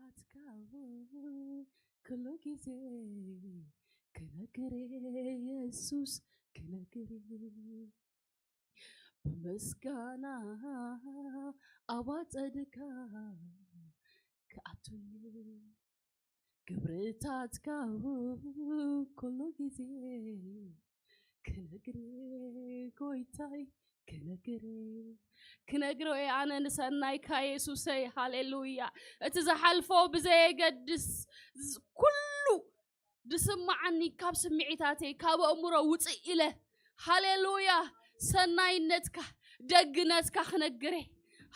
ኣትካው ኩሉ ግዜ ክነግር የሱስ ክነግር ብምስጋና ኣባጸድካ ክኣቱ ክብርታትካ ኩሉ ግዜ ክነግር ጎይታይ ክነግር ክነግሮ እየ ኣነ ንሰናይካ የሱሰይ። ሃሌሉያ። እቲ ዝሓልፎ ብዘየገድስ ኩሉ ዝስማዓኒ ካብ ስምዒታተይ ካብ ኣእምሮ ውፅእ ኢለ ሃሌሉያ ሰናይነትካ ደግነትካ ክነግረ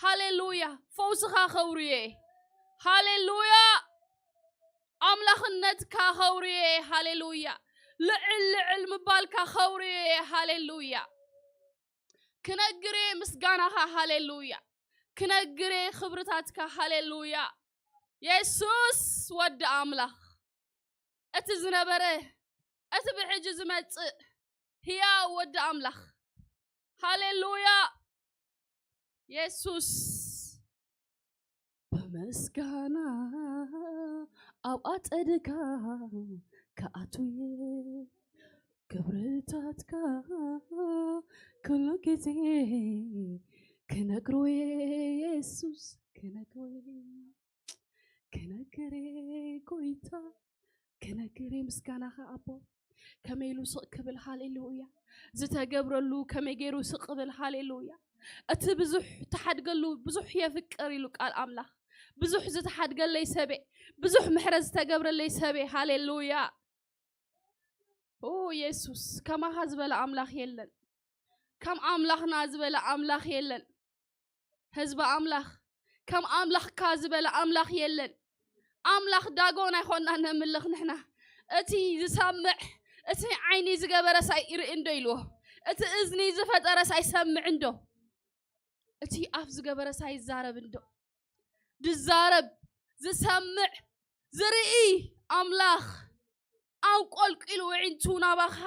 ሃሌሉያ ፈውስኻ ከውርየ ሃሌሉያ ኣምላኽነትካ ከውርየ ሃሌሉያ ልዕል ልዕል ምባልካ ከውርየ ሃሌሉያ ክነግሬ ምስጋናኻ ሃሌሉያ ክነግሬ ክብርታትካ ሃሌሉያ የሱስ ወዲ ኣምላኽ እቲ ዝነበረ እቲ ብሕጂ ዝመጽእ ህያው ወዲ ኣምላኽ ሃሌሉያ የሱስ ብምስጋና ኣብ ኣጸድካ ክኣቱየ ክብርታትካ ኩሉ ግዜ ክነግሮየ የሱስ ክነግሮየ ክነግሬ ጎይታ ክነግሬ ምስጋናኻ ኣቦ ከመይ ኢሉ ስቕ ክብል ሃሌሉያ ዝተገብረሉ ከመይ ገይሩ ስቕ ክብል ሃሌሉያ እቲ ብዙሕ ተሓድገሉ ብዙሕ የፍቅር ኢሉ ቃል ኣምላኽ ብዙሕ ዝተሓድገለይ ሰበ ብዙሕ ምሕረት ዝተገብረለይ ሰበ ሃሌሉያ ኦ የሱስ ከማኻ ዝበለ ኣምላኽ የለን ከም ኣምላኽና ዝበለ ኣምላኽ የለን ህዝቢ ኣምላኽ ከም ኣምላኽካ ዝበለ ኣምላኽ የለን ኣምላኽ ዳጎን ኣይኮንና ነምልኽ ንሕና እቲ ዝሰምዕ እቲ ዓይኒ ዝገበረስ ኣይርኢ እንዶ ኢልዎ እቲ እዝኒ ዝፈጠረስ ኣይሰምዕ እንዶ እቲ ኣፍ ዝገበረስ ኣይዛረብ እንዶ ዝዛረብ ዝሰምዕ ዝርኢ ኣምላኽ ኣንቆልቂሉ ውዒንቱ ናባኻ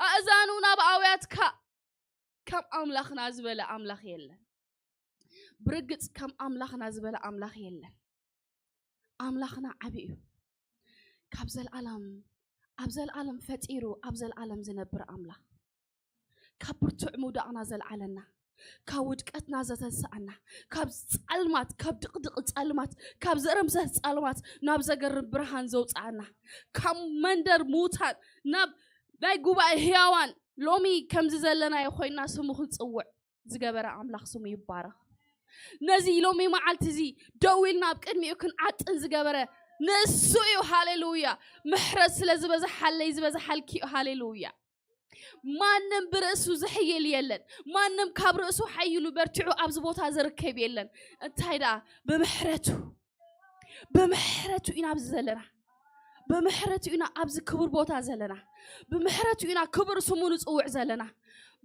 ኣእዛኑ ናብ ኣውያትካ ከም ኣምላኽና ዝበለ ኣምላኽ የለን ብርግጽ ከም ኣምላኽና ዝበለ ኣምላኽ የለን ኣምላኽና ዓቢ እዩ ካብ ዘልኣለም ኣብ ዘልኣለም ፈጢሩ ኣብ ዘልኣለም ዝነብር ኣምላኽ ካብ ብርቱዕ ምውዳቕና ዘልዓለና ካብ ውድቀትና ዘተንስኣና ካብ ጸልማት ካብ ድቕድቕ ጸልማት ካብ ዘረምሰስ ጸልማት ናብ ዘገርም ብርሃን ዘውፅኣና ካብ መንደር ምውታን ናብ ናይ ጉባኤ ህያዋን ሎሚ ከምዚ ዘለናዮ ኮይና ስሙ ክንፅውዕ ዝገበረ ኣምላኽ ስሙ ይባረኽ ነዚ ሎሚ መዓልቲ እዚ ደው ኢልና ኣብ ቅድሚኡ ክንዓጥን ዝገበረ ንእሱ እዩ ሃሌሉያ ምሕረት ስለ ዝበዝሓለይ ዝበዝሓልኪ እዩ ሃሌሉያ ማንም ብርእሱ ዝሕይል የለን ማንም ካብ ርእሱ ሓይሉ በርቲዑ ኣብዚ ቦታ ዝርከብ የለን እንታይ ደኣ ብምሕረቱ ብምሕረቱ ኢና ኣብዚ ዘለና ብምሕረቱ ኢና ኣብዚ ክቡር ቦታ ዘለና ብምሕረቱ ኢና ክቡር ስሙ ንፅውዕ ዘለና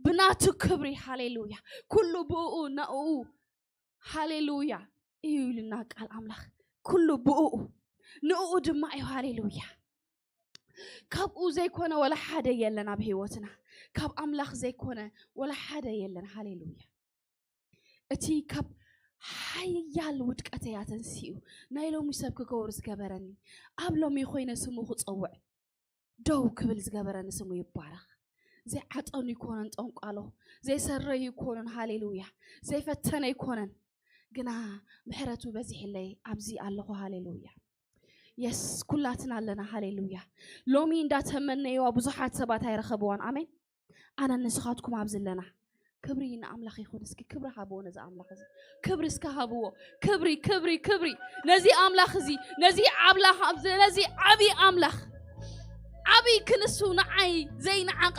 ብናቱ ክብሪ ሃሌሉያ ኩሉ ብኡ ናኡ ሃሌሉያ እዩ ኢሉና ቃል ኣምላኽ ኩሉ ብኡ ንኡ ድማ እዩ ሃሌሉያ ካብኡ ዘይኮነ ወላ ሓደ የለን ኣብ ህይወትና ካብ ኣምላኽ ዘይኮነ ወላ ሓደ የለን ሃሌሉያ እቲ ካብ ሓያል ውድቀተይ ኣተንሲኡ ናይ ሎሚ ሰብ ክገብር ዝገበረኒ ኣብ ሎሚ ኮይነ ስሙ ክፀውዕ ደው ክብል ዝገበረኒ ስሙ ይባረኽ ዘይዓጠኑ ይኮነን ጠንቋሎ ዘይሰረዩ ይኮነን ሃሌሉያ ዘይፈተነ ይኮነን ግና ምሕረቱ በዚሕለይ ኣብዚ ኣለኹ ሃሌሉያ የስ ኩላትና ኣለና ሃሌሉያ ሎሚ እንዳተመነይዋ ብዙሓት ሰባት ኣይረኸብዋን ኣሜን ኣነ ንስኻትኩም ኣብዚ ኣለና ክብሪ ንኣምላኽ ይኹን እስኪ ክብሪ ሃብዎ ነዚ ኣምላኽ እዚ ክብሪ እስከ ሃብዎ ክብሪ ክብሪ ክብሪ ነዚ ኣምላኽ እዚ ነዚ ዓብላኽ ነዚ ዓብዪ ኣምላኽ ዓብዪ ክንሱ ንዓይ ዘይነዓቐ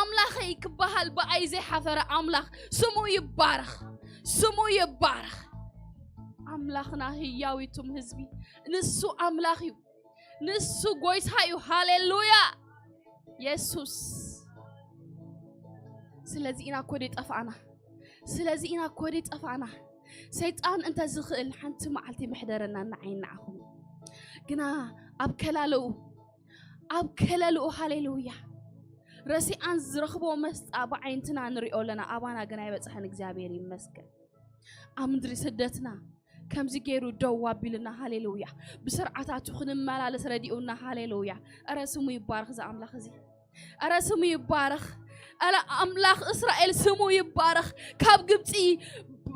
ኣምላኸይ ክበሃል ብኣይ ዘይሓፈረ ኣምላኽ ስሙ ይባረኽ ስሙ ይባረኽ ኣምላኽና ህያዊቱም ህዝቢ ንሱ ኣምላኽ እዩ ንሱ ጎይታ እዩ ሃሌሉያ የሱስ ስለዚ ኢና ኮደ ጠፋእና ስለዚ ኢና ኮደ ጠፋእና ሰይጣን እንተ ዝኽእል ሓንቲ መዓልቲ ምሕደረና ንዓይ ንዓኹም ግና ኣብ ከላለኡ ኣብ ከለልኡ ሃሌሉያ ረሲኣን ዝረኽቦ መስጣ ብዓይንትና ንሪኦ ኣለና ኣባና ግን ኣይበፅሐን እግዚኣብሔር ይመስገን ኣብ ምድሪ ስደትና ከምዚ ገይሩ ደው ኣቢሉና። ሃሌሉያ። ብስርዓታቱ ክንመላለስ ረዲኡና። ሃሌሉያ። እረ ስሙ ይባረኽ እዚ ኣምላኽ እዚ። እረ ስሙ ይባረኽ። እረ ኣምላኽ እስራኤል ስሙ ይባረኽ። ካብ ግብፂ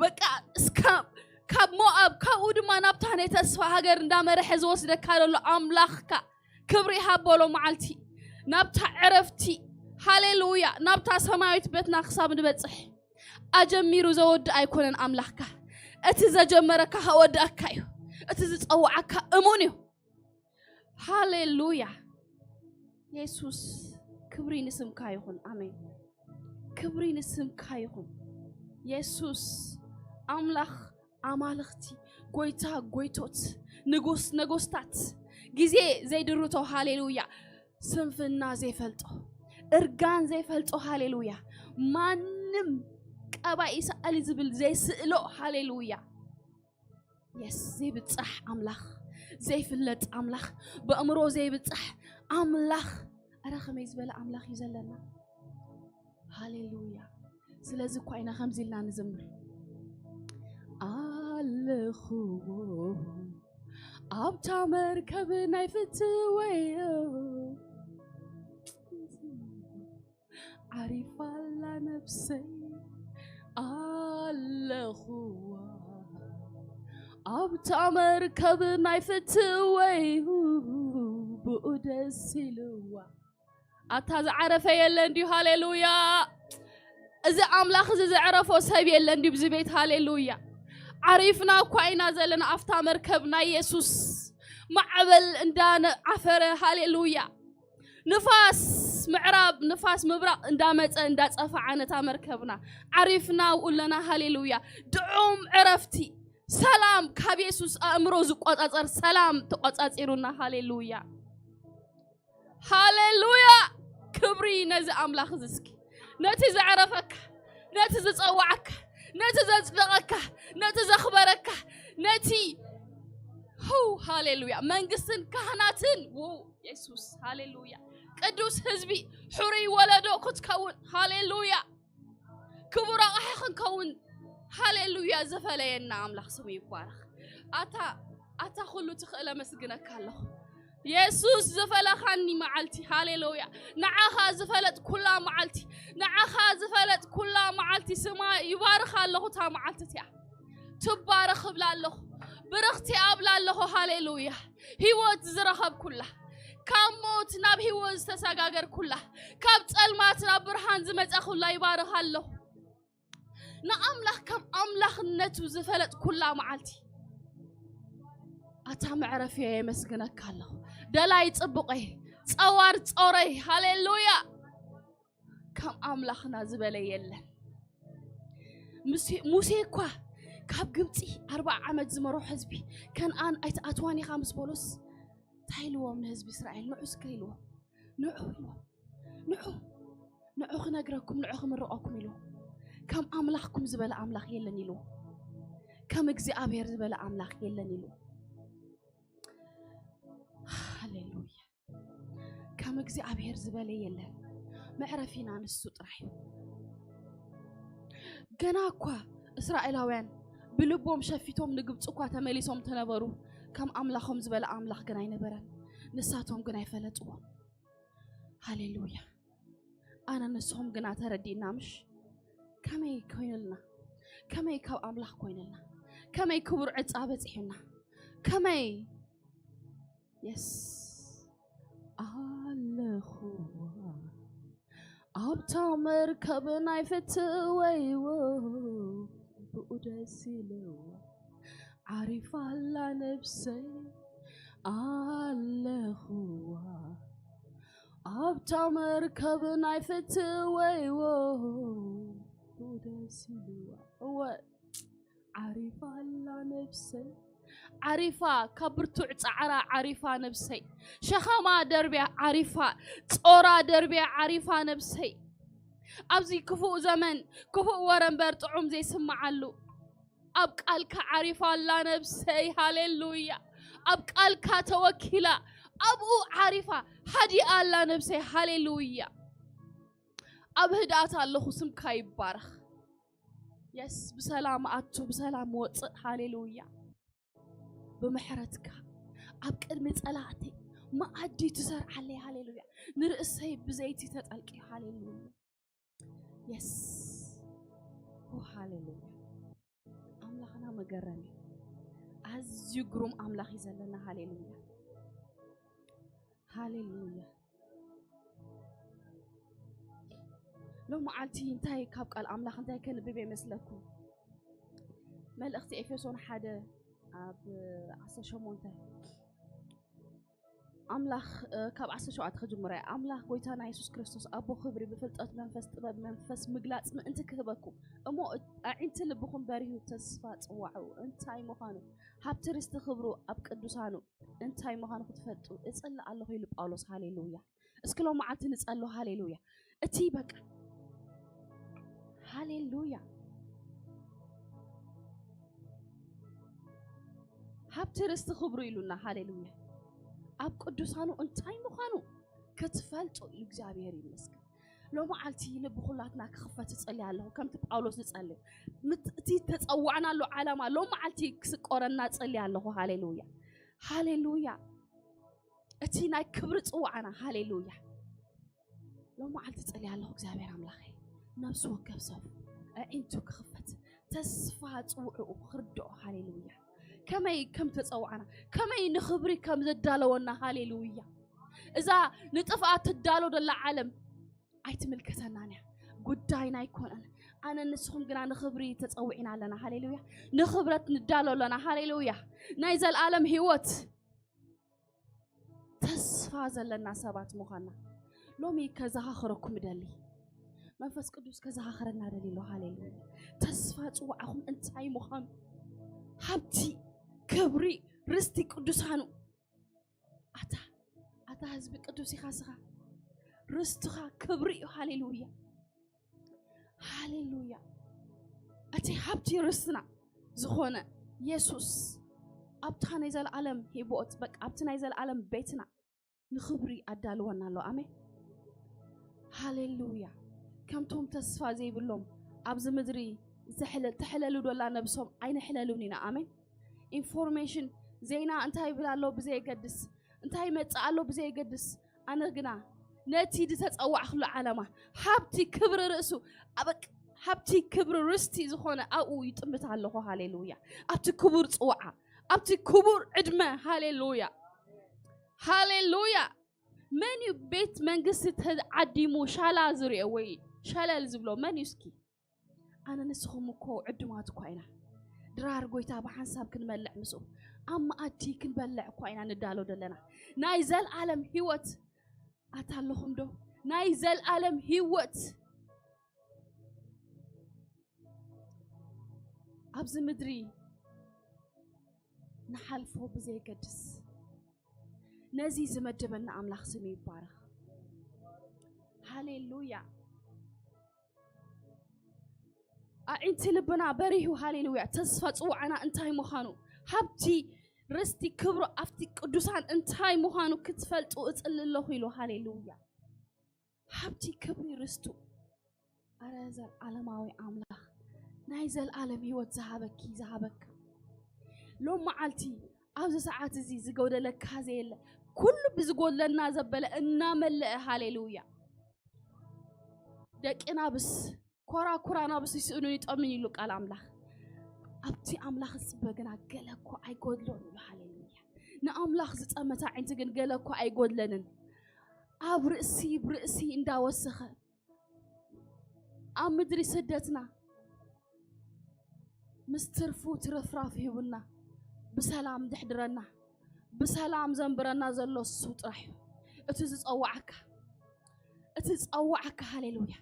በቃ እስካ ካብ ሞኣብ ካብኡ ድማ ናብታ ናይ ተስፋ ሃገር እንዳመረሐ ዝወስደካ ዘሎ ኣምላኽካ ክብሪ ይሃቦ ሎ መዓልቲ ናብታ ዕረፍቲ። ሃሌሉያ። ናብታ ሰማያዊት ቤትና ክሳብ ንበፅሕ ኣጀሚሩ ዘወድ ኣይኮነን ኣምላኽካ። እቲ ዘጀመረካ ከወድኣካ እዩ። እቲ ዝፀዋዓካ እሙን እዩ። ሃሌሉያ። የሱስ ክብሪ ንስምካ ይኹን። ኣሜን። ክብሪ ንስምካ ይኹን። የሱስ ኣምላኽ ኣማልኽቲ፣ ጎይታ ጎይቶት፣ ንጉስ ነገስታት፣ ግዜ ዘይድርቶ። ሃሌሉያ። ስንፍና ዘይፈልጦ፣ እርጋን ዘይፈልጦ። ሃሌሉያ። ማንም ቀባኢ ሰኣሊ ዝብል ዘይስእሎ። ሃሌሉያ። የስ ዘይብጻሕ ኣምላኽ፣ ዘይፍለጥ ኣምላኽ፣ ብኣእምሮ ዘይብጻሕ ኣምላኽ። ኣረ ከመይ ዝበለ ኣምላኽ እዩ ዘለና። ሃሌሉያ። ስለዚ እኳ ኢና ከምዚ ኢልና ንዝምር። ኣለኹዎ ኣብታ መርከብ ናይ ፍትወዮ፣ ዓሪፋላ ነብሰይ ኣለኹዋ ኣብታ መርከብ ናይ ፍትወይ፣ ብኡ ደስ ኢልዋ። ኣታ ዝዓረፈ የለን ድዩ? ሃሌሉያ። እዚ ኣምላኽ እዚ ዘዕረፎ ሰብ የለን ድዩ ብዚ ቤት? ሃሌሉያ። ዓሪፍና እኳ ኢና ዘለና ኣብታ መርከብ ናይ የሱስ። ማዕበል እንዳነዓፈረ። ሃሌሉያ። ንፋስ ምዕራብ፣ ንፋስ ምብራቕ እንዳመጸ እንዳጸፈዓ ነታ መርከብና ዓሪፍና ኣብኡ ኣለና። ሃሌሉያ። ድዑም ዕረፍቲ፣ ሰላም ካብ የሱስ ኣእምሮ ዝቆጻጸር ሰላም ተቆጻጺሩና። ሃሌሉያ። ሃሌሉያ። ክብሪ ነዚ ኣምላኽ እዚ እስኪ። ነቲ ዘዕረፈካ፣ ነቲ ዝጸዋዓካ፣ ነቲ ዘጽደቐካ፣ ነቲ ዘኽበረካ፣ ነቲ፣ ሁ፣ ሃሌሉያ። መንግስትን ካህናትን፣ ው፣ የሱስ፣ ሃሌሉያ። ቅዱስ ህዝቢ፣ ሕሩይ ወለዶ ክትከውን፣ ሃሌሉያ። ክቡር ኣቕሓ ክንከውን፣ ሃሌሉያ። ዝፈለየና ኣምላኽ ስሙ ይባረኽ። ኣታ፣ ኣታ ኩሉ ትኽእል ኣመስግነካ ኣለኹ። የሱስ ዝፈለኻኒ መዓልቲ፣ ሃሌሉያ። ንዓኻ ዝፈለጥ ኩላ መዓልቲ፣ ንዓኻ ዝፈለጥ ኩላ መዓልቲ ስማ ይባርኽ ኣለኹ። እታ መዓልቲ እቲኣ ትባረኽ እብላ ኣለኹ። ብርኽቲ ኣብላ ኣለኹ። ሃሌሉያ። ህይወት ዝረኸብኩላ፣ ካብ ሞት ናብ ህይወት ዝተሰጋገርኩላ፣ ካብ ጸልማት ናብ ብርሃን ዝመጸኹላ ይባርኽ ኣለኹ። ንኣምላኽ ከም ኣምላኽነቱ ዝፈለጥኩላ መዓልቲ፣ ኣታ መዕረፍየ የመስግነካ ኣለኹ። ደላይ ጽቡቐይ፣ ጸዋር ጾረይ፣ ሃሌሉያ። ከም ኣምላኽና ዝበለ የለን። ሙሴ፣ ሙሴ እኳ ካብ ግብፂ ኣርባዓ ዓመት ዝመርሖ ህዝቢ ከነኣን ኣይትኣትዋን ኢኻ ምስ በሎስ፣ እንታይ ኢልዎም ንህዝቢ እስራኤል? ንዑ እስከ ኢልዎም። ንዑ ኢልዎም። ንዑ፣ ንዑ ክነግረኩም፣ ንዑ ክምርቐኩም ኢልዎም። ከም ኣምላኽኩም ዝበለ ኣምላኽ የለን ኢልዎም። ከም እግዚኣብሔር ዝበለ ኣምላኽ የለን ኢልዎም። ሃሌሉያ። ከም እግዚኣብሔር ዝበለ የለን። መዕረፊና ንሱ ጥራሕ እዩ። ገና እኳ እስራኤላውያን ብልቦም ሸፊቶም ንግብፂ እኳ ተመሊሶም ተነበሩ፣ ከም ኣምላኾም ዝበለ ኣምላኽ ግን ኣይነበረን። ንሳቶም ግን ኣይፈለጥዎም። ሃሌሉያ። ኣነ ንስኹም ግና ተረዲእና ምሽ? ከመይ ኮይንልና? ከመይ ካብ ኣምላኽ ኮይንልና? ከመይ ክቡር ዕፃ በፂሑና? ከመይ? የስ። ኣለኹዋ ኣብታ መርከብ ናይ ፍትወይዎ፣ ብኡ ደስ ኢልዋ። ዓሪፋ ኣላ ነብሰይ፣ ኣለኹዋ ኣብታ መርከብ ናይ ፍትወይዎ፣ ብኡ ደስ ኢልዋ። እወ፣ ዓሪፋ ኣላ ነብሰይ። ዓሪፋ፣ ካብ ብርቱዕ ጻዕራ ዓሪፋ ነብሰይ። ሸኸማ ደርብያ ዓሪፋ፣ ጾራ ደርብያ ዓሪፋ ነብሰይ። ኣብዚ ክፉእ ዘመን፣ ክፉእ ወረ እምበር ጥዑም ዘይስምዓሉ፣ ኣብ ቃልካ ዓሪፋ ኣላ ነብሰይ። ሃሌሉያ። ኣብ ቃልካ ተወኪላ፣ ኣብኡ ዓሪፋ፣ ሃዲኣ ኣላ ነብሰይ። ሃሌሉያ። ኣብ ህድኣት ኣለኹ፣ ስምካ ይባረኽ። የስ፣ ብሰላም ኣቱ፣ ብሰላም ወፅእ። ሃሌሉያ። ብምሕረትካ ኣብ ቅድሚ ጸላእተይ መኣዲ ትሰርዓለይ። ሃሌሉያ። ንርእሰይ ብዘይቲ ተጠልቂ። ሃሌሉያ። የስ። ኦ፣ ሃሌሉያ። ኣምላኽና መገረሚ። ኣዝዩ ግሩም ኣምላኽ እዩ ዘለና። ሃሌሉያ። ሃሌሉያ። ሎም መዓልቲ እንታይ ካብ ቃል ኣምላኽ እንታይ ከንብብ ይመስለኩም? መልእኽቲ ኤፌሶን ሓደ ኣብ ዓሰርተ ሸሞንተ ኣምላኽ፣ እ፣ ካብ ዓሰርተ ሸውዓተ ክጅምር እየ። ኣምላኽ ጎይታና የሱስ ክርስቶስ ኣቦ ክብሪ ብፍልጠት መንፈስ ጥበብ መንፈስ ምግላጽ ምእንቲ ክህበኩም እሞ እ-፣ ኣዒንቲ ልብኹም በሪሁ ተስፋ ጽዋዑ እንታይ ምዃኑ ሃብቲ ርስቲ ክብሩ ኣብ ቅዱሳኑ እንታይ ምዃኑ ክትፈልጡ እጽሊ ኣለኹ ኢሉ ጳውሎስ። ሃሌሉያ። እስኪ ሎም መዓልቲ ንጸሎ። ሃሌሉያ። እቲ በቃ ሃሌሉያ። ሃብቲ ርስቲ ክብሩ ኢሉና። ሃሌሉያ። ኣብ ቅዱሳኑ እንታይ ምዃኑ ክትፈልጡ ኢሉ እግዚኣብሔር ይመስገን። ሎም መዓልቲ ልቢ ኩላትና ክኽፈት እጸሊ ኣለኹ። ከምቲ ጳውሎስ ዝጸልዮ ምት-፣ እቲ ተጸዋዕናሉ ዓላማ ሎም መዓልቲ ክስቆረና እጸሊ ኣለኹ። ሃሌሉያ። ሃሌሉያ። እቲ ናይ ክብሪ ጽዋዕና። ሃሌሉያ። ሎም መዓልቲ ጸሊ ኣለኹ እግዚኣብሔር ኣምላኸይ። ነብሲ ወከፍ ሰብ ኣዒንቱ ክኽፈት ተስፋ ጽውዕኡ ክርድኦ። ሃሌሉያ። ከመይ ከም ተጸዋዕና፣ ከመይ ንኽብሪ ከም ዘዳለወና። ሃሌሉያ። እዛ ንጥፍኣት ትዳሎ ደላ ዓለም ኣይትምልከተናን እያ። ጉዳይና ኣይኮነን። ኣነ ንስኹም ግና ንኽብሪ ተጸዊዕና ኣለና። ሃሌሉያ። ንኽብረት ንዳሎ ኣለና። ሃሌሉያ። ናይ ዘልኣለም ህይወት ተስፋ ዘለና ሰባት ምዃንና ሎሚ ከዘኻኽረኩም እደሊ። መንፈስ ቅዱስ ከዘኻኽረና ደሊ ኣሎ። ሃሌሉያ። ተስፋ ጽዋዕኹም እንታይ ምዃኑ፣ ሃብቲ፣ ክብሪ፣ ርስቲ ቅዱሳኑ። ኣታ፣ ኣታ ህዝቢ ቅዱስ ኢኻ ስኻ። ርስትኻ ክብሪ እዩ። ሃሌሉያ። ሃሌሉያ። እቲ ሃብቲ ርስትና ዝኾነ የሱስ ኣብታ ናይ ዘለኣለም ህይወት፣ በቃ ኣብቲ ናይ ዘለኣለም ቤትና ንኽብሪ ኣዳልወና ኣሎ። ኣሜን። ሃሌሉያ። ከምቶም ተስፋ ዘይብሎም ኣብዚ ምድሪ ዝተሕለ-፣ ተሕለሉ ዶላ ነብሶም ኣይንሕለሉን ኢና። ኣሜን። ኢንፎርሜሽን፣ ዜና እንታይ ይብል ኣሎ ብዘየገድስ፣ እንታይ ይመጽእ ኣሎ ብዘየገድስ፣ ኣነ ግና ነቲ ዝተጸዋዕክሉ ዓላማ፣ ሃብቲ ክብሪ ርእሱ፣ ኣበቅ-፣ ሃብቲ ክብሪ ርስቲ ዝኾነ ኣብኡ ይጥምት ኣለኹ። ሃሌሉያ። ኣብቲ ክቡር ጽዋዓ፣ ኣብቲ ክቡር ዕድመ። ሃሌሉያ። ሃሌሉያ። መን እዩ ቤት መንግስቲ ተዓዲሙ ሻላ ዝሪኦ ወይ ሸለል ዝብሎ መን እዩ እስኪ? ኣነ ንስኹም እኮ ዕዱማት እኳ ኢና። ድራር ጎይታ ብሓንሳብ ክንበልዕ ምስኡ ኣብ መኣዲ ክንበልዕ እኳ ኢና ንዳሎ ዘለና። ናይ ዘልኣለም ህይወት ኣታ ኣለኹም ዶ? ናይ ዘልኣለም ህይወት ኣብዚ ምድሪ ንሓልፎ ብዘየገድስ ነዚ ዝመደበና ኣምላኽ ስሙ ይባረኽ። ሃሌሉያ። ኣዒንቲ ልብና በሪሁ፣ ሃሌሉያ። ተስፋ ጽዋዕና እንታይ ምዃኑ፣ ሃብቲ ርስቲ ክብሩ ኣብቲ ቅዱሳን እንታይ ምዃኑ ክትፈልጡ እጽሊ ኣለኹ ኢሉ። ሃሌሉያ። ሃብቲ ክብሪ ርስቱ። ኣረ ዘልዓለማዊ ኣምላኽ፣ ናይ ዘልዓለም ህይወት ዝሃበኪ፣ ዝሃበካ። ሎም መዓልቲ ኣብዚ ሰዓት እዚ ዝጎደለካ ዘየለ፣ ኩሉ ብዝጎድለና ዘበለ እናመለአ፣ ሃሌሉያ። ደቂ ናብስ፣ ኮራ ኩራ ናብስ ይስእኑን ይጠሙን ኢሉ ቃል ኣምላኽ። ኣብቲ ኣምላኽ ዝጽበ ግና ገለ እኮ ኣይጎድሎን ኢሉ፣ ሃሌሉያ። ንኣምላኽ ዝጠመተ ኣዒንቲ ግን ገለ እኮ ኣይጎድለንን። ኣብ ርእሲ ብርእሲ እንዳወሰኸ፣ ኣብ ምድሪ ስደትና ምስ ትርፉ ትርፍራፍ ሂቡና፣ ብሰላም ዘሕድረና፣ ብሰላም ዘንብረና ዘሎ እሱ ጥራሕ እዩ። እቲ ዝጸዋዓካ፣ እቲ ዝጸዋዓካ፣ ሃሌሉያ።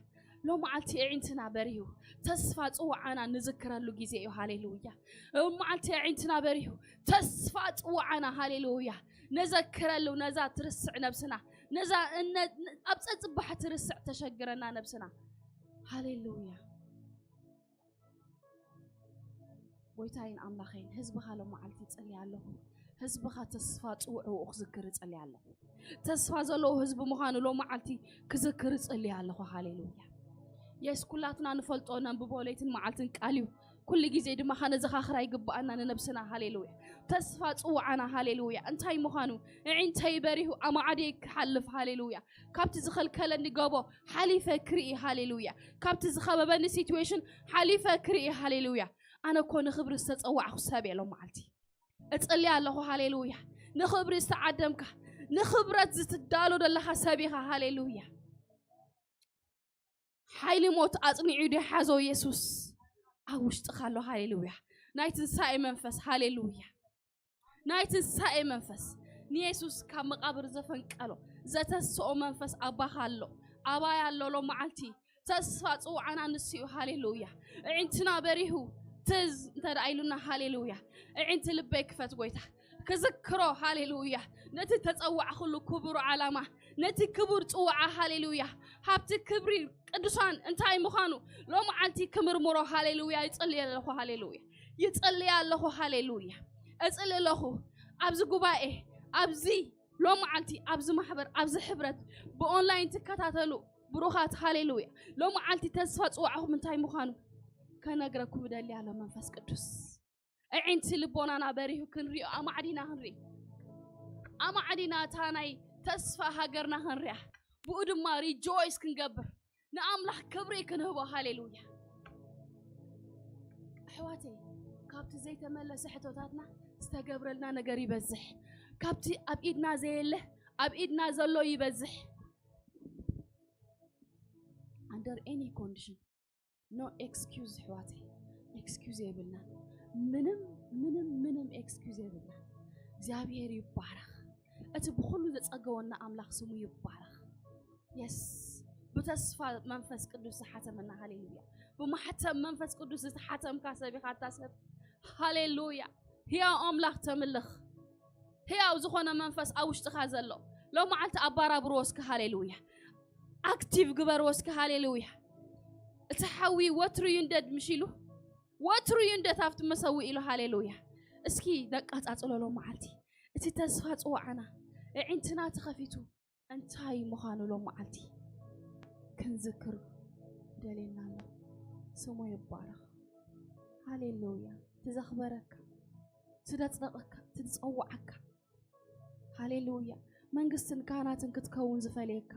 ሎም መዓልቲ ኣዒንትና በሪሁ፣ ተስፋ ጽዋዓና ንዝክረሉ ግዜ እዩ። ሃሌሉያ። ሎም መዓልቲ ኣዒንትና በሪሁ፣ ተስፋ ጽዋዓና፣ ሃሌሉያ፣ ነዘክረሉ፣ ነዛ ትርስዕ ነብስና፣ ነዛ እነ-፣ ኣብ ጸጽባሕ ትርስዕ ተሸግረና ነብስና። ሃሌሉያ። ጎይታይን ኣምላኸይን፣ ህዝብኻ ሎም መዓልቲ ይጽሊ ኣለኹ። ህዝብኻ ተስፋ ጽውዕኡ ክዝክር ይጽሊ ኣለኹ። ተስፋ ዘለዎ ህዝቢ ምዃኑ ሎም መዓልቲ ክዝክር ይጽሊ ኣለኹ። ሃሌሉያ። የስ፣ ኩላትና ንፈልጦ፣ ነንብቦ፣ ለይትን መዓልትን ቃል እዩ። ኩሉ ግዜ ድማ ከነዘኻኽራ ይግብኣና ንነብስና። ሃሌሉያ። ተስፋ ጽውዓና፣ ሃሌሉያ፣ እንታይ ምዃኑ፣ እዒንተይ በሪሁ ኣማዕድየ ክሓልፍ፣ ሃሌሉያ፣ ካብቲ ዝኸልከለኒ ጎቦ ሓሊፈ ክርኢ፣ ሃሌሉያ፣ ካብቲ ዝኸበበኒ ሲትዌሽን ሓሊፈ ክርኢ፣ ሃሌሉያ። ኣነ እኮ ንኽብሪ ዝተጸዋዕኹ ሰብ እየ። ሎም መዓልቲ እጽሊ ኣለኹ፣ ሃሌሉያ። ንኽብሪ ዝተዓደምካ፣ ንኽብረት ዝትዳሎ ዘለኻ ሰብ ኢኻ፣ ሃሌሉያ። ሓይሊ ሞት ኣጽኒዑ ድዩ ሓዞ? የሱስ ኣብ ውሽጥኻ ኣሎ፣ ሃሌሉያ። ናይ ትንሳኤ መንፈስ፣ ሃሌሉያ። ናይ ትንሳኤ መንፈስ፣ ንየሱስ ካብ መቓብር ዘፈንቀሎ፣ ዘተስኦ መንፈስ ኣባኻ ኣሎ፣ ኣባይ ኣሎ። ሎም መዓልቲ ተስፋ ጽውዓና ንሱ እዩ፣ ሃሌሉያ። እዒንትና በሪሁ ትዝ እንተ ደኣ ኢሉና፣ ሃሌሉያ፣ እዒንቲ ልበይ ክፈት ጎይታ፣ ክዝክሮ፣ ሃሌሉያ፣ ነቲ ተጸዋዕኩሉ ክቡር ዓላማ፣ ነቲ ክቡር ጽውዓ፣ ሃሌሉያ፣ ሃብቲ ክብሪ ቅዱሳን እንታይ ምዃኑ ሎም መዓልቲ ክምርምሮ፣ ሃሌሉያ፣ ይጽልየ ኣለኹ፣ ሃሌሉያ፣ ይጽልየ ኣለኹ፣ ሃሌሉያ። እጽሊ ኣለኹ ኣብዚ ጉባኤ፣ ኣብዚ ሎም መዓልቲ፣ ኣብዚ ማሕበር፣ ኣብዚ ሕብረት፣ ብኦንላይን ትከታተሉ ብሩኻት፣ ሃሌሉያ፣ ሎም መዓልቲ ተስፋ ጽዋዕኹም እንታይ ምዃኑ ከነግረኩም እደሊ ኣሎ መንፈስ ቅዱስ። እዒንቲ ልቦናና በሪሁ ክንሪኦ፣ ኣማዕዲና ክንርኢ፣ ኣማዕዲና እታ ናይ ተስፋ ሃገርና ክንሪኣ፣ ብኡ ድማ ሪጆይስ ክንገብር፣ ንኣምላኽ ክብሪ ክንህቦ። ሃሌሉያ። ኣሕዋተይ፣ ካብቲ ዘይተመለሰ ሕቶታትና ዝተገብረልና ነገር ይበዝሕ። ካብቲ ኣብ ኢድና ዘየለ ኣብ ኢድና ዘሎ ይበዝሕ። Under any condition, no excuse ኣሕዋተይ፣ ኤክስኪውዝ የብልናን። ምንም ምንም ምንም ኤክስኪውዝ የብልናን። እግዚኣብሔር ይባረኽ። እቲ ብኹሉ ዘጸገወና ኣምላኽ ስሙ ይባረኽ። የስ፣ ብተስፋ መንፈስ ቅዱስ ዝሓተመና፣ ሃሌሉያ። ብማሕተም መንፈስ ቅዱስ ዝተሓተምካ ሰብ ኢኻ፣ እታ ሰብ፣ ሃሌሉያ። ህያው ኣምላኽ ተምልኽ። ህያው ዝኾነ መንፈስ ኣብ ውሽጥኻ ዘሎ፣ ሎም መዓልቲ ኣባራብርዎ እስከ፣ ሃሌሉያ። ኣክቲቭ ግበርዎ እስከ፣ ሃሌሉያ። እቲ ሓዊ ወትሩ ይንደድ፣ ምሽ ኢሉ፣ ወትሩ ይንደድ ኣብቲ መሰዊ ኢሉ፣ ሃሌሉያ። እስኪ ነቃጻጽሎ ሎም መዓልቲ። እቲ ተስፋ ጽዋዓና፣ እዒንትና ተኸፊቱ እንታይ ምዃኑ ሎም መዓልቲ ክንዝክር ደልየና ኣሎ። ስሙ ይባረኽ። ሃሌሉያ። ትዘኽበረካ፣ ትደጽደቐካ፣ ትጸዋዓካ፣ ሃሌሉያ፣ መንግስትን ካህናትን ክትከውን ዝፈለየካ፣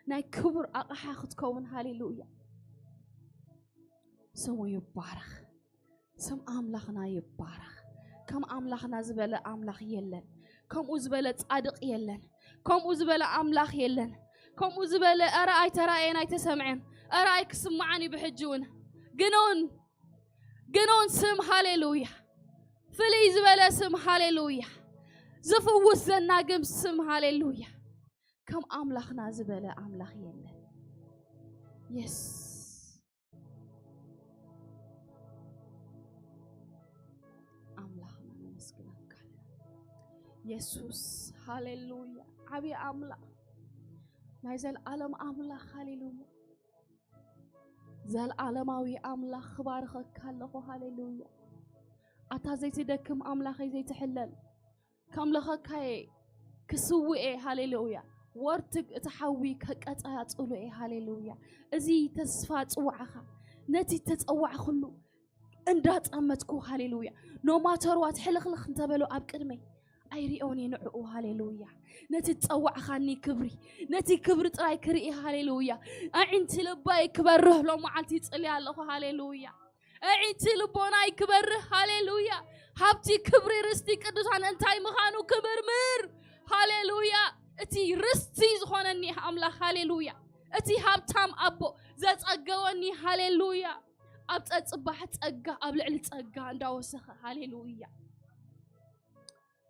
ናይ ክቡር ኣቕሓ ክትከውን፣ ሃሌሉያ፣ ስሙ ይባረኽ። ስም ኣምላኽና ይባረኽ። ከም ኣምላኽና ዝበለ ኣምላኽ የለን። ከምኡ ዝበለ ጻድቕ የለን። ከምኡ ዝበለ ኣምላኽ የለን። ከምኡ ዝበለ፣ ኧረ ኣይተራእየን ኣይተሰምዐን፣ ኧረ ኣይክስምዓን እዩ ብሕጂ እውን። ግኖን፣ ግኖን ስም፣ ሃሌሉያ። ፍልይ ዝበለ ስም፣ ሃሌሉያ። ዝፍውስ ዘናግም ስም፣ ሃሌሉያ። ከም ኣምላኽና ዝበለ ኣምላኽ የለን። የስ፣ ኣምላኽና ነመስግነካ ኣለና። የሱስ፣ ሃሌሉያ። ዓብዪ ኣምላኽ፣ ናይ ዘልኣለም ኣምላኽ፣ ሃሌሉያ። ዘልኣለማዊ ኣምላኽ፣ ክባርኸካ ኣለኹ፣ ሃሌሉያ። ኣታ ዘይትደክም ኣምላኸይ፣ ዘይትሕለል፣ ከምልኸካየ፣ ክስውኤ፣ ሃሌሉያ። ወርትግ እቲ ሓዊ ከቀጻጽሉኤ፣ ሃሌሉያ። እዚ ተስፋ ጽዋዕኻ፣ ነቲ ተጸዋዕኩሉ እንዳጸመትኩ፣ ሃሌሉያ። ኖማተርዋት ሕልኽልኽ እንተበሉ ኣብ ቅድመይ ኣይሪኦን እየ ንዕኡ፣ ሃሌሉያ። ነቲ ጸዋዕኻኒ ክብሪ፣ ነቲ ክብሪ ጥራይ ክርኢ፣ ሃሌሉያ። ኣዒንቲ ልባይ ክበርህ ሎም መዓልቲ ይጽልያ ኣለኹ፣ ሃሌሉያ። ኣዒንቲ ልቦናይ ክበርህ፣ ሃሌሉያ። ሃብቲ ክብሪ ርስቲ ቅዱሳን እንታይ ምዃኑ ክምርምር፣ ሃሌሉያ። እቲ ርስቲ ዝኾነኒ ኣምላኽ፣ ሃሌሉያ። እቲ ሃብታም ኣቦ ዘጸገወኒ፣ ሃሌሉያ። ኣብ ጸጽባሕ ጸጋ ኣብ ልዕሊ ጸጋ እንዳወሰኸ፣ ሃሌሉያ።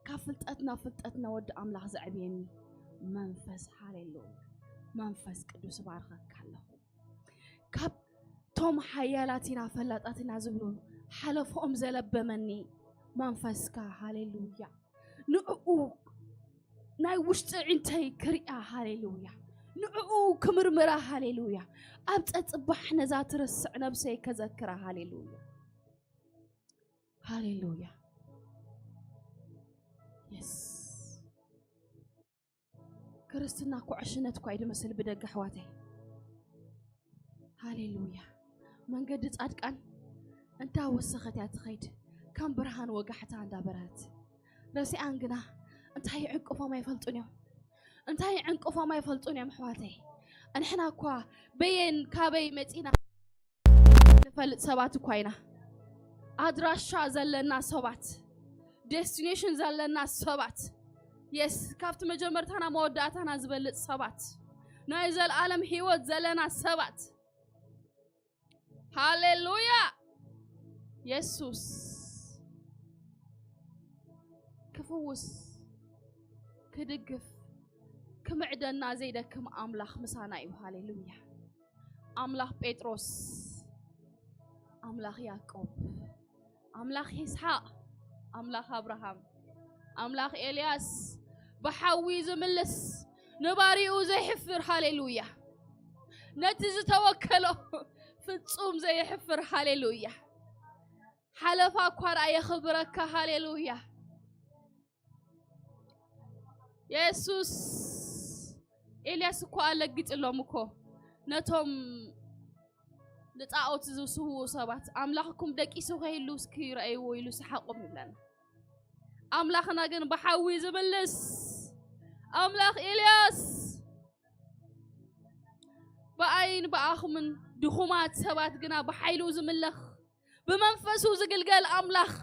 ካብ ፍልጠት ናብ ፍልጠት ነወዲ ኣምላኽ ዘዕብየኒ መንፈስ፣ ሃሌሉያ። መንፈስ ቅዱስ እባርኸካ ኣለኹ። ካብ ቶም ሓያላት ኢና ፈላጣት ኢና ዝብሉ ሓለፎም ዘለበመኒ መንፈስካ፣ ሃሌሉያ። ንዕኡ ናይ ውሽጢ ዕንተይ ክሪኣ፣ ሃሌሉያ። ንዕኡ ክምርምራ፣ ሃሌሉያ። ኣብ ጸጽባሕ ነዛ ትርስዕ ነብሰይ ከዘክራ፣ ሃሌሉያ። ሃሌሉያ። የስ። ክርስትና እኮ ዕሽነት እኳ እዩ ዝመስል ብደገ፣ ኣሕዋተይ። ሃሌሉያ። መንገዲ ጻድቃን እንዳወሰኸት እያ ትኸይድ፣ ከም ብርሃን ወጋሕታ እንዳበርሀት። ረሲኣን ግና እንታይ ይዕንቅፎም ኣይፈልጡን እዮም። እንታይ ይዕንቅፎም ኣይፈልጡን እዮም ኣሕዋተይ። ንሕና እኳ በየን ካበይ መጺና ንፈልጥ ሰባት እኳ ኢና። ኣድራሻ ዘለና ሰባት፣ ዴስቲኔሽን ዘለና ሰባት፣ የስ፣ ካብቲ መጀመርታና መወዳእታና ዝበልጽ ሰባት፣ ናይ ዘልኣለም ህይወት ዘለና ሰባት። ሃሌሉያ። የሱስ ክፍውስ፣ ክድግፍ፣ ክምዕደና ዘይደክም ኣምላኽ ምሳና እዩ። ሃሌሉያ። ኣምላኽ ጴጥሮስ፣ ኣምላኽ ያዕቆብ፣ ኣምላኽ ይስሓቅ፣ ኣምላኽ ኣብርሃም፣ ኣምላኽ ኤልያስ፣ ብሓዊ ዝምልስ፣ ንባሪኡ ዘይሕፍር፣ ሃሌሉያ። ነቲ ዝተወከሎ ፍጹም ዘይሕፍር፣ ሃሌሉያ። ሓለፋ እኳ ደኣ የኽብረካ፣ ሃሌሉያ። የሱስ፣ ኤልያስ እኮ ኣለጊጽሎም እኮ ነቶም ንጣኦት ዝስውኡ ሰባት፣ ኣምላኽኩም ደቂሱ ከይህሉ እስኪ ረኣይዎ ኢሉ ሰሓቆም ይብለና። ኣምላኽና ግን ብሓዊ ዝምልስ ኣምላኽ ኤልያስ፣ ብኣይን ብኣኹምን ድኹማት ሰባት ግና ብሓይሉ ዝምለኽ፣ ብመንፈሱ ዝግልገል ኣምላኽ።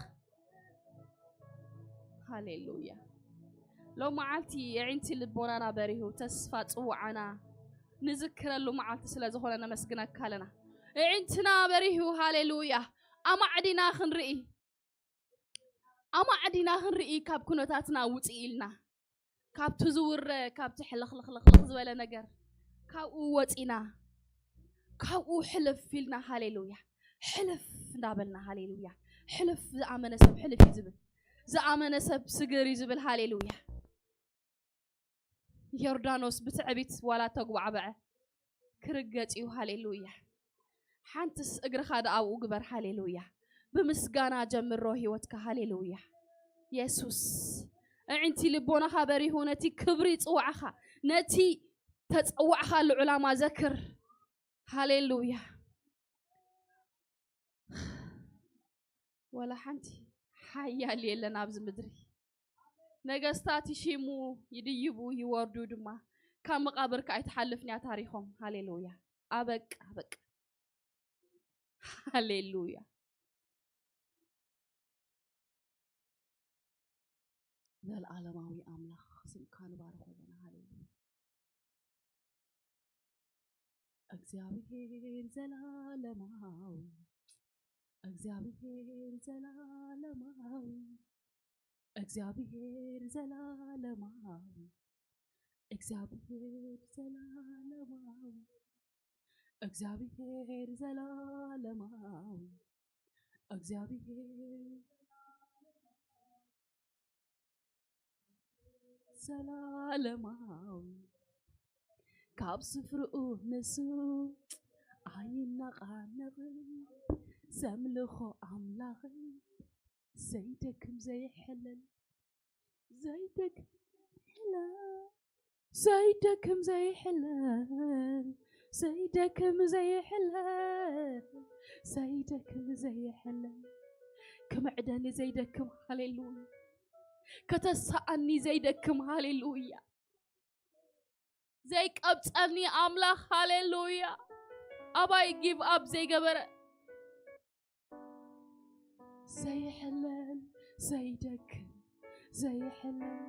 ሃሌሉያ። ሎም መዓልቲ የዒንቲ ልቦናና በሪሁ፣ ተስፋ ጽውዓና ንዝክረሉ መዓልቲ ስለ ዝኾነ ነመስግነካ ኣለና። የዒንትና በሪሁ፣ ሃሌሉያ። ኣማዕዲና ክንርኢ፣ ኣማዕዲና ክንርኢ፣ ካብ ኩነታትና ውጽእ ኢልና፣ ካብቲ ዝውረ፣ ካብቲ ሕልኽልኽልኽልኽ ዝበለ ነገር፣ ካብኡ ወጺና፣ ካብኡ ሕልፍ ኢልና፣ ሃሌሉያ፣ ሕልፍ እንዳበልና፣ ሃሌሉያ። ሕልፍ፣ ዝኣመነ ሰብ ሕልፍ እዩ ዝብል፣ ዝኣመነ ሰብ ስግር እዩ ዝብል፣ ሃሌሉያ። ዮርዳኖስ ብትዕቢት ዋላ ተጉባዕበዐ፣ ክርገጽ እዩ፣ ሃሌሉያ። ሓንትስ እግርኻ ደኣ ኣብኡ ግበር፣ ሃሌሉያ። ብምስጋና ጀምሮ ህይወትካ፣ ሃሌሉያ። የሱስ፣ ኣዒንቲ ልቦናኻ በሪሁ፣ ነቲ ክብሪ ጽዋዕኻ፣ ነቲ ተጸዋዕኻሉ ዕላማ ዘክር። ሃሌሉያ። ወላ ሓንቲ ሓያል የለን ኣብዚ ምድሪ። ነገስታት ይሽሙ፣ ይድይቡ፣ ይወርዱ ድማ፣ ካብ መቓብር ከኣ ኣይትሓልፍን እያ ታሪኾም። ሃሌሉያ። ኣበቃ፣ በቃ። ሃሌሉያ። ዘልኣለማዊ ኣምላኽ ስምካ ንባርኾ ኣለና። ሃሌሉያ። እግዚኣብሔር ዘላለማዊ፣ እግዚኣብሔር ዘላለማዊ፣ እግዚኣብሔር ዘላለማዊ፣ እግዚኣብሔር ዘላለማዊ፣ እግዚኣብሔር ዘላለማዊ፣ እግዚኣብሔር ዘላለማዊ፣ ካብ ስፍርኡ ንሱ ኣይነቓነቕን። ዘምልኾ ኣምላኽን ዘይደክም ዘይሕለል፣ ዘይደክም ሕለል፣ ዘይደክም ዘይሕለል፣ ዘይደክም ዘይሕለል፣ ዘይደክም ዘይሕለል፣ ክምዕደኒ ዘይደክም፣ ሃሌሉያ፣ ከተሳኣኒ ዘይደክም፣ ሃሌሉያ፣ ዘይቀብጸኒ ኣምላኽ፣ ሃሌሉያ፣ ኣባይ ጊቭ ኣፕ ዘይገበረ፣ ዘይሕለል፣ ዘይደክም፣ ዘይሕለል፣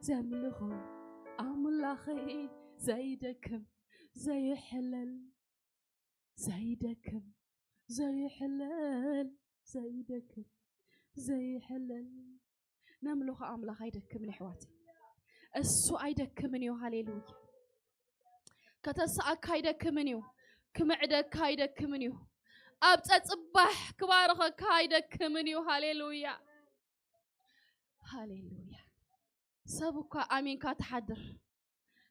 ዘምልኾ ኣምላኸይ፣ ዘይደክም፣ ዘይሕለል፣ ዘይደክም፣ ዘይሕለል፣ ዘይደክም፣ ዘይሕለል። ነምልኾ ኣምላኽ ኣይደክምን፣ ኣሕዋተይ። እሱ ኣይደክምን እዩ። ሃሌሉያ። ከተስኣካ ኣይደክምን እዩ። ክምዕደካ ኣይደክምን እዩ። ኣብ ጸጽባሕ ክባርኸካ ኣይደክምን እዩ። ሃሌሉያ። ሃሌሉያ። ሰብ እኳ ኣሚንካ ትሓድር።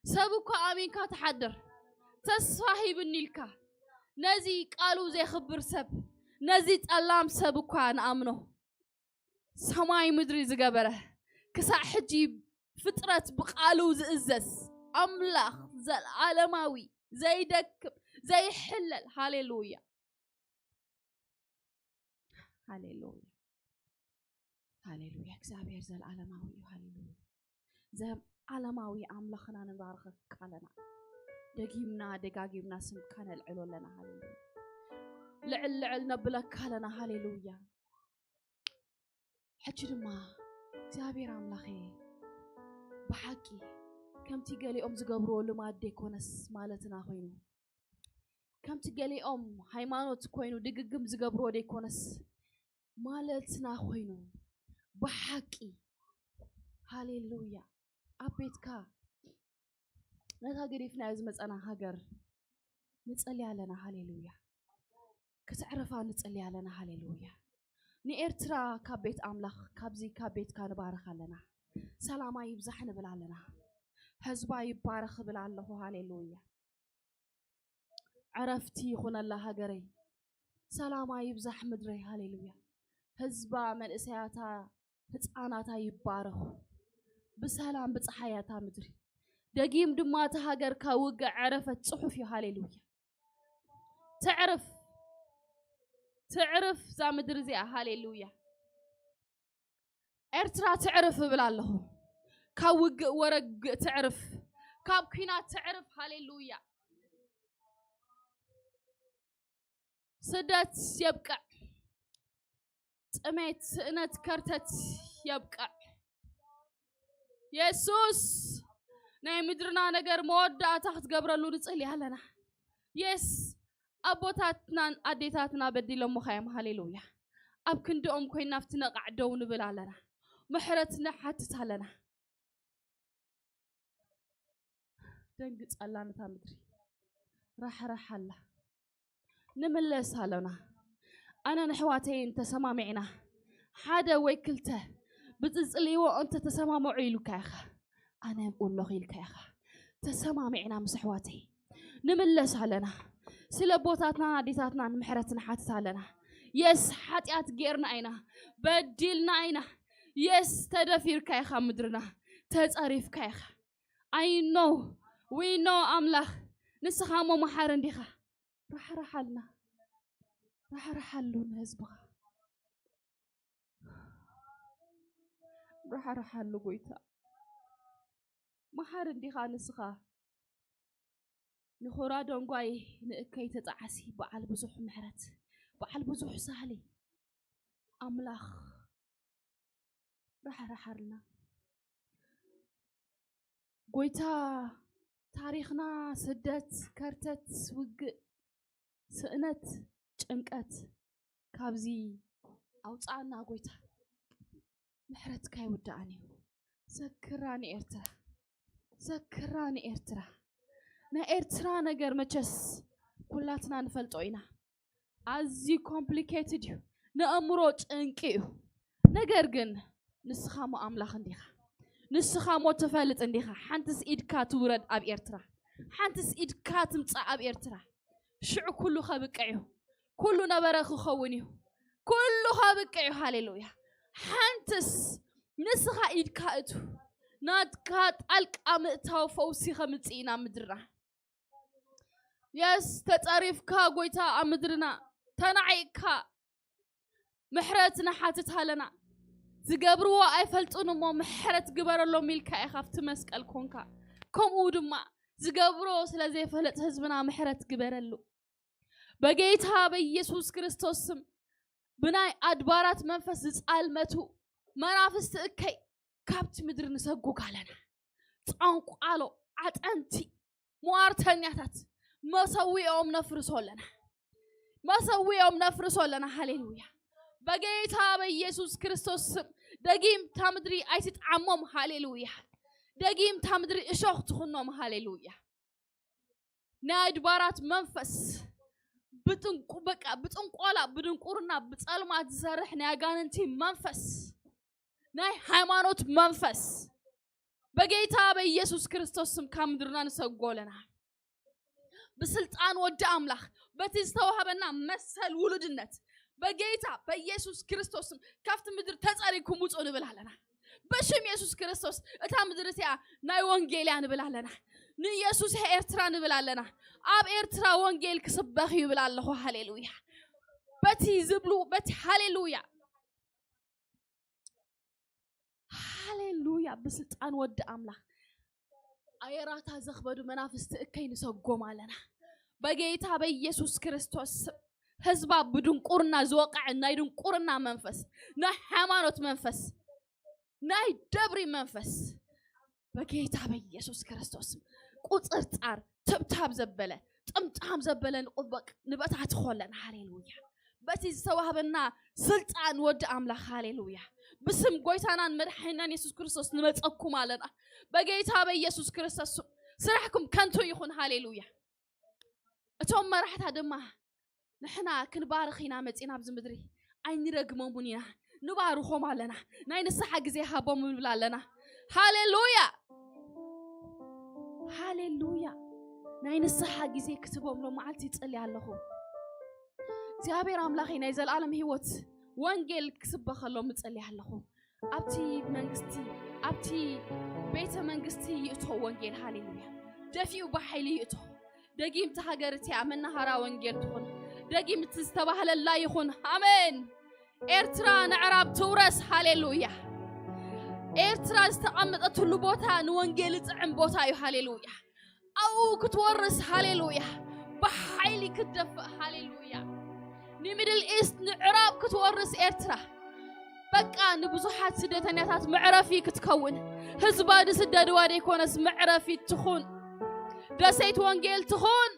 ሰብ እኳ ኣሚንካ ትሓድር። ተስፋ ሂብኒ ኢልካ። ነዚ ቃሉ ዘየኽብር ሰብ፣ ነዚ ጠላም ሰብ እኳ ንኣምኖ። ሰማይ ምድሪ ዝገበረ፣ ክሳዕ ሕጂ ፍጥረት ብቃሉ ዝእዘዝ ኣምላኽ፣ ዘልኣለማዊ፣ ዘይደክም፣ ዘይሕለል። ሃሌሉያ። ሃሌሉያ፣ ሃሌሉያ። እግዚኣብሔር ዘለዓለማዊ እዩ። ሃሌሉያ። ዘለዓለማዊ ኣምላኽና ንባርኸካ ኣለና። ደጊምና ደጋጊምና ስምካ ነልዕሎ ኣለና። ሃሌሉያ። ልዕል ልዕል ነብለካ ኣለና። ሃሌሉያ። ሕጂ ድማ እግዚኣብሔር ኣምላኸ፣ ብሓቂ ከምቲ ገሊኦም ዝገብርዎ ልማድ ደይኮነስ ማለትና ኮይኑ፣ ከምቲ ገሊኦም ሃይማኖት ኮይኑ ድግግም ዝገብርዎ ደይኮነስ ማለትና ኮይኑ፣ ብሓቂ፣ ሃሌሉያ፣ ኣብ ቤትካ ነታ ገዲፍናዮ ዝመጸና ሃገር ንጸሊ ኣለና። ሃሌሉያ። ክትዕርፋ ንጸሊ ኣለና። ሃሌሉያ። ንኤርትራ ካብ ቤት ኣምላኽ፣ ካብዚ ካብ ቤትካ ንባርኽ ኣለና። ሰላማ ይብዛሕ ንብል ኣለና። ህዝባ ይባረኽ እብል ኣለኹ። ሃሌሉያ። ዕረፍቲ ይኹነላ ሃገረይ። ሰላማ ይብዛሕ ምድረይ። ሃሌሉያ። ህዝባ፣ መንእሰያታ፣ ህፃናታ ይባረኹ። ብሰላም ብፀሓያታ ምድሪ። ደጊም ድማ እታ ሃገር ካብ ውግእ ዕረፈት ጽሑፍ እዩ። ሃሌሉያ። ትዕርፍ፣ ትዕርፍ እዛ ምድሪ እዚኣ። ሃሌሉያ። ኤርትራ ትዕርፍ እብል ኣለኹ። ካብ ውግእ ወረግእ ትዕርፍ፣ ካብ ኲናት ትዕርፍ። ሃሌሉያ። ስደት የብቅዕ። ጥሜት፣ ስእነት፣ ከርተት የብቅዕ። የሱስ ናይ ምድርና ነገር መወዳእታ ክትገብረሉ ንጽሊ ኣለና። የስ፣ ኣቦታትናን ኣዴታትና በዲሎምኻ እዮም። ሃሌሉያ። ኣብ ክንድኦም ኮይና ኣብቲ ነቓዕ ደው ንብል ኣለና። ምሕረት ንሓትት ኣለና። ደንግጻላ ነታ ምድሪ። ራሕራሕ ኣላ። ንምለስ ኣለና። ኣነን ኣሕዋተይን ተሰማሚዕና፣ ሓደ ወይ ክልተ ብጽጽልዎ እንተ ተሰማምዑ ኢሉካ ኢኻ። ኣነ ኣብኡ ኣለኹ ኢልካ ኢኻ። ተሰማሚዕና ምስ ኣሕዋተይ ንምለስ ኣለና። ስለ ኣቦታትናን ኣዴታትናን ምሕረት ንሓትት ኣለና። የስ፣ ሓጢኣት ጌርና ኢና፣ በዲልና ኢና። የስ፣ ተደፊርካ ኢኻ ምድርና፣ ተጸሪፍካ ኢኻ። I know, we know ኣምላኽ፣ ንስኻ እሞ መሓሪ እንዲኻ። ራሕራሓልና፣ ራሕራሓሉ ንህዝብኻ፣ ራሕራሓሉ ጎይታ። መሓሪ እንዲኻ ንስኻ። ንኹራ ደንጓይ ንእከይ ተጣዓሲ በዓል ብዙሕ ምሕረት፣ በዓል ብዙሕ ሳህሊ ኣምላኽ ራሕራሓልና። ጎይታ፣ ታሪኽና ስደት፣ ከርተት፣ ውግእ፣ ስእነት፣ ጭንቀት ካብዚ ኣውፅኣና ጎይታ። ምሕረትካ ይውዳኣን እዩ። ዘክራ ንኤርትራ፣ ዘክራ ንኤርትራ። ናይ ኤርትራ ነገር መቸስ ኩላትና ንፈልጦ ኢና። ኣዝዩ ኮምፕሊኬትድ እዩ፣ ንኣእምሮ ጭንቂ እዩ። ነገር ግን ንስኻ ሞ ኣምላኽ እንዲኻ፣ ንስኻ ሞ ትፈልጥ እንዲኻ። ሓንትስ ኢድካ ትውረድ ኣብ ኤርትራ፣ ሓንትስ ኢድካ ትምጻእ ኣብ ኤርትራ። ሽዑ ኩሉ ከብቅዕ እዩ፣ ኩሉ ነበረ ክኸውን እዩ፣ ኩሉ ከብቅዕ እዩ። ሃሌሉያ። ሓንትስ ንስኻ ኢድካ እቱ፣ ናትካ ጣልቃ ምእታው ፈውሲ ከምጽእ ኢና ምድርና። የስ፣ ተጸሪፍካ ጎይታ ኣብ ምድርና ተናዒቕካ ምሕረት ንሓትት ኣለና። ዝገብርዎ ኣይፈልጡን እሞ ምሕረት ግበረሎም ኢልካ ኢኻ ኣብቲ መስቀል ኮንካ። ከምኡ ድማ ዝገብሮ ስለ ዘይፈለጥ ህዝብና ምሕረት ግበረሉ። በጌታ በኢየሱስ ክርስቶስ ስም ብናይ ኣድባራት መንፈስ ዝጻልመቱ መናፍስቲ እከይ ካብቲ ምድሪ ንሰጉግ ኣለና። ጸንቋሎ፣ ዓጠንቲ፣ ሟርተኛታት መሰዊኦም ነፍርሶ ኣለና። መሰዊኦም ነፍርሶ ኣለና። ሃሌሉያ። በጌታ በኢየሱስ ክርስቶስ ስም ደጊም እታ ምድሪ ኣይትጥዓሞም። ሃሌሉያ። ደጊም እታ ምድሪ እሾኽ ትኹኖም። ሃሌሉያ። ናይ ኣድባራት መንፈስ ብጥንቁ-፣ በቃ ብጥንቆላ፣ ብድንቁርና፣ ብጸልማት ዝሰርሕ ናይ ኣጋንንቲ መንፈስ፣ ናይ ሃይማኖት መንፈስ በጌታ በኢየሱስ ክርስቶስ ስም ካብ ምድርና ንሰጎ ኣለና። ብስልጣን ወዲ ኣምላኽ በቲ ዝተዋህበና መሰል ውሉድነት በጌታ በኢየሱስ ክርስቶስ ስም ካብቲ ምድሪ ተጸሪግኩም ውጹ ንብል ኣለና። በሽም የሱስ ክርስቶስ እታ ምድሪ እቲኣ ናይ ወንጌል እያ ንብል ኣለና። ንየሱስ ኤርትራ ንብል ኣለና። ኣብ ኤርትራ ወንጌል ክስበኽ ይብል ኣለኹ። ሃሌሉያ። በቲ ዝብሉ በቲ ሃሌሉያ ሃሌሉያ ብስልጣን ወዲ ኣምላኽ ኣየራታ ዘኽበዱ መናፍስቲ እከይ ንሰጎም ኣለና በጌታ በኢየሱስ ክርስቶስ ስም። ህዝባ ብድንቁርና ዝወቀዐ ናይ ድንቁርና መንፈስ፣ ናይ ሃይማኖት መንፈስ፣ ናይ ደብሪ መንፈስ በጌታ በኢየሱስ ክርስቶስ ስም ቁፅርፃር ትብታብ ዘበለ ጥምጣም ዘበለ ንቁበቅ ንበታት ኾለን። ሃሌሉያ። በቲ ዝተዋህበና ስልጣን ወዲ ኣምላኽ ሃሌሉያ። ብስም ጎይታናን መድሓኒናን የሱስ ክርስቶስ ንመፀኩም ኣለና በጌታ በኢየሱስ ክርስቶስ ስም። ስራሕኩም ከንቱ ይኹን። ሃሌሉያ። እቶም መራሕታ ድማ ንሕና ክንባርኽ ኢና መፂና ኣብዚ ምድሪ ኣይንረግመሙን ኢና ንባርኾም ኣለና። ናይ ንስሓ ግዜ ሃቦም ንብል ኣለና። ሃሌሉያ ሃሌሉያ። ናይ ንስሓ ግዜ ክትቦም ሎ መዓልቲ ይፅሊ ኣለኹ። እግዚኣብሔር ኣምላኸይ ናይ ዘለኣለም ህይወት ወንጌል ክስበኸሎም እፅሊ ኣለኹ። ኣብቲ መንግስቲ ኣብቲ ቤተ መንግስቲ ይእቶ ወንጌል። ሃሌሉያ። ደፊኡ ብሓይሊ ይእቶ። ደጊም እቲ ሃገር እቲኣ መናሃራ ወንጌል ትኹን። ደጊም እቲ ዝተባህለላ ይኹን። ኣሜን። ኤርትራ ንዕራብ ትውረስ። ሃሌሉያ። ኤርትራ ዝተቐመጠትሉ ቦታ ንወንጌል ዝጥዕም ቦታ እዩ። ሃሌሉያ። ኣብኡ ክትወርስ። ሃሌሉያ። ብሓይሊ ክትደፍእ። ሃሌሉያ። ንሚድል ኢስት ንዕራብ ክትወርስ ኤርትራ በቃ ንብዙሓት ስደተኛታት መዕረፊ ክትከውን ህዝባ ንስደድዋ ደይኮነስ መዕረፊ ትኹን ደሰይት ወንጌል ትኹን።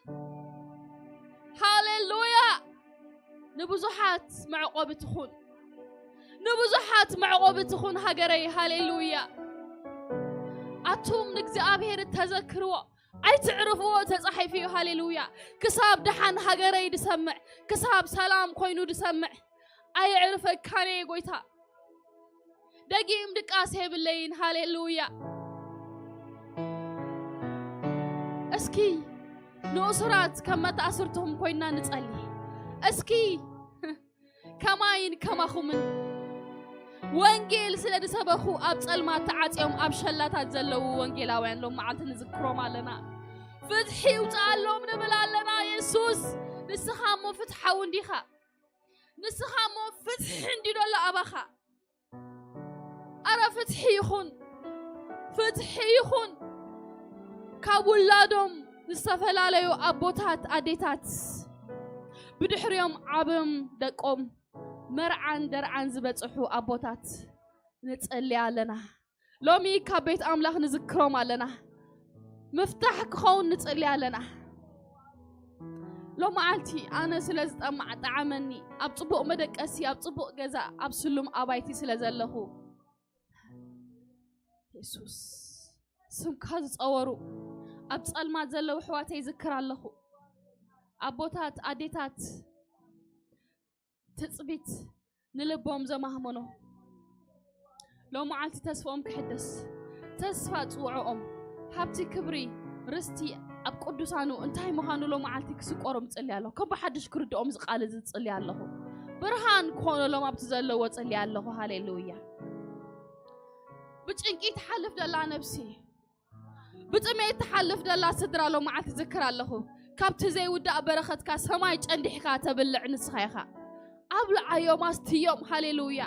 ሃሌሉያ። ንብዙሓት መዕቆቢ ትኹን ንብዙሓት መዕቆቢ ትኹን ሃገረይ። ሃሌሉያ። ኣቱም ንእግዚኣብሔር እተዘክርዎ ኣይትዕርፍዎ ተጻሒፉ እዩ። ሃሌሉያ። ክሳብ ደሓን ሃገረይ ድሰምዕ ክሳብ ሰላም ኮይኑ ድሰምዕ ኣይዕርፈካን እየ ጎይታ። ደጊም ድቃስ የብለይን። ሃሌሉያ። እስኪ ንእሱራት ከም መተኣስርትኹም ኮይና ንጸሊ። እስኪ ከማይን ከማኹምን ወንጌል ስለ ዝሰበኹ ኣብ ጸልማት ተዓጽዮም ኣብ ሸላታት ዘለዉ ወንጌላውያን ሎም መዓልቲ ንዝክሮም ኣለና። ፍትሒ ይውፅኣሎም ንብል ኣለና። የሱስ ንስኻ እሞ ፍትሓዊ እንዲኻ። ንስኻ እሞ ፍትሒ እንዲ ዶሎ ኣባኻ። ኣረ ፍትሒ ይኹን ፍትሒ ይኹን። ካብ ውላዶም ዝተፈላለዩ ኣቦታት ኣዴታት ብድሕሪኦም ዓብም ደቆም መርዓን ደርዓን ዝበፅሑ ኣቦታት ንጸሊ ኣለና። ሎሚ ካብ ቤት ኣምላኽ ንዝክሮም ኣለና። ምፍታሕ ክኸውን ንጸሊ ኣለና። ሎመዓልቲ ኣነ ስለ ዝጠማዕ ጠዓመኒ ኣብ ጽቡቕ መደቀሲ ኣብ ጽቡቕ ገዛ ኣብ ስሉም ኣባይቲ ስለ ዘለኹ የሱስ ስምካ ዝጸወሩ ኣብ ጸልማት ዘለዉ ኣሕዋተይ ይዝክር ኣለኹ። ኣቦታት ኣዴታት ትጽቢት ንልቦም ዘማህመኖ ሎመዓልቲ ተስፋኦም ክሕደስ ተስፋ ጽውዕኦም ሃብቲ ክብሪ ርስቲ ኣብ ቅዱሳኑ እንታይ ምዃኑ ሎመዓልቲ ክስቆሮም ጽሊ ኣለኹ። ከም ብሓድሽ ክርድኦም ዝቃል እዚ ጽሊ ኣለኹ። ብርሃን ክኾነሎም ኣብቲ ዘለዎ ጽሊ ኣለኹ። ሃሌሉያ። ብጭንቂ ትሓልፍ ደላ ነብሲ ብጥሜት ትሓልፍ ደላ ስድራ ሎም መዓልቲ ዝክር ኣለኹ። ካብቲ ዘይውዳእ በረኸትካ ሰማይ ጨንዲሕካ ተብልዕ ንስኻ ኢኻ። ኣብልዓዮም ኣስትዮም። ሃሌሉያ።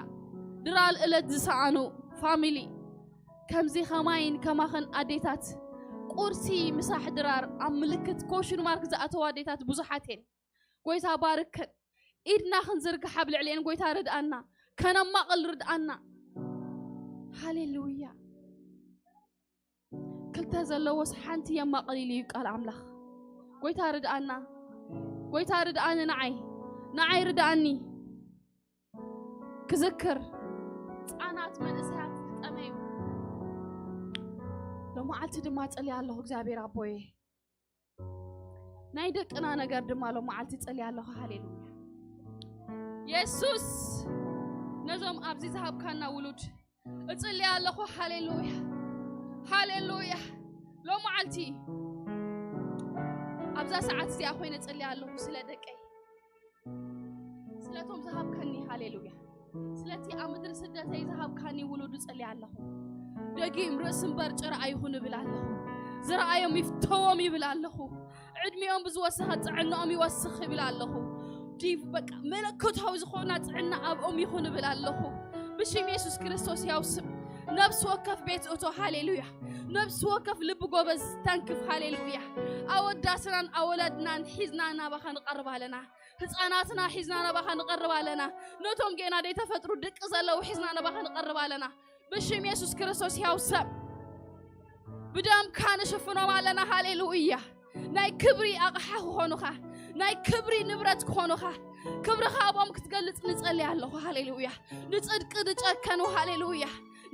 ድራር እለት ዝሰኣኑ ፋሚሊ ከምዚ ከማይን ከማኸን ኣዴታት ቁርሲ ምሳሕ ድራር ኣብ ምልክት ኮሽን ማርክ ዝኣተዋ ኣዴታት ብዙሓት እየን። ጎይታ ባርከን። ኢድና ክንዝርግሕ ኣብ ልዕሊኤን ጎይታ ርድኣና። ከነማቕል ርድኣና። ሃሌሉያ። ክልተ ዘለዎስ ሓንቲ የማቕል ኢሉ እዩ ቃል ኣምላኽ። ጎይታ ርድኣና። ጎይታ ርድኣኒ ንዓይ ንዓይ ርድኣኒ። ክዝክር ህፃናት መንእሰያት ዝጠመዩ ሎመዓልቲ ድማ ጸልያ ኣለኹ እግዚኣብሔር ኣቦየ። ናይ ደቅና ነገር ድማ ሎም መዓልቲ ጸልያ ኣለኹ። ሃሌሉያ የሱስ ነዞም ኣብዚ ዝሃብካና ውሉድ እጽልያ ኣለኹ። ሃሌሉያ ሃሌሉያ። ሎም መዓልቲ ኣብዛ ሰዓት እዚኣ ኮይነ እጽልያ ኣለኹ ስለ ደቀይ ስለቶም ዝሃብካኒ። ሃሌሉያ ስለቲ ኣብ ምድሪ ስደተይ ዝሃብካኒ ውሉድ እጽልያ ኣለኹ። ደጊም ርእሲ እምበር ጭራ ኣይኹን እብል ኣለኹ። ዝረኣዮም ይፍተዎም ይብል ኣለኹ። ዕድሚኦም ብዝወሰኸ ጥዕናኦም ይወስኽ ይብል ኣለኹ። ዲቭ በቃ መለኮታዊ ዝኾና ጥዕና ኣብኦም ይኹን እብል ኣለኹ። ብሽም የሱስ ክርስቶስ ያው ስም ነብሲ ወከፍ ቤት እቶ። ሃሌሉያ። ነብሲ ወከፍ ልቢ ጎበዝ ተንክፍ። ሃሌሉያ። ኣወዳስናን ኣወላድናን ሒዝና ናባኻ ንቐርብ ኣለና። ህፃናትና ሒዝና ናባኻ ንቐርብ ኣለና። ነቶም ጌና ደይተፈጥሩ ድቂ ዘለዉ ሒዝና ናባኻ ንቐርብ ኣለና። ብሽም የሱስ ክርስቶስ ያው ሰብ ብደምካ ንሽፍኖም ኣለና። ሃሌሉያ። ናይ ክብሪ ኣቕሓ ክኾኑኻ፣ ናይ ክብሪ ንብረት ክኾኑኻ፣ ክብርኻ ኣብኦም ክትገልጽ ንጸሊ ኣለኹ። ሃሌሉያ። ንጽድቂ ዝጨከኑ፣ ሃሌሉያ፣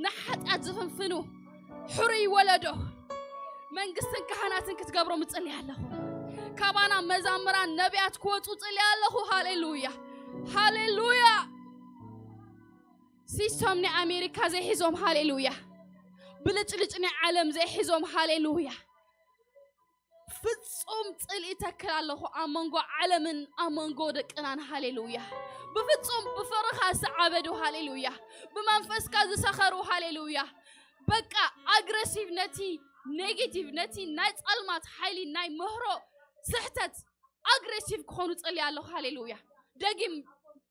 ንሓጢኣት ዝፍንፍኑ፣ ሕሩይ ወለዶ፣ መንግስትን ካህናትን ክትገብሮም እጽሊ ኣለኹ። ካባና መዛምራን ነቢያት ክወጹ እጽሊ ኣለኹ። ሃሌሉያ። ሃሌሉያ። ሲስተም ናይ ኣሜሪካ ዘይሒዞም፣ ሃሌሉያ። ብልጭልጭ ናይ ዓለም ዘይሒዞም፣ ሃሌሉያ። ፍጹም ጽልኢ ተክል ኣለኹ ኣብ መንጎ ዓለምን ኣብ መንጎ ደቅናን፣ ሃሌሉያ። ብፍጹም ብፍቕርኻ ዝዓበዱ፣ ሃሌሉያ። ብመንፈስካ ዝሰኸሩ፣ ሃሌሉያ። በቃ ኣግረሲቭ ነቲ ኔጌቲቭ፣ ነቲ ናይ ጸልማት ሓይሊ፣ ናይ ምህሮ ስሕተት ኣግሬሲቭ ክኾኑ ጸልየ ኣለኹ። ሃሌሉያ። ደጊም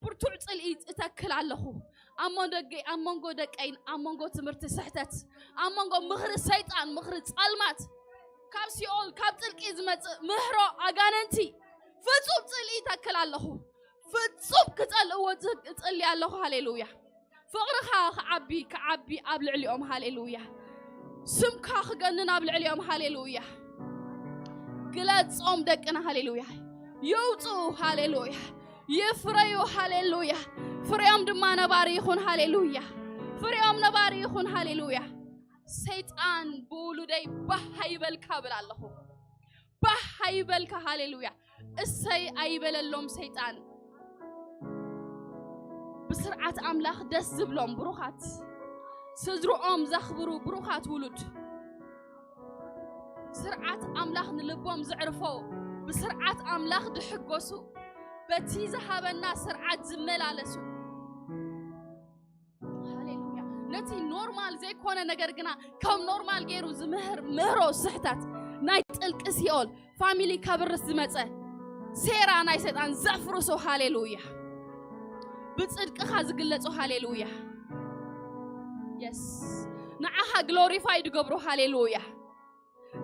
ብርቱዕ ጽልኢ እተክል ኣለኹ። ኣብ መንጎ ደገይ፣ ኣብ መንጎ ደቀይን ኣብ መንጎ ትምህርቲ ስሕተት፣ ኣብ መንጎ ምኽሪ ሰይጣን፣ ምኽሪ ጸልማት፣ ካብ ሲኦል፣ ካብ ጥልቂ ዝመጽእ ምህሮ ኣጋንንቲ፣ ፍጹም ጽልኢ እተክል ኣለኹ። ፍጹም ክጸልእዎ ዝ-፣ እጸሊ ኣለኹ። ሃሌሉያ። ፍቕርኻ ክዓቢ፣ ክዓቢ ኣብ ልዕሊኦም። ሃሌሉያ። ስምካ ክገንን ኣብ ልዕሊኦም። ሃሌሉያ። ግለጾም ደቅና። ሃሌሉያ። ይውጽኡ። ሃሌሉያ። ይፍረዩ። ሃሌሉያ። ፍሬኦም ድማ ነባሪ ይኹን። ሃሌሉያ። ፍሬኦም ነባሪ ይኹን። ሃሌሉያ። ሰይጣን ብውሉደይ ባህ ኣይበልካ ብል ኣለኹ። ባህ ኣይበልካ። ሃሌሉያ። እሰይ ኣይበለሎም ሰይጣን። ብስርዓት ኣምላኽ ደስ ዝብሎም ብሩኻት፣ ስድርኦም ዘኽብሩ ብሩኻት ውሉድ፣ ስርዓት ኣምላኽ ንልቦም ዘዕርፎ፣ ብስርዓት ኣምላኽ ዝሕጎሱ፣ በቲ ዝሃበና ስርዓት ዝመላለሱ። ሃሌሉያ። ነቲ ኖርማል ዘይኮነ ነገር ግና ከም ኖርማል ገይሩ ዝምህር ምህሮ ስሕተት ናይ ጥልቂ ሲኦል ፋሚሊ ከብርስ ዝመጸ ሴራ ናይ ሰይጣን ዘፍርሶ። ሃሌሉያ። ብጽድቅኻ ዝግለጹ። ሃሌሉያ። የስ። ንዓኻ ግሎሪፋይ ዝገብሩ። ሃሌሉያ።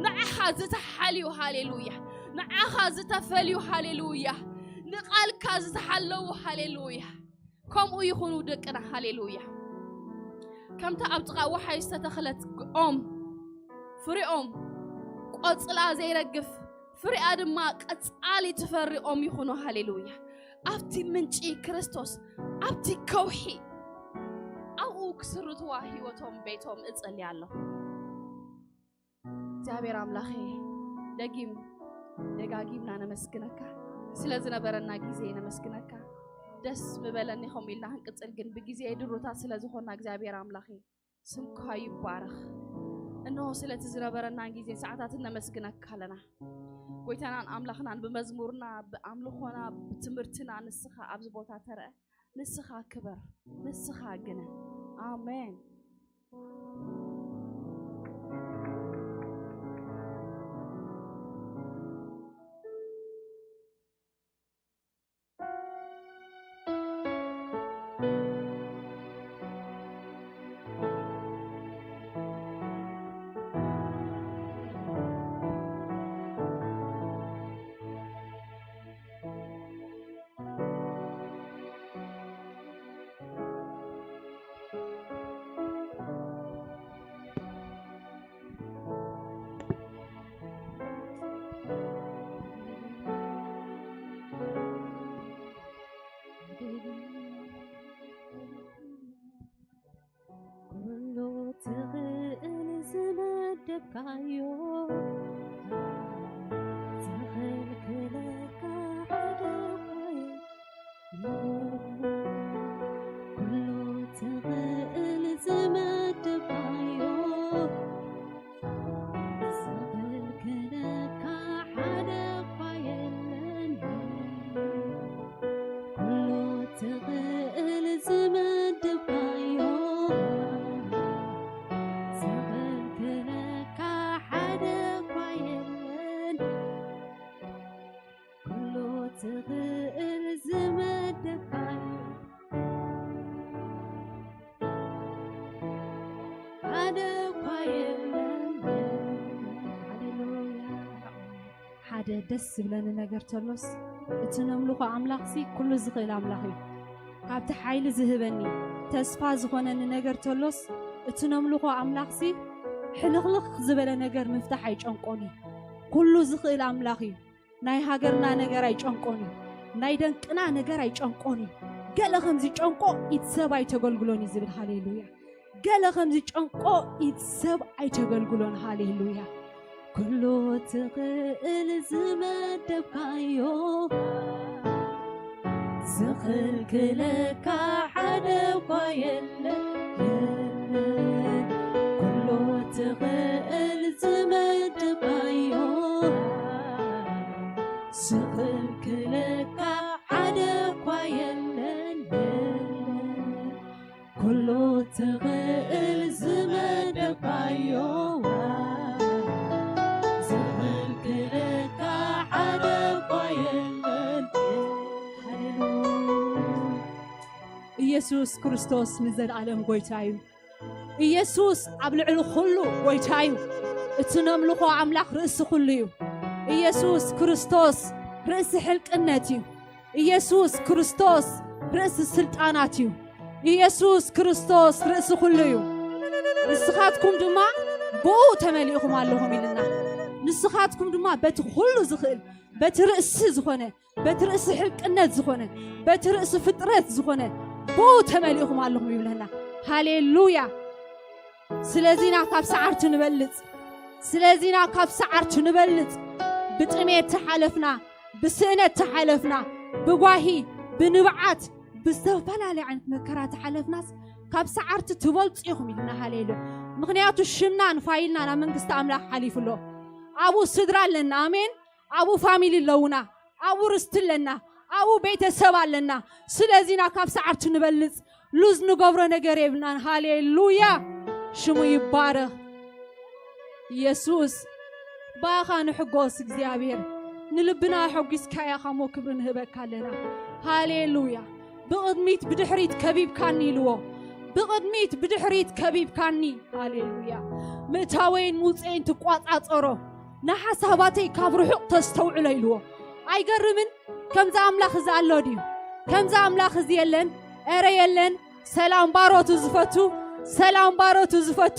ንዓኻ ዝተሓልዩ። ሃሌሉያ። ንዓኻ ዝተፈልዩ። ሃሌሉያ። ንቓልካ ዝተሓለዉ። ሃሌሉያ። ከምኡ ይኹኑ ደቅና። ሃሌሉያ። ከምታ ኣብ ጥቓ ወሓይ ዝተተኽለት ኦም ፍሬኦም ቆጽላ ዘይረግፍ ፍሬኣ ድማ ቀጻሊ ትፈሪ ኦም ይኹኑ። ሃሌሉያ። ኣብቲ ምንጪ ክርስቶስ፣ ኣብቲ ከውሒ፣ ኣብኡ ክስርትዋ ህይወቶም ቤቶም እጸሊ ኣለኹ። እግዚኣብሔር ኣምላኸ፣ ደጊም ደጋጊምና ነመስግነካ። ስለ ዝነበረና ግዜ ነመስግነካ። ደስ ምበለኒ ከምኡ ኢልና ክንቅጽል፣ ግን ብግዜ ድሩታት ስለ ዝኾንና እግዚኣብሔር ኣምላኸ ስምካ ይባረኽ። እንሆ ስለቲ ዝነበረናን ግዜ ሰዓታትን ነመስግነካ ኣለና። ጎይታናን ኣምላኽናን ብመዝሙርና፣ ብኣምልኾና፣ ብትምህርትና ንስኻ ኣብዚ ቦታ ተረአ። ንስኻ ክበር፣ ንስኻ ግነ። ኣሜን። ኩሉ ትኽእል ዝመደብካዮ፣ ዝኽልክለካ ሓደ እኳ የለን። ኩሉ ትኽእል ዝመደብካዮ፣ ዝኽልክለካ ሓደ እኳ የለን። ኩሉ ትኽእል ዝመደብካዮ፣ ዝኽልክለካ ሓደ እኳ የለን። ኩሉ ትኽእል ደ-፣ ደስ ዝብለኒ ነገር ተሎስ፣ እቲ ነምልኾ ኣምላኽሲ ኩሉ ዝኽእል ኣምላኽ እዩ። ካብቲ ሓይሊ ዝህበኒ ተስፋ ዝኾነኒ ነገር ተሎስ፣ እቲ ነምልኾ ኣምላኽሲ ሕልኽልኽ ዝበለ ነገር ምፍታሕ ኣይጨንቆን እዩ። ኩሉ ዝኽእል ኣምላኽ እዩ። ናይ ሃገርና ነገር ኣይጨንቆን እዩ። ናይ ደንቅና ነገር ኣይጨንቆን እዩ። ገለ ከም ዝጨንቆ ኢድ ሰብ ኣይተገልግሎን እዩ ዝብል። ሃሌሉያ። ገለ ከም ዝጨንቆ ኢድ ሰብ ኣይተገልግሎን። ሃሌሉያ። ኩሉ ትኽእል ዝመደብካዮ፣ ዝኽልክለካ ሓደ እኳ የለን፣ የለን። ኩሉ ትኽእል ዝመደብካዮ፣ ዝኽልክለካ ሓደ እኳ የለን፣ የለን። ኩሉ ትኽእል ዝመደብካዮ፣ ዝኽልክለካ ሓደ እኳ የለን። ሃሌሉያ። ኢየሱስ ክርስቶስ ንዘለኣለም ጎይታ እዩ። ኢየሱስ ኣብ ልዕሊ ኩሉ ጎይታ እዩ። እቲ ነምልኾ ኣምላኽ ርእሲ ኩሉ እዩ። ኢየሱስ ክርስቶስ ርእሲ ሕልቅነት እዩ። ኢየሱስ ክርስቶስ ርእሲ ስልጣናት እዩ። ኢየሱስ ክርስቶስ ርእሲ ኩሉ እዩ። ንስኻትኩም ድማ ብኡ ተመሊእኹም ኣለኹም ኢልና። ንስኻትኩም ድማ በቲ ኩሉ ዝኽእል፣ በቲ ርእሲ ዝኾነ፣ በቲ ርእሲ ሕልቅነት ዝኾነ፣ በቲ ርእሲ ፍጥረት ዝኾነ ብኡ ተመሊእኹም ኣለኹም ይብለና። ሃሌሉያ። ስለዚና ካብ ሰዓርቲ ንበልጽ፣ ስለዚና ካብ ሰዓርቲ ንበልጽ። ብጥሜት ተሓለፍና፣ ብስእነት ተሓለፍና፣ ብጓሂ፣ ብንብዓት፣ ብዝተፈላለየ ዓይነት መከራ ተሓለፍናስ ካብ ሰዓርቲ ትበልጹ ኢኹም ኢልና። ሃሌሉያ። ምኽንያቱ ሽምናን ፋይልናን ኣብ መንግስቲ ኣምላኽ ሓሊፉ ኣሎ። ኣብኡ ስድራ ኣለና። ኣሜን። ኣብኡ ፋሚሊ ኣለውና። ኣብኡ ርስቲ ኣለና። ኣብኡ ቤተሰብ ኣለና። ስለዚና ካብ ሰዓርቲ ንበልጽ። ሉዝ ንገብሮ ነገር የብልናን። ሃሌሉያ። ሽሙ ይባረኽ። ኢየሱስ፣ ብኣኻ ንሕጎስ እግዚኣብሔር። ንልብና ኣሐጒስካያ ኻሞ ክብሪ ንህበካ ኣለና። ሃሌሉያ። ብቕድሚት ብድሕሪት ከቢብካኒ ኢልዎ። ብቕድሚት ብድሕሪት ከቢብካኒ። ሃሌሉያ። ምእታወይን ምውፀይን ትቋጻጸሮ። ንሓሳባተይ ካብ ርሑቕ ተስተውዕሎ ኢልዎ። ኣይገርምን? ከምዚ ኣምላኽ እዚ ኣሎ ድዩ? ከምዚ ኣምላኽ እዚ የለን? ኧረ የለን። ሰላም ባሮቱ ዝፈቱ፣ ሰላም ባሮቱ ዝፈቱ፣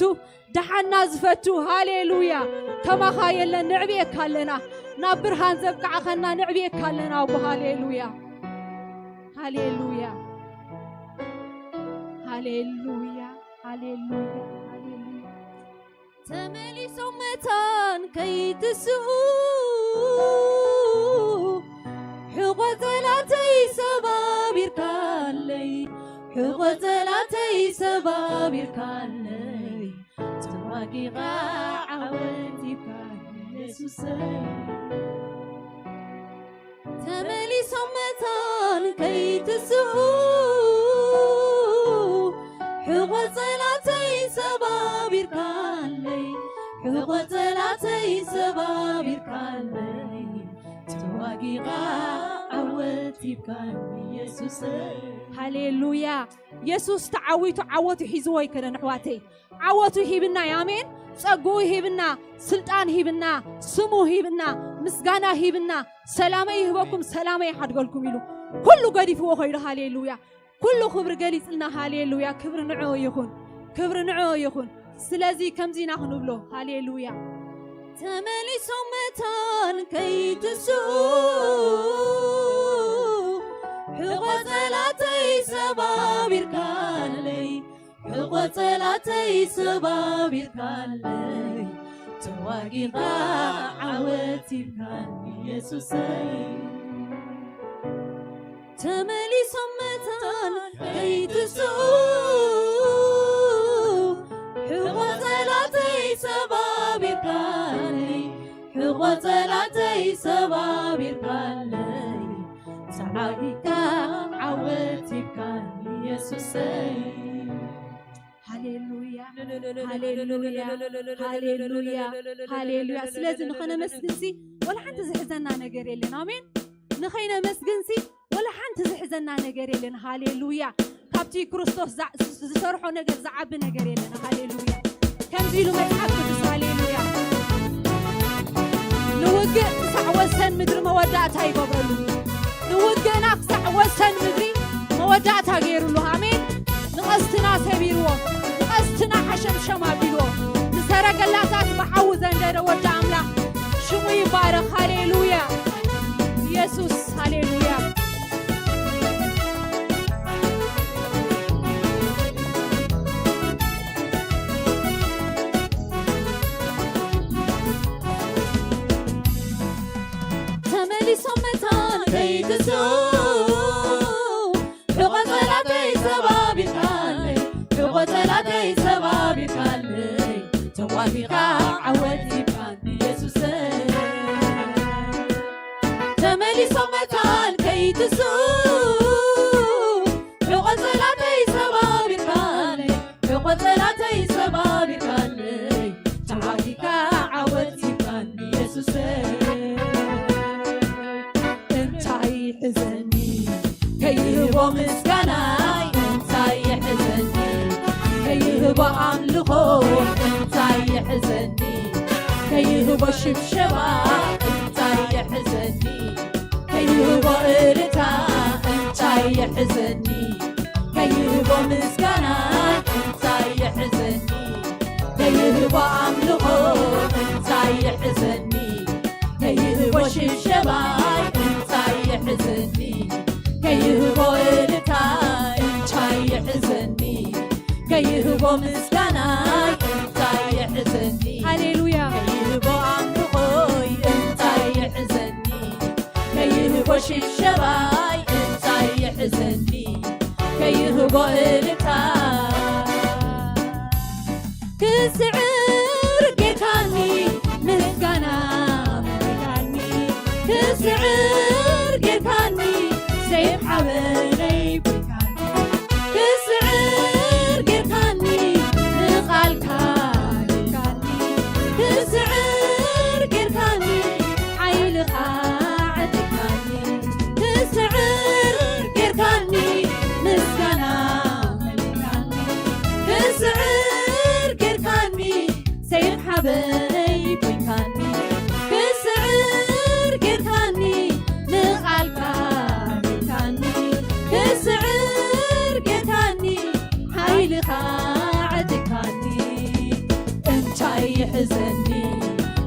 ደሓና ዝፈቱ። ሃሌሉያ። ከማኻ የለን። ንዕብየካ ኣለና። ናብ ብርሃን ዘብቃዕኸና ንዕብየካ ኣለና ኣቦ። ሃሌሉያ። ሃሌሉያ። ሃሌሉያ። ሃሌሉያ። ሃሌሉያ። ተመሊሶም መታን ከይትስኡ፣ ሕቖ ጸላተይ ሰባቢርካለይ፣ ሕቖ ጸላተይ ሰባቢርካለይ፣ ተዋጊኻ ዓወት ሂብካኒ ኢየሱሰይ። ተመሊሶም መታን ከይትስኡ፣ ሕቖ ጸላተይ ሰባቢርካለይ፣ ሕቖ ጸላተይ ሰባቢርካለይ፣ ተዋጊኻ ዓወት ሂብካኒ ኢየሱሰይ። ሃሌሉያ። የሱስ ተዓዊቱ ዓወቱ ሒዝዎ ኣይኮነን ኣሕዋተይ። ዓወቱ ሂብና እዩ። ኣሜን። ጸግኡ ሂብና፣ ስልጣን ሂብና፣ ስሙ ሂብና፣ ምስጋና ሂብና፣ ሰላመይ ይህበኩም፣ ሰላመይ ይሓድገልኩም ኢሉ ኩሉ ገዲፍዎ ኸይዱ። ሃሌሉያ። ኩሉ ክብሪ ገሊጽልና። ሃሌሉያ። ክብሪ ንዕኡ ይኹን። ክብሪ ንዕኡ ይኹን። ስለዚ ከምዚ ኢና ክንብሎ። ሃሌሉያ። ተመሊሶም መታን ከይትስኡ፣ ሕቖ ጸላተይ ሰባቢርካለይ፣ ሕቖ ጸላተይ ሰባቢርካለይ፣ ተዋጊኻ ዓወት ሂብካኒ ኢየሱሰይ። ተመሊሶም መታን ከይትስኡ፣ ሕቖ ጸላተይ ሰባቢርካለይ፣ ሕቖ ጸላተይ ሰባቢርካለይ፣ ተዓዊትካ ዓወት ሂብካኒ ኢየሱሰይ። ሃሌሉያ፣ ሃሌሉያ፣ ሃሌሉያ፣ ሃሌሉያ። ስለዚ ንኸነመስግንሲ ወላ ሓንቲ ዝሕዘና ነገር የለን። ኣሜን። ንኸይነመስግንሲ ወላ ሓንቲ ዝሕዘና ነገር የለን። ሃሌሉያ። ካብቲ ክርስቶስ ዛ-፣ ዝሰርሖ ነገር ዝዓቢ ነገር የለን። ሃሌሉያ። ከምዚ ኢሉ መጽሓፍ ቅዱስ፣ ሃሌሉያ፣ "ንውግእ ክሳዕ ወሰ ምድሪ መወዳእታ ይገብረሉ። ንውግእና ክሳዕ ወሰን ምድሪ መወዳእታ ገይሩሉ። ኣሜን። ንቐስትና ሰቢርዎ፣ ንቐስትና ሓሸምሸም ኣቢልዎ፣ ንሰረገላታት ብሓዊ ዘንደደ ወዲ ኣምላኽ ሽሙ ይባረኽ። ሃሌሉያ። ኢየሱስ፣ ሃሌሉያ። ተመሊሶም መታን ከይትስኡ፣ ሕቖ ጸላተይ ሰባቢርካለይ፣ ሕቖ ጸላተይ ሰባቢርካለይ፣ ተዋጊኻ ዓወት ሂብካኒ ኢየሱሰይ። ተመሊሶም መታን ከይትስኡ፣ ሕቖ ጸላተይ ሰባቢርካለይ፣ ሕቖ ጸላተይ ሰባቢርካለይ፣ ተዋጊኻ ዓወት ሂብካኒ ኢየሱሰይ። እንታይ ይሕዘኒ ከይህቦ ምስጋናይ፣ እንታይ ይሕዘኒ ከይህቦ ኣምልኾ፣ እንታይ ይሕዘኒ ከይህቦ ሽብሸባ፣ እንታይ ይሕዘኒ ከይህቦ እልልታ፣ እንታይ ይሕዘኒ ከይህቦ ምስጋና፣ እንታይ ይሕዘኒ ከይህቦ ኣምልኾ፣ እንታይ ይሕዘኒ ከይህቦ ሽብሸባይ፣ እንታይ ይሕዘኒ ከይህቦ እልልታ፣ እንታይ ይሕዘኒ ከይህቦ ምስጋናይ፣ እንታይ ይሕዘኒ ሃሌሉያ። ከይህቦ ኣምልኾይ፣ እንታይ ይሕዘኒ ከይህቦ ሽብሸባይ፣ እንታይ ይሕዘኒ ከይህቦ እልልታ። ክስዕር ጌርካኒ ምስጋና መሊካኒ፣ ክስዕር ጌርካኒ ሰይፍ ሓበነይ ኮይንካኒ፣ ክስዕር ጌርካኒ ንቓልካ ጌርካኒ፣ ክስዕር ጌርካኒ ሓይልኻ ዓጢቕካኒ፣ ክስዕር ጌርካኒ ምስጋና መሊካኒ፣ ክስዕር ጌርካኒ ሰይፍ ሓበይ ኮይንካኒ፣ ክስዕር ጌርካኒ ንቓልካ ጌርካኒ፣ ክስዕር ጌርካኒ ሓይልኻ ዓጢቕካኒ። እንታይ ይሕዘኒ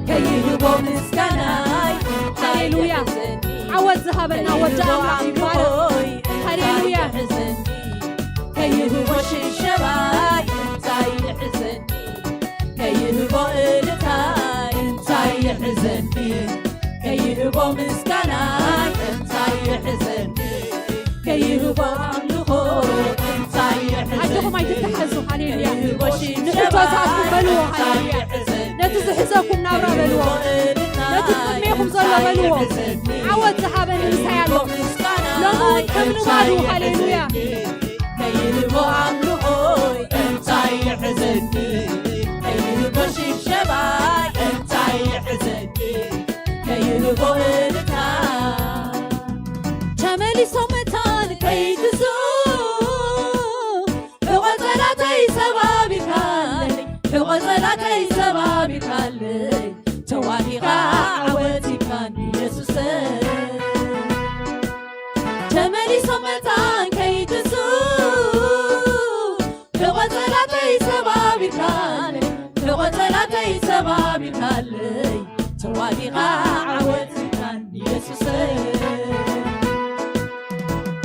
ከይህቦ ምስጋናይ፣ እንታይ ሃሌሉያ። ይሕዘኒ ዓወት ዝሃበና ወዲ ከይህቦ ኣምላኽ ይባረኽ። ኣምልኾይ፣ እንታይ ሃሌሉያ። ይሕዘኒ ከይህቦ ሽብሸባይ፣ እንታይ ይሕዘኒ ከይህቦ እልልታይ፣ እንታይ ይሕዘኒ ከይህቦ ምስጋናይ፣ እንታይ ይሕዘኒ ከይህቦ ኣምልኾ፣ እንታይ ይሕዘኒ ኣጆኹም ኣይትተሓዙ። ሃሌሉያ። ከይህቦ ንሕቶታትኩም ሽብሸባይ፣ በልዎ። እንታይ ሃሌሉያ። ይሕዘኒ ነቲ ዝሕዘኩም ናብራ በልዎ። ከይህቦ እልልታይ፣ ነቲ ቅድሜኹም ዘሎ እንታይ በልዎ። ይሕዘኒ ዓወት ዝሃበኒ ምሳይ ኣሎ። ከይህቦ ምስጋናይ፣ ሎሚ እውን ከም ልማዱ፣ እንታይ ሃሌሉያ። ይሕዘኒ ከይህቦ ኣምልኾይ፣ እንታይ ይሕዘኒ ከይህቦ ሽብሸባይ፣ እንታይ ይሕዘኒ ከይህቦ እልልታ። ተመሊሶም መታን ከይትስኡ፣ ሕቖ ጸላተይ ሰባቢርካለይ፣ ሕቖ ጸላተይ ሰባቢርካለይ፣ ተዋጊኻ ዓወት ሂብካኒ ኢየሱሰይ። ተመሊሶም መታን ከይትስኡ፣ ሕቖ ጸላተይ ሰባቢርካለይ፣ ሕቖ ጸላተይ ሰባቢርካለይ፣ ተዋጊኻ ዓወት ሂብካኒ ኢየሱሰይ።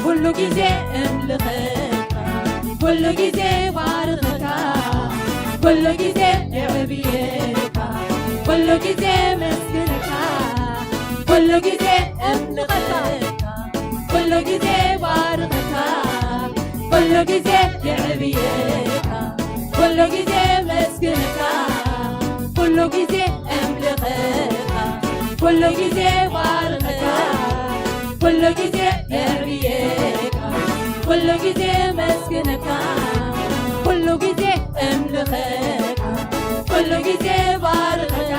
ኩሉ ግዜ እምልኸካ፣ ኩሉ ግዜ ባርኸካ፣ ኩሉ ግዜ የዕብየካ፣ ኩሉ ግዜ መስግነካ፣ ኩሉ ግዜ እምልኸካ፣ ኩሉ ግዜ ባርኸካ፣ ኩሉ ግዜ የዕብየካ፣ ኩሉ ግዜ መስግነካ፣ ኩሉ ግዜ እምልኸካ፣ ኩሉ ግዜ ባርኸካ፣ ኩሉ ግዜ የዕብየካ፣ ኩሉ ግዜ መስግነካ፣ ኩሉ ግዜ እምልኸካ፣ ኩሉ ግዜ ባርኸካ፣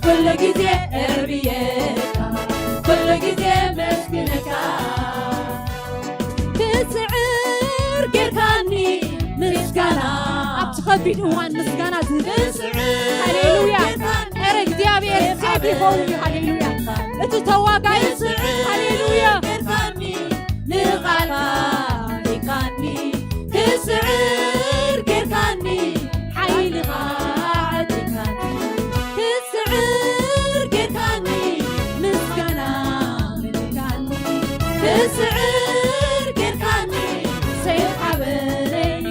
ኩሉ ግዜ የዕብየካ፣ ኩሉ ግዜ መስግነካ። ክስዕር ጌርካኒ ምስጋና። ኣብቲ ከቢድ እዋን ምስጋና ዝህብ። ክስዕር ሃሌሉያ። ጌርካኒ ኧረ እግዚኣብሔር ሴፍ ይኸውን እዩ። ሃሌሉያ። እቲ ተዋጋኢ። ሃሌሉያ። ጌርካኒ፣ ንቓልካ ሂብካኒ፣ ክስዕር ጌርካኒ፣ ሓይልኻ ኣዕጢንካኒ፣ ክስዕር ጌርካኒ፣ ምስጋና መሊእካኒ፣ ክስዕር ጌርካኒ፣ ሰይፍ ሓበነይ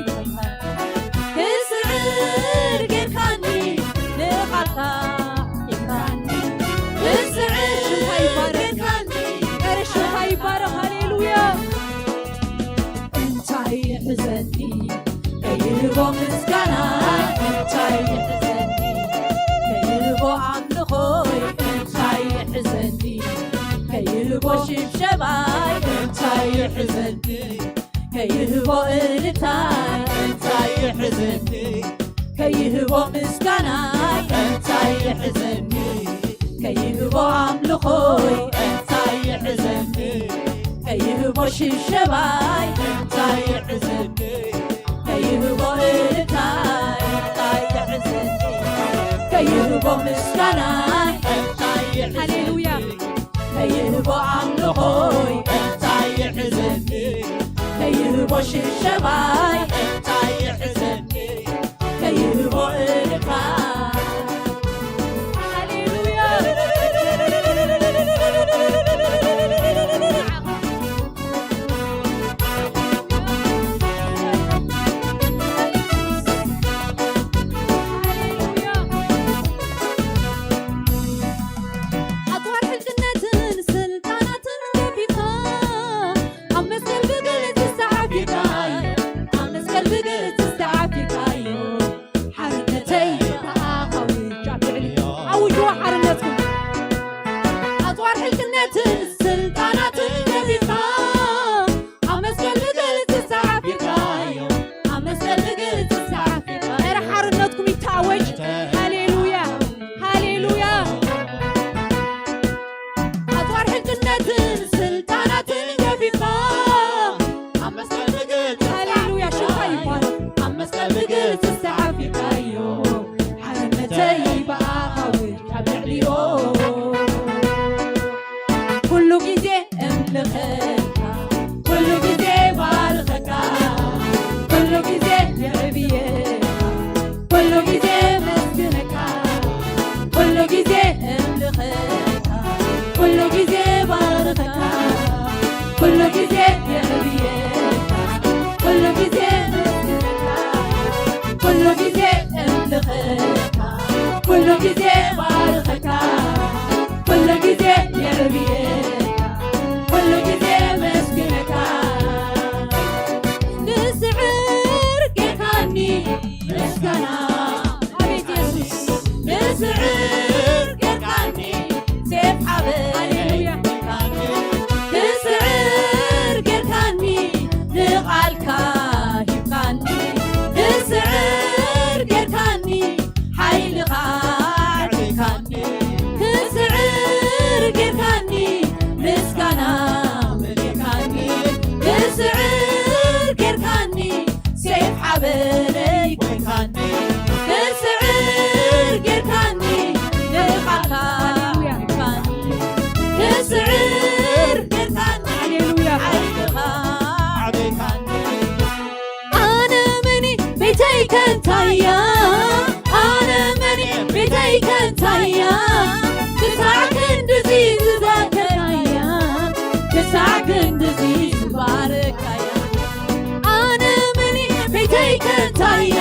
ክስዕር ጌርካኒ፣ ንቓልካ ሒዝካኒ፣ ክስዕር ሽምካ ይባረኽ። ጌርካኒ። ኧረ ሽምካ ይባረኽ። ሃሌሉያ። እንታይ ይሕዘኒ ከይህቦ ምስጋና፣ እንታይ ይሕዘኒ ከይህቦ ኣምልኾይ፣ እንታይ ይሕዘኒ ከይህቦ ሽብሸባይ፣ እንታይ ይሕዘኒ ከይህቦ እልልታይ፣ እንታይ ይሕዘኒ ከይህቦ ምስጋናይ፣ እንታይ ይሕዘኒ ከይህቦ ኣምልኾይ፣ እንታይ ይሕዘኒ ከይህቦ ሽብሸባይ፣ እንታይ ይሕዘኒ ከይህቦ እልልታይ፣ እንታይ ይሕዘኒ ከይህቦ ምስጋናይ፣ እንታይ ይሕዘኒ ሃሌሉያ። ከይህቦ ኣምልኾይ እንታይ ይሕዘኒ፣ ከይህቦ ሽብሸባይ እንታይ ይሕዘኒ፣ ከይህቦ እልልታ። ሃሌሉያ። ኣጽዋር ሕልቅነትን ስልጣናትን ገፊፍካ፣ ኣብ መስቀል ብግልጺ ዝተዓፊርካዮ፣ ኣብ መስቀል ብግልጺ ዝተዓፊርካዮ፣ ሓርነተይ ብኣኻ ውጃ ብዕሊ ኣውጅዎ ሓርነትኩም። ኣጽዋር ሕልቅነትን ስልጣናትን ገፊፍካ፣ ኣብ መስቀል ብግልጺ ዝተዓፊርካዮ፣ ኣብ መስቀል ብግልጺ ዝተዓፊርካዮ። ኧረ ሓርነትኩም ይታወጅ። ሃሌሉያ፣ ሃሌሉያ። ኣጽዋር ሕልቅነትን ስልጣናትን ገፊፍካ፣ ኣብ መስቀል ብግልጺ ሃሌሉያ፣ ሽምካ ይባረክ። ኣብ መስቀል ብግልጺ ዝተዓፊርካዮ፣ ሓርነተይ ብኣኻ ውጃ ብዕሊኦ። ኩሉ ግዜ እምልኸካ፣ ኩሉ ግዜ ባርኸካ፣ ኩሉ ግዜ የዕብየካ፣ ኩሉ ግዜ መስግነካ፣ ኩሉ ግዜ እምልኸካ፣ ኩሉ ግዜ ባርኸካ፣ ኩሉ ግዜ የዕብየካ፣ ኩሉ ግዜ መስግነካ፣ ኩሉ ግዜ እምልኸካ፣ ኩሉ ግዜ ባርኸካ፣ ኩሉ ግዜ የዕብየካ፣ ኩሉ ግዜ መስግነካ። ንስዕር ጌርካኒ ምስጋና፣ ኣቤት የሱስ። ንስዕር ጌርካኒ ሴፍ ሓበይ ሃሌሉያ። ጌርካኒ፣ ንስዕር ጌርካኒ ንቓልካ ሂብካኒ፣ ንስዕር ጌርካኒ ሓይልኻ ኣዕቢካኒ፣ ክስዕር ጌርካኒ ምስጋና መሊእካኒ፣ ክስዕር ጌርካኒ ሴፍ ሓበነይ ኮይንካኒ፣ ክስዕር ጌርካኒ ንቓልካ ሂብካኒ፣ ክስዕር ጌርካኒ ሃሌሉያ። ሓይልኻ ኣዕቢካኒ። ኣነ መን እየ ቤተይ ከ እንታይ እያ? ኣነ መን እየ ቤተይ ከ እንታይ እያ? ክሳዕ ክንድዚ ዝዘከርካያ፣ ክሳዕ ክንድዚ ዝባረካያ። ኣነ መን እየ ቤተይ ከ እንታይ እያ?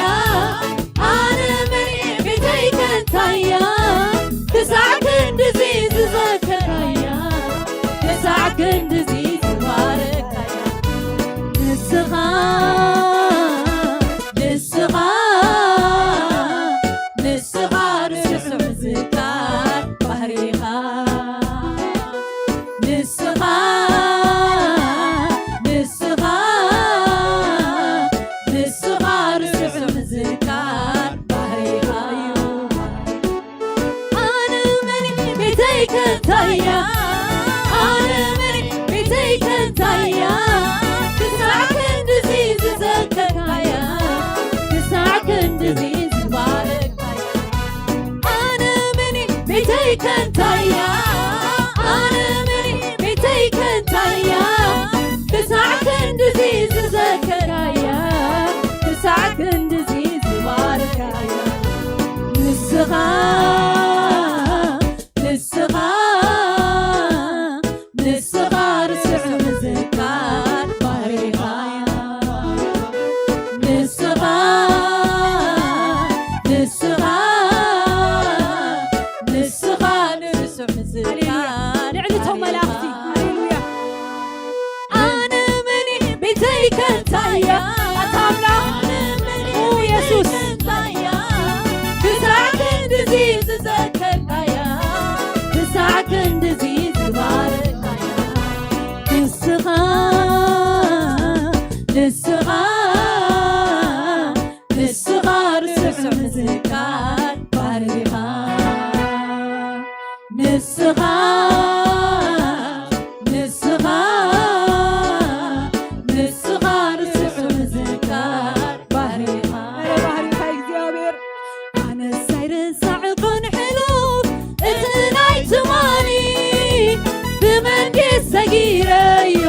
ኣነ መን እየ ቤተይ ከ እንታይ እያ? ክሳዕ ክንድዚ ዝዘከርካያ፣ ክሳዕ ክንድዚ ዝባረካያ። ንስኻ፣ ንስኻ፣ ንስኻ ርስዕ ምዝካር ባህሪኻ። ንስኻ፣ ንስኻ፣ ንስኻ ርስዕ ምዝካር ባህሪኻ እዩ። ኣነ መን እየ ቤተይ ከ እንታይ እያ? ኣነ መን እየ ቤተይ ከ እንታይ እያ? ክሳዕ ክንድዚ ዝዘከርካያ፣ ክሳዕ ክንድዚ ዝባረካያ። ኣነ መን እየ ቤተይ ከ እንታይ እያ? ከንታያ ኣታ ኣምላኽ፣ ኡ የሱስ። ክሳዕ ክንድዚ ዝዘከርካያ፣ ክሳዕ ክንድዚ ዝባረካያ፣ ንስኻ፣ ንስኻ፣ ንስኻ ርስዕ ምዝካር ባህሪኻ። ንስኻ፣ ንስኻ፣ ንስኻ ርስዕ ምዝካር ባህሪኻ። ኣረ ባህሪኻ እግዚኣብሔር። ኣነስ ኣይርሳዕኩን ሕሉፍ እቲ ናይ ትማሊ፣ ብመንገድ ሰጊረዮ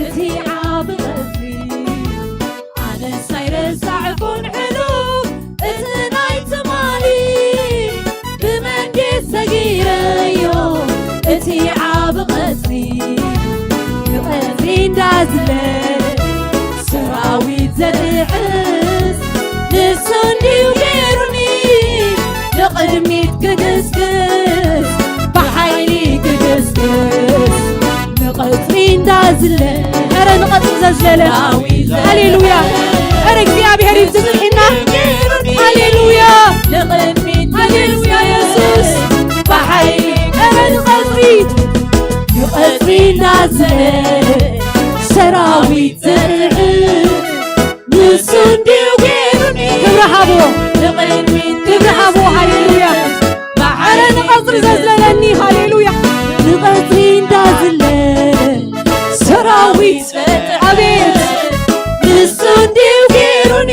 እቲ ዓቢ ቀትሪ። ኣነስ ኣይረሳዕኩን ሕሉፍ እቲ ናይ ትማሊ፣ ብመንገድ ሰጊረዮ እቲ ዓቢ ቀትሪ። ንቐትሪ እንዳዝለለ ሰራዊት ዘትዕስ ንሱ እንድዩ ገይሩኒ። ንቕድሚት ክግስግስ ብሓይሊ ክግስግስ ንቐትሪ እንዳዝለለ፣ ኧረ ንቐትሪ ዘዝለለ። ሃሌሉያ። ኧረ እግዚኣብሔር እዩ ዝምርሕና። ሃሌሉያ። ሃሌሉያ የሱስ። ብሓይሊ ኧረ ንቐትሪ፣ ንቐትሪ እንዳዝለለ ሰራዊት ዘትዕስ ንሱ እንድዩ ገይሩኒ። ክብሪ ሃብዎ። ንቕድሚት ክብሪ ሃብዎ። ሃሌሉያ። ኧረ ንቐትሪ ዘዝለለኒ። ሃሌሉያ። ንቐትሪ እንዳዝለለ ሰራዊት፣ ኣቤት፣ ንሱ እንድዩ ገይሩኒ።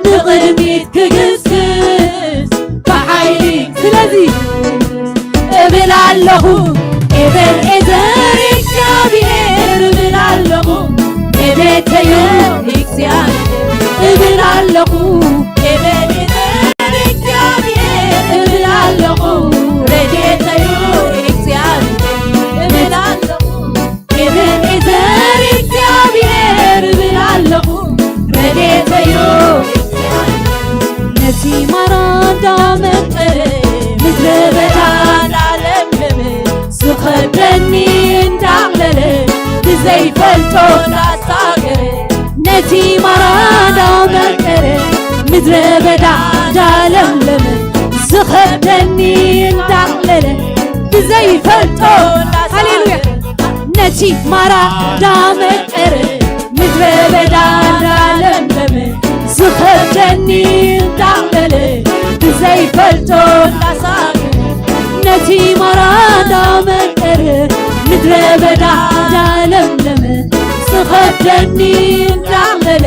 ንቕድሚት ክግስግስ ብሓይሊ። ስለዚ እብል ኣለኹ፣ ኤቤንኤዘር እግዚኣብሔር እብል ኣለኹ፣ ረድኤተዩ እግዚኣብሔር እብል ኣለኹ፣ ኤቤንኤዘር እግዚኣብሔር እብል ኣለኹ፣ ረድኤተዩ እግዚኣብሔር እብል ኣለኹ፣ ኤቤንኤዘር እግዚኣብሔር እብል ኣለኹ፣ ረድኤተዩ። ነቲ ማራ እንዳመንጠረ፣ ምድረ በዳ እንዳለምለመ፣ ዝኸብደኒ እንዳቕለለ፣ ብዘይፈልጦ እንዳሳገረ፣ ነቲ ማራ እንዳመንጠረ፣ ምድረ በዳ እንዳለምለመ፣ ዝኸብደኒ እንዳቕለለ፣ ብዘይፈልጦ፣ ሃሌሉያ፣ ነቲ ማራ እንዳመንጠረ፣ ምድረ በዳ እንዳለምለመ፣ ዝኸብደኒ እንዳቕለለ፣ ብዘይፈልጦ እንዳሳገረ፣ ነቲ ማራ እንዳመንጠረ፣ ምድረ በዳ እንዳለምለመ፣ ዝኸብደኒ እንዳቕለለ፣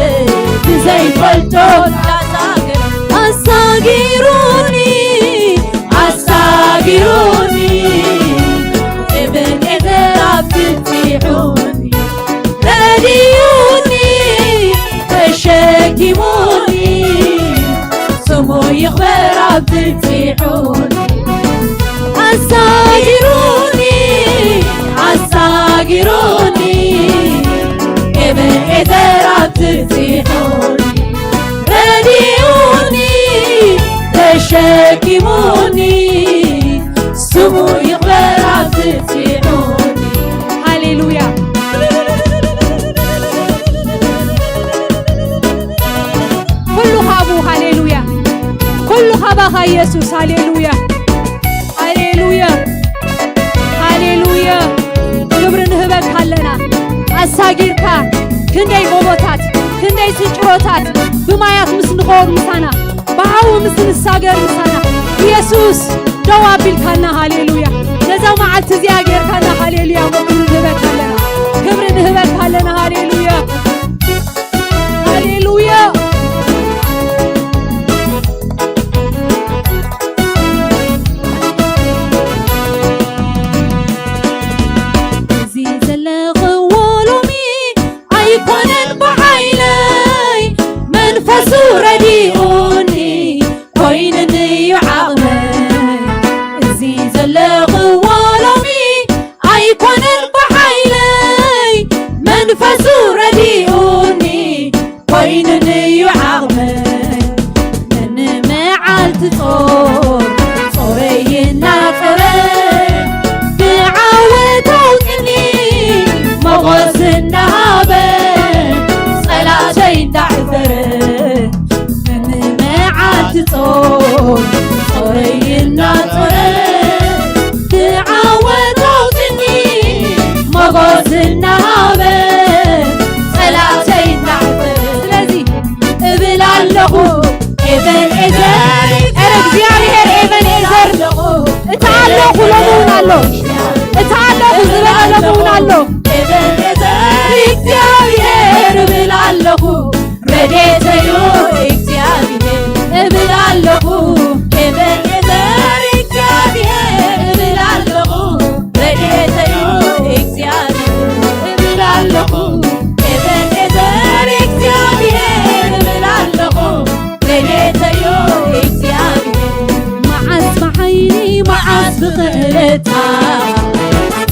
ብዘይፈልጦ እንዳሳገረ፣ ኣሳጊሩኒ፣ ኣሳጊሩኒ፣ ኤቤንኤዘር ኣብዚሑኒ፣ ረዲኡኒ፣ ተሸኪሙኒ፣ ስሙ ይኽበር ኣብዚሑኒ፣ ኣሳጊሩኒ፣ ኣሳጊሩኒ፣ ኤቤንኤዘር ኣብዚሑኒ፣ ረዲኡኒ፣ ተሸኪሙኒ፣ ስሙ ይኽበር ኣብዚሑኒ። ሃሌሉያ። ኩሉ ካብኡ፣ ሃሌሉያ። ኩሉ ካባኻ ኢየሱስ፣ ሃሌሉያ። ሃሌሉያ። ሃሌሉያ። ክብሪ ንህበካ ኣለና። ኣሳጊርካ ክንደይ ጎቦታት፣ ክንደይ ስንጭሮታት ብማያት ምስ ንኸወር ምሳና፣ ብሓዊ ምስ ንሳገር ምሳና፣ ኢየሱስ ደው ኣቢልካና፣ ሃሌሉያ። ነዛ መዓልቲ እዚኣ ጌርካና፣ ሃሌሉያ። ክብሪ ንህበካ ኣለና። ክብሪ ንህበካ ኣለና፣ ሃሌሉያ። ሃሌሉያ። እዚ ዘለኽዎ ሎሚ ኣይኮነን ብሓይለይ፣ መንፈሱ ረዲኡኒ ኮይኑኒ እዩ ዓቕመይ። እዚ ዘለኽዎ ሎሚ ኣይኮነን ብሓይለይ፣ መንፈሱ ረዲኡኒ ኮይኑኒ እዩ ዓቕመይ። ነንመዓልቲ ጾር ጾረይ እናጸረ፣ ብዓወት ኣውጽኒ ሞገስ እናሃበ፣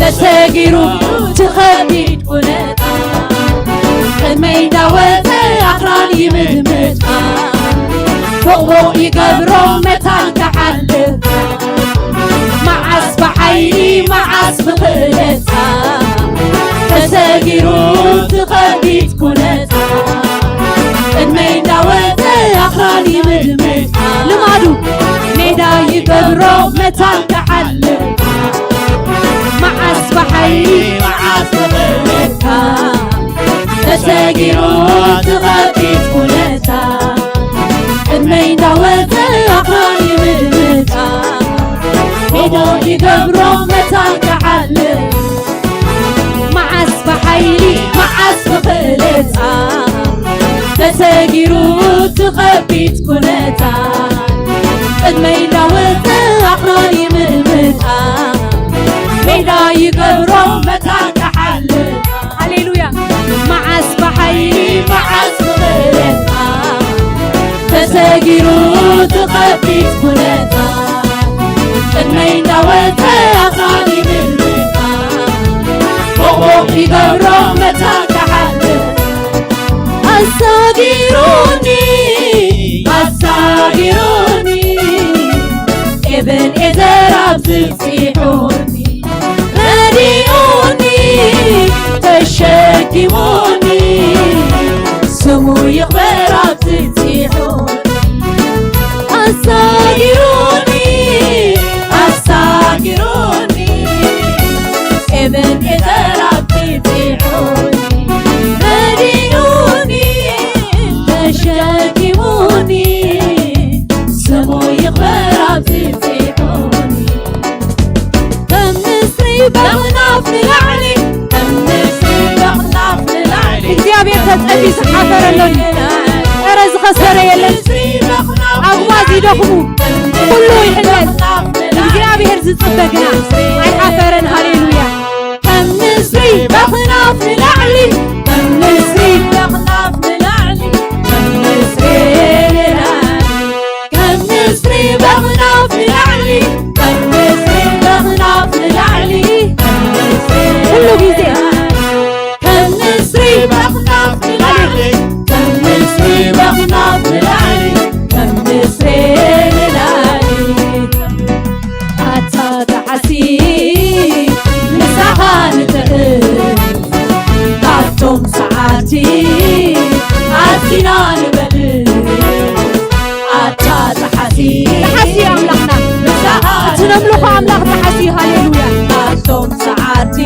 ተሰጊሩ ትኸቢድ ኩነታ፣ ቅድመይ እንዳወፀ ኣኽራን ይምድምታ፣ ቦቕቦቕ ይገብሮ መታን ክሓልፍ፣ መዓስ ብሓይሊ መዓስ ብኽእለታ፣ ተሰጊሩ ትኸቢድ ኩነታ፣ ቅድመይ እንዳወፀ ኣኽራን ይምድምታ፣ ልማዱ ሜዳ ይገብሮ መታን ክሓልፍ፣ መዓስ ብሓይሊ መዓስ ብኽእለታ፣ ተሰጊሩ ትኸቢድ ኩነታ፣ ቅድመይ እንዳወፀ ኣኽራን ይምድምታ፣ ሜዳ ይገብሮ መታን ክሓልፍ፣ መዓስ ብሓይሊ መዓስ ብኽእለታ፣ ተሰጊሩ ትኸቢድ ኩነታ፣ ቅድመይ እንዳወፀ ኣኽራን ይምድምታ፣ ሜዳ ይገብሮ መታን ክሓልፍ። ሃሌሉያ። መዓስ ብሓይሊ መዓስ ብኽእለታ፣ ተሰጊሩ ትኸቢድ ኩነታ፣ ቅድመይ እንዳወፀ ኣኽራን ይምድምታ፣ ቦቕቦቕ ይገብሮ መታን ክሓልፍ፣ ኣሳጊሩኒ፣ ኣሳጊሩኒ፣ ኤበንኤዘር ኣብዚ ጽሒሑኒ፣ ረዲኡኒ፣ ተሸኪሙኒ፣ ስሙ ይኽበር ኣብዚ ጽሒሑኒ፣ ኣሳጊሩኒ፣ ኣሳጊሩኒ፣ ኤበንኤዘር ኣብዚ ጽሒሑኒ፣ ረዲኡኒ፣ ተሸኪሙኒ፣ ስሙ ይኽበር ኣብዚ ጽሒሑኒ። ከም ንስሪ በኽናፍ ንላዕሊ፣ ከም ንስሪ በኽናፍ ንላዕሊ። እግዚኣብሔር ተጸልዩ ዝሓፈረ ኣሎ ድዩ? ኧረ ዝኸሰረ የለን። ኣብ ጓዝ ይደኽሙ፣ ኩሉ ይሕለል። እግዚኣብሔር ዝጽበ ግና ኣይሓፈረን። ሃሌሉያ። ከም ንስሪ በኽናፍ ንላዕሊ፣ ከም ንስሪ በኽናፍ ንላዕሊ፣ ከም ንስሪ ንላዕሊ፣ ከም ንስሪ በኽናፍ ንላዕሊ፣ ከም ንስሪ በኽናፍ ንላዕሊ፣ ከም ንስሪ ኩሉ ግዜ። ከም ንስሪ በኽናፍ ንላዕሊ፣ ከም ንስሪ በኽናፍ ንላዕሊ፣ ከም ንስሪ ንላዕሊ። ኣታ ጣዕሲ ምሳኻ ንጥዕም፣ ካብቶም ሰዓርቲ ኣዚና ንበልጽ። ኣታ ጣዕሲ ጣዕሲ ኣምላኽና፣ ምሳኻ እቲ ነምልኾ ኣምላኽ ጣዕሲ። ሃሌሉያ። ካብቶም ሰዓርቲ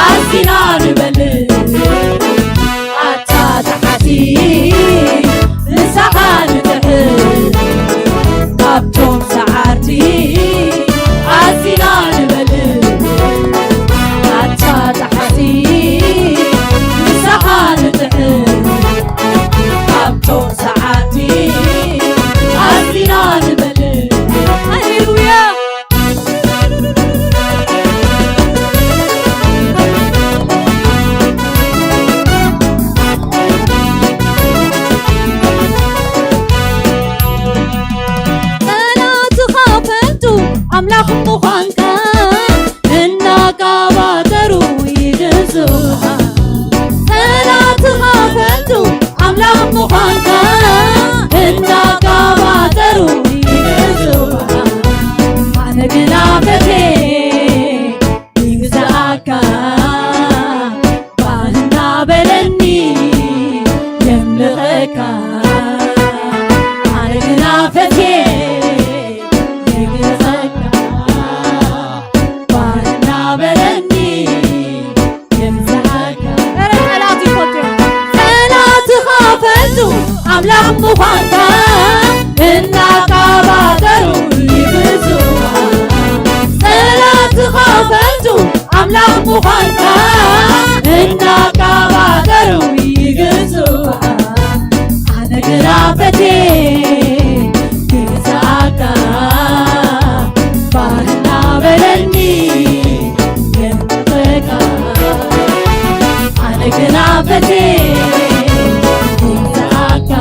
ኣዚና ንበልጽ። ኣታ ጣዕሲ ምሳኻ ንጥዕም፣ ካብቶም ሰዓርቲ ኣዚና ንበልጽ። ኣታ ጣዕሲ ምሳኻ ንጥዕም፣ ካብቶም ሰዓርቲ ኣዚና ንበልጽ። ሃሌሉያ። ጠላትኻ ፈልጡ ኣምላኽ ምዃንካ እናቃባጠሩ ይግዙኻ። ጠላትኻ ፈልጡ ኣምላኽ ምዃንካ እናቃባጠሩ ይግዙኻ። ኣነ ግና ፈትየ ይግዛእካ፣ ባህ እናበለኒ የምልኸካ። ኣነ ግና ፈትየ ይግዛእካ፣ ባህ እናበለኒ የምልኸካ። ኧረ ጠላት ይፈቱ። ጠላትኻ ፈልጡ ኣምላኽ ምዃንካ እናቃባጠሩ ይግዙኻ። ጠላትኻ ፈልጡ ኣምላኽ ምዃንካ እናቃባጠሩ ይግዙኻ። ኣነ ግና ፈትየ ክግዛእካ፣ ባህ እናበለኒ የምልኸካ። ኣነ ግና ፈትየ ክግዛእካ፣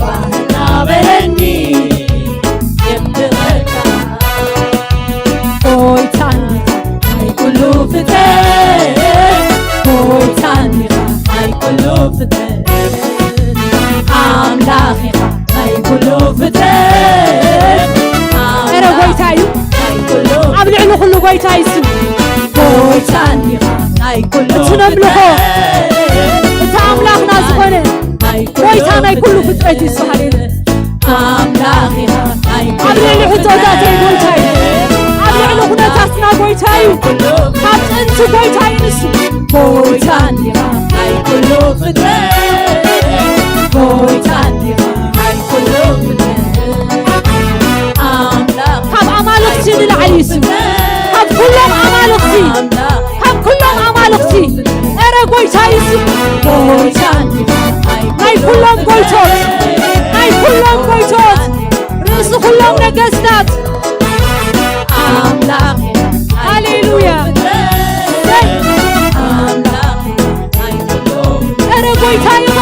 ባህ እናበለኒ የምልኸካ። ጎይታ ኩሉ ጎይታ እዩ እሱ። ጎይታ እንዲኻ ናይ ኩሉ እቲ ነምልኾ፣ ፍጥረት፣ እቲ ኣምላኽና ዝኾነ ናይ ኩሉ ጎይታ ናይ ኩሉ ፍጥረት። ፍጥረት እዩ እሱ። ሃሌሉያ። ኣምላኽ ኢኻ ናይ ኩሉ ኣብ ልዕሊ ሕቶታተይ ጎይታ እዩ። ኣብ ልዕሊ ኩነታትና ጎይታ እዩ። ካብ ጥንቲ ጎይታ እዩ ንሱ። ጎይታ እንዲኻ ናይ ኩሉ ፍጥረት፣ ጎይታ እንዲኻ ናይ ኩሉ ፍጥረት። ኣምላኽ ካብ ኣማልኽቲ ንላዕሊ እዩ እሱ። ካብ ኩሎም ኣማልኽቲ፣ ካብ ኩሎም ኣማልኽቲ፣ እረ ጎይታ እዩ እሱ። ጎይታ እንዲኻ ናይ ኩሎም ጎይቶት፣ ናይ ኩሎም ጎይቶት፣ ርእሲ ኩሎም ነገስታት። ኣምላኽ ሃሌሉያ። እረ ጎይታ ኢኻ።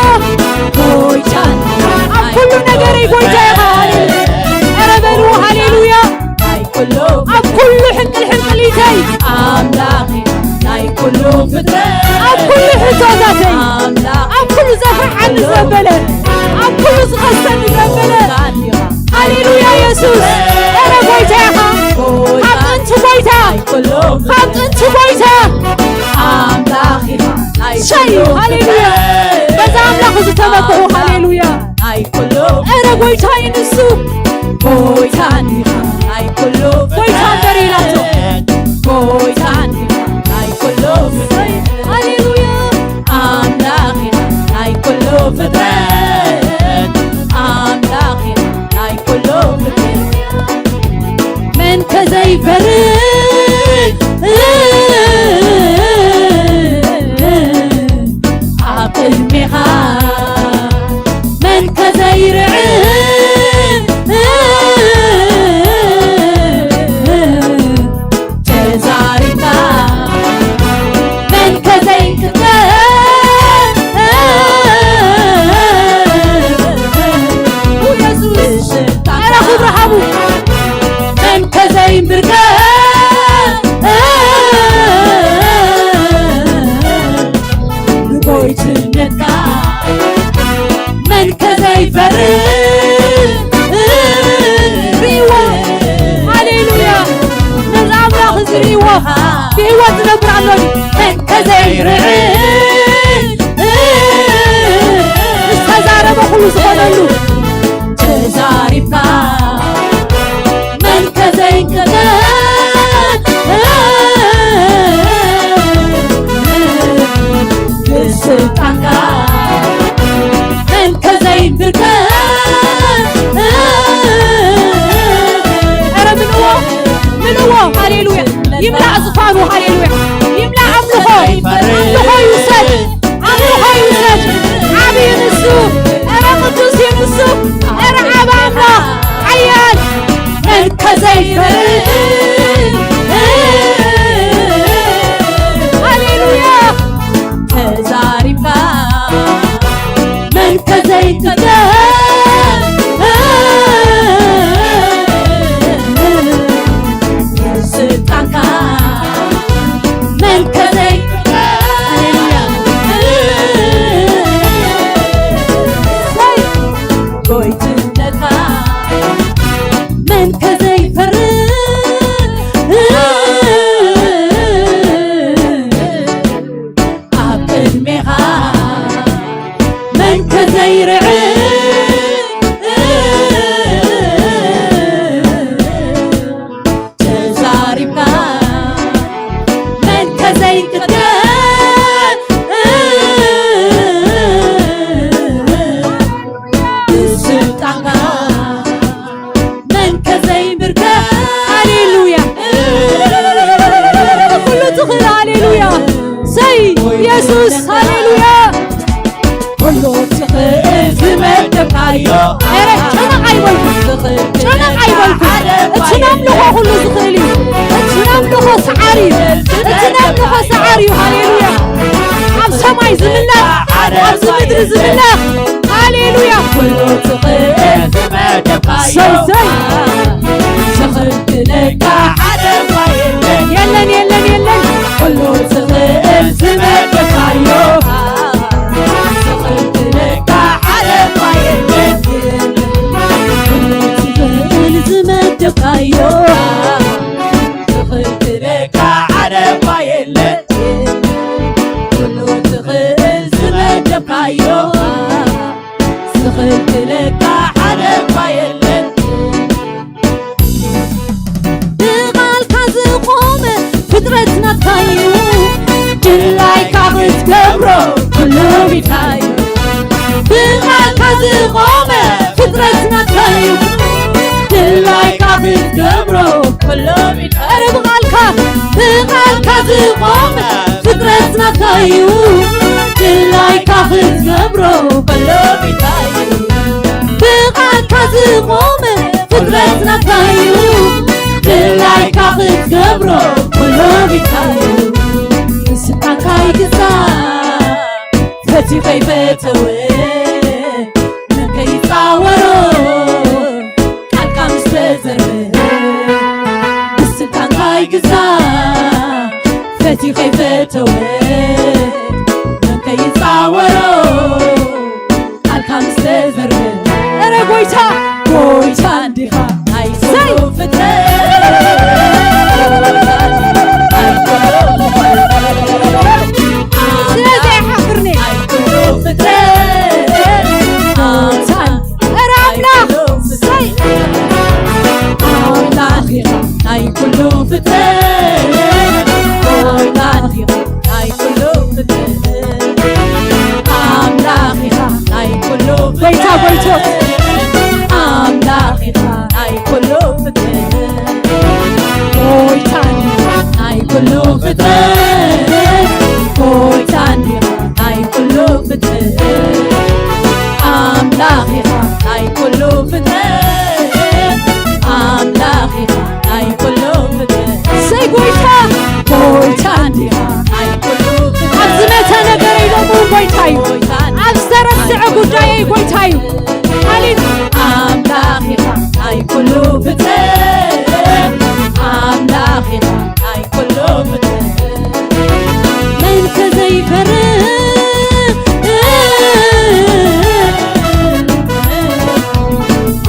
ኣብ ኩሉ ነገረይ ጎይታ ኢኻ። ሃሌሉያ። እረ በሉ ሃሌሉያ። ኣብ ኩሉ ሕንቅል ሕንቅሊተይ፣ ኣምላኽ ናይ ኩሉ ፍጥረት፣ ኣብ ኩሉ ሕቶታተይ፣ ኣምላኽ ኣብ ኩሉ ዘፍርሓኒ ዘበለ፣ ኣብ ኩሉ ዝኸሰኒ ዘበለ። ሃሌሉያ የሱስ። እረ ጎይታ ኢኻ። ካብ ጥንቲ ጎይታ፣ ናይ ኩሉ ካብ ጥንቲ ጎይታ። ኣምላኽ ኢኻ ናይ ሸይ ኩሉ ሃሌሉያ። ፍጥረት፣ በዛ ኣምላኽ ዝተመክሑ ሃሌሉያ። ናይ ኩሉ እረ ጎይታ እዩ ንሱ። ጎይታ እንዲኻ ናይ ኩሉ ጎይታ እምበር ኢላቶ። ፍጥረት፣ ጎይታ እንዲኻ ናይ ኩሉ ፍጥረት። ሃሌሉያ። ኣምላኽ ኢኻ ናይ ኩሉ ፍጥረት፣ ኣምላኽ ኢኻ ናይ ኩሉ ፍጥረት። መን ከ ዘይፈርድ ኣብ ቅድሜኻ? መን ከ ዘይርዕድ ተዛሪብካ? መን ከ ዘይክተል? የሱስ፣ ኧረ ክብሪ ሃቡ። መን ከ ዘይምብርከ? ንጎይትነትካ መን ከ ዘይፈርድ? ርእይዎ። ሃሌሉያ። ነዚ ኣምላኽ እዚ ርእይዎ። ብህይወት ዝነብር ኣሎ ድዩ? መን ከ ዘይርዕድ? ዝተዛረበ ኩሉ ዝኾነሉ። ተዛሪብካ መን ከ ዘይንቀደ? ብስልጣንካ መን ከ ዘይንብርከ? ኧረ ምልእዎ፣ ምልእዎ፣ ሃሌሉያ። ይምላእ ዝፋኑ፣ ሃሌሉያ። ይምላእ ኣምልኾ፣ ኣምልኾ ይውሰድ። ኣምልኾ ይውሰድ። ዓቢ እዩ ንሱ። ኧረ ቅዱስ እዩ ንሱ። ኧረ ዓቢ ኣምላኽ፣ ሓያል። መን ከ ዘይፈርድ? ሃሌሉያ። ተዛሪብካ መን ከ ዘይትከ? ስልጣንካ መን ከ ዘይትከ? ሃሌሉያ። ጎይትነትካ መን ከ ዘይፈርድ? ኣብ ቅድሜኻ መን ከ ዘይርዕድ? ተዛሪብካ መን ከ ዘይክተል? ብስልጣንካ መን ከ ዘይምርከ? ሃሌሉያ። ኩሉ ትኽእል፣ ሃሌሉያ። ሰይ፣ የሱስ፣ ሃሌሉያ። ኩሉ ትኽእል ዝመደብካዮ። ኧረ ጨነቕ ኣይበልኩ፣ ጨነቕ ኣይበልኩ። እቲ ነምልኾ ኩሉ ዝኽእል እዩ። እቲ ነምልኾ ሰዓሪ እዩ። እቲ ነምልኾ ሰዓሪ እዩ። ሃሌሉያ። ኣብ ሰማይ ዝምላኽ፣ ኣብዚ ምድሪ ዝምላኽ። ሃሌሉያ። ኩሉ ትኽእል ዝመደብካዮ። ሰይ፣ ሰይ። ዝኽልክለካ ሓደ እኳ የለን። የለን፣ የለን፣ የለን። ኩሉ ትኽእል ዝመደብካዮ። ዝኽልክለካ ሓደ እኳ የለን። ኩሉ ትኽእል ዝመደብካዮ። ዝኽልክለካ እኳ የለን። ኩሉ ትኽእል ዝመደብካዮ፣ ዝኽልክለካ ሓደ እኳ የለን። ብቓልካ ዝቖመ ፍጥረት ናትካ እዩ፣ ድላይካ ክትገብሮ ኩሉ ቢትካ እዩ። ብቓልካ ዝቖመ ፍጥረት ናትካ እዩ፣ ድላይካ ክትገብሮ ኩሉ ቢትካ እዩ። ኧረ ብቓልካ፣ ብቓልካ ዝቖመ ፍጥረት ናትካ እዩ፣ ድላይካ ክትገብሮ ኩሉ ቢትካ እዩ። ብቓልካ ዝቖመ ፍጥረት ናትካ እዩ፣ ድላይካ ክትገብሮ ኩሉ ቢትካ እዩ። ብስልጣንካ ይግዛእ፣ ፈትዩ ከይፈተወ፣ መን ከይጻወሮ፣ ቃልካ ምስ ተዘርበ። ብስልጣንካ ይግዛእ፣ ፈትዩ ከይፈተወ፣ መን ከይጻወሮ፣ ቃልካ ምስ ተዘርበ። እረ ጎይታ፣ ጎይታ እንዲኻ ናይ ኩሉ ሰይ! ፍጥረት። ናይ ኩሉ ፍጥረት። ስለዚ ኣይሓፍርኒ። ናይ ኩሉ ፍጥረት። ኣምሳል። እረ ኣምላኽ! ሰይ! ኣምላኽ ኢኻ ናይ ኩሉ ፍጥረት። ኣምላኽ ኢኻ ናይ ኩሉ ፍጥረት። ኣምላኽ ኢኻ ናይ ኩሉ ጎይታ ፍጥረት። ጎይቶት። ኣምላኽ ኢኻ ናይ ኩሉ ፍጥረት። ጎይታ እንዲኻ ናይ ኩሉ ፍጥረት። ጎይታ እንዲኻ ናይ ኩሉ ፍጥረት። ኣምላኽ ኢኻ ናይ ኩሉ ፍጥረት። ኣምላኽ ኢኻ ናይ ኩሉ ፍጥረት። እሰይ ጎይታ። ጎይታ እንዲኻ ናይ ኩሉ ፍጥረት። ኣብ ዝመተ ነገረይ ሎሚ እውን ጎይታ እዩ። ጎይታ እንዲኻ ኣብ ዝተረስዐ ናይ ኩሉ ጉዳየይ ጎይታ እዩ። ፍጥረት። ሃሌሉያ። ኣምላኽ ኢኻ ናይ ኩሉ ፍጥረት። ኣምላኽ ኢኻ ናይ ኩሉ ፍጥረት። መን ከ ዘይፈርህ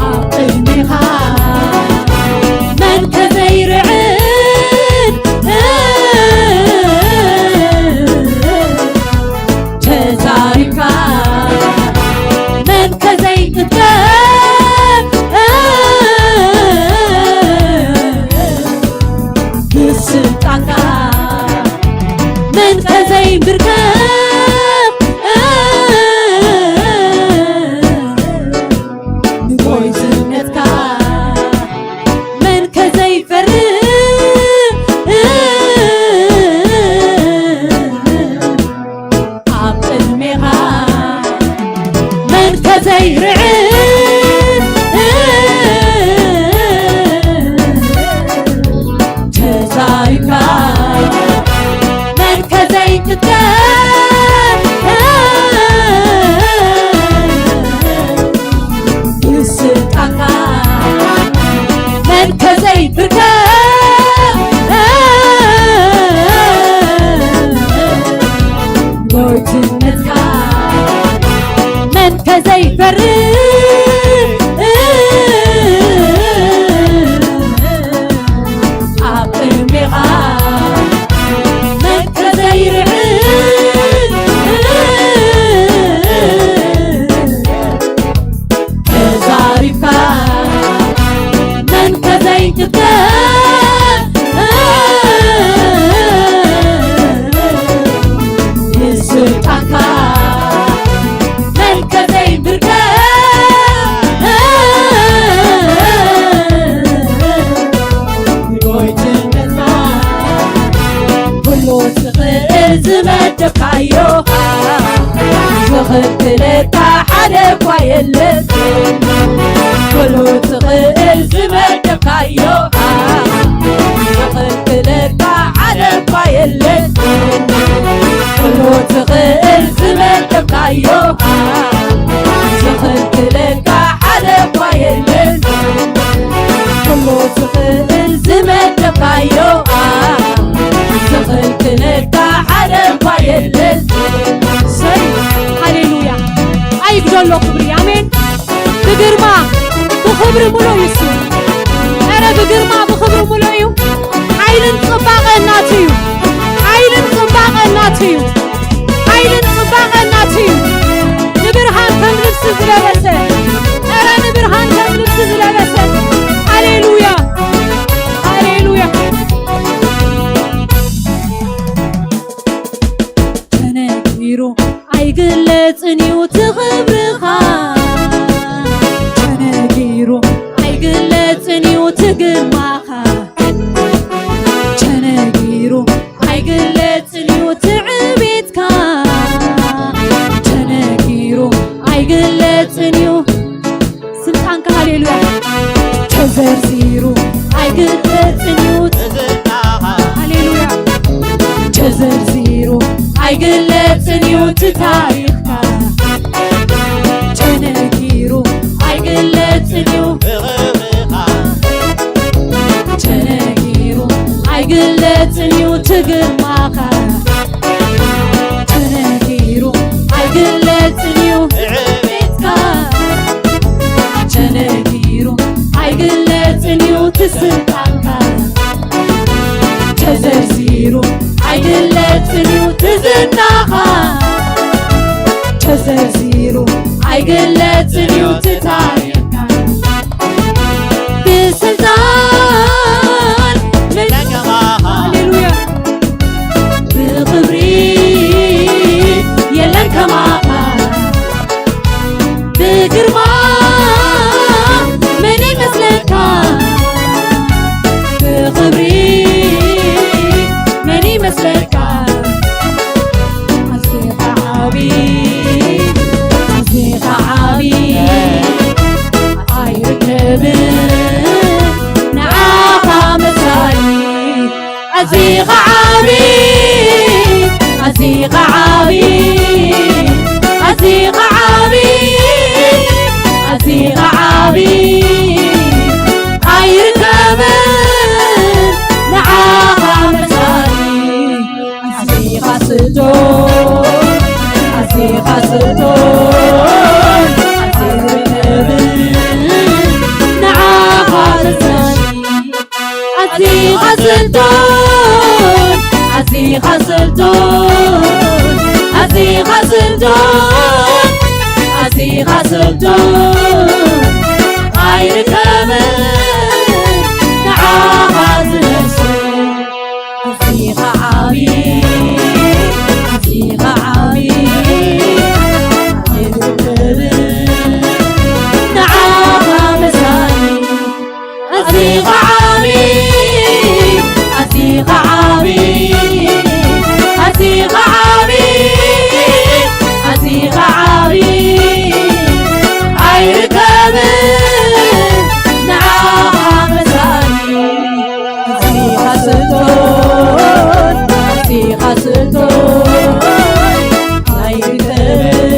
ኣብ ቅድሜኻ? መን ከ ዘይርዕድ ተዛሪብካ? መን ከ ዘይጥበብ ብስልጣንካ? መን ከ ዘይንብርከኽ ንጎይትነትካ? መን ከ ዘይፈርህ ኣብ ቅድሜኻ? መን ከ ዘይርዕድ ተዛሪብካ? መን ከ ዘይትከብ ብስልጣንካ? መን ከ ዘይብርከ ጎይትነትካ? መን ከ ዘይፈርህ ኣብ ቅድሜኻ? መን ከ ዘይርዕድ ተዛሪብካ? መን ከ ዘይትከብ ብስልጣንካ? መን ከ ዘይብርከ ጎይትነትካ? ኩሉ ትኽእል ዝመደብካዮ ዝኽልክለካ ሓደ እኳ የለን። ኩሉ ትኽእል ዝመደብካዮ ዝኽልክለካ ሓደ እኳ የለን። ኩሉ ትኽእል ዝመደብካዮ ዝኽልክለካ ሓደ እኳ የለን። ኩሉ ትኽእል ዝመደብካዮ ዝኽልክለካ ሓደ እኳ የለን። ሰይ ሃሌሉያ። ኣይግደሎ ክብሪ። ኣሜን። ብግርማ ብኽብሪ ሙሉእ እዩ እሱ። ኧረ ብግርማ ብኽብሪ ሙሉእ እዩ። ሓይልን ጽባቐን ናቱ እዩ። ናቱ እዩ። ሓይልን ጽባቐን ናቱ እዩ። ንብርሃን ከም ልብሲ ዝለበሰ፣ ኧረ ንብርሃን ከም ልብሲ ዝለበሰ። ሃሌሉያ፣ ሃሌሉያ። ተነጊሩ ኣይግለጽን እዩ እቲ ክብርኻ፣ ተነጊሩ ኣይግለጽን እዩ እቲ ግርማኻ፣ ተነጊሩ ኣይግለጽን እዩ እቲ ዕቤትካ፣ ተነጊሩ ኣይግለጽን እዩ ስልጣንካ። ሃሌሉያ። ተዘርዚሩ ኣይግለጽን እዩ። ሃሌሉያ። ተዘርዚሩ ኣይግለጽን እዩ እቲ ታሪኽካ፣ ተነጊሩ ኣይግለጽን እዩ። ተነጊሩ ኣይግለጽን እዩ እቲ ግርማኻ፣ ተነጊሩ ኣይግለጽን እዩ ዕቤትካ፣ ተነጊሩ ኣይግለጽን እዩ እቲ ስልጣንካ፣ ተዘርዚሩ ኣይግለጽን እዩ እቲ ዝናኻ፣ ተዘርዚሩ ኣይግለጽን እዩ እቲ ታሪኽካ። ብስልጣን መለከማ ሃሌሉያ። ብኽብሪ የለን ከማኻ፣ ብግርማ መን ይመስለካ፣ ብኽብሪ መን ይመስለካ። ኣዚኻ ዓቢ፣ ኣዚኻ ዓቢ ኣይርከብን ንዓኻ መሳሊ። ኣዚኻ ዓቢ፣ ኣዚኻ ዓቢ፣ ኣዚኻ ዓቢ፣ ኣዚኻ ዓቢ ኣይርከብን ንዓኻ መሳሊ። ኣዚኻ ስልጡን፣ ኣዚኻ ስልጡን፣ ኣይርከብን ንዓኻ መሳሊ። ኣዚኻ ስልጡን፣ ኣዚኻ ስልጡን፣ ኣዚኻ ስልጡን፣ ኣዚኻ ስልጡን፣ ኣይርከብን ንዓኻ ዝመስል። ኣዚኻ ዓቢ፣ ኣዚኻ ዓቢ፣ ኣይትርከብን ንዓኻ መሳሊ። ኣዚኻ ዓቢ፣ ኣዚኻ ዓቢ፣ ኣዚኻ ዓቢ፣ ኣዚኻ ዓቢ፣ ኣይርከብን ንዓኻ መሳሊ። ኣዚኻ ስልጡን፣ ኣዚኻ ስልጡን፣ ኣይርከብን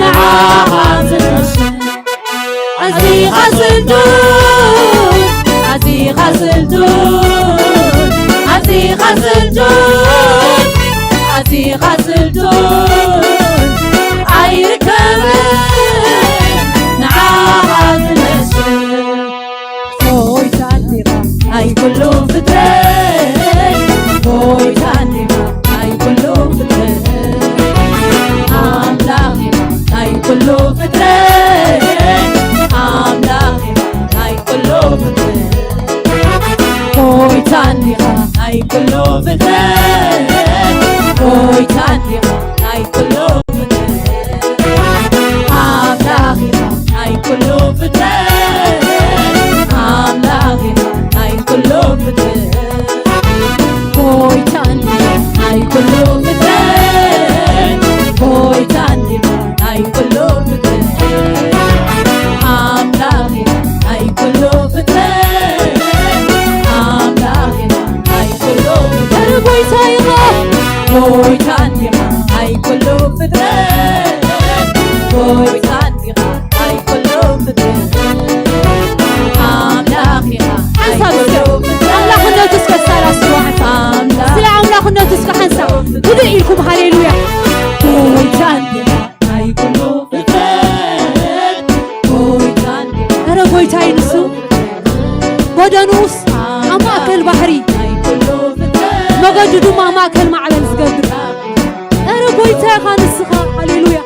ንዓኻ ዝመስል። ኣዚኻ ስልጡን፣ ኣዚኻ ስልጡን፣ ኣዚኻ ስልጡን፣ ኣዚኻ ስልጡን፣ ኣይርከብን ንዓኻ ዝመስል። ጎይታ እንዲኻ ናይ ኩሉ ፍጥረት፣ ጎይታ እንዲኻ ናይ ኩሉ ፍጥረት፣ ኣምላኽ ኢኻ ናይ ኩሉ ፍጥረት፣ ኣምላኽ ኢኻ ናይ ኩሉ ፍጥረት፣ ጎይታ እንዲኻ ናይ ኩሉ ፍጥረት፣ ጎይታ እንዲኻ ናይ ኩሉ ኣምላኽ ኢኻ ናይ ኩሉ ፍጥረት፣ ኣምላኽ ኢኻ ናይ ኩሉ ፍጥረት። ጎይታ እንዲኻ ናይ ኩሉ ፍጥረት፣ ጎይታ እንዲኻ ናይ ኩሉ ፍጥረት። ኣምላኽ ኢኻ ናይ ኩሉ ፍጥረት፣ ኣምላኽ ኢኻ ናይ ኩሉ ፍጥረት። ኣረ ጎይታ ኢኻ፣ ጎይታ እንዲኻ ናይ ኩሉ ፍጥረት፣ ጎይታ እንዲኻ ናይ ኩሉ ፍጥረት። ኣምላኽ ኢኻ ናይ ሓንሳብ እስከ ኩሉ ፍጥረት። ኣምላኽነቱ እስከ ተሳላስሉ። ኣምላኽ ስለ ኣምላኽነቱ እስከ ሓንሳብ ህድእ ኢልኩም ሃሌሉያ። ጎይታ እንዲኻ ናይ ኩሉ ፍጥረት፣ ጎይታ እንዲኻ። ኣረ ጎይታ እዩ ንሱ። ጎደኑስ ኣብ ማእከል ባሕሪ፣ መገዱ ድማ ኣብ ማእከል ማዕበል ዝገብር። ጎይታ ኢኻ ንስኻ። ሃሌሉያ።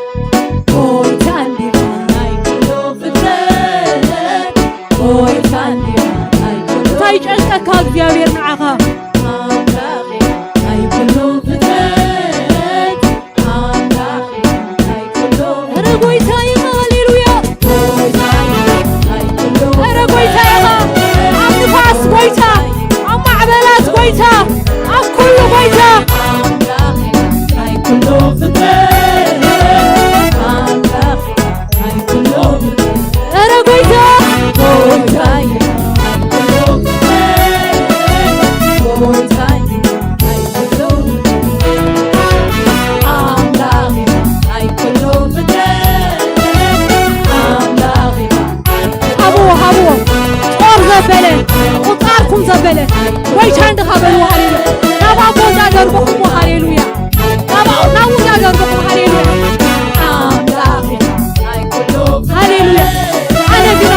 ጎይታ እንዲኻ ናይ ኩሉ ፍጥረት፣ ጎይታ እንዲኻ ናይ ኩሉ እንታይ ይጨንቀካ እግዚኣብሔር ንዓኻ? ኣምላኽ ኢኻ ናይ ኩሉ ፍጥረት፣ ኣምላኽ ኢኻ ናይ ኩሉ እረ ጎይታ ኢኻ። ሃሌሉያ። ጎይታ ኢኻ ናይ ኩሉ እረ ጎይታ ኢኻ። ኣብ ንፋስ ጎይታ፣ ኣብ ማዕበላት ጎይታ፣ ኣብ ኩሉ ጎይታ። ኣምላኽ ኢኻ ናይ ኩሉ ፍጥረት፣ ኣምላኽ ኢኻ ናይ ኩሉ ፍጥረት። እረ ጎይታ። ጎይታ ኢኻ ናይ ኩሉ ፍጥረት፣ ጎይታ ኢኻ ናይ ኩሉ ፍጥረት። ኣምላኽ ኢኻ ናይ ኩሉ ፍጥረት፣ ኣምላኽ ኢኻ ናይ ኩሉ ሃብዎ፣ ሃብዎ። ጦር ዘበለ፣ ቁጻርኩም ዘበለ። ጎይታ እንድኻ በልዎ፣ ሃሌሉያ። ናብ ኣቦ እንዳደርበኹሞ፣ ሃሌሉያ። ናብ፣ ናብ እንዳደርበኹም፣ ሃሌሉያ። ኣምላኽ ኢኻ ናይ ኩሉ ሃሌሉያ። ኣነ ግና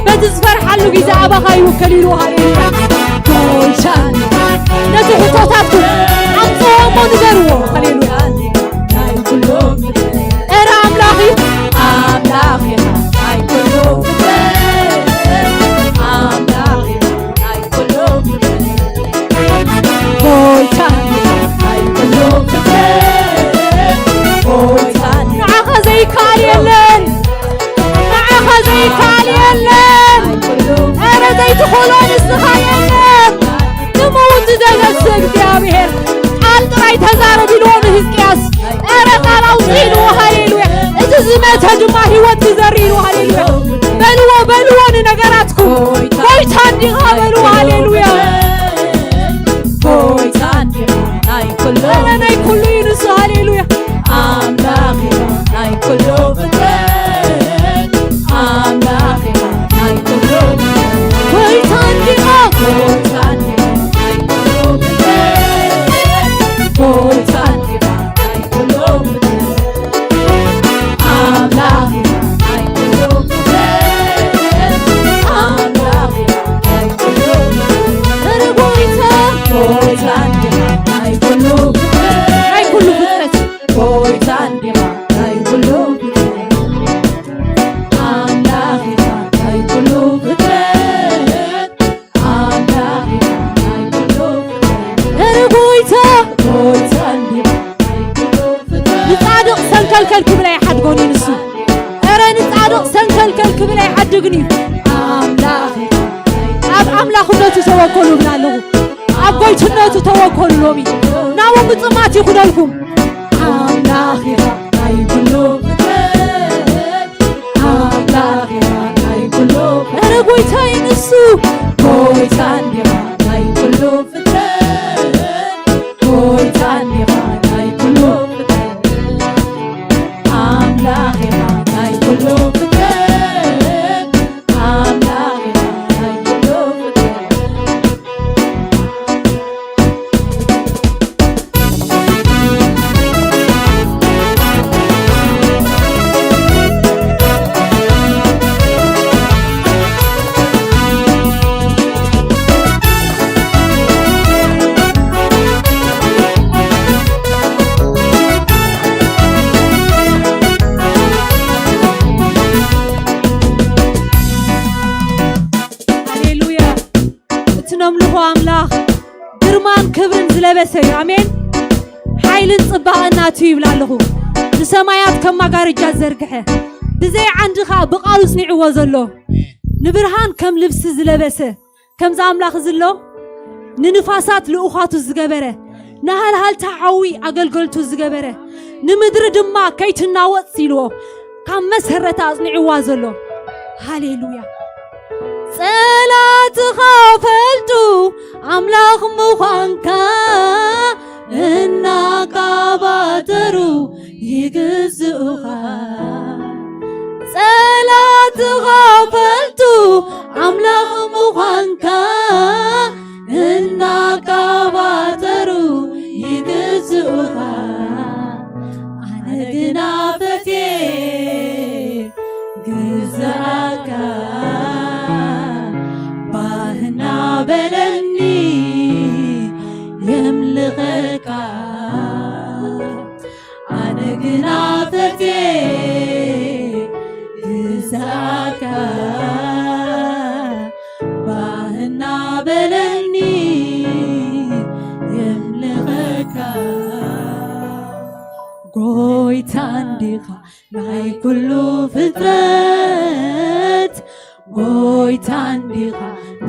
በቲ ዝፈርሓሉ ግዜ ኣባኻ ይውከል ኢሉ፣ ሃሌሉያ። ጎይታ ነቲ ሕቶታትኩም ኣምጽዎ እሞ ንገርዎ፣ ሃሌሉያ። ናይ ኩሉ እረ ኣምላኽ እዩ። ኣምላኽ ኢኻ ናይ ኩሉ ፍጥረት፣ ኣምላኽ ኢኻ ናይ ኩሉ ፍጥረት። ጎይታ ናይ ኩሉ ፍጥረት፣ ጎይታ ንዓኻ ዘይከኣል የለን፣ ንዓኻ ዘይከኣል የለን። እረ ዘይትኽእሎ ንስኻ የለን። ንምውት ዝደገስ እግዚኣብሔር ቃል ጥራይ ተዛረብ ኢልዎ ንህዝቅያስ። እረ ቃል ኣውፅእ ኢልዎ፣ ሃሌሉያ። እቲ ዝመተ ድማ ህይወት ክዘሪ ኢልዎ፣ ሃሌሉያ። በልዎ፣ በልዎ ንነገራትኩም። ጎይታ እንዲኻ በልዎ፣ ሃሌሉያ። ጎይታ እንዲኻ ናይ ኩሉ እረ ናይ ኩሉ እዩ ንሱ፣ ሃሌሉያ። ኣምላኽ ኢኻ ናይ ኩሉ ፍጥረት፣ ኣምላኽ ኢኻ ናይ ኩሉ ፍጥረት። ጎይታ እንዲኻ፣ ጎይታ እንዲኻ ናይ ኩሉ ፍጥረት፣ ጎይታ እንዲኻ ናይ ኩሉ ፍጥረት። ኣምላኽ ኢኻ ናይ ኩሉ ፍጥረት፣ ኣምላኽ ኢኻ ናይ ኩሉ ፍጥረት። እረ ጎይታ፣ ጎይታ እንዲኻ ናይ ኩሉ ፍጥረት፣ ናይ ኩሉ ፍጥረት። ጎይታ እንዲኻ ናይ ኩሉ ፍጥረት፣ ኣምላኽ ኢኻ ናይ ኩሉ ፍጥረት፣ ኣምላኽ ኢኻ ናይ ኩሉ ፍጥረት። እረ ጎይታ፣ ጎይታ እንዲኻ ናይ ኩሉ ፍጥረት። ንጻድቕ ሰንከልከል ክብል ኣይሓድጎን እዩ ንሱ። እረ ንጻድቕ ሰንከልከል ክብል ኣይሓድግን እዩ። ኣምላኽ ኢኻ ናይ ኣብ ኣምላኽነቱ ተወከሉ እብል ኣለኹ። ኣብ ጎይትነቱ ተወከሉ ሎሚ። ናብኡ ምጽማት ይኹነልኩም። ኣምላኽ ኢኻ ናይ ኩሉ ፍጥረት፣ ኣምላኽ ኢኻ ናይ ኩሉ ፍጥረት። እረ ጎይታ እዩ ንሱ። ጎይታ እንዲኻ ናይ ኩሉ ፍጥረት፣ ጎይታ እንዲኻ ናይ ኩሉ ፍጥረት። ኣምላኽ ኢኻ ናይ ኩሉ ፍጥረት፣ ኣምላኽ ኢኻ ናይ ኩሉ ፍጥረት። ሃሌሉያ። እቲ ነምልኾ ኣምላኽ ግርማን ክብርን ዝለበሰ እዩ። ኣሜን። ሓይልን ጽባቐን ናቱ ይብል ኣለኹ። ንሰማያት ከም ማጋረጃ ዝዘርግሐ፣ ብዘይ ዓንዲ ኸኣ ብቓሉ ጽኒዕዎ ዘሎ፣ ንብርሃን ከም ልብሲ ዝለበሰ፣ ከምዚ ኣምላኽ እዚ ኣሎ፣ ንንፋሳት ልኡኻቱ ዝገበረ፣ ንሃልሃልታ ሓዊ ኣገልገልቱ ዝገበረ፣ ንምድሪ ድማ ከይትናወጽ ኢልዎ ካብ መሰረታ ኣጽኒዕዋ ዘሎ። ሃሌሉያ። ጸላትኻ ፈልጡ ኣምላኽ ምዃንካ እናቃባጠሩ ይግዝኡኻ። ጸላትኻ ፈልጡ ኣምላኽ ምዃንካ እናቃባጠሩ ይግዝኡኻ። ኣነ ግና ፈትየ ግዝኣካ፣ ባህና በለኒ የምልኸካ። ጎይታ እንዲኻ ናይ ኩሉ ፍጥረት፣ ጎይታ እንዲኻ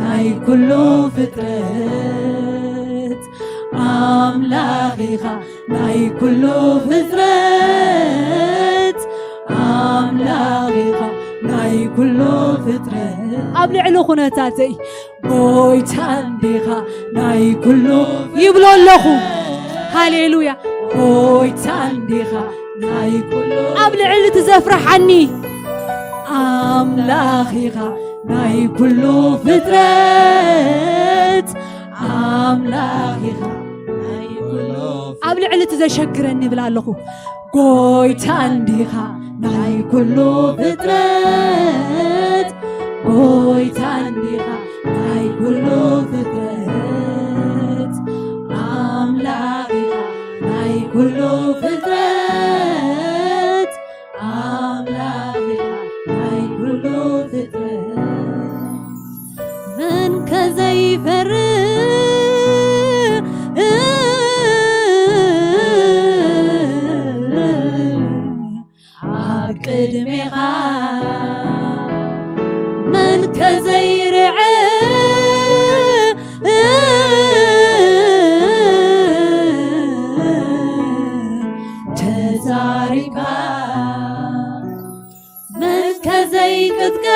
ናይ ኩሉ ፍጥረት፣ ኣምላኽ ኢኻ ናይ ኩሉ ፍጥረት፣ ኣምላኽ ኢኻ ናይ ኩሉ ፍጥረት። ኣብ ልዕሊ ኩነታተይ ጎይታ እንዲኻ ናይ ኩሉ ይብሎ ኣለኹ። ሃሌሉያ። ጎይታ እንዲኻ ናይ ኩሉ ኣብ ልዕሊ እቲ ዘፍርሓኒ ኣምላኽ ኢኻ ናይ ኩሉ ፍጥረት፣ ኣምላኽ ኢኻ ናይ ኩሉ ኣብ ልዕሊ እቲ ዘሸግረኒ ይብል ኣለኹ። ጎይታ እንዲኻ ናይ ኩሉ ፍጥረት፣ ጎይታ እንዲኻ ናይ ኩሉ ፍጥረት፣ ኣምላኽ ኢኻ ናይ ኩሉ ፍጥረት፣ ኣምላኽ ኢኻ ናይ ኩሉ ፍጥረት። መን ከ ዘይፈርህ ኣብ ቅድሜኻ? መን ከ ዘይርዕድ ተዛሪብካ? መን ከ ዘይቅጥቀጥ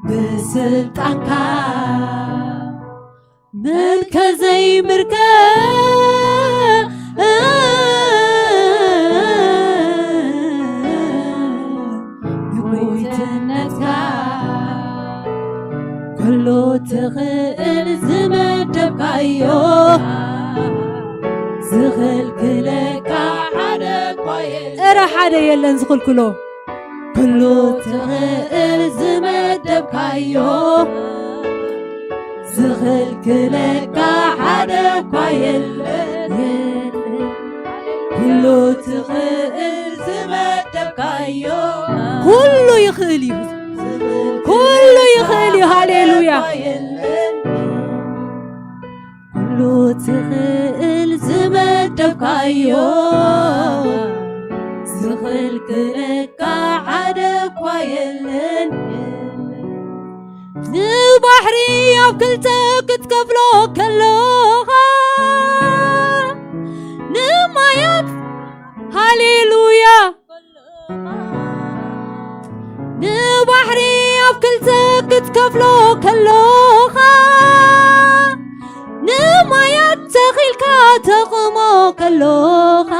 ብስልጣንካ? መን ከ ዘይምርከ ንጎይትነትካ? ኩሉ ትኽእል ዝመደብካዮ፣ ዝኽልክለካ ሓደ እኳ የለን። እረ ሓደ የለን ዝኽልክሎ። ኩሉ ትኽእል ዝመደብካዮ፣ ዝኽልክለካ ሓደ እኳ የለን። ኩሉ ትኽእል ዝመደብካዮ፣ ኩሉ ይኽእል እዩ። ኩሉ ይኽእል እዩ። ሃሌሉያ። ኩሉ ትኽእል ዝመደብካዮ፣ ዝኽልክለካ ሓደ እኳ የለን። ንባሕሪ ኣብ ክልተ ክትከፍሎ ከሎኻ፣ ንማያት፣ ሃሌሉያ፣ ንባሕሪ ኣብ ክልተ ክትከፍሎ ከሎኻ፣ ንማያት ተኺልካ ተቕሞ ከሎኻ፣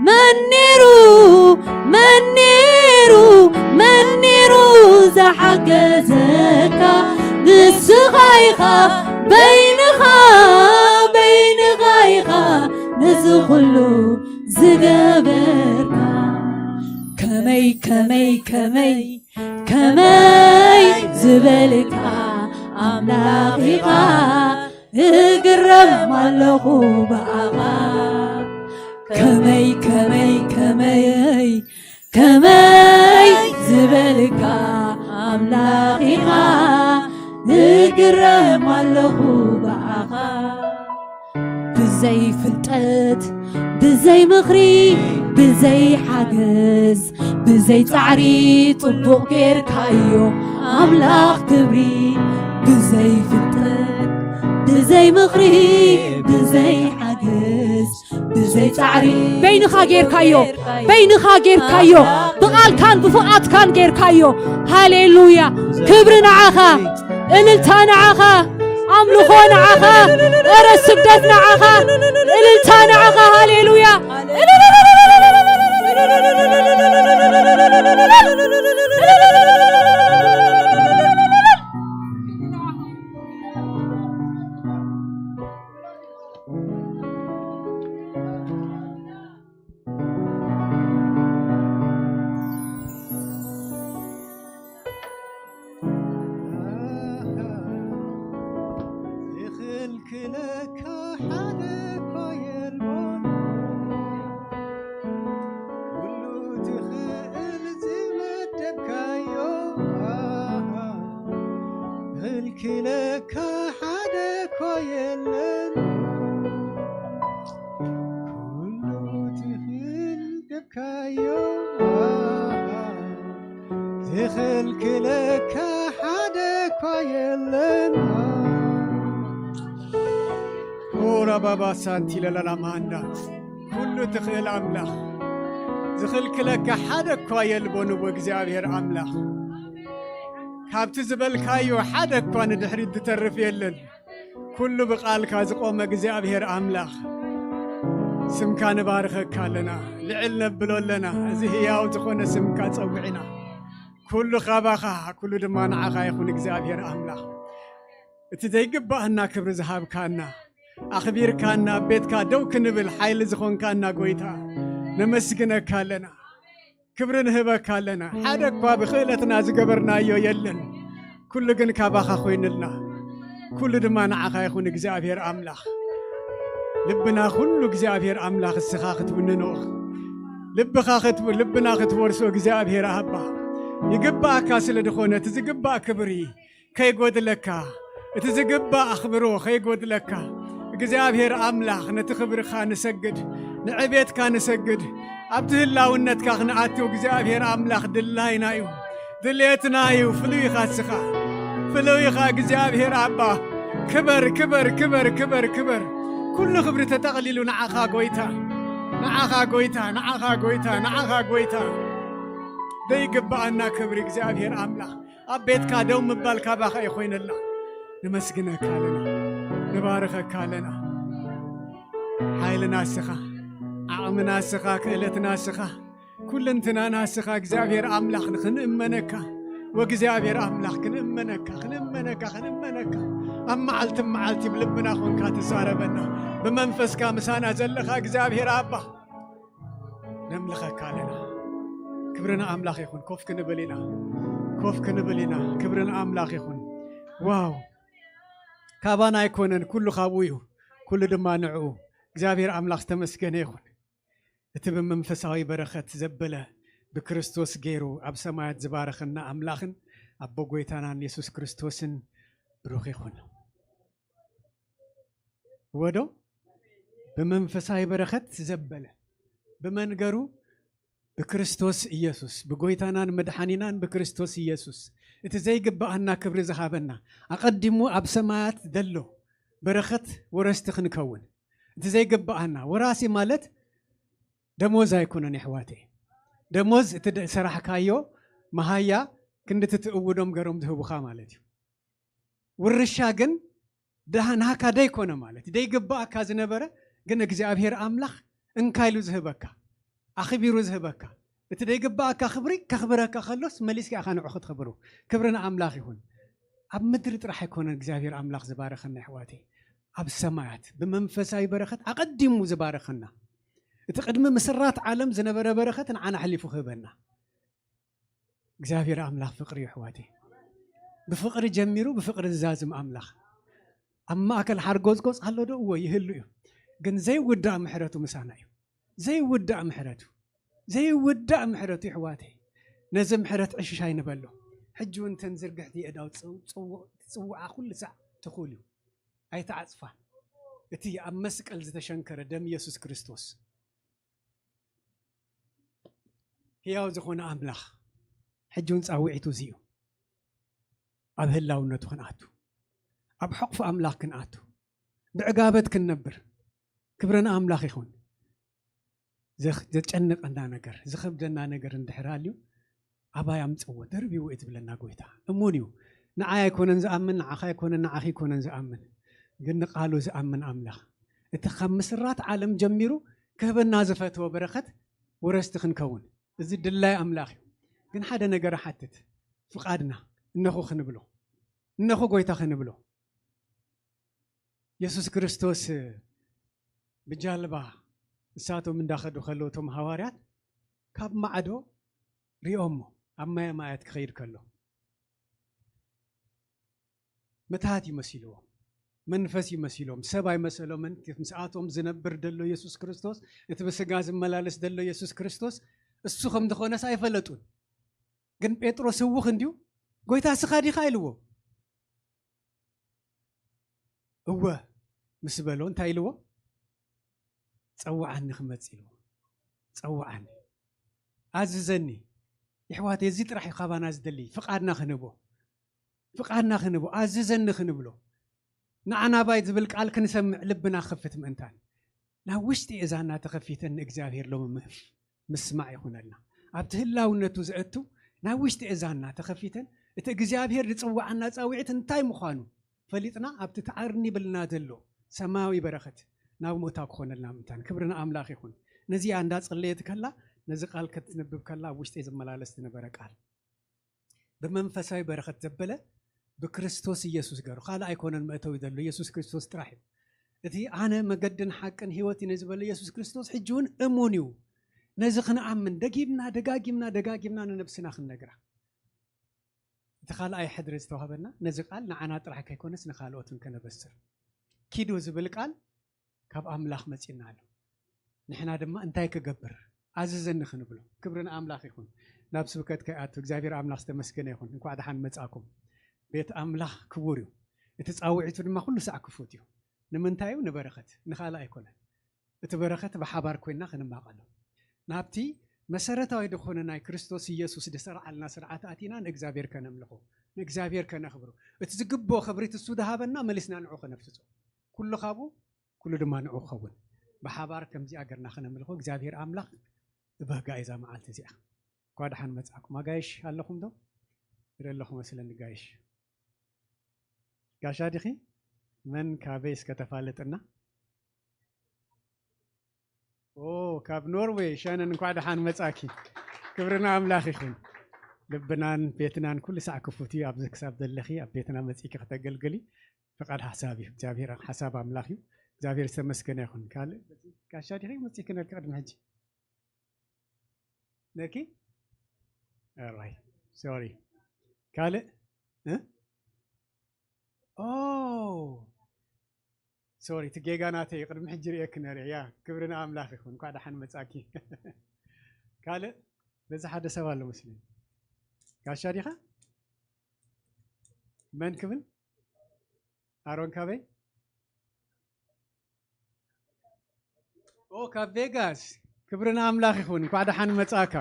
መን ነይሩ፣ መን ነይሩ፣ መን ነይሩ ዝሓገዘካ? ንስኻ ኢኻ በይንኻ፣ በይንኻ ኢኻ ነዚ ኹሉ ዝገበርካ። ከመይ፣ ከመይ፣ ከመይ፣ ከመይ ዝበልካ ኣምላኽ ኢኻ፣ እግረም ኣለኹ ብኣኻ። ከመይ፣ ከመይ፣ ከመይ፣ ከመይ ዝበልካ ኣምላኽ ኢኻ፣ እግረም ኣለኹ ብኣኻ። ብዘይ ፍልጠት፣ ብዘይ ምኽሪ፣ ብዘይ ሓገዝ፣ ብዘይ ጻዕሪ ጽቡቕ ጌርካዮ ኣምላኽ ክብሪ። ብዘይ ፍልጠት፣ ብዘይ ምኽሪ፣ ብዘይ ሓገዝ፣ ብዘይ ጻዕሪ በይንኻ ጌርካዮ፣ በይንኻ ጌርካዮ፣ ብቓልካን ብፍቓድካን ጌርካዮ። ሃሌሉያ! ክብሪ ንዓኻ፣ እልልታ ንዓኻ፣ ኣምልኾ ንዓኻ፣ እረ ስግደት ንዓኻ፣ እልልታ ንዓኻ። ሃሌሉያ! ዝኽልክለካ ሓደ እኳ የልቦን፣ ኩሉ ትኽእል ዝመደ የለን። ኩሉ ትኽእል ገብካዮ፣ ዝኽልክለካ ሓደ እኳ የለን። ኦራባባ ሳንቲ ለላላ ማንዳ፣ ኩሉ ትኽእል ኣምላኽ፣ ዝኽልክለካ ሓደ እኳ የልቦን። እወ እግዚኣብሔር ኣምላኽ፣ ካብቲ ዝበልካዮ ሓደ እኳ ንድሕሪት ዝተርፍ የለን። ኩሉ ብቓልካ ዝቖመ እግዚኣብሔር ኣምላኽ፣ ስምካ ንባርኸካ ኣለና፣ ልዕል ነብሎ ኣለና። እዚ ህያው ዝኾነ ስምካ ጸዊዕና፣ ኩሉ ካባኻ፣ ኩሉ ድማ ንዓኻ ይኹን እግዚኣብሔር ኣምላኽ። እቲ ዘይግባኣና ክብሪ ዝሃብካና፣ ኣኽቢርካና፣ ኣብ ቤትካ ደው ክንብል ሓይሊ ዝኾንካና ጎይታ፣ ነመስግነካ ኣለና። ክብሪ ንህበካ ኣለና። ሓደ እኳ ብኽእለትና ዝገበርናዮ የለን። ኩሉ ግን ካባኻ ኮይንልና። ኩሉ ድማ ንዓኻ ይኹን እግዚኣብሔር ኣምላኽ። ልብና ኩሉ እግዚኣብሔር ኣምላኽ እስኻ ክትውንኖ። ልብኻ ክትው-፣ ልብና ክትወርሶ እግዚኣብሔር ኣባ። ይግባኣካ ስለ ዝኾነ እቲ ዝግባእ ክብሪ ከይጎድለካ፣ እቲ ዝግባእ ኣኽብሮ ከይጎድለካ፣ እግዚኣብሔር ኣምላኽ ነቲ ክብርኻ ንሰግድ፣ ንዕቤትካ ንሰግድ፣ ኣብቲ ህላውነትካ ክንኣቱ እግዚኣብሔር ኣምላኽ ድላይና እዩ፣ ድልየትና እዩ። ፍሉይ ኢኻ እስኻ፣ ፍሉይ ኢኻ እግዚኣብሔር ኣባ። ክበር፣ ክበር፣ ክበር፣ ክበር፣ ክበር። ኩሉ ክብሪ ተጠቕሊሉ ንዓኻ ጎይታ፣ ንዓኻ ጎይታ፣ ንዓኻ ጎይታ፣ ንዓኻ ጎይታ። ዘይግባኣና ክብሪ እግዚኣብሔር ኣምላኽ ኣብ ቤትካ ደው ምባል ካባኻ እዩ ኮይነልና። ነመስግነካ ኣለና፣ ንባርኸካ ኣለና። ሓይልና እስኻ፣ ዓቕምና እስኻ፣ ክእለትና እስኻ፣ ኩልንትናና እስኻ እግዚኣብሔር ኣምላኽ ክንእመነካ፣ ወእግዚኣብሔር ኣምላኽ ክንእመነካ፣ ክንእመነካ፣ ክንእመነካ። ኣብ መዓልቲ መዓልቲ ብልብና ኾንካ ትዛረበና፣ ብመንፈስካ ምሳና ዘለኻ እግዚኣብሔር ኣባ ነምልኸካ ኣለና። ክብሪ ንኣምላኽ ይኹን። ኮፍ ክንብል ኢና፣ ኮፍ ክንብል ኢና። ክብሪ ንኣምላኽ ይኹን። ዋው! ካባና ኣይኮነን፣ ኩሉ ካብኡ እዩ፣ ኩሉ ድማ ንዕኡ። እግዚኣብሔር ኣምላኽ ዝተመስገነ ይኹን። እቲ ብመንፈሳዊ በረኸት ዘበለ፣ ብክርስቶስ ገይሩ ኣብ ሰማያት ዝባረኸና ኣምላኽን ኣቦ ጎይታናን የሱስ ክርስቶስን ብሩኽ ይኹን። ወዶ ብመንፈሳዊ በረኸት ዘበለ፣ ብመንገሩ ብክርስቶስ ኢየሱስ፣ ብጎይታናን መድሓኒናን ብክርስቶስ ኢየሱስ፣ እቲ ዘይግባኣና ክብሪ ዝሃበና፣ ኣቐዲሙ ኣብ ሰማያት ዘሎ በረኸት ወረስቲ ክንከውን፣ እቲ ዘይግባኣና ወራሲ ማለት ደሞዝ ኣይኮነን የሕዋተይ። ደሞዝ እቲ ደ-፣ ሰራሕካዮ መሃያ ክንዲ እቲ ትእውዶም ገሮም ዝህቡኻ ማለት እዩ። ውርሻ ግን ደሃ-፣ ናሃካ ደይኮነ ማለት እዩ። ደይግባኣካ ዝነበረ ግን እግዚኣብሔር ኣምላኽ እንካ ኢሉ ዝህበካ፣ ኣኽቢሩ ዝህበካ። እቲ ደይግባኣካ ክብሪ ከኽብረካ ከሎስ መሊስካ ኢኻ ንዑ ክትኽብሩ። ክብሪ ንኣምላኽ ይኹን። ኣብ ምድሪ ጥራሕ ኣይኮነን እግዚኣብሔር ኣምላኽ ዝባረኸና የሕዋተይ። ኣብ ሰማያት ብመንፈሳዊ በረኸት ኣቐዲሙ ዝባረኸና። እቲ ቅድሚ ምስራት ዓለም ዝነበረ በረኸት ንዓና ኣሕሊፉ ክህበና። እግዚኣብሔር ኣምላኽ ፍቕሪ እዩ ኣሕዋተይ። ብፍቕሪ ጀሚሩ ብፍቕሪ ዝዛዝም ኣምላኽ። ኣብ ማእከል ሓርጎጽጎጽ ኣሎ ዶ? እወ ይህሉ እዩ። ግን ዘይውዳእ ምሕረቱ ምሳና እዩ። ዘይውዳእ ምሕረቱ፣ ዘይውዳእ ምሕረቱ የሕዋተይ። ነዚ ምሕረት ዕሽሽ ኣይንበሎ። ሕጂ እውን እተን ዝርግሕቲ የእዳው ጽው-፣ ጽው-፣ ጽውዓ ኩሉ ሳዕ ትኹል እዩ። ኣይትዓጽፋ። እቲ ኣብ መስቀል ዝተሸንከረ ደም የሱስ ክርስቶስ። ህያው ዝኾነ ኣምላኽ ሕጂ እውን ጻውዒቱ እዚ እዩ። ኣብ ህላውነቱ ክንኣቱ፣ ኣብ ሕቕፉ ኣምላኽ ክንኣቱ፣ ብዕጋበት ክንነብር። ክብሪ ንኣምላኽ ይኹን። ዘኽ-፣ ዘጨንቐና ነገር፣ ዝኸብደና ነገር እንድሕር ሃልዩ፣ ኣባይ ኣምጽዎ፣ ደርብዎ እዩ ዝብለና ጎይታ። እሙን እዩ። ንዓይ ኣይኮነን ዝኣምን፣ ንዓኻ ኣይኮነን፣ ንዓኺ ኣይኮነን ዝኣምን። ግን ንቃሉ ዝኣምን ኣምላኽ፣ እቲ ካብ ምስራት ዓለም ጀሚሩ ክህበና ዝፈተወ በረኸት ወረስቲ ክንከውን፣ እዚ ድላይ ኣምላኽ እዩ። ግን ሓደ ነገር እሓትት፣ ፍቓድና እነኹ ክንብሎ፣ እነኹ ጎይታ ክንብሎ። የሱስ ክርስቶስ ብጃልባ ንሳቶም እንዳኸዱ ከለዉ፣ እቶም ሃዋርያት ካብ ማዕዶ ሪኦሞ፣ ኣብ ማየ ማያት ክኸይድ ከሎ፣ ምትሃት እዩ መሲልዎም፣ መንፈስ እዩ መሲሎም፣ ሰብ ኣይመሰሎምን። እቲ ምስኣቶም ዝነብር ደሎ የሱስ ክርስቶስ፣ እቲ ብስጋ ዝመላለስ ደሎ የሱስ ክርስቶስ እሱ ከም ዝኾነስ ኣይፈለጡን። ግን ጴጥሮስ ህውኽ እንድዩ፣ "ጎይታ፣ እስኻ ዲኻ?" ኢልዎ። "እወ፣ ምስ በሎ እንታይ ኢልዎ? ጸውዓኒ ክመጽእ ኢልዎ። ጸውዓኒ፣ ኣዝዘኒ። ይሕዋት፣ እዚ ጥራሕ እዩ ካባና ዝደሊ። ፍቓድና ክንህቦ፣ ፍቓድና ክንህቦ፣ ኣዝዘኒ ክንብሎ፣ ንዓናባይ ዝብል ቃል ክንሰምዕ ልብና ክፍት ምእንታን፣ ናብ ውሽጢ እዛና ተኸፊተን ንእግዚኣብሔር ሎሚ ምህፍ ምስማዕ ይኹነልና። ኣብቲ ህላውነቱ ዘእቱ ናብ ውሽጢ እዛና ተኸፊተን እቲ እግዚኣብሔር ዝጽውዓና ጻውዒት እንታይ ምዃኑ ፈሊጥና ኣብቲ ተዓርኒ ብልና ዘሎ ሰማያዊ በረኸት ናብ ምእታው ክኾነልና ምእንታን ክብሪ ንኣምላኽ ይኹን። ነዚኣ እንዳጸለየት ከላ ነዚ ቃል ክትንብብ ከላ ኣብ ውሽጢ ዝመላለስ ዝነበረ ቃል ብመንፈሳዊ በረኸት ዘበለ ብክርስቶስ ኢየሱስ ገሩ ካልእ ኣይኮነን መእተዊ ዘሎ ኢየሱስ ክርስቶስ ጥራሕ እዩ። እቲ ኣነ መገድን ሓቅን ህይወትን እየ ዝበለ ኢየሱስ ክርስቶስ ሕጂ እውን እሙን እዩ። ነዚ ክንኣምን ደጊምና ደጋጊምና ደጋጊምና ንነብስና ክንነግራ። እቲ ካልኣይ ሕድሪ ዝተዋህበና ነዚ ቃል ንዓና ጥራሕ ከይኮነስ ንኻልኦትን ከነበስር። ኪዱ ዝብል ቃል ካብ ኣምላኽ መጺና ኣሎ። ንሕና ድማ እንታይ ክገብር ኣዝዘኒ ክንብሎ። ክብሪ ንኣምላኽ ይኹን። ናብ ስብከት ከይኣቱ እግዚኣብሔር ኣምላኽ ዝተመስገነ ይኹን። እንኳዕ ደሓን መጻእኩም። ቤት ኣምላኽ ክቡር እዩ። እቲ ጻውዒቱ ድማ ኩሉ ሳዕ ክፉት እዩ። ንምንታይ እዩ? ንበረኸት፣ ንኻልእ ኣይኮነን። እቲ በረኸት ብሓባር ኮይንና ክንማቐሎ። ናብቲ መሰረታዊ ዝኾነ ናይ ክርስቶስ ኢየሱስ ዝሰርዓልና ስርዓት ኣቲና ንእግዚኣብሔር ከነምልኾ፣ ንእግዚኣብሔር ከነኽብሮ፣ እቲ ዝግብኦ ክብሪ እሱ ዝሃበና መሊስና ንዑ ከነፍስሶ። ኩሉ ካብኡ፣ ኩሉ ድማ ንዑ ክኸውን። ብሓባር ከምዚኣ ገርና ከነምልኾ እግዚኣብሔር ኣምላኽ ብበህጋ እዛ መዓልቲ እዚኣ። እኳ ደሓን መጻእኩም። ኣጋይሽ ኣለኹም ዶ? ይረ ኣለኹ መስለኒ ጋይሽ። ጋሻ ዲኺ? መን ካበይ እስከ ተፋልጥና? ኦ፣ ካብ ኖርዌይ ሻነን እንኳዕ ደሓን መጻኪ። ክብሪ ንኣምላኽ ይኹን። ልብናን ቤትናን ኩሉ ሳዕ ክፉት እዩ። ኣብዚ ክሳብ ዘለኺ ኣብ ቤትና መጺእኪ ከተገልግሊ ፍቓድ ሓሳብ እዩ። እግዚኣብሔር ሓሳብ ኣምላኽ እዩ። እግዚኣብሔር ዝተመስገነ ይኹን። ካልእ ጋሻ ዲኺ መጺእኪ ነርኪ ቅድሚ ሕጂ? ነኪ? ኦራይት። ሶሪ። ካልእ? እ? ኦ፣ ሶሪ፣ እቲ ጌጋ ናተይ እዩ። ቅድሚ ሕጂ ርእየኪ ነይረ። ያ፣ ክብሪ ንኣምላኽ ይኹን። እንኳዕ ደሓን መጻእኪ። ካልእ? በዚ ሓደ ሰብ ኣሎ መስለኒ። ጋሻ ዲኻ? መን ክብል? ኣሮን ካበይ? ኦ፣ ካብ ቬጋስ። ክብሪ ንኣምላኽ ይኹን። እንኳዕ ደሓን መጻእካ።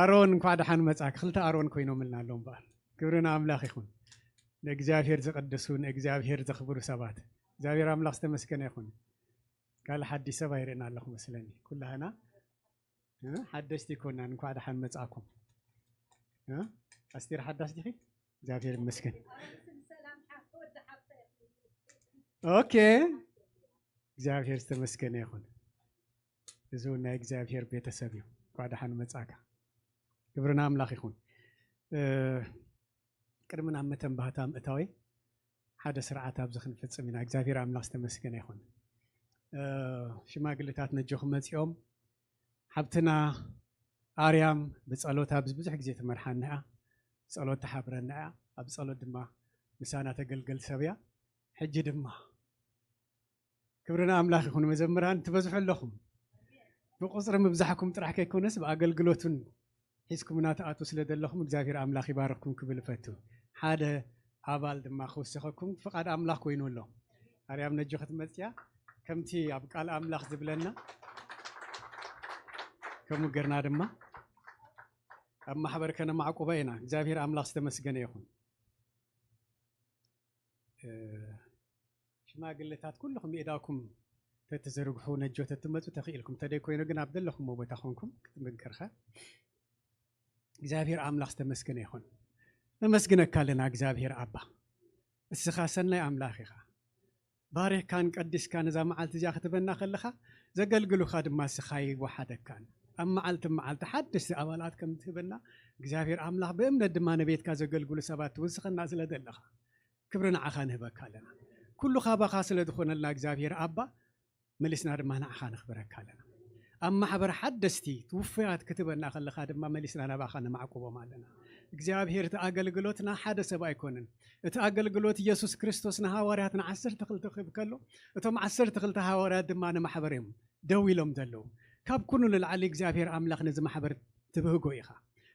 ኣሮን፣ እንኳዕ ደሓን መጻእካ። ክልተ ኣሮን ኮይኖምልና ኣለዉ እምበኣር። ክብሪ ንኣምላኽ ይኹን። ንእግዚኣብሔር ዝቕድሱ፣ ንእግዚኣብሔር ዘኽብሩ ሰባት። እግዚኣብሔር ኣምላኽ ዝተመስገነ ይኹን። ካልእ ሓድሽ ሰብ ኣይርእን ኣለኹ መስለኒ። ኩላህና፣ እ፣ ሓደሽቲ ይኮናን። እንኳዕ ደሓን መጻእኩም። እ፣ ኣስቴር ሓዳሽ ዲኺ? እግዚኣብሔር ይመስገን። ኦኬ። እግዚኣብሔር ዝተመስገነ ይኹን። እዚ እውን ናይ እግዚኣብሔር ቤተሰብ እዩ። እንኳዕ ደሓን መጻእካ። ክብሪ ንኣምላኽ ይኹን። እ፣ ቅድሚ ናብ መተንባህታ ምእታወይ ሓደ ስርዓት ኣብዚ ክንፍጽም ኢና። እግዚኣብሔር ኣምላኽ ዝተመስገነ ይኹን። እ፣ ሽማግሌታት ነጆኹም መጺኦም ሓብትና ኣርያም ብጸሎት ኣብዚ ብዙሕ ግዜ ትመርሓና እያ። ጸሎት ትሓብረና እያ። ኣብ ጸሎት ድማ ምሳና ተገልገል ሰብ እያ። ሕጂ ድማ ክብሪ ንኣምላኽ ይኹን። መዘምራን ትበዝሑ ኣለኹም። ብቁጽሪ ምብዛሕኩም ጥራሕ ከይኮነስ ብኣገልግሎትን ሒዝኩምና ትኣትዉ ስለ ዘለኹም እግዚኣብሔር ኣምላኽ ይባርኽኩም ክብል እፈቱ። ሓደ ኣባል ድማ ክውስኸኩም ፍቓድ ኣምላኽ ኮይኑ ኣሎ። ኣርያም ነጆ ክትመጽያ ከምቲ ኣብ ቃል ኣምላኽ ዝብለና ከምኡ ገርና ድማ ኣብ ማሕበር ከነማዕቁባ ኢና። እግዚኣብሔር ኣምላኽ ዝተመስገነ ይኹን። እ፣ ሽማግሌታት ኩልኹም የእዳውኩም ተትዝርግሑ ነጆ ተትመጹ ተኽኢልኩም። ተደይ ኮይኑ ግን ኣብ ዘለኹምዎ ቦታ ኾንኩም ክትምንከርኸ እግዚኣብሔር ኣምላኽ ዝተመስገነ ይኹን። ነመስግነካ ኣለና እግዚኣብሔር ኣባ። እስኻ ሰናይ ኣምላኽ ኢኻ። ባሪኽካን ቀዲስካን እዛ መዓልቲ እዚኣ ክትበና ከለኻ ዘገልግሉኻ ድማ እስኻ ይወሓደካን። ኣብ መዓልቲ መዓልቲ ሓደሽቲ ኣባላት ከም ትህበና እግዚኣብሔር ኣምላኽ ብእምነት ድማ ነቤትካ ዘገልግሉ ሰባት ትውስኸና ስለ ዘለኻ ክብሪ ንዓኻ ንህበካ ኣለና። ኩሉ ካባኻ ስለ ዝኾነልና እግዚኣብሔር ኣባ መሊስና ድማ ንዓኻ ነኽብረካ ኣለና። ኣብ ማሕበር ሓደስቲ ውፉያት ክትበና ከለኻ ድማ መሊስና ናባኻ ነማዕቁቦም ኣለና። እግዚኣብሔር እቲ ኣገልግሎትና ሓደ ሰብ ኣይኮነን። እቲ ኣገልግሎት ኢየሱስ ክርስቶስ ንሃዋርያት ንዓሰርተ ክልተ ክህብ ከሎ እቶም ዓሰርተ ክልተ ሃዋርያት ድማ ንማሕበር እዮም ደው ኢሎም ዘለዉ። ካብ ኩሉ ንላዕሊ እግዚኣብሔር ኣምላኽ ነዚ ማሕበር ትብህጎ ኢኻ።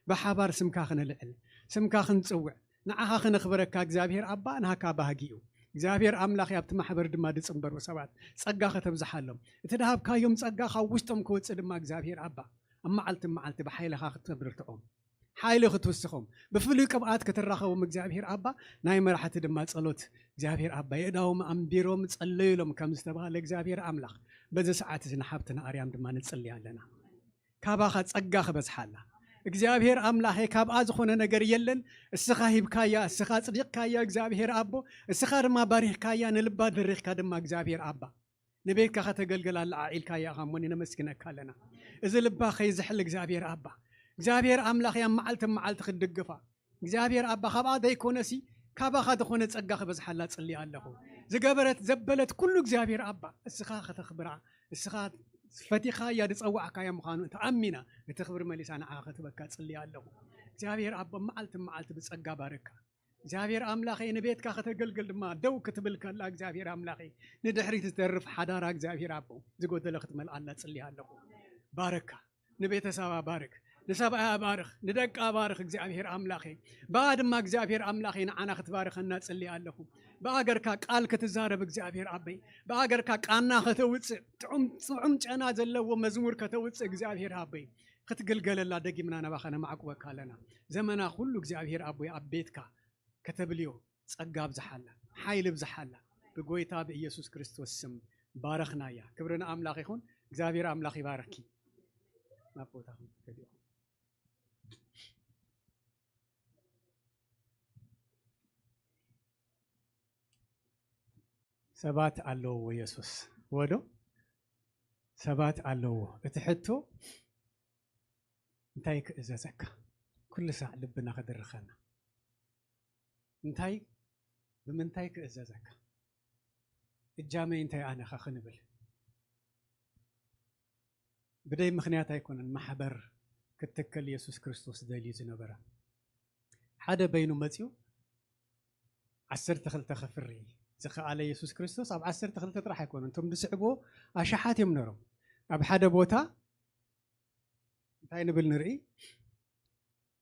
ብሓባር ስምካ ክነልዕል፣ ስምካ ክንጽውዕ፣ ንዓኻ ክነኽብረካ እግዚኣብሔር ኣባ ናካ ባህጊ እዩ። እግዚኣብሔር ኣምላኽ ኣብቲ ማሕበር ድማ ዝጽንበሩ ሰባት ጸጋ ከተብዝሓሎም፣ እቲ ድሃብካዮም ጸጋ ካብ ውሽጦም ክወጽእ ድማ እግዚኣብሔር ኣባ ኣብ መዓልቲ መዓልቲ ብሓይልኻ ክትብርትዖም፣ ሓይሊ ክትውስኾም፣ ብፍሉይ ቅብኣት ክትራኸቦም እግዚኣብሔር ኣባ ናይ መራሕቲ ድማ ጸሎት እግዚኣብሔር ኣባ የእዳዎም ኣንቢሮም ጸለዩሎም ከም ዝተባህለ እግዚኣብሔር ኣምላኽ በዚ ሰዓት እዚ ንሓብትና ኣርያም ድማ ንጽሊ ኣለና። ካባኻ ጸጋ ክበዝሓላ እግዚኣብሔር ኣምላኸ ካብኣ ዝኾነ ነገር የለን። እስኻ ሂብካያ፣ እስኻ ጽዲቕካያ እግዚኣብሔር ኣቦ፣ እስኻ ድማ ባሪኽካያ፣ ንልባ ድሪኽካ ድማ እግዚኣብሔር ኣባ ንቤትካ ከተገልግል ኣለዓዒልካያ ኢኻ እሞ ነመስግነካ ኣለና። እዚ ልባ ከይዝሕል እግዚኣብሔር ኣባ እግዚኣብሔር ኣምላኸ ኣብ መዓልቲ መዓልቲ ክትድግፋ እግዚኣብሔር ኣባ ካብኣ ዘይኮነሲ ካባኻ ዝኾነ ጸጋ ክበዝሓላ ጽሊ ኣለኹ። ዝገበረት ዘበለት ኩሉ እግዚኣብሔር ኣባ እስኻ ከተኽብራ እስኻ ፈቲኻ እያ ዝጸዋዕካያ ምዃኑ ተኣሚና እቲ ክብሪ መሊሳ ንዓኻ ክትበካ ጽሊ ኣለኹ። እግዚኣብሔር ኣባ መዓልቲ መዓልቲ ብጸጋ ባርካ እግዚኣብሔር ኣምላኸይ ንቤትካ ከተገልግል ድማ ደው ክትብል ከላ እግዚኣብሔር ኣምላኸይ ንድሕሪት ዝተርፍ ሓዳራ እግዚኣብሔር ኣቦ ዝጎደለ ክትመልኣላ ጽሊ ኣለኹ። ባረካ ንቤተሰባ ባርክ፣ ንሰብኣያ ባርኽ፣ ንደቃ ባርኽ እግዚኣብሔር ኣምላኸይ። ብኣ ድማ እግዚኣብሔር ኣምላኸይ ንዓና ክትባርኸና ጽሊ ኣለኹ። ብኣገርካ ቃል ክትዛረብ እግዚኣብሔር ኣበይ ብኣገርካ ቃና ከተውፅእ ጥዑም ጨና ዘለዎ መዝሙር ከተውፅእ እግዚኣብሔር ኣበይ ክትግልገለላ ደጊምና ነባኻ ነማዕቁበካ ኣለና። ዘመና ኩሉ እግዚኣብሔር ኣቦይ ኣብ ቤትካ ከተብልዮ ጸጋ ኣብዝሓላ፣ ሓይሊ ኣብዝሓላ ብጎይታ ብኢየሱስ ክርስቶስ ስም ባረኽናያ። ክብሪ ንኣምላኽ ይኹን። እግዚኣብሔር ኣምላኽ ይባርኪ። ናብ ቦታኹም ትከዱ ኢኹም። ሰባት ኣለዎ የሱስ ወዶ ሰባት ኣለዎ። እቲ ሕቶ እንታይ ክእዘዘካ? ኩሉ ሳዕ ልብና ክድርኸና እንታይ ብምንታይ ክእዘዘካ? እጃመይ እንታይ ኣነኻ ክንብል ብደይ ምኽንያት ኣይኮነን። ማሕበር ክትትከል የሱስ ክርስቶስ ደልዩ ዝነበረ ሓደ በይኑ መፅዩ ዓሰርተ ክልተ ከፍሪ ዝኸኣለ የሱስ ክርስቶስ ኣብ ዓሰርተ ክልተ ጥራሕ ኣይኮነን። እቶም ዝስዕብዎ ኣሽሓት እዮም ነሮም። ኣብ ሓደ ቦታ እንታይ ንብል ንርኢ?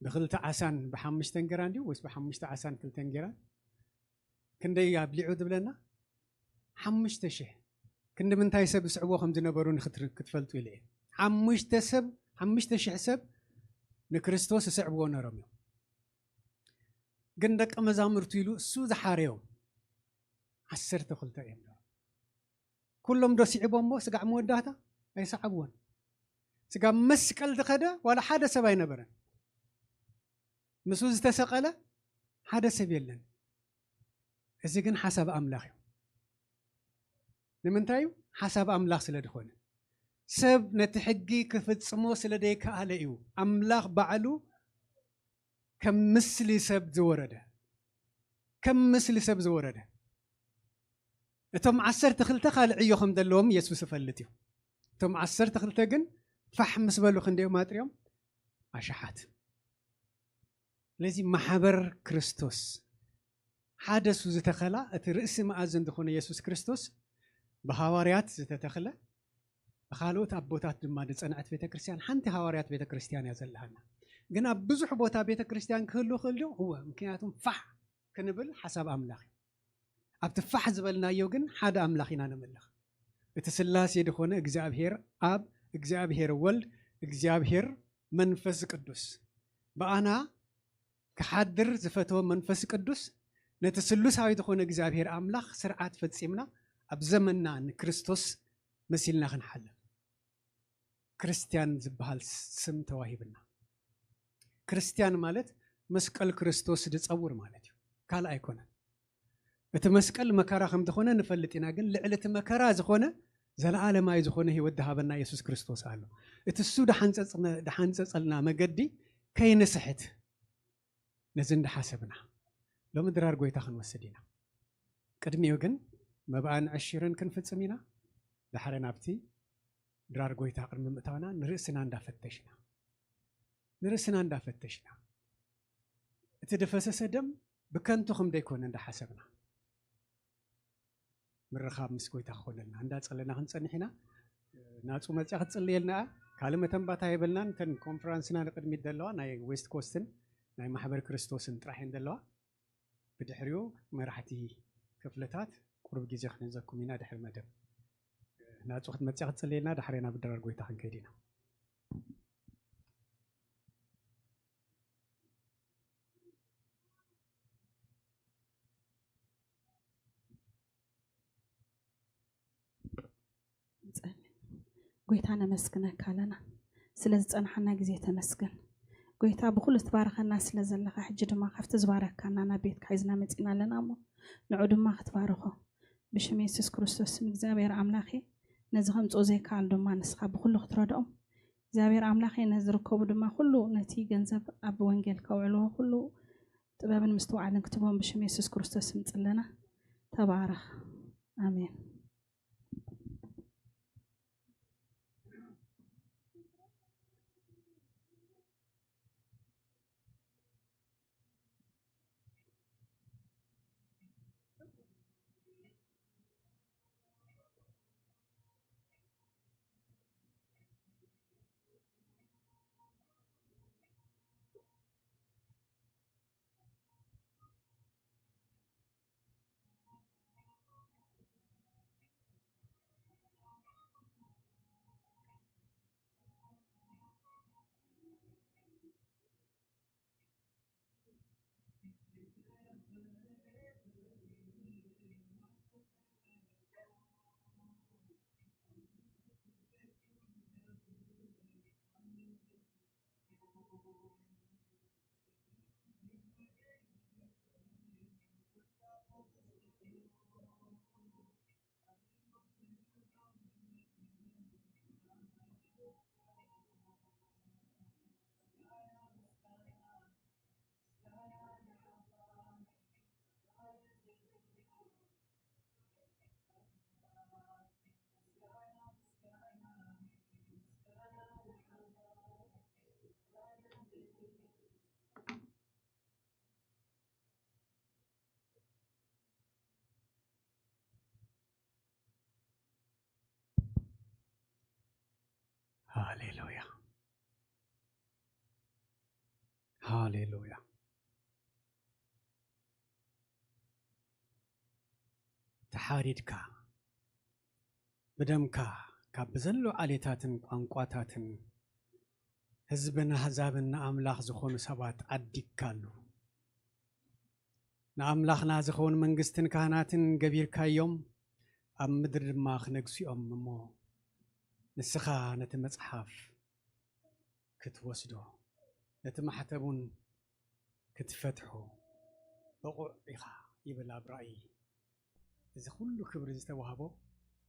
ብክልተ ዓሳን ብሓሙሽተ እንጌራን ድዩ ወይስ ብሓሙሽተ ዓሳን ክልተ እንጌራን ክንደይ ኣብሊዑ ዝብለና? ሓሙሽተ ሽሕ። ክንዲ ምንታይ ሰብ ዝስዕብዎ ከም ዝነበሩ ክትፈልጡ ኢለ እየ። ሓሙሽተ ሰብ ሓሙሽተ ሽሕ ሰብ ንክርስቶስ ዝስዕብዎ ነሮም እዮም። ግን ደቂ መዛሙርቱ ኢሉ እሱ ዝሓረዮም ዓሰርተ ክልተ እዮም። ኩሎም ዶ ስዒቦሞ ስጋዕ መወዳእታ ኣይሰዓብዎን። ስጋብ መስቀል ዝኸደ ዋላ ሓደ ሰብ ኣይነበረን። ምስኡ ዝተሰቐለ ሓደ ሰብ የለን። እዚ ግን ሓሳብ ኣምላኽ እዩ። ንምንታይ እዩ? ሓሳብ ኣምላኽ ስለ ዝኾነ። ሰብ ነቲ ሕጊ ክፍጽሞ ስለ ዘይከኣለ እዩ ኣምላኽ ባዕሉ ከም ምስሊ ሰብ ዝወረደ። ከም ምስሊ ሰብ ዝወረደ። እቶም ዓሰርተ ክልተ ካልእ ዕዮ ከም ዘለዎም የሱስ ይፈልጥ እዩ። እቶም ዓሰርተ ክልተ ግን ፋሕ ምስ በሉ ክንደዮም ኣጥርዮም ኣሽሓት። ስለዚ ማሕበር ክርስቶስ ሓደ እሱ ዝተኸላ እቲ ርእሲ መኣዝን ዝኾነ የሱስ ክርስቶስ ብሃዋርያት ዝተተኽለ ብካልኦት ኣቦታት ድማ ዝጸንዐት ቤተ ክርስቲያን ሓንቲ ሃዋርያት ቤተ ክርስቲያን እያ ዘለሃና። ግን ኣብ ብዙሕ ቦታ ቤተ ክርስቲያን ክህሉ ክእል ድዩ? እወ፣ ምክንያቱም ፋሕ ክንብል ሓሳብ ኣምላኽ እዩ። ኣብቲ ፋሕ ዝበልናዮ ግን ሓደ ኣምላኽ ኢና ነምልኽ። እቲ ስላሴ ዝኾነ እግዚኣብሔር ኣብ እግዚኣብሔር ወልድ እግዚኣብሔር መንፈስ ቅዱስ ብኣና ክሓድር ዝፈተወ መንፈስ ቅዱስ ነቲ ስሉሳዊ ዝኾነ እግዚኣብሔር ኣምላኽ ስርዓት ፈጺምና ኣብ ዘመንና ንክርስቶስ መሲልና ክንሓልፍ ክርስትያን ዝበሃል ስም ተዋሂብና። ክርስትያን ማለት መስቀል ክርስቶስ ዝጸውር ማለት እዩ፣ ካልእ ኣይኮነን። እቲ መስቀል መከራ ከም ዝኾነ ንፈልጥ ኢና፣ ግን ልዕሊ እቲ መከራ ዝኾነ ዘለኣለማዊ ዝኾነ ህይወት ዝሃበና የሱስ ክርስቶስ ኣሎ። እቲ እሱ ድሓንጸጽነ- ድሓንጸጸልና መገዲ ከይንስሕት ነዚ እንዳሓሰብና ሎሚ ድራር ጎይታ ክንወስድ ኢና። ቅድሚኡ ግን መብኣን ዕሽርን ክንፍጽም ኢና። ዳሕረ ናብቲ ድራር ጎይታ ቅድሚ ምእታውና ንርእስና እንዳፈተሽና ንርእስና እንዳፈተሽና እቲ ዝፈሰሰ ደም ብከንቱ ከም ዘይኮነ እንዳሓሰብና ምርኻብ ምስ ጎይታ ክኾነልና እንዳጸለና ክንጸንሕ ኢና። ናጹ መጽያ ክትጽልየልና እያ። ካልእ መተንባታ የብልናን። እተን ኮንፈረንስና ንቅድሚት ዘለዋ ናይ ዌስት ኮስትን ናይ ማሕበር ክርስቶስን ጥራሕ እየን ዘለዋ። ብድሕሪኡ መራሕቲ ክፍልታት ቁሩብ ግዜ ክንህዘኩም ኢና ድሕሪ መደብ። ናጹ ክትመጽያ ክትጽልየልና፣ ዳሕሬና ብድራር ጎይታ ክንከይድ ኢና። ንጸሊ። ጎይታ ነመስግነካ ኣለና ስለ ዝጸናሓና ግዜ ተመስገን። ጎይታ ብኹሉ ትባረኸና ስለ ዘለኻ ሕጂ ድማ ካብቲ ዝባረካና ናብ ቤትካ ሒዝና መጺና ኣለና እሞ ንዑ ድማ ክትባርኾ ብሽም የሱስ ክርስቶስ ስም እግዚኣብሔር ኣምላኸ ነዚ ከምጽኦ ዘይከኣል ድማ ንስኻ ብኹሉ ክትረድኦም እግዚኣብሔር ኣምላኸ ነዚ ርከቡ ድማ ኩሉ ነቲ ገንዘብ ኣብ ወንጌል ከውዕልዎ ኩሉ ጥበብን ምስትውዓልን ክትቦም ብሽም የሱስ ክርስቶስ ስም ጽለና። ተባረኽ። ኣሜን። ሃሌሉያ፣ ሃሌሉያ። ተሓሪድካ ብደምካ ካብ ብዘሎ ዓሌታትን ቋንቋታትን ህዝብን ኣህዛብን ንኣምላኽ ዝኾኑ ሰባት ዓዲግካሉ። ንኣምላኽና ዝኸውን መንግስትን ካህናትን ገቢርካዮም፣ ኣብ ምድሪ ድማ ክነግሱ እዮም እሞ፣ ንስኻ ነቲ መጽሓፍ ክትወስዶ፣ ነቲ ማሕተም እውን ክትፈትሖ ብቑዕ ኢኻ ይብል ኣብ ራእይ። እዚ ኩሉ ክብሪ ዝተዋህቦ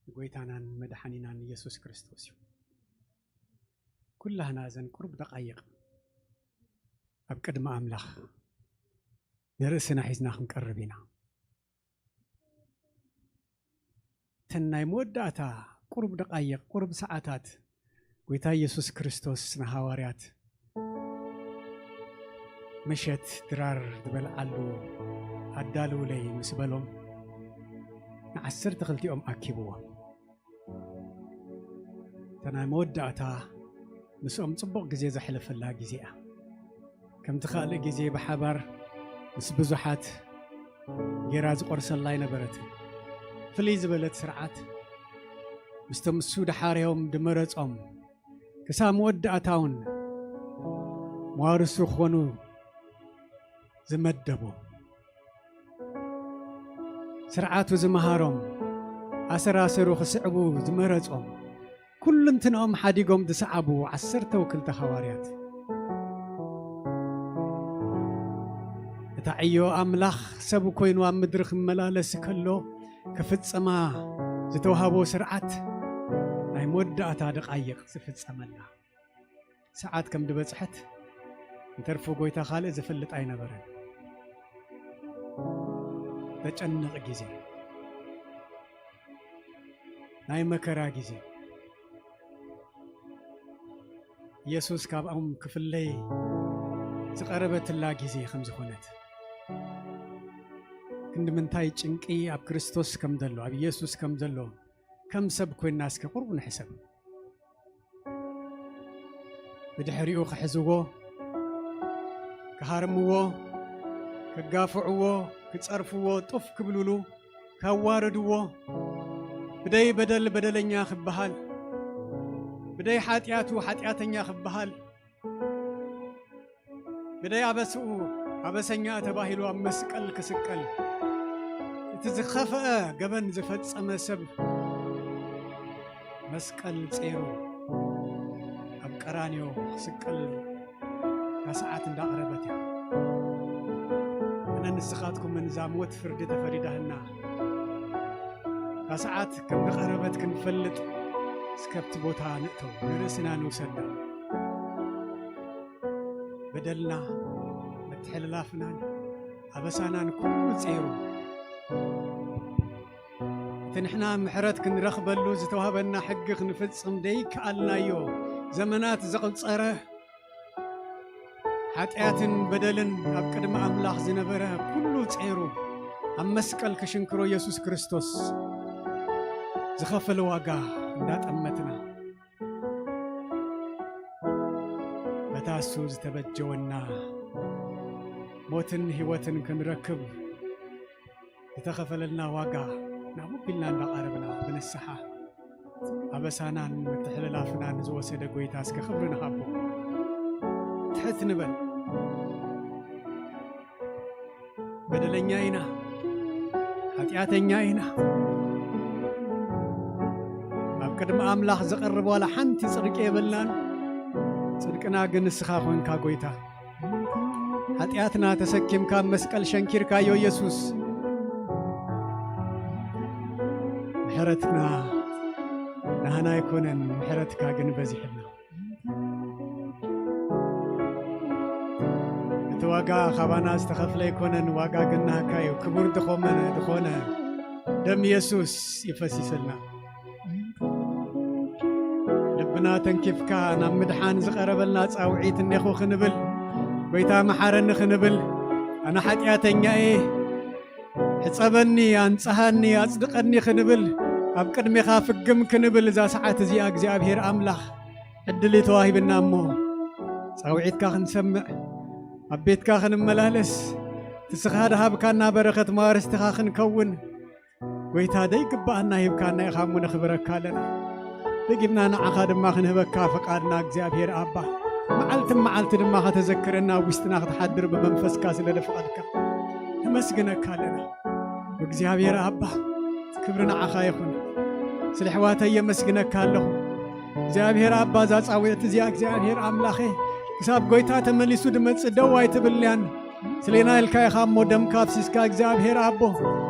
ንጎይታናን መድሓኒናን ኢየሱስ ክርስቶስ እዩ። ኩላህና እዘን ቁሩብ ደቓይቕ ኣብ ቅድሚ ኣምላኽ ንርእስና ሒዝና ክንቀርብ ኢና። እተን ናይ መወዳእታ ቁሩብ ደቓይቕ፣ ቁሩብ ሰዓታት ጎይታ ኢየሱስ ክርስቶስ ንሃዋርያት ምሸት ድራር ዝበልዓሉ ኣዳልውለይ ምስ በሎም፣ ንዓሰርተ ክልቲኦም ኣኪብዎም። እታ ናይ መወዳእታ ምስኦም ጽቡቕ ግዜ ዘሕለፈላ ግዜ እያ። ከምቲ ካልእ ግዜ ብሓባር ምስ ብዙሓት ጌራ ዝቖርሰላ ኣይነበረትን። ፍልይ ዝበለት ስርዓት ምስቶም እሱ ድሓርዮም ድመረጾም ክሳብ መወዳእታውን መዋርሱ ክኾኑ ዝመደቦም፣ ስርዓቱ ዝመሃሮም፣ ኣሰራሰሩ ክስዕቡ ዝመረጾም፣ ኩልንትንኦም ሓዲጎም ዝሰዓቡ ዓሰርተው ክልተ ሃዋርያት። እታ ዕዮ ኣምላኽ ሰብ ኮይኑ ኣብ ምድሪ ክመላለስ ከሎ ክፍጸማ ዝተዋህቦ ስርዓት ናይ መወዳእታ ደቓይቕ ዝፍጸመላ ሰዓት ከም ዝበጽሐት እንተርፎ ጎይታ ካልእ ዝፈልጥ ኣይነበረን። ዘጨንቕ ግዜ፣ ናይ መከራ ግዜ፣ ኢየሱስ ካብኦም ክፍለይ ዝቐረበትላ ግዜ ከም ዝኾነት፣ ክንዲ ምንታይ ጭንቂ ኣብ ክርስቶስ ከም ዘሎ፣ ኣብ ኢየሱስ ከም ዘሎ ከም ሰብ ኮይንና እስከ ቁሩብ ንሕሰብ። ብድሕሪኡ ክሕዝዎ፣ ክሃርምዎ፣ ክጋፍዕዎ፣ ክጸርፍዎ፣ ጡፍ ክብልሉ፣ ከዋርድዎ፣ ብደይ በደል በደለኛ ክበሃል፣ ብደይ ሓጢኣቱ ሓጢኣተኛ ክበሃል፣ ብደይ ኣበስኡ ኣበሰኛ ተባሂሉ ኣብ መስቀል ክስቀል፣ እቲ ዝኸፍአ ገበን ዝፈጸመ ሰብ መስቀል ጸይሩ ኣብ ቀራንዮ ክስቀል እታ ሰዓት እንዳቐረበት እያ። ኣነ ንስኻትኩምን እዛ ሞት ፍርዲ ተፈሪዳህና፣ እታ ሰዓት ከም ዝቐረበት ክንፈልጥ እስከ ኣብቲ ቦታ ንእተው፣ ንርእስና ንውሰዳ። በደልና፣ ምትሕልላፍናን ኣበሳናን ኩሉ ጸይሩ፣ እቲ ንሕና ምሕረት ክንረኽበሉ ዝተዋህበና ሕጊ ክንፍጽም ደይከኣልናዮ ዘመናት ዘቑጸረ ሓጢኣትን በደልን ኣብ ቅድሚ ኣምላኽ ዝነበረ ኩሉ ጸይሩ ኣብ መስቀል ክሽንክሮ ኢየሱስ ክርስቶስ ዝኸፈለ ዋጋ እንዳጠመትና በታ እሱ ዝተበጀወና ሞትን ህይወትን ክንረክብ ዝተኸፈለልና ዋጋ ናብ ቢልና እንዳቐረብና ብንስሓ ኣበሳናን ምትሕልላፍናን ዝወሰደ ጎይታ እስከ ክብሪ ንሃቦ። ትሕት ንበል። በደለኛ ኢና፣ ሓጢኣተኛ ኢና። ኣብ ቅድሚ ኣምላኽ ዘቐርብ ዋላ ሓንቲ ጽድቂ የብልናን። ጽድቅና ግን ንስኻ ኾንካ ጎይታ። ሓጢኣትና ተሰኪምካ ኣብ መስቀል ሸንኪርካዮ ኢየሱስ። ምሕረትና ናህና ኣይኮነን፣ ምሕረትካ ግን በዚሕልና። እቲ ዋጋ ካባና ዝተኸፍለ ኣይኮነን፣ ዋጋ ግን ናህካ እዩ። ክቡር ድኾመ-፣ ድኾነ ደም ኢየሱስ ይፈሲስልና። ልብና ተንኪፍካ ናብ ምድሓን ዝቐረበልና ጻውዒት እኔኹ ክንብል፣ ጎይታ መሓረኒ ክንብል፣ ኣነ ሓጢኣተኛ እየ፣ ሕጸበኒ፣ ኣንጽሃኒ፣ ኣጽድቐኒ ክንብል፣ ኣብ ቅድሜኻ ፍግም ክንብል እዛ ሰዓት እዚኣ እግዚኣብሔር ኣምላኽ ዕድል እዩ ተዋሂብና እሞ፣ ጻውዒትካ ክንሰምዕ፣ ኣብ ቤትካ ክንመላለስ፣ እቲ ስኻ ድሃብካና በረኸት መዋርስትኻ ክንከውን፣ ጎይታ ደይግብኣና ሂብካና ኢኻ እሞ ነኽብረካ ኣለና። ደጊምና ንዓኻ ድማ ክንህበካ ፍቓድና እግዚኣብሔር ኣባ። መዓልቲ መዓልቲ ድማ ከተዘክረና ኣብ ውሽጥና ክትሓድር ብመንፈስካ ስለ ደፈቐድካ ነመስግነካ ኣለና። እግዚኣብሔር ኣባ ክብሪ ንዓኻ ይኹን። ስለ ኣሕዋተይ የመስግነካ ኣለኹ። እግዚኣብሔር ኣባ እዛ ጻውዒት እዚኣ እግዚኣብሔር ኣምላኸ ክሳብ ጎይታ ተመሊሱ ድመጽእ ደው ኣይትብልያን። ስሌና ኢልካ ኢኻ እሞ ደምካ ኣፍሲስካ እግዚኣብሔር ኣቦ፣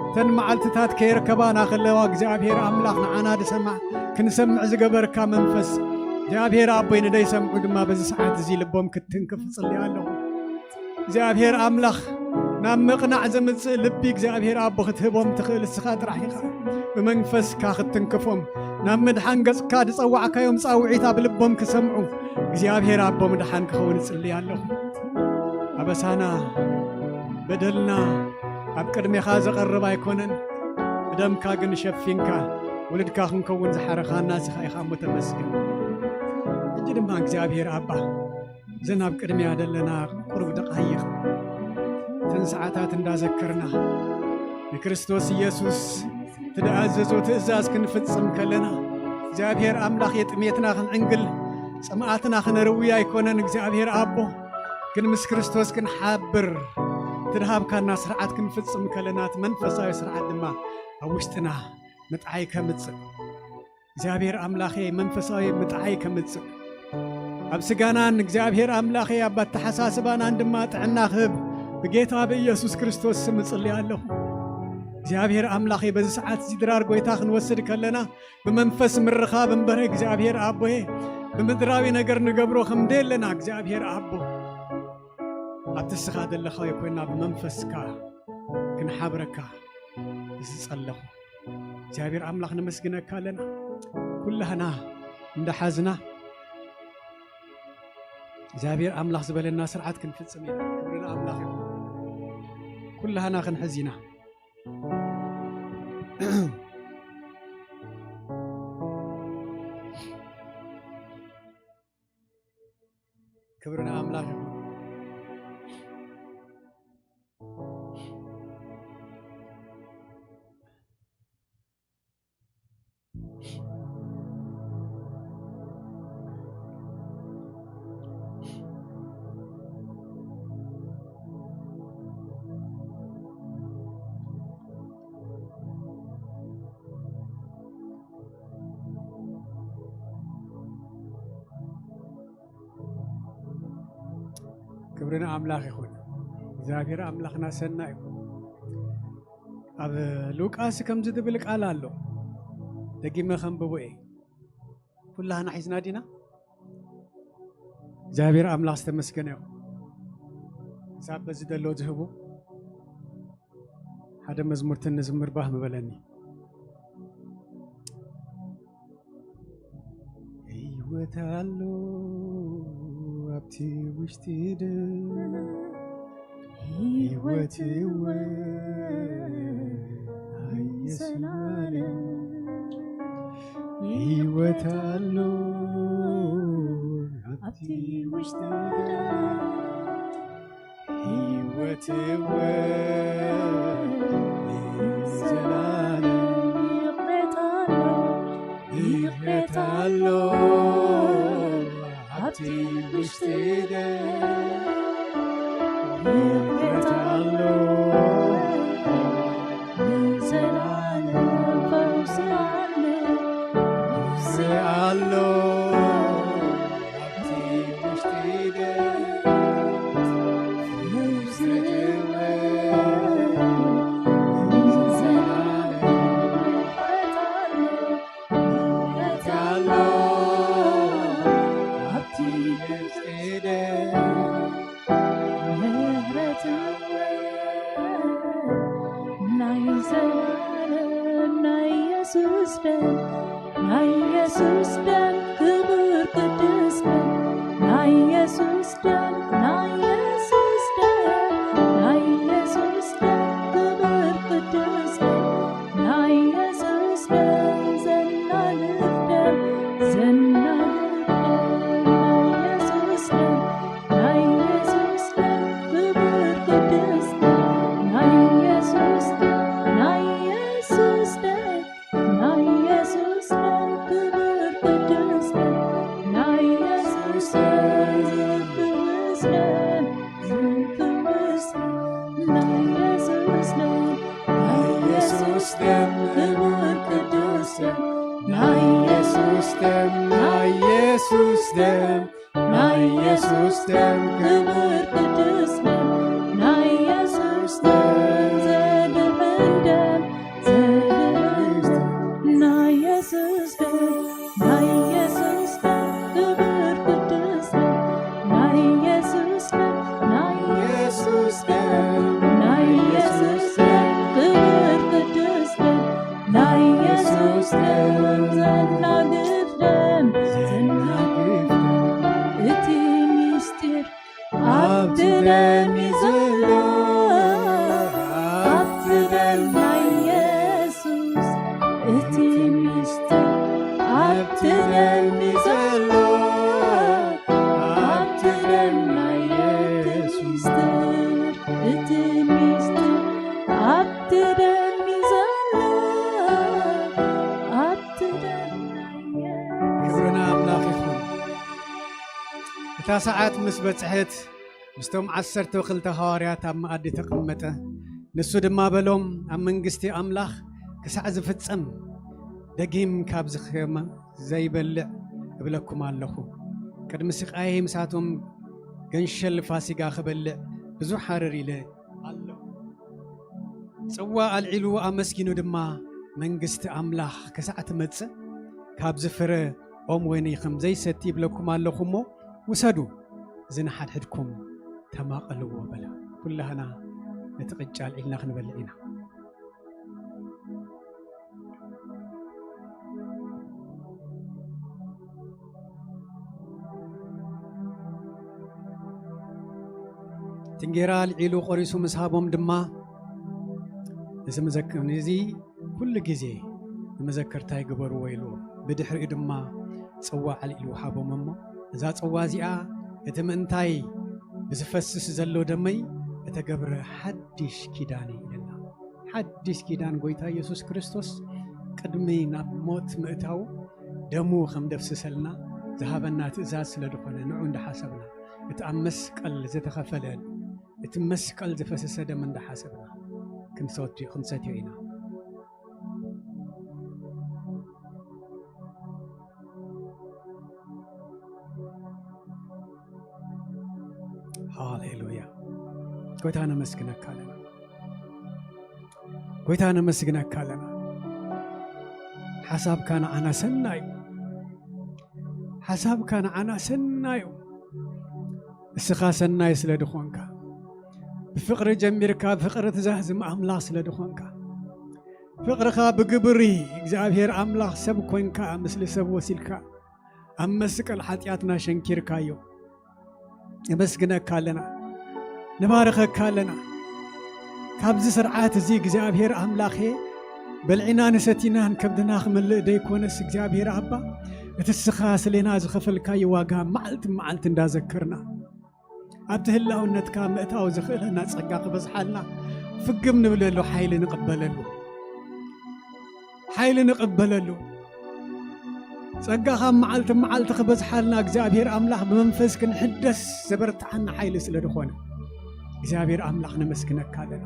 እተን መዓልትታት ከየርከባና ከለዋ እግዚኣብሔር ኣምላኽ ንዓና ድሰማዕ ክንሰምዕ ዝገበርካ መንፈስ እግዚኣብሔር ኣቦይ ንደይሰምዑ ድማ በዚ ሰዓት እዚ ልቦም ክትትንክፍ እጽሊ ኣለኹ። እግዚኣብሔር ኣምላኽ ናብ ምቕናዕ ዘምጽእ ልቢ እግዚኣብሔር ኣቦ ክትህቦም ትኽእል እስኻ ጥራሕ ኢኻ። ብመንፈስካ ክትትንክፎም ናብ ምድሓን ገጽካ ዝጸዋዕካዮም ጻውዒት ኣብ ልቦም ክሰምዑ እግዚኣብሔር ኣቦ ምድሓን ክኸውን እጽሊ ኣለኹ። ኣበሳና በደልና ኣብ ቅድሜኻ ዘቐርብ ኣይኮነን። ብደምካ ግን ሸፊንካ ውልድካ ክንከውን ዝሓረኻና ንስኻ ኢኻ እሞ ተመስገን። ሕጂ ድማ እግዚኣብሔር ኣባ እዘን ኣብ ቅድሚያ ዘለና ቁሩብ ደቓይቕ እተን ሰዓታት እንዳዘከርና ንክርስቶስ ኢየሱስ እቲ ዝኣዘዞ ትእዛዝ ክንፍጽም ከለና እግዚኣብሔር ኣምላኽ የጥሜትና ክንዕንግል ጽምኣትና ክነርዊ ኣይኮነን እግዚኣብሔር ኣቦ ግን ምስ ክርስቶስ ክንሓብር እቲ ድሃብካና ስርዓት ክንፍጽም ከለና እቲ መንፈሳዊ ስርዓት ድማ ኣብ ውሽጥና ምጥዓይ ከምጽእ እግዚኣብሔር ኣምላኸ መንፈሳዊ ምጥዓይ ከምጽእ ኣብ ስጋናን እግዚኣብሔር ኣምላኸ ኣብ ኣተሓሳስባናን ድማ ጥዕና ክህብ ብጌታ ብኢየሱስ ክርስቶስ ስም እጽሊ ኣለኹ። እግዚኣብሔር ኣምላኸ በዚ ሰዓት እዚ ድራር ጎይታ ክንወስድ ከለና ብመንፈስ ምርኻብ እምበር እግዚኣብሔር ኣቦየ ብምድራዊ ነገር ንገብሮ ከም ደየለና እግዚኣብሔር ኣቦ ኣብቲ ስኻ ዘለኻዮ ኮይና ብመንፈስካ ክንሓብረካ ዝጸለኹ እግዚኣብሔር ኣምላኽ ነመስግነካ ኣለና። ኩላህና እንዳሓዝና እግዚኣብሔር ኣምላኽ ዝበለና ስርዓት ክንፍጽም ኢና። ክብሪ ንኣምላኽ ይኹን። ኩላህና ክንሕዝ ኢና። ክብሪ ንኣምላኽ ይኹን። ክብሪ ንኣምላኽ ይኹን። እግዚኣብሔር ኣምላኽና ሰናይ እዩ። ኣብ ሉቃስ ከምዚ ዝብል ቃል ኣሎ። ደጊመ ከንብቦ እየ። ኩላህና ሒዝና ዲና? እግዚኣብሔር ኣምላኽ ዝተመስገነ ይኹን። ክሳብ በዚ ዘሎ ዝህቡ ሓደ መዝሙርትን ንዝምር ባህ ምበለኒ። ህይወት ኣሎ ኣብቲ ውሽጢ ደም፣ ህይወት እወ ኣይሰናለ። ህይወት ኣሎ ኣብቲ ውሽጢ ደም፣ ህይወት እወ ዘላለም። ይቕሬታ ኣሎ፣ ይቕሬታ ኣሎ ኣብቲ ውሽጢ ደም፣ ይቕሬታ ኣሎ ዘላለም። ፈውሲ ኣሎ፣ ፈውሲ ኣሎ ኣብቲ ውሽጢ ደም፣ ናይ ዘላለም ናይ ኢየሱስ ደም፣ ናይ ኢየሱስ ደም፣ ክቡር ቅዱስ ደም፣ ናይ ኢየሱስ ደም፣ ናይ ኢየሱስ ደም፣ ናይ ኢየሱስ ደም፣ ክቡር ቅዱስ ደም፣ ናይ ኢየሱስ ደም፣ ዘናግፍ ደም፣ ዘናግፍ ደም፣ ናይ ኢየሱስ ደም፣ ናይ ኢየሱስ ደም፣ ክቡር ቅዱስ ደም፣ ናይ ኢየሱስ ደም፣ ናይ ኢየሱስ ደም፣ ናይ ኢየሱስ ደም፣ ክቡር ቅዱስ ደም፣ ናይ ኢየሱስ ደም፣ ዝፍውስ ደም፣ ዝፍውስ ደም፣ ናይ ኢየሱስ ደም፣ ናይ ኢየሱስ ደም፣ ክቡር ቅዱስ ደም፣ ናይ ኢየሱስ ደም፣ ናይ ኢየሱስ ደም፣ ናይ ኢየሱስ ደም፣ ክቡር ቅዱስ ደም፣ ናይ ኢየሱስ ደም፣ ዘድሕን ደም፣ ዘድሕን ደም፣ ናይ ኢየሱስ ደም፣ ናይ ኢየሱስ ደም፣ ክቡር ቅዱስ ደም፣ ናይ ኢየሱስ ደም፣ ናይ ኢየሱስ ደም፣ ናይ ኢየሱስ ደም፣ ክቡር ቅዱስ ደም፣ ናይ ኢየሱስ ደም፣ ዘናግፍ ደም፣ ዘናግፍ ደም። እቲ ምስጢር ኣብቲ ደም እዩ ዘሎ፣ ኣብቲ ደም ናይ ኢየሱስ። እቲ ምስጢር ኣብቲ ደም እዩ ዘሎ፣ ኣብቲ ደም ናይ ኢየሱስ። እቲ ምስጢር ኣብቲ ደም እዩ ዘሎ፣ ኣብቲ ደም ናይ ኢየሱስ። ክብሪ ንኣምላኽ ይኹን። እታ ሰዓት ምስ በጽሐት፣ ምስቶም ዓሰርተ ክልተ ሃዋርያት ኣብ መኣዲ ተቐመጠ። ንሱ ድማ በሎም፣ ኣብ መንግስቲ ኣምላኽ ክሳዕ ዝፍጸም፣ ደጊም ካብዚ ከመ ዘይበልዕ እብለኩም ኣለኹ። ቅድሚ ስቓየይ ምሳቶም ገንሸል ፋሲጋ ክበልዕ ብዙሕ ሃረር ኢለ ኣለኹ። ጽዋ ኣልዒሉ ኣመስጊኑ ድማ፣ መንግስቲ ኣምላኽ ክሳዕ ትመጽእ፣ ካብዚ ፍረ ኦም ወይኒ ከም ዘይሰቲ ይብለኩም ኣለኹ እሞ፣ ውሰዱ፣ እዚ ንሓድሕድኩም ተማቐልዎ በለ። ኩላህና ነቲ ቅጫ ኣልዒልና ክንበልዕ ኢና። እቲ እንጌራ ኣልዒሉ ቆሪሱ ምስ ሃቦም ድማ፣ እዚ መዘክ-፣ እዚ ኩሉ ግዜ ንመዘከርታይ ግበርዎ ኢሉ፣ ብድሕሪኡ ድማ ጽዋ ኣልዒሉ ሃቦም እሞ፣ እዛ ጽዋ እዚኣ እቲ ምእንታይ ብዝፈስስ ዘሎ ደመይ እተገብረ ሓድሽ ኪዳን እዩ ኢለና። ሓድሽ ኪዳን ጎይታ ኢየሱስ ክርስቶስ ቅድሚ ናብ ሞት ምእታው ደሙ ከም ደፍስሰልና ዝሃበና ትእዛዝ ስለ ዝኾነ፣ ንዑ እንዳሓሰብና፣ እቲ ኣብ መስቀል ዝተኸፈለ፣ እቲ መስቀል ዝፈሰሰ ደም እንዳሓሰብና ክንሰትዮ፣ ክንሰትዮ ኢና። ሃሌሉያ። ጎይታ ነመስግነካ ኣለና። ጎይታ ነመስግነካ ኣለና። ሓሳብካ ንዓና ሰናይ እዩ። ሓሳብካ ንዓና ሰናይ እዩ። እስኻ ሰናይ ስለ ድኾንካ፣ ብፍቕሪ ጀሚርካ ብፍቕሪ ትዛዝም ኣምላኽ ስለ ድኾንካ፣ ፍቕርኻ ብግብሪ እግዚኣብሔር ኣምላኽ ሰብ ኮንካ፣ ምስሊ ሰብ ወሲልካ ኣብ መስቀል ሓጢኣትና ሸንኪርካዮ። ነመስግነካ ኣለና፣ ንባረኸካ ኣለና። ካብዚ ስርዓት እዚ እግዚኣብሔር ኣምላኸ በልዒናን ሰቲናን ከብድና ክመልእ ደይኮነስ እግዚኣብሔር ኣባ፣ እቲ እስኻ ስሌና ዝኸፈልካዮ ዋጋ መዓልቲ መዓልቲ እንዳዘከርና ኣብቲ ህላውነትካ ምእታው ዝኽእለና ጸጋ ክበዝሓልና ፍግም ንብለሉ ሓይሊ ንቕበለሉ። ሓይሊ ንቕበለሉ። ጸጋኻ መዓልቲ መዓልቲ ክበዝሓልና እግዚኣብሔር ኣምላኽ ብመንፈስ ክንሕደስ ዘበርትዓና ሓይሊ ስለ ዝኾነ እግዚኣብሔር ኣምላኽ ነመስግነካ ኣለና።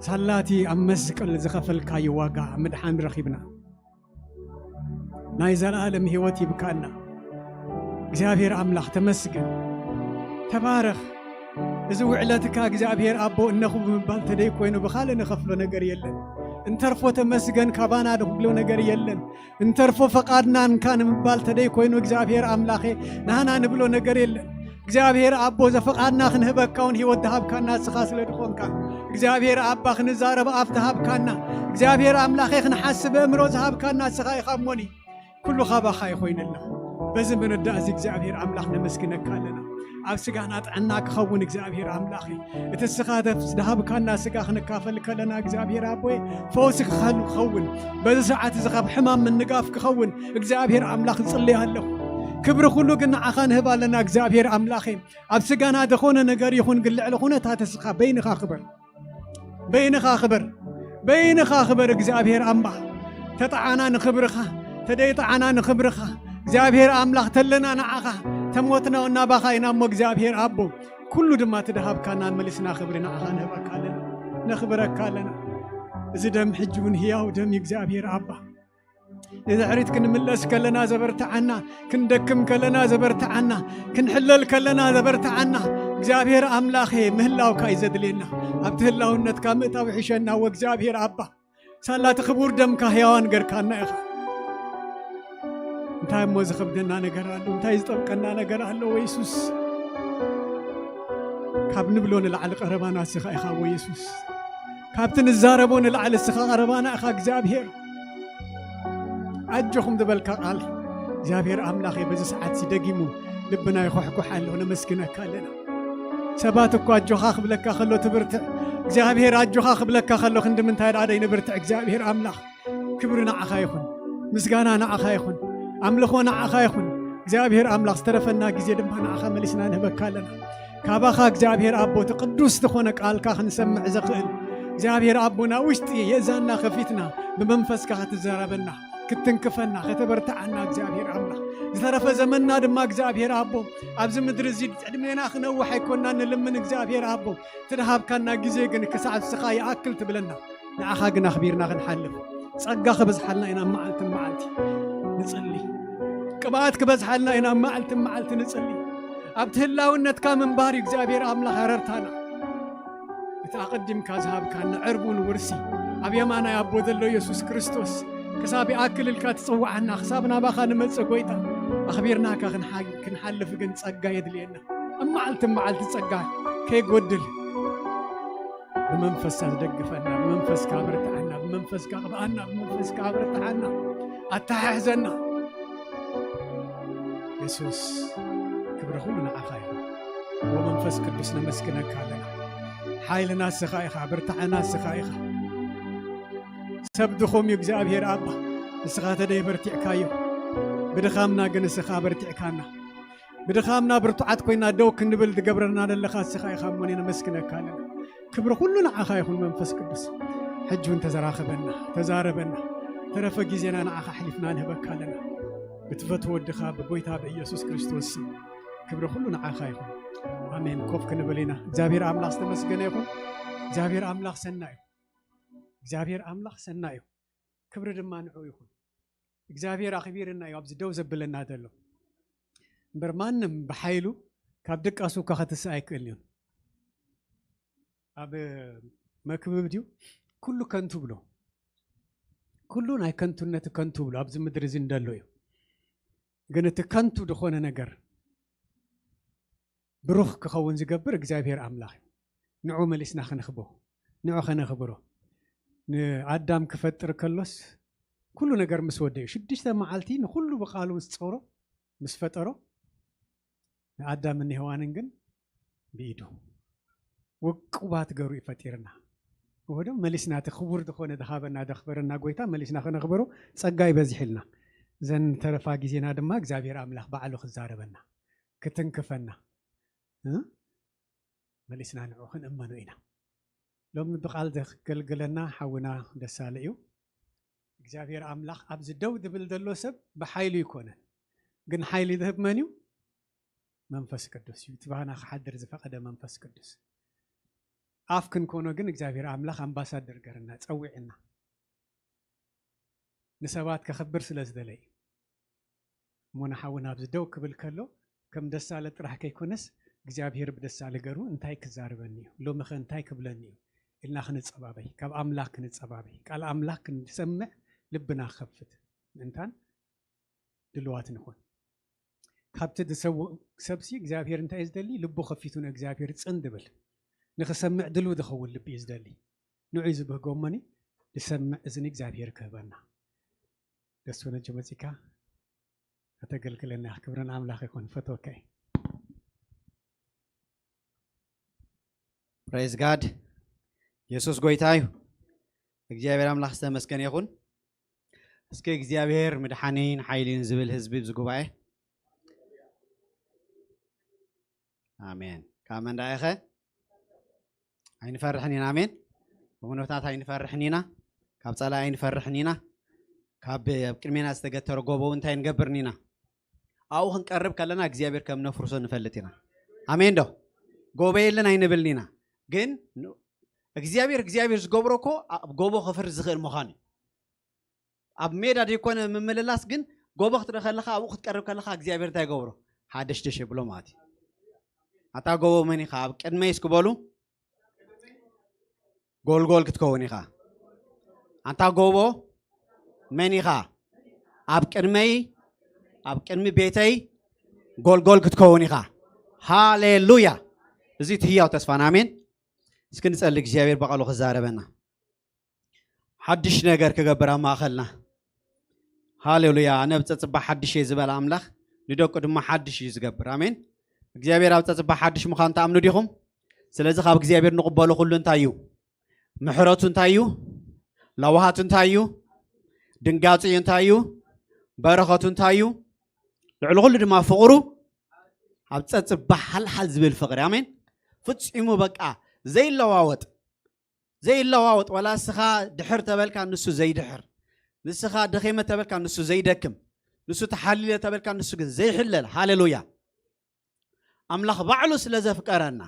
ሳላቲ ኣብ መስቀል ዝኸፈልካዮ ዋጋ ምድሓን ረኺብና። ናይ ዘለኣለም ህይወት ይብካና። እግዚኣብሔር ኣምላኽ ተመስገን። ተባረኽ። እዚ ውዕለትካ እግዚኣብሔር ኣቦ እነኹ ብምባል ተደይ ኮይኑ ብኻልእ ንኸፍሎ ነገር የለን። እንተርፎ ተመስገን ካባና ንብሎ ነገር የለን። እንተርፎ ፈቓድና እንካ ንምባል ተደይ ኮይኑ እግዚኣብሔር ኣምላኸ ናህና ንብሎ ነገር የለን። እግዚኣብሔር ኣቦ ዘፈቓድና ክንህበካ እውን ህይወት ዝሃብካና እስኻ ስለ ዝኾንካ፣ እግዚኣብሔር ኣባ ክንዛረብ ኣፍ ዝሃብካና፣ እግዚኣብሔር ኣምላኸ ክንሓስብ ኣእምሮ ዝሃብካና እስኻ ኢኻ እሞኒ። ኩሉ ካባኻ ይኾይንልና። በዚ ምርዳእ እዚ እግዚኣብሔር ኣምላኽ ነመስግነካ ኣለና። ኣብ ስጋና ጥዕና ክኸውን እግዚኣብሔር ኣምላኸ፣ እቲ እስኻ ተፍ-፣ ዝሃብካና ስጋ ክንካፈል ከለና እግዚኣብሔር ኣቦየ፣ ፈውሲ ክኸል-፣ ክኸውን፣ በዚ ሰዓት እዚ ካብ ሕማም ምንጋፍ ክኸውን እግዚኣብሔር ኣምላኽ እጽልይ ኣለኹ። ክብሪ ኩሉ ግን ንዓኻ ንህብ ኣለና እግዚኣብሔር ኣምላኸ። ኣብ ስጋና ዝኾነ ነገር ይኹን ግን ልዕሊ ኩነታት እስኻ በይንኻ ክበር። በይንኻ ክበር። በይንኻ ክበር እግዚኣብሔር ኣምባ። ተጠዓና ንኽብርኻ፣ ተደይጠዓና ንኽብርኻ። እግዚኣብሔር ኣምላኽ ተለና ንዓኻ፣ ተሞትና ናባኻ ኢና እሞ እግዚኣብሔር ኣቦ። ኩሉ ድማ ትድሃብካና መሊስና ክብሪ ንዓኻ ንህበካ ኣለና። ነኽብረካ ኣለና። እዚ ደም ሕጂ እውን ህያው ደም እዩ እግዚኣብሔር ኣባ። ንድሕሪት ክንምለስ ከለና ዘበርትዓና፣ ክንደክም ከለና ዘበርትዓና፣ ክንሕለል ከለና ዘበርትዓና፣ እግዚኣብሔር ኣምላኸ ምህላውካ እዩ ዘድልየና። ኣብቲ ህላውነትካ ምእታው ይሕሸና፣ ወእግዚኣብሔር ኣባ። ሳላ እቲ ክቡር ደምካ ህያዋን ገርካና ኢኻ። እንታይ እሞ ዝኸብደና ነገር ኣሎ? እንታይ ዝጠብቀና ነገር ኣሎ? ወየሱስ፣ ካብ ንብሎ ንላዕሊ ቀረባና እስኻ ኢኻ ወየሱስ። ካብቲ ንዛረቦ ንላዕሊ እስኻ ቀረባና ኢኻ እግዚኣብሔር። ኣጆኹም ዝበልካ ቃል እግዚኣብሔር ኣምላኸ በዚ ሰዓት እዚ ደጊሙ ልብና ይኹሕኩሕ ኣሎ። ነመስግነካ ኣለና። ሰባት እኮ ኣጆኻ ክብለካ ከሎ ትብርትዕ። እግዚኣብሔር ኣጆኻ ክብለካ ከሎ ክንዲ ምንታይ ደኣ ደይንብርትዕ እግዚኣብሔር ኣምላኽ። ክብሪ ንዓኻ ይኹን፣ ምስጋና ንዓኻ ይኹን፣ ኣምልኾ ንዓኻ ይኹን። እግዚኣብሔር ኣምላኽ ዝተረፈና ግዜ ድማ ንዓኻ መሊስና ንህበካ ኣለና። ካባኻ እግዚኣብሔር ኣቦ እቲ ቅዱስ ዝኾነ ቃልካ ክንሰምዕ ዘኽእል እግዚኣብሔር ኣቦ ናብ ውሽጢ የእዛንና ከፊትና ብመንፈስካ ክትዘረበና ክትትንክፈና ከተበርትዓና እግዚኣብሔር ኣምላኽ ዝተረፈ ዘመንና ድማ እግዚኣብሔር ኣቦ ኣብዚ ምድሪ እዚ ዕድሜና ክነውሕ ኣይኮንና ንልምን እግዚኣብሔር ኣቦ ትድሃብካና ግዜ ግን ክሳብ ስኻ ይኣክል ትብለና ንዓኻ ግን ኣኽቢርና ክንሓልፍ ጸጋ ክበዝሓልና ኢና መዓልቲ መዓልቲ ንጽሊ። ቅብኣት ክበዝሓልና ኢና መዓልቲ መዓልቲ ንጽሊ። ኣብቲ ህላውነትካ ምንባር እዩ እግዚኣብሔር ኣምላኽ ኣረርታና። እቲ ኣቐዲምካ ዝሃብካና ዕርቡን ውርሲ ኣብ የማናይ ኣቦ ዘሎ የሱስ ክርስቶስ ክሳብ ይኣክል ኢልካ ትጽውዓና ክሳብ ናባኻ ንመጽእ ጎይታ ኣኽቢርናካ ክንሓ-፣ ክንሓልፍ ግን ጸጋ የድልየና። ኣብ መዓልቲ መዓልቲ ጸጋ ከይጎድል ብመንፈስካ ዝደግፈና፣ ብመንፈስካ ኣበርትዓና፣ ብመንፈስካ ቅብኣና፣ ብመንፈስካ ኣበርትዓና፣ ኣተሓሕዘና። የሱስ፣ ክብሪ ኩሉ ንዓኻ ይኹን። ወመንፈስ ቅዱስ ነመስግነካ ኣለና። ሓይልና እስኻ ኢኻ፣ ብርታዕና እስኻ ኢኻ። ሰብ ድኹም እዩ እግዚኣብሔር ኣባ፣ ንስኻ ተደይ በርቲዕካዮ። ብድኻምና ግን እስኻ በርቲዕካና። ብድኻምና ብርቱዓት ኮይና ደው ክንብል ትገብረና ዘለኻ እስኻ ኢኻ እሞ ነመስግነካ ኣለና። ክብሪ ኩሉ ንዓኻ ይኹን መንፈስ ቅዱስ። ሕጂ እውን ተዘራኸበና፣ ተዛረበና። ተረፈ ግዜና ንዓኻ ኣሕሊፍና ንህበካ ኣለና። ብትፈትዎ ወድኻ ብጎይታ ብኢየሱስ ክርስቶስ ስም ክብሪ ኩሉ ንዓኻ ይኹን። ኣሜን። ኮፍ ክንብል ኢና። እግዚኣብሔር ኣምላኽ ዝተመስገነ ይኹን። እግዚኣብሔር ኣምላኽ ሰናይ እዩ። እግዚኣብሔር ኣምላኽ ሰናይ እዩ። ክብሪ ድማ ንዕኡ ይኹን። እግዚኣብሔር ኣኽቢርና እዩ ኣብዚ ደው ዘብለና ዘሎ። እምበር ማንም ብሓይሉ ካብ ድቃሱ እኳ ክትስእ ኣይክእልን እዩ። ኣብ መክብብ ድዩ? ኩሉ ከንቱ ብሎ። ኩሉ ናይ ከንቱነት ከንቱ ብሎ ኣብዚ ምድሪ እዚ እንደሎ እዩ። ግን እቲ ከንቱ ዝኾነ ነገር ብሩኽ ክኸውን ዝገብር እግዚኣብሔር ኣምላኽ እዩ። ንዑ መሊስና ክንኽቦ፣ ንዑ ከነኽብሮ። ንኣዳም ክፈጥር ከሎስ ኩሉ ነገር ምስ ወደዩ ሽዱሽተ መዓልቲ ንኹሉ ብቓሉ ምስ ጾሮ፣ ምስ ፈጠሮ፣ ንኣዳምን ንሄዋንን ግን ብኢዱ ውቁባት ገሩ እዩ ፈጢርና። ወዶ መሊስና እቲ ክቡር ዝኾነ ዝሃበና ዘኽበረና ጎይታ መሊስና ከነኽበሮ ጸጋ ይበዝሕልና። ዘን ተረፋ ግዜና ድማ እግዚኣብሔር ኣምላኽ ባዕሉ ክዛረበና፣ ክትንክፈና፣ እ? መሊስና ንዑ ክንእመኖ ኢና። ሎሚ ብቓል ዘገልግለና ሓውና ደሳለ እዩ። እግዚኣብሔር ኣምላኽ ኣብዚ ደው ዝብል ዘሎ ሰብ ብሓይሉ ይኮነን፣ ግን ሓይሊ ዝህብ መን እዩ? መንፈስ ቅዱስ እዩ። እቲ ባህና ክሓድር ዝፈቐደ መንፈስ ቅዱስ። ኣፍ ክንኮኖ ግን እግዚኣብሔር ኣምላኽ ኣምባሳደር ገርና፣ ጸዊዕና። ንሰባት ከኽብር ስለ ዝደለ እዩ። እሞ ንሓውና ኣብዚ ደው ክብል ከሎ ከም ደሳለ ጥራሕ ከይኮነስ እግዚኣብሔር ብደሳለ ገሩ እንታይ ክዛርበኒ እዩ? ሎሚ ኸ እንታይ ክብለኒ እዩ? ኢልና ክንጸባበይ፣ ካብ ኣምላኽ ክንጸባበይ፣ ቃል ኣምላኽ ክንሰምዕ ልብና ክኸፍት ምእንታን ድልዋት ንኹን። ካብቲ ዝሰውእ ሰብሲ እግዚኣብሔር እንታይ እዩ ዝደሊ? ልቡ ከፊቱ ንእግዚኣብሔር ጽን ድብል፣ ንኽሰምዕ ድልው ዝኸውን ልቢ እዩ ዝደሊ። ንዑ እዩ ዝብህጎ እሞኒ ዝሰምዕ እዝኒ እግዚኣብሔር ክህበና። ደስ ወነጆ መጺካ ከተገልግለና። ክብርን ኣምላኽ ይኹን። ፈትወካ እዩ። ፕሬዝ ጋድ። የሱስ ጎይታ እዩ። እግዚኣብሔር ኣምላኽ ዝተመስገነ ይኹን። እስኪ እግዚኣብሔር ምድሓኒን ሓይሊን ዝብል ህዝቢ ኣብዚ ጉባኤ። ኣሜን። ካብ መን ደኣ ኢኸ? ኣይንፈርሕን ኢና። ኣሜን። ብኩነታት ኣይንፈርሕን ኢና። ካብ ጸላኢ ኣይንፈርሕን ኢና። ካብ ኣብ ቅድሜና ዝተገተረ ጎቦ እውን እንታይ ንገብርን ኢና? ኣብኡ ክንቀርብ ከለና እግዚኣብሔር ከም ነፍርሶ ንፈልጥ ኢና። ኣሜን ዶ? ጎቦ የለን ኣይንብልን ኢና። ግን ን-፣ እግዚኣብሔር እግዚኣብሔር ዝገብሮ እኮ ኣብ ጎቦ ከፍሪ ዝኽእል ምዃኑ እዩ። ኣብ ሜዳ ዘይኮነ ምምልላስ ግን ጎቦ ክትርኢ ከለኻ ኣብኡ ክትቀርብ ከለኻ እግዚኣብሔር እንታይ ይገብሮ? ሓደሽደሽ የብሎ ማለት እዩ። ኣታ ጎቦ መን ኢኻ? ኣብ ቅድመይ እስኪ በሉ። ጎልጎል ክትከውን ኢኻ። ኣንታ ጎቦ መን ኢኻ? ኣብ ቅድመይ፣ ኣብ ቅድሚ ቤተይ ጎልጎል ክትከውን ኢኻ። ሃሌሉያ። እዚ እቲ ህያው ተስፋና። ኣሜን። እስኪ ንጸሊ እግዚኣብሔር ብቓሉ ክዛረበና። ሓድሽ ነገር ክገብር ኣብ ማእኸልና። ሃሌሉያ። ኣነ ኣብ ጸጽባ ሓድሽ እየ ዝበለ ኣምላኽ ንደቁ ድማ ሓድሽ እዩ ዝገብር። ኣሜን። እግዚኣብሔር ኣብ ጸጽባ ሓድሽ ምዃኑ ትኣምኑ ዲኹም? ስለዚ ካብ እግዚኣብሔር ንቕበሎ ኩሉ እንታይ እዩ? ምሕረቱ እንታይ እዩ? ለውሃቱ እንታይ እዩ? ድንጋጺኡ እንታይ እዩ? በረኸቱ እንታይ እዩ? ልዕሊ ኩሉ ድማ ፍቕሩ ኣብ ጸጽባ ሓልሓል ዝብል ፍቕሪ። ኣሜን። ፍጺሙ በቃ ዘይለዋወጥ፣ ዘይለዋወጥ። ዋላ ንስኻ ድሕር ተበልካ ንሱ ዘይድሕር፣ ንስኻ ደኺመ ተበልካ ንሱ ዘይደክም፣ ንሱ ተሓሊለ ተበልካ ንሱ ግን ዘይሕለል። ሃሌሉያ። ኣምላኽ ባዕሉ ስለ ዘፍቀረና፣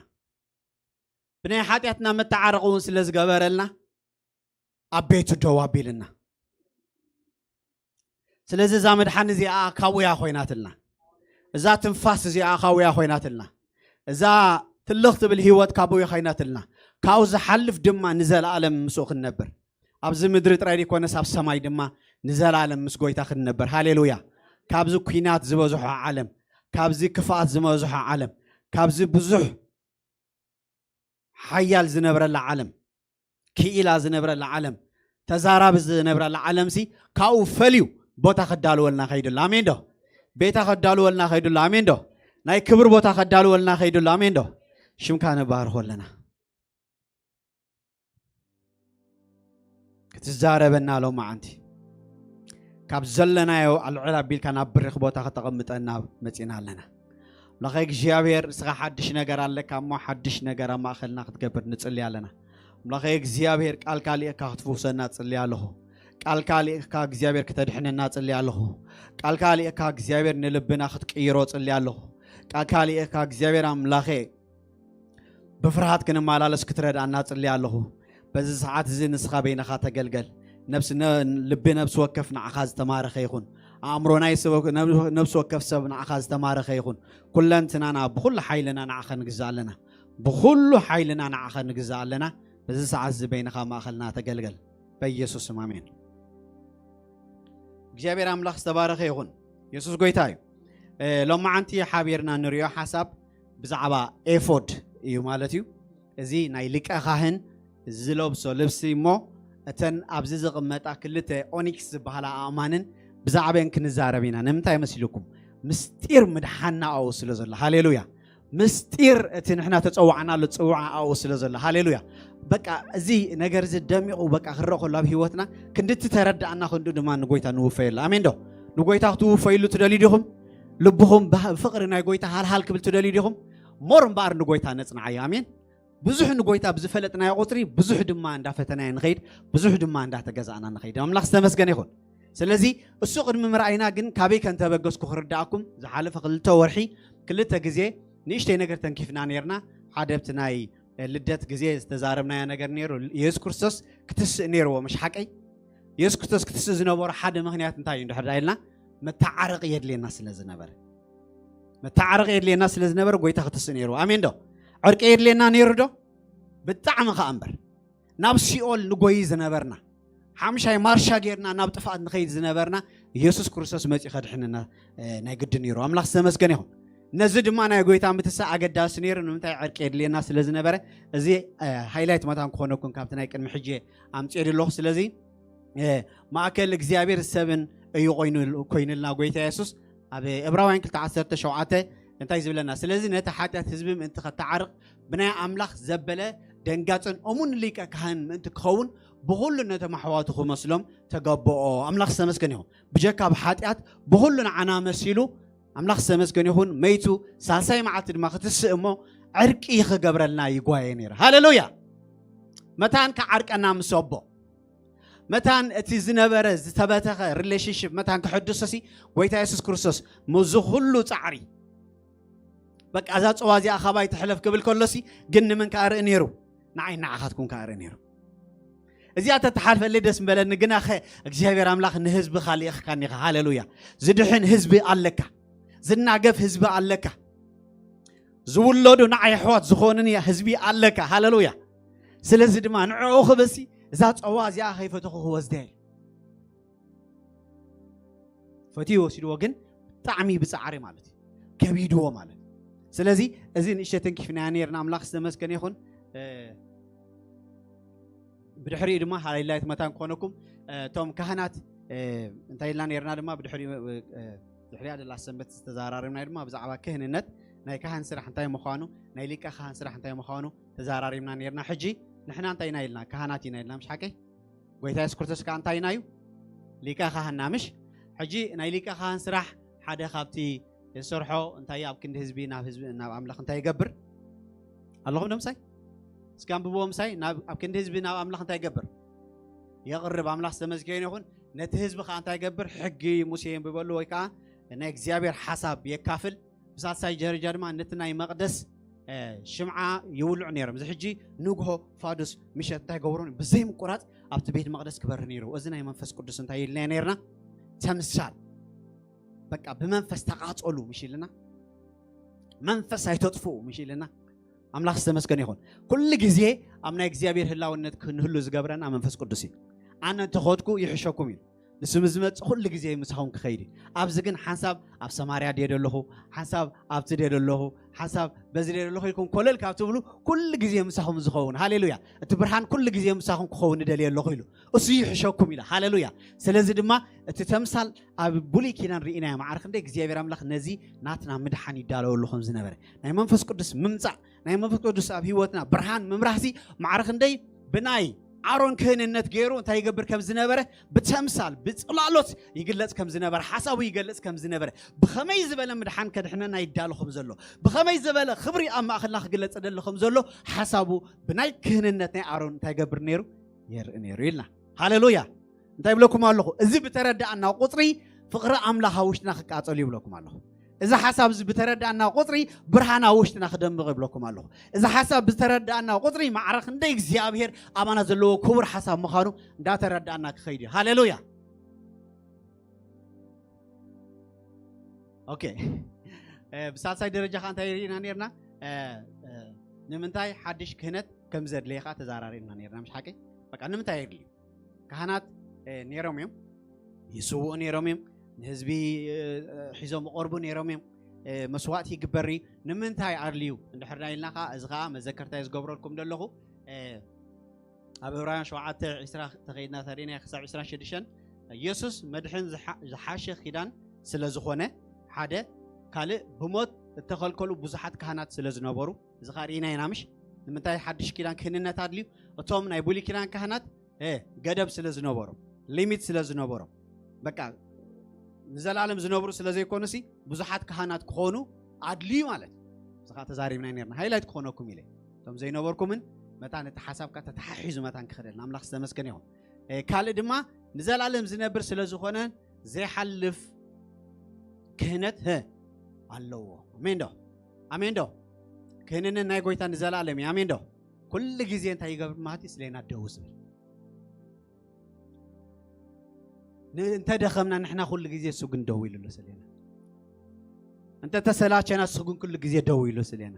ብናይ ሓጢኣትና መተዓረቒ እውን ስለ ዝገበረልና ኣብ ቤቱ ደው ኣቢልና። ስለዚ እዛ ምድሓን እዚኣ ካውያ ኮይናትልና፣ እዛ ትንፋስ እዚኣ ካውያ ኮይናትልና፣ እዛ ትልኽ ትብል ህይወት ካውያ ኮይናትልና፣ ካብኡ ዝሓልፍ ድማ ንዘለኣለም ምስኡ ክንነብር፣ ኣብዚ ምድሪ ጥራይ ዘይኮነስ ኣብ ሰማይ ድማ ንዘለኣለም ምስ ጎይታ ክንነብር። ሃሌሉያ። ካብዚ ኲናት ዝበዝሖ ዓለም፣ ካብዚ ክፍኣት ዝበዝሖ ዓለም፣ ካብዚ ብዙሕ ሓያል ዝነብረላ ዓለም፣ ክኢላ ዝነብረላ ዓለም፣ ተዛራቢ ዝነብረላ ዓለምሲ ካብኡ ፈልዩ ቦታ ከዳልወልና ከይድሉ። ኣሜን ዶ? ቤታ ከዳልወልና ከይድሉ። ኣሜን ዶ? ናይ ክብሪ ቦታ ከዳልወልና ከይድሉ። ኣሜን ዶ? ሽምካ ነባርኾ ኣለና። ክትዛረበና ሎማዓንቲ ካብ ዘለናዮ ኣልዕል ኣቢልካ ናብ ብርኽ ቦታ ከተቐምጠና መጺና ኣለና። ኣምላኸ እግዚኣብሔር፣ ንስኻ ሓድሽ ነገር ኣለካ እሞ፣ ሓድሽ ነገር ኣብ ማእኸልና ክትገብር ንጽሊ ኣለና። ኣምላኸ እግዚኣብሔር፣ ቃልካ ልኢኽካ ክትፍውሰና ጽሊ ኣለኹ። ቃልካ ልኢኽካ እግዚኣብሔር ክተድሕነና ጽሊ ኣለኹ። ቃልካ ልኢኽካ እግዚኣብሔር ንልብና ክትቅይሮ ጽሊ ኣለኹ። ቃልካ ልኢኽካ እግዚኣብሔር ኣምላኸ ብፍርሃት ክንመላለስ ክትረድኣና ጽሊ ኣለኹ። በዚ ሰዓት እዚ ንስኻ በይንኻ ተገልገል። ነብሲ ነ-፣ ልቢ ነብሲ ወከፍ ንዓኻ ዝተማረኸ ይኹን። ኣእምሮና ይስበክ ነብሲ ወከፍ ሰብ ንዓኻ ዝተማረኸ ይኹን። ኩለንትናና ብኹሉ ሓይልና ንዓኻ ንግዛእ ኣለና። ብኹሉ ሓይልና ንዓኻ ንግዛእ ኣለና። በዚ ሰዓት እዚ በይንኻ ማእኸልና ተገልገል። በኢየሱስ ስም ኣሜን። እግዚኣብሔር ኣምላኽ ዝተባረኸ ይኹን። የሱስ ጎይታ እዩ። ሎማዓንቲ ሓቢርና ንሪኦ ሓሳብ ብዛዕባ ኤፎድ እዩ ማለት እዩ። እዚ ናይ ሊቀ ካህን ዝለብሶ ልብሲ እሞ እተን ኣብዚ ዝቕመጣ ክልተ ኦኒክስ ዝበሃላ ኣእማንን ብዛዕባን ክንዛረብ ኢና። ንምንታይ መሲልኩም? ምስጢር ምድሓና ኣው ስለ ዘሎ። ሃሌሉያ። ምስጢር እቲ ንሕና ተጸዋዕናሉ ጽውዓ ኣው ስለ ዘሎ። ሃሌሉያ። በቃ እዚ ነገር እዚ ደሚቑ በቃ ክረእ ከሎ ኣብ ህይወትና ክንድቲ ተረዳእና ክንዱ ድማ ንጎይታ ንውፈየሉ። ኣሜን ዶ? ንጎይታ ክትውፈይሉ ትደልዩ ዲኹም? ልብኹም ብፍቕሪ ናይ ጎይታ ሃልሃል ክብል ትደልዩ ዲኹም? ሞር እምበኣር ንጎይታ ነጽንዓዮ። ኣሜን። ብዙሕ ንጎይታ ብዝፈለጥናዮ ቁጽሪ ብዙሕ ድማ እንዳፈተናዮ ንኸይድ፣ ብዙሕ ድማ እንዳተገዛእና ንኸይድ። ኣምላኽ ዝተመስገነ ይኹን። ስለዚ እሱ ቅድሚ ምርኣይና ግን ካበይ ከም ተበገስኩ ክርዳእኩም ዝሓለፈ ክልተ ወርሒ ክልተ ግዜ ንእሽተይ ነገር ተንኪፍና ነርና። ሓደ ኣብቲ ናይ ልደት ግዜ ዝተዛረብናዮ ነገር ነይሩ። የሱስ ክርስቶስ ክትስእ ነይርዎ፣ ምሽ ሓቀይ? የሱስ ክርስቶስ ክትስእ ዝነበሮ ሓደ ምኽንያት እንታይ እዩ እንድሕር ኢልና፣ መተዓረቂ የድልየና ስለ ዝነበረ። መተዓረቂ የድልየና ስለ ዝነበረ ጎይታ ክትስእ ነይርዎ። ኣሜን ዶ? ዕርቂ የድልየና ነይሩ ዶ? ብጣዕሚ ከኣ እምበር። ናብ ሲኦል ንጎይ ዝነበርና፣ ሓምሻይ ማርሻ ጌርና ናብ ጥፍኣት ንኸይድ ዝነበርና፣ የሱስ ክርስቶስ መጺኡ ከድሕንና ናይ ግዲ ነይሩ። ኣምላኽ ዝተመስገነ ይኹን። ነዚ ድማ ናይ ጎይታ ምትሳእ ኣገዳሲ ነይሩ። ንምንታይ? ዕርቂ የድልየና ስለ ዝነበረ። እዚ ሃይላይት መታን ክኾነኩም ካብቲ ናይ ቅድሚ ሕጂ ኣምፅኤ ኣለኹ። ስለዚ ማእከል እግዚኣብሔር ሰብን እዩ ኮይኑልና ጎይታ የሱስ። ኣብ ዕብራውያን ክልተ ዓሰርተ ሸውዓተ እንታይ ዝብለና? ስለዚ ነቲ ሓጢኣት ህዝቢ ምእንቲ ከተዓርቕ ብናይ ኣምላኽ ዘበለ ደንጋጽን እሙን ሊቀ ካህን ምእንቲ ክኸውን ብኹሉ ነቶም ኣሕዋቱ ክመስሎም ተገብኦ። ኣምላኽ ዝተመስገን ይኹን። ብጀካ ብሓጢኣት ብኹሉ ንዓና መሲሉ ኣምላኽ ዝተመስገን ይኹን መይቱ ሳልሳይ መዓልቲ ድማ ክትስእ እሞ ዕርቂ ክገብረልና ይጓየ ነይሩ። ሃሌሉያ። መታን ክዓርቀና ምስ ኣቦ መታን እቲ ዝነበረ ዝተበተኸ ሪሌሽንሽፕ መታን ክሕድሶሲ ጎይታ የሱስ ክርስቶስ ምስዚ ኩሉ ጻዕሪ በቃ እዛ ጽዋ እዚኣ ካባይ ትሕለፍ ክብል ከሎሲ ግን ንምን ከኣ ርኢ ነይሩ? ንዓይ ንዓኻትኩም ከኣ ርኢ ነይሩ። እዚኣ ተተሓልፈለይ ደስ ምበለኒ። ግናኸ እግዚኣብሔር ኣምላኽ ንህዝብኻ ልኢኽካኒ ኢኻ። ሃሌሉያ። ዝድሕን ህዝቢ ኣለካ። ዝናገፍ ህዝቢ ኣለካ። ዝውለዱ ንዓይ ኣሕዋት ዝኾኑኒ ህዝቢ ኣለካ። ሃሌሉያ። ስለዚ ድማ ንዕኡ ክብልሲ እዛ ጸዋ እዚኣ ከይፈተኹ ክወስደ እየ። ፈትዩ ወሲድዎ ግን ብጣዕሚ ብጻዕሪ ማለት እዩ። ከቢድዎ ማለት እዩ። ስለዚ እዚ ንእሽተይ ተንኪፍናያ ነይርና። ኣምላኽ ዝተመስገነ ይኹን። ብድሕሪኡ ድማ ሃይላይት መታን ክኾነኩም እቶም ካህናት እንታይ ኢልና ነይርና ድማ ብድሕሪኡ ድሕሪያ ደላ ሰንበት ዝተዘራረብና ድማ ብዛዕባ ክህንነት ናይ ካህን ስራሕ እንታይ ምዃኑ ናይ ሊቀ ካህን ስራሕ እንታይ ምዃኑ ተዘራሪብና ነይርና። ሕጂ ንሕና እንታይ ኢና ኢልና? ካህናት ኢና ኢልና፣ ምሽ ሓቀይ? ጎይታ የሱስ ክርስቶስ ከኣ እንታይ ኢና እዩ? ሊቀ ካህንና፣ ምሽ? ሕጂ ናይ ሊቀ ካህን ስራሕ ሓደ ካብቲ ዝሰርሖ እንታይ ኣብ ክንዲ ህዝቢ ናብ ህዝቢ ናብ ኣምላኽ እንታይ ይገብር? ኣለኹም ዶ ምሳይ? እስኪ ኣንብብዎ ምሳይ። ናብ ኣብ ክንዲ ህዝቢ ናብ ኣምላኽ እንታይ ይገብር? የቕርብ። ኣምላኽ ዝተመስገነ ይኹን። ነቲ ህዝቢ ከኣ እንታይ ይገብር? ሕጊ ሙሴ የንብበሉ ወይ ከኣ ናይ እግዚኣብሔር ሓሳብ የካፍል። ብሳልሳይ ደረጃ ድማ ነቲ ናይ መቕደስ ሽምዓ ይውልዑ ነይሮም። እዚ ሕጂ ንግሆ ፋዱስ ምሸት እንታይ ገብሩ? ብዘይ ምቁራፅ ኣብቲ ቤት መቕደስ ክበር ነይሩ። እዚ ናይ መንፈስ ቅዱስ እንታይ ኢልና ነይርና? ተምሳል። በቃ ብመንፈስ ተቃፀሉ ምሽ ኢልና፣ መንፈስ ኣይተጥፍኡ ምሽ ኢልና። ኣምላኽ ዝተመስገነ ይኹን። ኩሉ ግዜ ኣብ ናይ እግዚኣብሔር ህላውነት ክንህሉ ዝገብረና መንፈስ ቅዱስ እዩ። ኣነ እንተኸድኩ ይሕሸኩም እዩ። ንሱ ምስ ዝመጽእ ኩሉ ግዜ ምሳኹም ክኸይድ እዩ። ኣብዚ ግን ሓንሳብ ኣብ ሰማርያ ድየ ደለኹ፣ ሓንሳብ ኣብቲ ድየ ደለኹ፣ ሓንሳብ በዚ ድየ ደለኹ ኢልኩም ኮለል ካብ ትብሉ ኩሉ ግዜ ምሳኹም ዝኸውን። ሃሌሉያ። እቲ ብርሃን ኩሉ ግዜ ምሳኹም ክኸውን እደልየ ኣለኹ ኢሉ። እሱ ይሕሸኩም ኢለ። ሃሌሉያ። ስለዚ ድማ እቲ ተምሳል ኣብ ብሉይ ኪዳን ርኢናዮ። ማዕረ ክንደይ እግዚኣብሔር ኣምላኽ ነዚ ናትና ምድሓን ይዳለወሉ ከም ዝነበረ። ናይ መንፈስ ቅዱስ ምምጻእ፣ ናይ መንፈስ ቅዱስ ኣብ ህይወትና ብርሃን ምምራህሲ ማዕረ ክንደይ ብናይ ኣሮን ክህንነት ገይሩ እንታይ ይገብር ከም ዝነበረ ብተምሳል ብጽላሎት ይግለጽ ከም ዝነበረ ሓሳቡ ይገልጽ ከም ዝነበረ ብኸመይ ዝበለ ምድሓን ከድሕነና ይዳሎ ከም ዘሎ ብኸመይ ዝበለ ክብሪ ኣብ ማእኸልና ክግለጸደሉ ከም ዘሎ ሓሳቡ ብናይ ክህንነት ናይ ኣሮን እንታይ ይገብር ነይሩ የርኢ ነይሩ ኢልና። ሃሌሉያ። እንታይ ይብለኩም ኣለኹ? እዚ ብተረዳእና ቁፅሪ ፍቕሪ ኣምላኽ ኣብ ውሽጥና ክቃፀል ይብለኩም ኣለኹ። እዚ ሓሳብ እዚ ብተረዳእና ቁፅሪ ብርሃን ኣብ ውሽጥና ክደምቕ ይብለኩም ኣለኹ። እዚ ሓሳብ ብተረዳእና ቁፅሪ ማዕረ ክንደይ እግዚኣብሔር ኣባና ዘለዎ ክቡር ሓሳብ ምዃኑ እንዳተረዳእና ክኸይድ እዩ። ሃሌሉያ። ኦኬ። ብሳልሳይ ደረጃ ከዓ እንታይ ርኢና ነርና? ንምንታይ ሓድሽ ክህነት ከም ዘድለየ ከዓ ተዛራሪና ነርና፣ ምሽ ሓቂ? በቃ ንምንታይ የድልዩ? ካህናት ነይሮም እዮም፣ ይስውኡ ነይሮም እዮም፣ ንህዝቢ ሒዞም ይቐርቡ ነይሮም እዮም፣ መስዋዕቲ ይግበር እዩ። ንምንታይ ኣድልዩ እንድሕርና ኢልና ከዓ፣ እዚ ከዓ መዘከርታ ዝገብረልኩም ዘለኹ። ኣብ ዕብራውያን ሸውዓተ ዕስራ ተኸይድና ተሪእና ክሳብ ዕስራን ሽዱሽተን፣ ኢየሱስ መድሕን ዝሓሸ ኪዳን ስለ ዝኾነ፣ ሓደ ካልእ ብሞት እተኸልከሉ ብዙሓት ካህናት ስለ ዝነበሩ፣ እዚ ኸኣ ርኢና ኢና ምሽ? ንምንታይ ሓድሽ ኪዳን ክህንነት ኣድልዩ? እቶም ናይ ብሉይ ኪዳን ካህናት ገደብ ስለ ዝነበሮም፣ ሊሚት ስለ ዝነበሮም፣ በቃ ንዘለኣለም ዝነብሩ ስለ ዘይኮኑ ሲ ብዙሓት ካህናት ክኾኑ ኣድልዩ ማለት እዩ። እዚ ኸኣ ተዛሪብና ነርና፣ ሃይላይት ክኾነኩም ኢለ። እቶም ዘይነበርኩምን መታን እቲ ሓሳብካ ተተሓሒዙ መታን ክኸደልና ኣምላኽ ዝተመስገነ ይኹን። ካልእ ድማ ንዘለኣለም ዝነብር ስለ ዝኾነ ዘይሓልፍ ክህነት ኣለዎ። ኣሜን ዶ? ኣሜን ዶ? ክህንነት ናይ ጎይታ ንዘለኣለም እዩ። ኣሜን ዶ? ኩሉ ግዜ እንታይ ይገብር ማለት እዩ? ስለና ደው ዝብል። እንተ ደኸምና ንሕና ኩሉ ግዜ እሱ ግን ደው ኢሉ ኣሎ ስለና። እንተ ተሰላቸና እሱ ግን ኩሉ ግዜ ደው ኢሉ ስለና።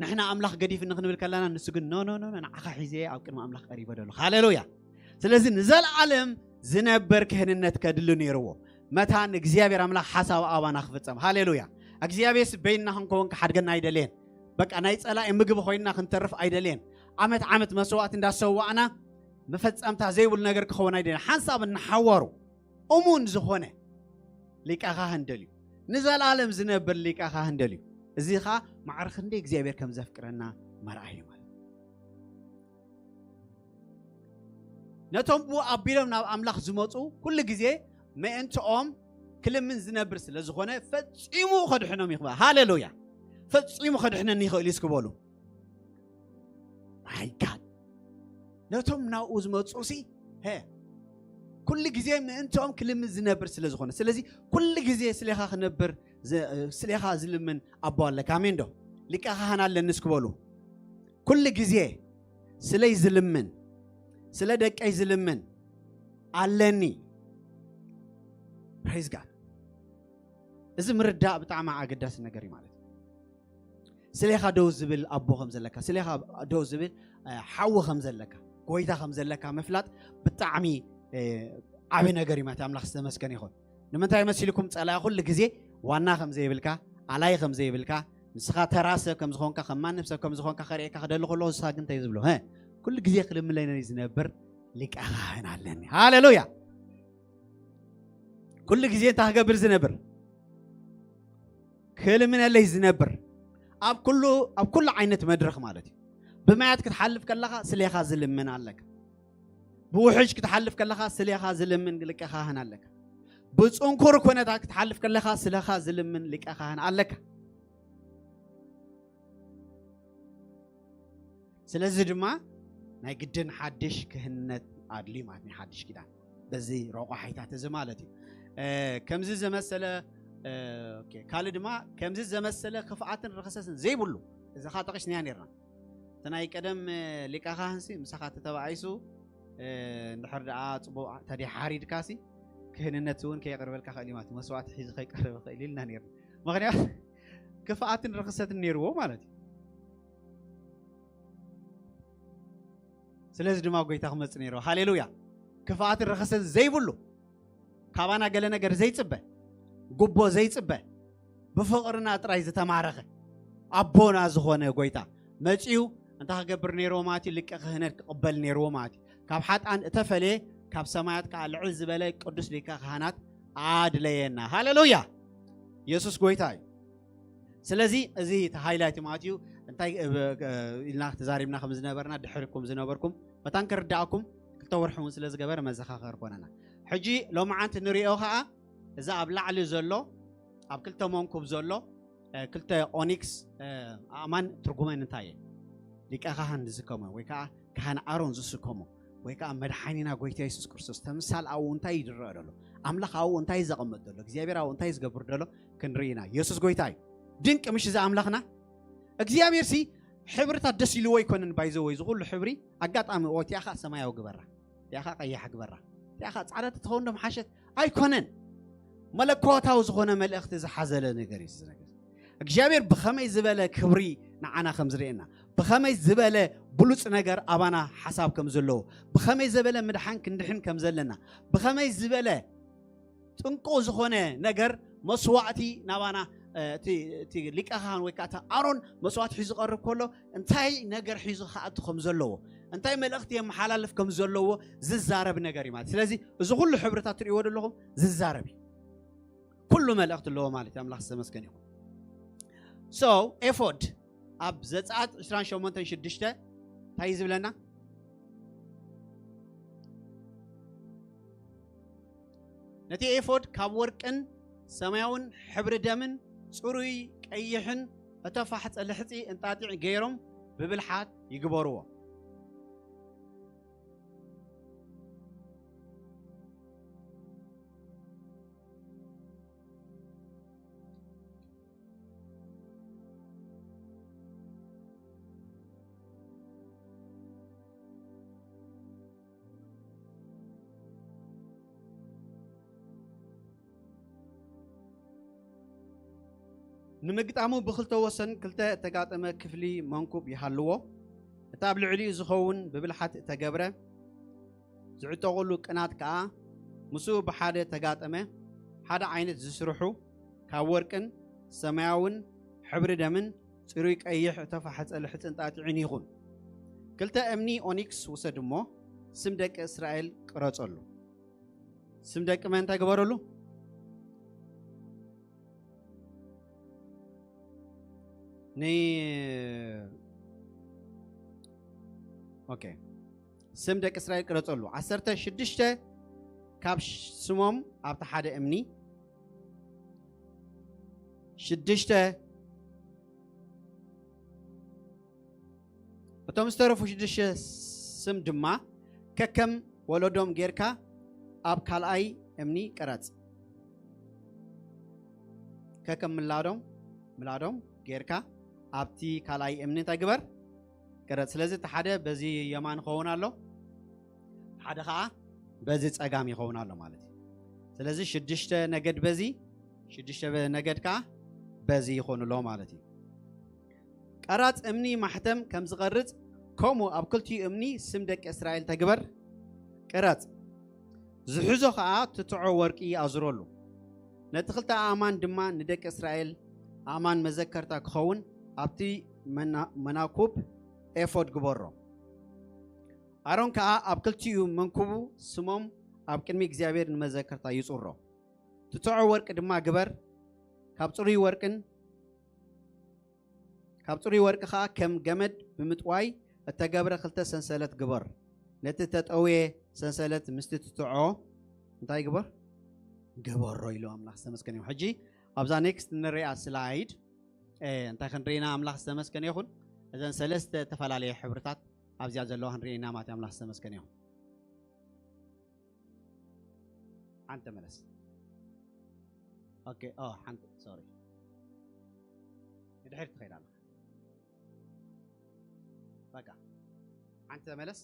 ንሕና ኣምላኽ ገዲፍ ንክንብል ከለና ንሱ ግን ኖ ኖ ኖ ንዓኻ ሒዘ ኣብ ቅድሚ ኣምላኽ ቀሪበ ደሎ። ሃሌሉያ። ስለዚ ንዘለኣለም ዝነበር ክህንነት ከድሉ ነይርዎ። መታን እግዚኣብሔር ኣምላኽ ሓሳብ ኣባና ክፍጸም። ሃሌሉያ። እግዚኣብሔር በይንና ክንከውን ክሓድገና ኣይደለየን። በቃ ናይ ጸላኢ ምግቢ ኮይንና ክንተርፍ ኣይደለየን። ዓመት ዓመት መስዋዕት እንዳሰዋዕና መፈጸምታ ዘይብሉ ነገር ክኸውን ኣይደለየን። ሓንሳብ እናሓዋሩ እሙን ዝኾነ ሊቀ ካህን ደልዩ፣ ንዘለኣለም ዝነብር ሊቀ ካህን ደልዩ። እዚ ኸኣ ማዕረ ክንደይ እግዚኣብሔር ከም ዘፍቅረና መርኣይ እዩ ማለት እዩ። ነቶም ብኡ ኣቢሎም ናብ ኣምላኽ ዝመጹ ኩሉ ግዜ ምእንትኦም ክልምን ዝነብር ስለ ዝኾነ ፈጺሙ ከድሕኖም ይኽእል። ሃሌሉያ! ፈጺሙ ከድሕነኒ ይኽእል እዩ እስኪ በሉ። ማይ ጋድ! ነቶም ናብኡ ዝመጹ ሲ ኩሉ ግዜ ምእንትኦም ክልምን ዝነብር ስለ ዝኾነ፣ ስለዚ ኩሉ ግዜ ስሌኻ ክነብር፣ ስሌኻ ዝልምን ኣቦ ኣለካ። ኣሜን ዶ? ሊቀ ካህን ኣለኒ እስኪ በሉ። ኩሉ ግዜ ስለይ ዝልምን፣ ስለ ደቀይ ዝልምን ኣለኒ። ፕሬዝ ጋድ። እዚ ምርዳእ ብጣዕሚ ኣገዳሲ ነገር እዩ ማለት እዩ። ስሌኻ ደው ዝብል ኣቦ ከም ዘለካ፣ ስሌኻ ደው ዝብል ሓዊ ከም ዘለካ፣ ጎይታ ከም ዘለካ ምፍላጥ ብጣዕሚ ዓቢ ነገር እዩ ማለት። ኣምላኽ ዝተመስገነ ይኹን። ንምንታይ መሲልኩም? ጸላኢ ኩሉ ግዜ ዋና ከም ዘይብልካ፣ ኣላይ ከም ዘይብልካ፣ ንስኻ ተራ ሰብ ከም ዝኾንካ፣ ከም ማንም ሰብ ከም ዝኾንካ ከርእየካ ክደሊ ከሎ፣ ንስኻ ግን እንታይ ዝብሎ? ኩሉ ግዜ ክልምለኒ ዝነብር ሊቀ ካህን ኣለኒ። ሃሌሉያ! ኩሉ ግዜ እንታይ ክገብር ዝነብር? ክልምነለይ ዝነብር። ኣብ ኩሉ፣ ኣብ ኩሉ ዓይነት መድረኽ ማለት እዩ። ብማያት ክትሓልፍ ከለኻ ስሌኻ ዝልምን ኣለካ። ብውሕጅ ክትሓልፍ ከለኻ ስሌኻ ዝልምን ሊቀ ካህን ኣለካ። ብጽንኩር ኩነታት ክትሓልፍ ከለኻ ስለኻ ዝልምን ሊቀ ካህን ኣለካ። ስለዚ ድማ ናይ ግድን ሓድሽ ክህነት ኣድልዩ ማለት ናይ ሓድሽ ኪዳን በዚ ረቋሒታት እዚ ማለት እዩ። ከምዚ ዘመሰለ ካልእ ድማ ከምዚ ዘመሰለ ክፍኣትን ርክሰትን ዘይብሉ፣ እዚ ካ ጠቂስናያ ነርና። እቲ ናይ ቀደም ሊቀ ካህንሲ ምሳኻ ተተባኢሱ እንድሕር ደኣ ፅቡቅ ተዲ ሓሪድካሲ ክህንነት እውን ከየቅርበልካ ክእል እዩ ማለት መስዋዕቲ ሒዙ ከይቀርብ ክእል ኢልና ነርና። ምክንያቱ ክፍኣትን ርክሰትን ነይርዎ ማለት እዩ። ስለዚ ድማ ጎይታ ክመጽእ ነይርዎ። ሃሌሉያ። ክፍኣትን ርክሰትን ዘይብሉ፣ ካባና ገለ ነገር ዘይጽበ፣ ጉቦ ዘይጽበ፣ ብፍቕርና ጥራይ ዝተማረኸ ኣቦና ዝኾነ ጎይታ መጺኡ እንታይ ክገብር ነይርዎ ማለት እዩ? ሊቀ ክህነት ክቕበል ነይርዎ ማለት እዩ። ካብ ሓጣን እተፈለየ፣ ካብ ሰማያት ከዓ ልዕል ዝበለ ቅዱስ ሊቀ ካህናት ኣድለየና። ሃሌሉያ። ኢየሱስ ጎይታ እዩ። ስለዚ እዚ እቲ ሃይላይት ማለት እዩ። እንታይ ኢልና ተዛሪብና ከም ዝነበርና ድሕርኩም ዝነበርኩም መታን ክርዳእኩም ክልተ ወርሒ እውን ስለ ዝገበረ መዘኻኸር ኮነና። ሕጂ ሎማዓንቲ ንሪኦ ከዓ እዚ ኣብ ላዕሊ ዘሎ፣ ኣብ ክልተ መንኩብ ዘሎ ክልተ ኦኒክስ ኣእማን ትርጉመን እንታይ እየ? ሊቀ ካህን ዝስከሞ ወይ ከዓ ካህን ኣሮን ዝስከሞ ወይ ከዓ መድሓኒና ጎይታ የሱስ ክርስቶስ ተምሳል ኣብኡ እንታይ ይድረእ ዘሎ? ኣምላኽ ኣብኡ እንታይ ዘቐመጥ ዘሎ? እግዚኣብሔር ኣብኡ እንታይ ዝገብር ዘሎ? ክንርኢ ኢና። የሱስ ጎይታ እዩ። ድንቂ ምሽ እዚ ኣምላኽና እግዚኣብሔር ሲ ሕብርታት ደስ ኢልዎ ኣይኮነን። ባይዘ ወይ ዝኩሉ ሕብሪ ኣጋጣሚ ኦ እቲኣኻ ሰማያዊ ግበራ፣ እቲኣኻ ቀያሕ ግበራ፣ እቲኣኻ ጻዕዳ ተትኸውን ዶ ምሓሸት ኣይኮነን። መለኮታዊ ዝኾነ መልእኽቲ ዝሓዘለ ነገር እዩ። እዚ ነገር እግዚኣብሔር ብኸመይ ዝበለ ክብሪ ንዓና ከም ዝርእየና፣ ብኸመይ ዝበለ ብሉፅ ነገር ኣባና ሓሳብ ከም ዘለዎ፣ ብኸመይ ዝበለ ምድሓን ክንድሕን ከም ዘለና፣ ብኸመይ ዝበለ ጥንቁ ዝኾነ ነገር መስዋዕቲ ናባና፣ እ፣ እቲ፣ እቲ ሊቀ ካህን ወይ ከዓ እቲ ኣሮን መስዋዕቲ ሒዙ ዝቐርብ ከሎ እንታይ ነገር ሒዙ ክኣቱ ከም ዘለዎ፣ እንታይ መልእኽቲ የመሓላልፍ ከም ዘለዎ ዝዛረብ ነገር እዩ ማለት። ስለዚ እዚ ኩሉ ሕብርታት ትርእይዎ ዘለኹም ዝዛረብ እዩ። ኩሉ መልእኽቲ ኣለዎ ማለት እዩ። ኣምላኽ ዝተመስገን ይኹን። So ኤፎድ ኣብ ዘጸኣት ዕስራን ሸሞንተን ሽዱሽተ እንታይ እዩ ዝብለና? ነቲ ኤፎድ ካብ ወርቅን ሰማያውን ሕብሪ ደምን ጽሩይ ቀይሕን እተፋሕጸ ልሕጺ እንጣጢዕ ገይሮም ብብልሓት ይግበርዎ። ንምግጣሙ ብኽልተ ወሰን ክልተ እተጋጠመ ክፍሊ መንኩብ ይሃልዎ። እቲ ኣብ ልዕሊኡ ዝኸውን ብብልሓት እተገብረ ዝዕጠቑሉ ቅናት ከኣ ምስኡ ብሓደ ተጋጠመ። ሓደ ዓይነት ዝስርሑ ካብ ወርቅን ሰማያውን ሕብሪ ደምን ጽሩይ ቀይሕ እተፋሕጸ ልሕጽን ጣጢዕን ይኹን። ክልተ እምኒ ኦኒክስ ውሰድ እሞ ስም ደቂ እስራኤል ቅረጸሉ። ስም ደቂ መን እንታይ ግበረሉ? ን-፣ ኦኬ። ስም ደቂ እስራኤል ቅረጸሉ። ዓሰርተ ሽዱሽተ ካብ ሽ-፣ ስሞም ኣብቲ ሓደ እምኒ፣ ሽዱሽተ እቶም ዝተረፉ ሽዱሽተ ስም ድማ ከከም ወለዶም ጌርካ ኣብ ካልኣይ እምኒ ቅረጽ። ከከም ምላዶም፣ ምላዶም ጌርካ ኣብቲ ካልኣይ እምኒ እንታይ ግበር? ቅረጽ። ስለዚ እቲ ሓደ በዚ የማን ይኸውን ኣሎ፣ ሓደ ኸዓ በዚ ጸጋም ይኸውን ኣሎ ማለት እዩ። ስለዚ ሽዱሽተ ነገድ በዚ፣ ሽዱሽተ በ-፣ ነገድ ከኣ በዚ ይኾኑ ኣሎ ማለት እዩ። ቀራጽ እምኒ ማሕተም ከም ዝቐርጽ፣ ከምኡ ኣብ ክልቲኡ እምኒ ስም ደቂ እስራኤል ተግበር፣ ቅረጽ። ዝሕዞ ኸኣ ትትዖ ወርቂ ኣዙረሉ። ነቲ ክልተ ኣእማን ድማ ንደቂ እስራኤል ኣእማን መዘከርታ ክኸውን ኣብቲ መና-፣ መናኩብ ኤፎድ ግበሮ። ኣሮን ከኣ ኣብ ክልቲኡ መንኩቡ ስሞም ኣብ ቅድሚ እግዚኣብሔር ንመዘከርታ ይጹሮ። ትትዖ ወርቂ ድማ ግበር፣ ካብ ጽሩይ ወርቅን ካብ ጽሩይ ወርቂ ኸኣ ከም ገመድ ብምጥዋይ እተገብረ ክልተ ሰንሰለት ግበር። ነቲ ተጠውየ ሰንሰለት ምስቲ ትትዖ እንታይ ግበር? ግበሮ ኢሉ ኣምላኽ ዝተመስገነ ይኹን። ሕጂ ኣብዛ ኔክስት እንሪኣ ስላይድ፣ እ፣ እንታይ ክንርኢ ኢና? ኣምላኽ ዝተመስገነ ይኹን። እዘን ሰለስተ ዝተፈላለየ ሕብርታት ኣብዚኣ ዘለዋ ክንርኢ ኢና ማለት እዩ። ኣምላኽ ዝተመስገነ ይኹን። ሓንቲ ተመለስ። ኦኬ፣ ኦ፣ ሓንቲ፣ ሶሪ። ንድሕሪት ትኸይድ ኣለኻ። በቃ። ሓንቲ ተመለስ።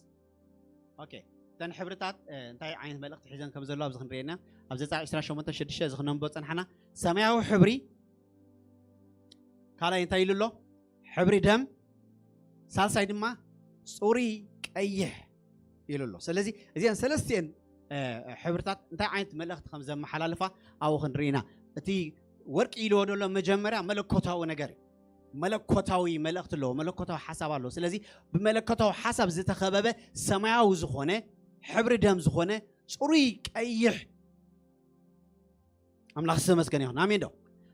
ኦኬ። እተን ሕብርታት፣ እ፣ እንታይ ዓይነት መልእኽቲ ሒዘን ከም ዘለዋ ኣብዚ ክንርእየና። ኣብ ዘጸኣት ዕስራን ሸሞንተን ሽዱሽተ እዚ ክነንብቦ ጸንሓና። ሰማያዊ ሕብሪ ካልኣይ እንታይ ኢሉ ኣሎ? ሕብሪ ደም፣ ሳልሳይ ድማ ጽሩይ ቀይሕ ኢሉ ኣሎ። ስለዚ እዚአን ሰለስቲአን፣ እ፣ ሕብርታት እንታይ ዓይነት መልእኽቲ ከም ዘመሓላልፋ ኣብኡ ክንርኢ ኢና። እቲ ወርቂ ኢልዎ ዘሎ መጀመርያ መለኮታዊ ነገር እዩ። መለኮታዊ መልእኽቲ ኣለዎ፣ መለኮታዊ ሓሳብ ኣለዎ። ስለዚ ብመለኮታዊ ሓሳብ ዝተኸበበ ሰማያዊ ዝኾነ፣ ሕብሪ ደም ዝኾነ፣ ጽሩይ ቀይሕ ኣምላኽ ዝተመስገነ ይኹን። ኣሜን ዶ?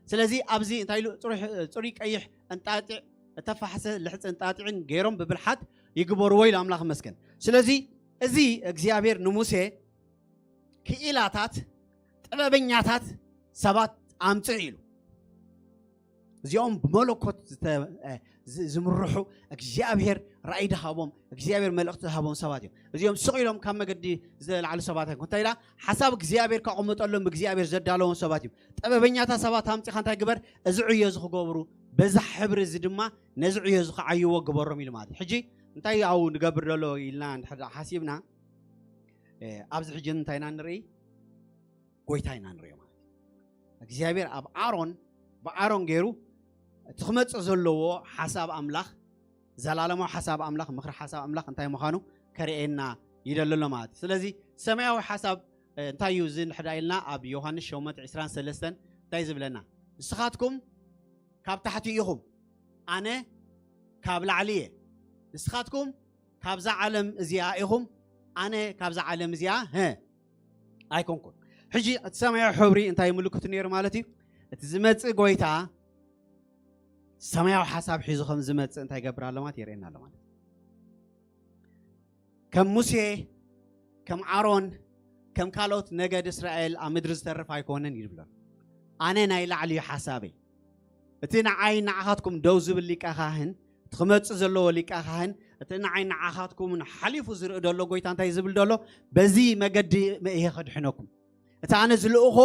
ስለዚ ኣብዚ እንታይ ኢሉ? ጽሩይ፣ ጽሩይ ቀይሕ እንጣጢዕ፣ እተፋሕሰ ልሕጺ እንጣጢዕን ገይሮም ብብልሓት ይግበርዎ ኢሉ ኣምላኽ ይመስገን። ስለዚ እዚ እግዚኣብሔር ንሙሴ ክኢላታት፣ ጥበበኛታት ሰባት ኣምጽእ ኢሉ። እዚኦም ብመለኮት ዝተ-፣ እ፣ ዝ-፣ ዝምርሑ እግዚኣብሔር ራእይ ድሃቦም፣ እግዚኣብሔር መልእኽቲ ዝሃቦም ሰባት እዮም። እዚኦም ስቕ ኢሎም ካብ መገዲ ዝለዓሉ ሰባት ኣይኮን። እንታይ ኢላ? ሓሳብ እግዚኣብሔር ከቐምጠሎም እግዚኣብሔር ዘዳለዎም ሰባት እዮም። ጥበበኛታት ሰባት ኣምጺኻ እንታይ ግበር? እዚ ዕዮ እዚ ክገብሩ፣ በዛ ሕብሪ እዚ ድማ ነዚ ዕዮ እዚ ክዓይዎ ግበሮም ኢሉ ማለት እዩ። ሕጂ እንታይ ኣብኡ ንገብር ዘሎ ኢልና እንድሕር ደኣ ሓሲብና፣ እ፣ ኣብዚ ሕጂ እንታይ ኢና ንርኢ? ጎይታ ኢና ንሪኦ ማለት እዩ። እግዚኣብሔር ኣብ ኣሮን ብኣሮን ገይሩ እቲ ክመጽእ ዘለዎ ሓሳብ ኣምላኽ፣ ዘላለማዊ ሓሳብ ኣምላኽ፣ ምኽሪ ሓሳብ ኣምላኽ እንታይ ምዃኑ ከርእየና ይደሊ ኣሎ ማለት እዩ። ስለዚ ሰማያዊ ሓሳብ እንታይ እዩ እዚ ንሕዳ ኢልና ኣብ ዮሃንስ ሸሞንተ ዕስራን ሰለስተን እንታይ ዝብለና? ንስኻትኩም ካብ ታሕቲ ኢኹም፣ ኣነ ካብ ላዕሊ እየ። ንስኻትኩም ካብዛ ዓለም እዚኣ ኢኹም፣ ኣነ ካብዛ ዓለም እዚኣ ሀ ኣይኮንኩን። ሕጂ እቲ ሰማያዊ ሕብሪ እንታይ ምልክቱ ነይሩ ማለት እዩ? እቲ ዝመጽእ ጎይታ ሰማያዊ ሓሳብ ሒዙ ከም ዝመጽእ እንታይ ይገብር ኣሎ ማለት የርእየና ኣሎ ማለት እዩ። ከም ሙሴ፣ ከም ኣሮን፣ ከም ካልኦት ነገድ እስራኤል ኣብ ምድሪ ዝተርፍ ኣይኮነን ይብሎ። ኣነ ናይ ላዕሊ እዩ ሓሳበይ። እቲ ንዓይ ንዓኻትኩም ደው ዝብል ሊቀ ካህን፣ እቲ ክመጽእ ዘለዎ ሊቀ ካህን፣ እቲ ንዓይ ንዓኻትኩምን ሓሊፉ ዝርኢ ዘሎ ጎይታ እንታይ ዝብል ዘሎ? በዚ መገዲ እየ ከድሕነኩም። እቲ ኣነ ዝልእኾ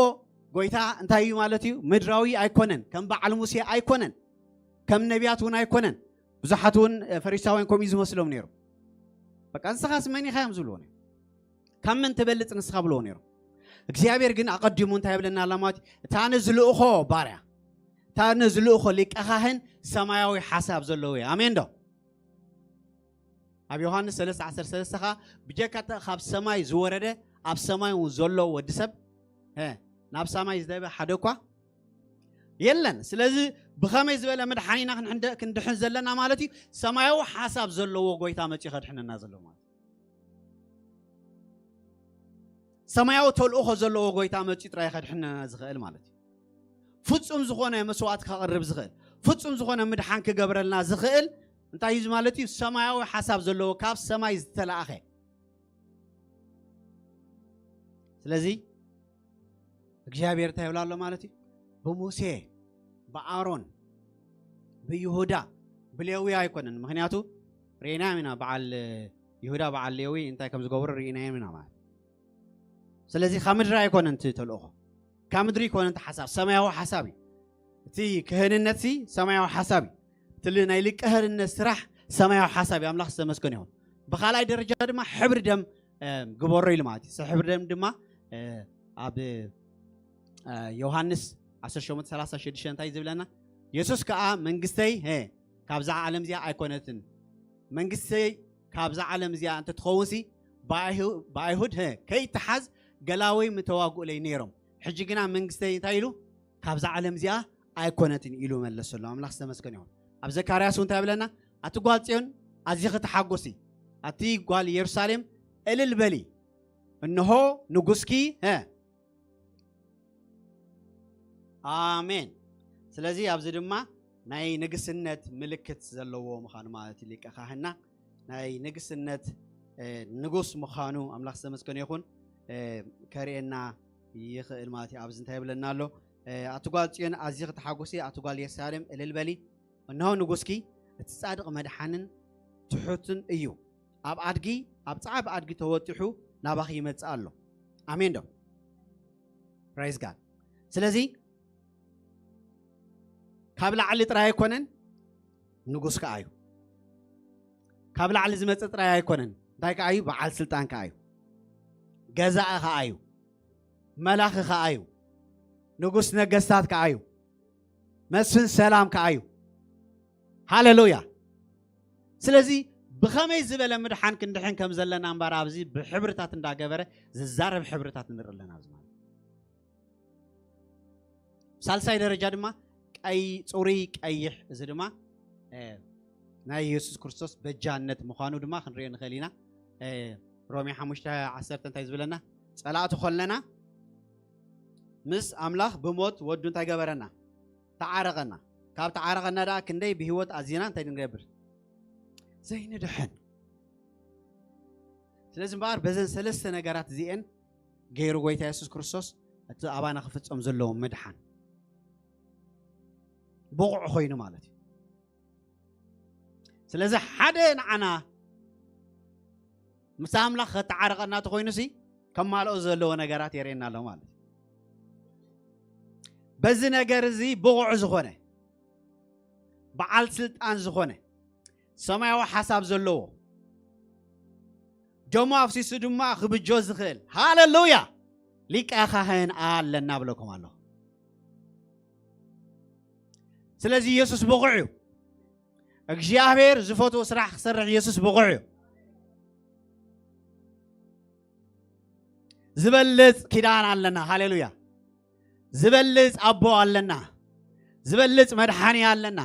ጎይታ እንታይ እዩ ማለት እዩ? ምድራዊ ኣይኮነን፣ ከም በዓል ሙሴ ኣይኮነን፣ ከም ነቢያት እውን ኣይኮነን። ብዙሓት እውን ፈሪሳውያን ከምኡ እዩ ዝመስሎም ነይሩ። በቃ ንስኻስ መን ኢኻ እዮም ዝብልዎ ነይሩ። ካብ መን ትበልጽ ንስኻ ብልዎ ነይሩ። እግዚኣብሔር ግን ኣቐዲሙ እንታይ ይብለና ኣሎ ማለት እዩ? እቲ ኣነ ዝልእኾ ባርያ፣ እቲ ኣነ ዝልእኾ ሊቀ ካህን ሰማያዊ ሓሳብ ዘለዎ እዩ። ኣሜን ዶ? ኣብ ዮሃንስ ሰለስተ ዓሰርተ ሰለስተ ኸዓ ብጀካ እቲ ካብ ሰማይ ዝወረደ ኣብ ሰማይ እውን ዘሎ ወዲ ሰብ ሀ፣ ናብ ሰማይ ዝደበ ሓደ እኳ የለን። ስለዚ ብኸመይ ዝበለ ምድሓን ኢና ክንሕንደ-፣ ክንድሕን ዘለና ማለት እዩ? ሰማያዊ ሓሳብ ዘለዎ ጎይታ መፂኡ ከድሕነና ዘለዎ ማለት እዩ። ሰማያዊ ተልእኾ ዘለዎ ጎይታ መፂኡ ጥራይ ከድሕነና ዝኽእል ማለት እዩ። ፍጹም ዝኾነ መስዋዕት ከቕርብ ዝኽእል፣ ፍጹም ዝኾነ ምድሓን ክገብረልና ዝኽእል እንታይ እዩ ማለት እዩ? ሰማያዊ ሓሳብ ዘለዎ ካብ ሰማይ ዝተላእኸ። ስለዚ እግዚኣብሔር እንታይ ይብላ ኣሎ ማለት እዩ? ብሙሴ፣ ብኣሮን፣ ብይሁዳ፣ ብሌዊ ኣይኮነን። ምኽንያቱ ርኢናዮም ኢና፣ በዓል ይሁዳ፣ በዓል ሌዊ እንታይ ከም ዝገበሩ ርኢናዮም ኢና ማለት። ስለዚ ካብ ምድሪ ኣይኮነን እቲ ተልእኾ፣ ካብ ምድሪ ኣይኮነን እቲ ሓሳብ፣ ሰማያዊ ሓሳብ እዩ። እቲ ክህንነት ሲ ሰማያዊ ሓሳብ እዩ። እቲ ል-፣ ናይ ሊቀ ክህንነት ስራሕ ሰማያዊ ሓሳብ እዩ። ኣምላኽ ዝተመስገነ ይኹን። ብኻልኣይ ደረጃ ድማ ሕብሪ ደም፣ እ፣ ግበሮ ኢሉ ማለት እዩ። ስ-፣ ሕብሪ ደም ድማ፣ እ፣ ኣብ፣ እ፣ ዮሃንስ ዓሰርተ ሸሞንተ ሰላሳ ሽዱሽተ እንታይ ዝብለና? የሱስ ከኣ መንግስተይ፣ ሀ፣ ካብዛ ዓለም እዚኣ ኣይኮነትን። መንግስተይ ካብዛ ዓለም እዚኣ እንተትኸውን ሲ ብኣይሁ-፣ ብኣይሁድ፣ ሀ፣ ከይተሓዝ ገላወይ ምተዋግኡለይ ነይሮም። ሕጂ ግና መንግስተይ እንታይ ኢሉ? ካብዛ ዓለም እዚኣ ኣይኮነትን ኢሉ መለሰሉ። ኣምላኽ ዝተመስገነ ይኹን። ኣብ ዘካርያስ እውን እንታይ ይብለና? ኣቲ ጓል ጽዮን ኣዚኺ ተሓጎሲ፣ ኣቲ ጓል ኢየሩሳሌም እልል በሊ፣ እንሆ ንጉስኪ፣ ሀ፣ ኣሜን። ስለዚ ኣብዚ ድማ ናይ ንግስነት ምልክት ዘለዎ ምዃኑ ማለት እዩ። ሊቀ ካህንና ናይ ንግስነት፣ እ፣ ንጉስ ምዃኑ ኣምላኽ ዝተመስገነ ይኹን፣ እ፣ ከርእየና ይኽእል ማለት እዩ። ኣብዚ እንታይ ይብለና ኣሎ? እ፣ ኣቲ ጓል ጽዮን ኣዚኺ ተሓጎሲ፣ ኣቲ ጓል ኢየሩሳሌም እልል በሊ፣ እንሆ ንጉስኪ እቲ ጻድቕ መድሓንን ትሑትን እዩ። ኣብ ኣድጊ፣ ኣብ ጻዕቢ ኣድጊ ተወጢሑ ናባኺ ይመጽእ ኣሎ። ኣሜን ዶ? Praise God። ስለዚ ካብ ላዕሊ ጥራይ ኣይኮነን፣ ንጉስ ከኣ እዩ። ካብ ላዕሊ ዝመጽእ ጥራይ ኣይኮነን፣ እንታይ ከኣ እዩ? በዓል ስልጣን ከኣ እዩ። ገዛኢ ከኣ እዩ። መላኺ ከኣ እዩ። ንጉስ ነገስታት ከኣ እዩ። መስፍን ሰላም ከኣ እዩ። ሃሌሉያ። ስለዚ ብኸመይ ዝበለ ምድሓን ክንድሕን ከም ዘለና እምበር ኣብዚ ብሕብርታት እንዳገበረ ዝዛረብ ሕብርታት ንርኢ ኣለና ኣብዚ ማለት እዩ። ሳልሳይ ደረጃ ድማ ቀይ-፣ ጽሩይ ቀይሕ፣ እዚ ድማ፣ እ፣ ናይ የሱስ ክርስቶስ በጃነት ምዃኑ ድማ ክንሪኦ ንኽእል ኢና። እ፣ ሮሜ ሓሙሽተ ዓሰርተ እንታይ ዝብለና? ጸላእቲ ኮለና ምስ ኣምላኽ ብሞት ወዱ እንታይ ገበረና? ተዓረቐና። ካብ ተዓረቐና ደኣ ክንደይ ብህይወት ኣዚና እንታይ ንገብር? ዘይንድሕን። ስለዚ እምበኣር በዘን ሰለስተ ነገራት እዚኤን ገይሩ ጎይታ የሱስ ክርስቶስ እቲ ኣባና ክፍጸም ዘለዎ ምድሓን ብቑዕ ኮይኑ ማለት እዩ። ስለዚ ሓደ ንዓና ምስ ኣምላኽ ከተዓርቐና ተኾይኑሲ ከማልኦ ዘለዎ ነገራት የርእየና ኣሎ ማለት እዩ። በዚ ነገር እዚ ብቑዕ ዝኾነ፣ በዓል ስልጣን ዝኾነ፣ ሰማያዊ ሓሳብ ዘለዎ፣ ደሙ ኣፍሲሱ ድማ ክብጆ ዝኽእል፣ ሃሌሉያ፣ ሊቀ ካህን ኣለና ብለኩም ኣለኹ። ስለዚ ኢየሱስ ብቑዕ እዩ። እግዚኣብሔር ዝፈትዎ ስራሕ ክሰርሕ ኢየሱስ ብቑዕ እዩ። ዝበልጽ ኪዳን ኣለና። ሃሌሉያ። ዝበልጽ ኣቦ ኣለና። ዝበልጽ መድሓኒ ኣለና።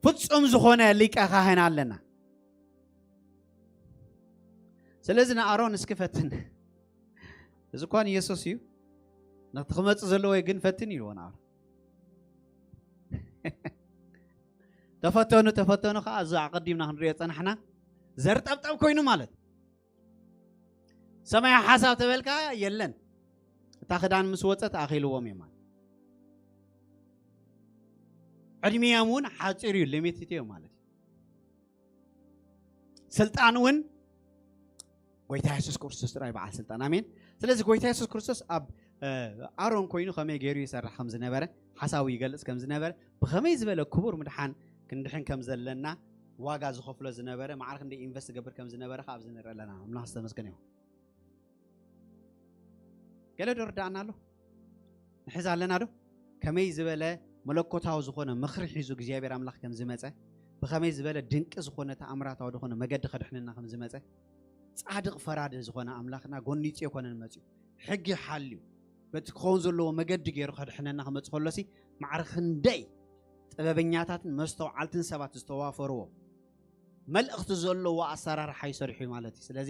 ፍጹም ዝኾነ ሊቀ ካህን ኣለና። ስለዚ ንኣሮን እስኪ ፈትን። እዚ እኳ ንኢየሱስ እዩ። ነቲ ክመጽእ ዘለዎ ግን ፈትን ኢልዎ ንኣሮን። ተፈተኑ፣ ተፈተኑ ከዓ እዚ ኣቐዲምና ክንሪኦ ጸናሕና። ዘርጠብጠብ ኮይኑ ማለት። ሰማያዊ ሓሳብ ተበልካ የለን። እታ ክዳን ምስ ወጸት ኣኺልዎም እዮም ማለት። ዕድሚኦም እውን ሓጺር እዩ፣ ሊሚትድ እዮም ማለት እዩ። ስልጣን እውን ጎይታ የሱስ ክርስቶስ ጥራይ በዓል ስልጣን። ኣሜን። ስለዚ ጎይታ የሱስ ክርስቶስ ኣብ፣ እ፣ ኣሮን ኮይኑ ከመይ ገይሩ ይሰርሕ ከም ዝነበረ፣ ሓሳቡ ይገልጽ ከም ዝነበረ፣ ብኸመይ ዝበለ ክቡር ምድሓን ክንድሕን ከም ዘለና ዋጋ ዝኸፍሎ ዝነበረ፣ ማዕረ ክንደይ ኢንቨስት ዝገብር ከም ዝነበረ ከኣ ኣብዚ ንርኢ ኣለና። ኣምላኽ ዝተመስገነ ይኹን። ገለ ዶ ርዳእና ኣሎ? ንሕዝ ኣለና ዶ? ከመይ ዝበለ መለኮታዊ ዝኾነ ምኽሪ ሒዙ እግዚኣብሔር ኣምላኽ ከም ዝመጸ፣ ብኸመይ ዝበለ ድንቂ ዝኾነ ተኣምራታዊ ዝኾነ መገዲ ከድሕነና ከም ዝመጸ፣ ጻድቕ ፈራዲ ዝኾነ ኣምላኽና ጎኒጽዮ ኮነን መጽዩ። ሕጊ ሓልዩ፣ በቲ ክኸውን ዘለዎ መገዲ ገይሩ ከድሕነና ክመጽእ ከሎሲ፣ ማዕረ ክንደይ ጥበበኛታትን መስተውዓልትን ሰባት ዝተዋፈርዎ መልእኽቲ ዘለዎ ኣሰራርሓ ይሰርሑ እዩ ማለት እዩ። ስለዚ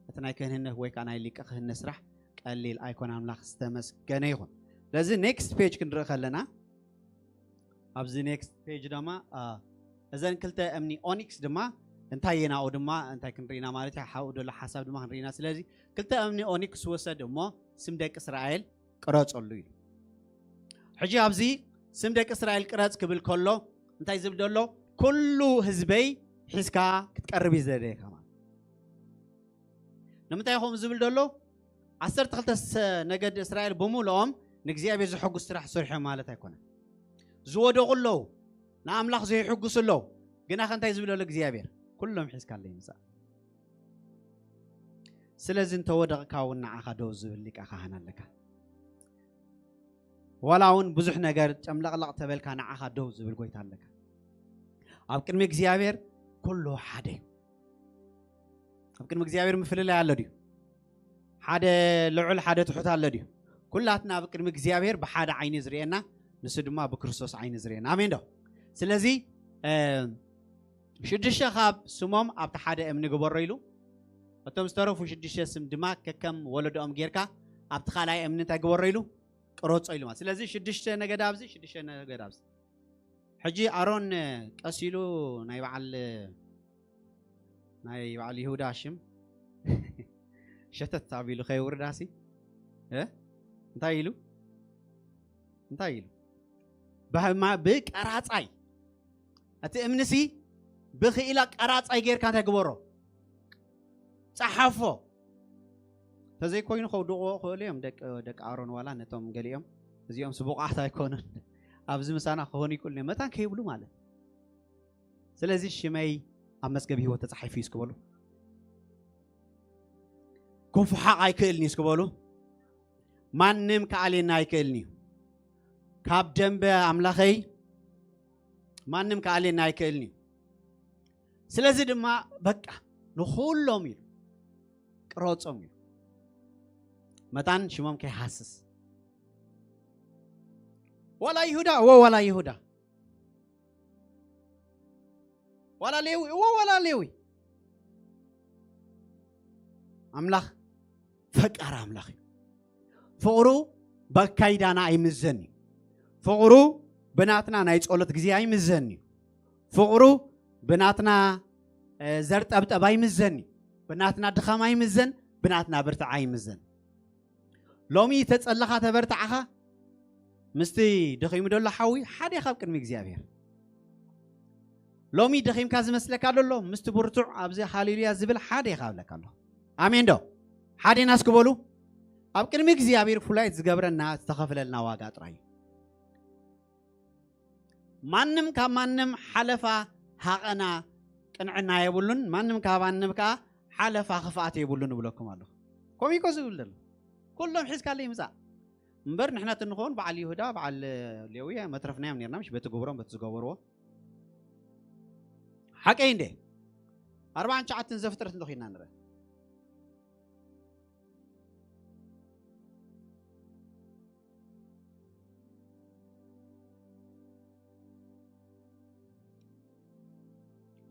እቲ ናይ ክህንነት ወይ ከዓ ናይ ሊቀ ክህነት ስራሕ ቀሊል ኣይኮነ። ኣምላኽ ዝተመስገነ ይኹን። ስለዚ ኔክስት ፔጅ ክንርኢ ከለና፣ ኣብዚ ኔክስት ፔጅ ድማ፣ አ፣ እዘን ክልተ እምኒ ኦኒክስ ድማ እንታይ እየን፣ ኣብኡ ድማ እንታይ ክንርኢና ማለት እዩ፣ ሓብኡ ዘሎ ሓሳብ ድማ ክንርኢና። ስለዚ ክልተ እምኒ ኦኒክስ ውሰድ እሞ ስም ደቂ እስራኤል ቅረጸሉ እዩ። ሕጂ ኣብዚ ስም ደቂ እስራኤል ቅረጽ ክብል ከሎ እንታይ ዝብል ዘሎ? ኩሉ ህዝበይ ሒዝካ ክትቀርብ እዩ ዝደለየካ ማለት። ንምንታይ ከምኡ ዝብል ዘሎ? ዓሰርተ ክልተ ነገድ እስራኤል ብምልኦም ንእግዚኣብሔር ዘሐጉስ ስራሕ ሰርሖም ማለት ኣይኮነን። ዝወደቑ ኣለዉ፣ ንኣምላኽ ዘይሕጉሱ ኣለዉ። ግና ከ እንታይ ዝብል ዘሎ እግዚኣብሔር? ኩሎም ሒዝካለይ ምጻእ። ስለዚ እንተወደቕካ እውን ንዓኻ ደው ዝብል ሊቀ ካህን ኣለካ። ዋላ እውን ብዙሕ ነገር ጨምለቕለቕ ተበልካ ንዓኻ ደው ዝብል ጎይታ ኣለካ። ኣብ ቅድሚ እግዚኣብሔር ኩሉ ሓደ እዩ። ኣብ ቅድሚ እግዚኣብሔር ምፍልላይ ኣሎ ድዩ? ሓደ ልዑል ሓደ ትሑት ኣሎ ድዩ? ኩላትና ኣብ ቅድሚ እግዚኣብሔር ብሓደ ዓይኒ ዝርእየና፣ ንሱ ድማ ብክርስቶስ ዓይኒ ዝርእየና። ኣሜን ዶ? ስለዚ፣ እ፣ ሽዱሽተ ካብ ስሞም ኣብቲ ሓደ እምኒ ግበሮ ኢሉ፣ እቶም ዝተረፉ ሽዱሽተ ስም ድማ ከከም ወለዶኦም ጌርካ ኣብቲ ካልኣይ እምኒ እንታይ ግበሮ ኢሉ? ቅረጾ ኢሉ ማለት። ስለዚ ሽዱሽተ ነገድ ኣብዚ፣ ሽዱሽተ ነገድ ኣብዚ። ሕጂ ኣሮን ቀስ ኢሉ ናይ በዓል፣ ናይ በዓል ይሁዳ ሽም ሸተት ኣቢሉ ከየውርዳሲ፣ እ? እንታይ ኢሉ? እንታይ ኢሉ? ብህማ-፣ ብቀራጻይ፣ እቲ እምንሲ ብኽኢላ ቀራጻይ ጌርካ እንታይ ግበሮ? ጸሓፎ። ተዘይኮይኑ ከውድቕዎ ክእሉ እዮም ደቂ፣ ደቂ ኣሮን ዋላ ነቶም ገሊኦም። እዚኦም ስቡቓት ኣይኮኑን። ኣብዚ ምሳና ክኾኑ ይክእሉ እዮም። መታን ከይብሉ ማለት። ስለዚ ሽመይ ኣብ መዝገብ ህይወት ተጻሒፉ እዩ እስኪ በሉ። ክፉሓቕ ኣይክእልን እዩ እስኪ በሉ። ማንም ክኣልየና ኣይክእልን እዩ። ካብ ደንበ ኣምላኸይ ማንም ክኣልየና ኣይክእልን እዩ። ስለዚ ድማ በቃ ንኹሎም ኢሉ ቅረጾም ኢሉ። መታን ሽሞም ከይሃስስ። ዋላ ይሁዳ፣ እወ ዋላ ይሁዳ። ዋላ ሌዊ፣ እወ ዋላ ሌዊ። ኣምላኽ ፈቃር ኣምላኽ እዩ። ፍቕሩ በካይዳና ኣይምዘን እዩ። ፍቕሩ ብናትና ናይ ጸሎት ግዜ ኣይምዘን እዩ። ፍቕሩ ብናትና፣ እ፣ ዘርጠብጠብ ኣይምዘን እዩ። ብናትና ድኻም ኣይምዘን፣ ብናትና ብርትዓ ኣይምዘን። ሎሚ ተጸለኻ ተበርትዓኻ ምስቲ ደኺሙ ደሎ ሓዊ ሓደ ካብ ቅድሚ እግዚኣብሔር። ሎሚ ደኺምካ ዝመስለካ ደሎ ምስቲ ብርቱዕ ኣብዚ ሃሌሉያ ዝብል ሓደ ይኻብለካ ኣሎ። ኣሜን ዶ? ሓደ ኢና እስኪ በሉ። ኣብ ቅድሚ እግዚኣብሔር ፍሉይ ዝገብረና ዝተኸፍለልና ዋጋ ጥራይ እዩ። ማንም ካብ ማንም ሓለፋ ሃቐና ቅንዕና የብሉን። ማንም ካብ ማንም ከኣ ሓለፋ ክፍኣት የብሉን እብለኩም ኣለኹ። ከምኡ እኮ ዝብል ዘሎ። ኩሎም ሒዝካለይ ምጻእ። እምበር ንሕና እንኾን በዓል ይሁዳ በዓል ሌዊ መትረፍናዮም ነርና፣ ምሽ በቲ ግብሮም በቲ ዝገበርዎ ሓቀይ እንዴ? ኣርባዓን ትሽዓተን ዘፍጥረት እንተኺድና ንረ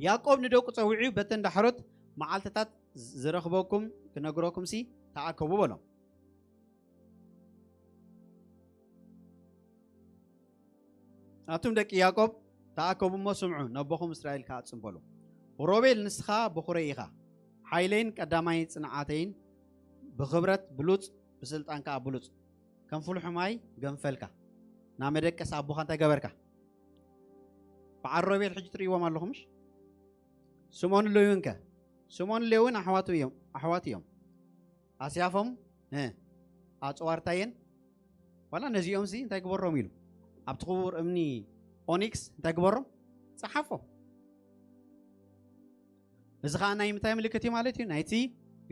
ያዕቆብ ንደቁ ጸዊዑ በተን ዳሕሮት መዓልትታት ዝረኽበኩም ክነግረኩም ሲ ተኣከቡ በሎም። ኣቱም ደቂ ያዕቆብ ተኣከቡ እሞ ስምዑ፣ ነቦኹም እስራኤል ከኣ ጽምበሉ። ሮቤል ንስኻ በኹረይ ኢኻ፣ ሓይለይን ቀዳማይ ጽንዓተይን፣ ብኽብረት ብሉጽ ብስልጣን ከኣ ብሉጽ። ከም ፍሉሕ ማይ ገንፈልካ፣ ናብ መደቀስ ኣቦኻ እንታይ ገበርካ? በዓል ሮቤል ሕጂ ትርእይዎም ኣለኹምሽ? ስምኦን ሌዊን ከ? ስምኦን ሌዊን ኣሕዋቱ እዮም፣ ኣሕዋት እዮም። ኣስያፎም እ ኣጽዋርታየን ዋላ ነዚኦም ሲ እንታይ ግበሮም ኢሉ ኣብቲ ክቡር እምኒ ኦኒክስ እንታይ ግበሮም? ጸሓፎም። እዚ ኸዓ ናይ ምንታይ ምልክት እዩ ማለት እዩ? ናይቲ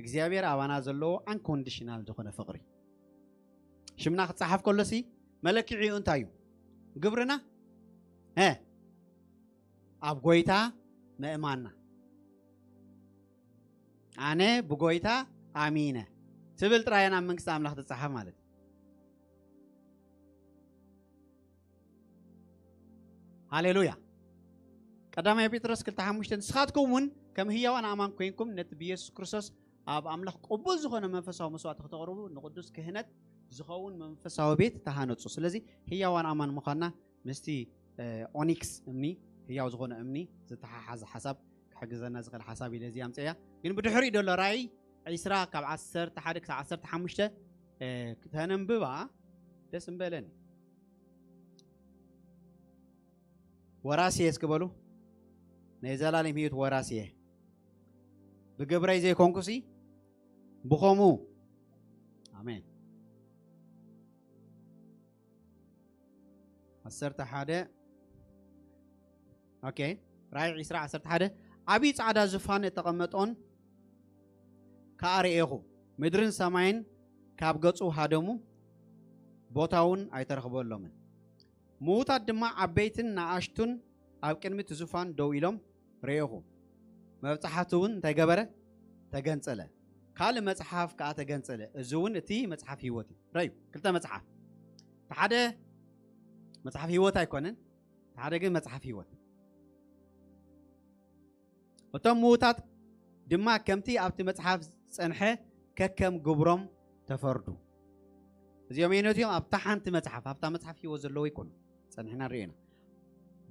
እግዚኣብሔር ኣባና ዘለዎ ኣንኮንዲሽናል ዝኾነ ፍቕሪ። ሽምና ክጸሓፍ ከሎ ሲ መለክዒኡ እንታይ እዩ? ግብርና እ ኣብ ጎይታ ምእማንና። ኣነ ብጎይታ ኣሚነ ትብል ጥራይ እያ ናብ መንግስቲ ኣምላኽ ትጸሓፍ ማለት እዩ። ሃሌሉያ። ቀዳማይ ጴጥሮስ ክልተ ሓሙሽተ ንስኻትኩም እውን ከም ህያዋን ኣማን ኮይንኩም ነቲ ብየሱስ ክርስቶስ ኣብ ኣምላኽ ቅቡል ዝኾነ መንፈሳዊ መስዋዕቲ ክተቕርቡ ንቕዱስ ክህነት ዝኸውን መንፈሳዊ ቤት ተሃነጹ። ስለዚ ህያዋን ኣማን ምዃንና ምስቲ ኦኒክስ እምኒ፣ ህያው ዝኾነ እምኒ ዝተሓሓዘ ሓሳብ ክሕግዘና ዝኽእል ሓሳብ ኢለ እዚ ኣምፅያ። ግን ብድሕሪኡ ዘሎ ራእይ ዒስራ ካብ ዓሰርተ ሓደ ክሳብ ዓሰርተ ሓሙሽተ ክተነንብባ ደስ እምበለኒ። ወራስየ እስኪ በሉ፣ ናይ ዘላለም ህይወት ወራስየ፣ ብግብረይ ዘይኮንኩሲ ብኸምኡ። ኣሜን። ዓሰርተ ሓደ ኦኬ፣ ራእይ ዒስራ ዓሰርተ ሓደ ዓብዪ ጻዕዳ ዝፋን እተቐመጦን ከኣ ርኤኹ፣ ምድርን ሰማይን ካብ ገጹ ሃደሙ፣ ቦታ እውን ኣይተረኽበሎምን። ምዉታት ድማ ዓበይትን ንኣሽቱን ኣብ ቅድሚ እቲ ዙፋን ደው ኢሎም ርኤኹ። መብጽሓቱ እውን እንታይ ገበረ? ተገንጸለ። ካልእ መጽሓፍ ከኣ ተገንጸለ። እዚ እውን እቲ መጽሓፍ ህይወት እዩ። ረዩ፣ ክልተ መጽሓፍ። እቲ ሓደ መጽሓፍ ህይወት ኣይኮነን፣ እቲ ሓደ ግን መጽሓፍ ህይወት። እቶም ምዉታት ድማ ከምቲ ኣብቲ መጽሓፍ ዝጸንሐ ከከም ግብሮም ተፈርዱ። እዚኦም የነትዮም ኣብታ ሓንቲ መጽሓፍ፣ ኣብታ መጽሓፍ ህይወት ዘለዉ ይኮኑ። ጸኒሕና ንሪኦ ኢና።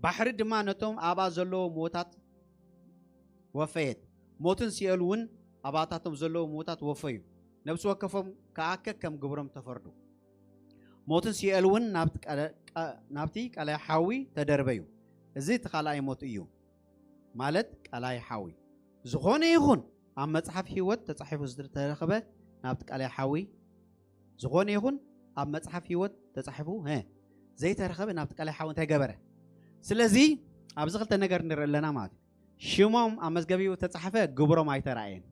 ባሕሪ ድማ ነቶም ኣብኣ ዘለዉ ምዉታት ወፈየት። ሞትን ሲኦል እውን ኣባታቶም ዘለዉ ምዉታት ወፈዩ። ነብሲ ወከፎም ከኣ ከከም ግብሮም ተፈርዱ። ሞትን ሲኦል እውን ናብቲ ቀለ-፣ ቀ-፣ ናብቲ ቀላይ ሓዊ ተደርበዩ። እዚ እቲ ካልኣይ ሞት እዩ፣ ማለት ቀላይ ሓዊ። ዝኾነ ይኹን ኣብ መጽሓፍ ህይወት ተጻሒፉ ዝተረኽበ ናብቲ ቀላይ ሓዊ፣ ዝኾነ ይኹን ኣብ መጽሓፍ ህይወት ተጻሒፉ፣ ሀ፣ ዘይተረኸበ ናብቲ ቀላይ ሓዊ እንታይ ገበረ? ስለዚ ኣብዚ ክልተ ነገር ንርኢ ኣለና ማለት እዩ። ሽሞም ኣብ መዝገብ ህይወት ተጻሕፈ፣ ግብሮም ኣይተራእየን።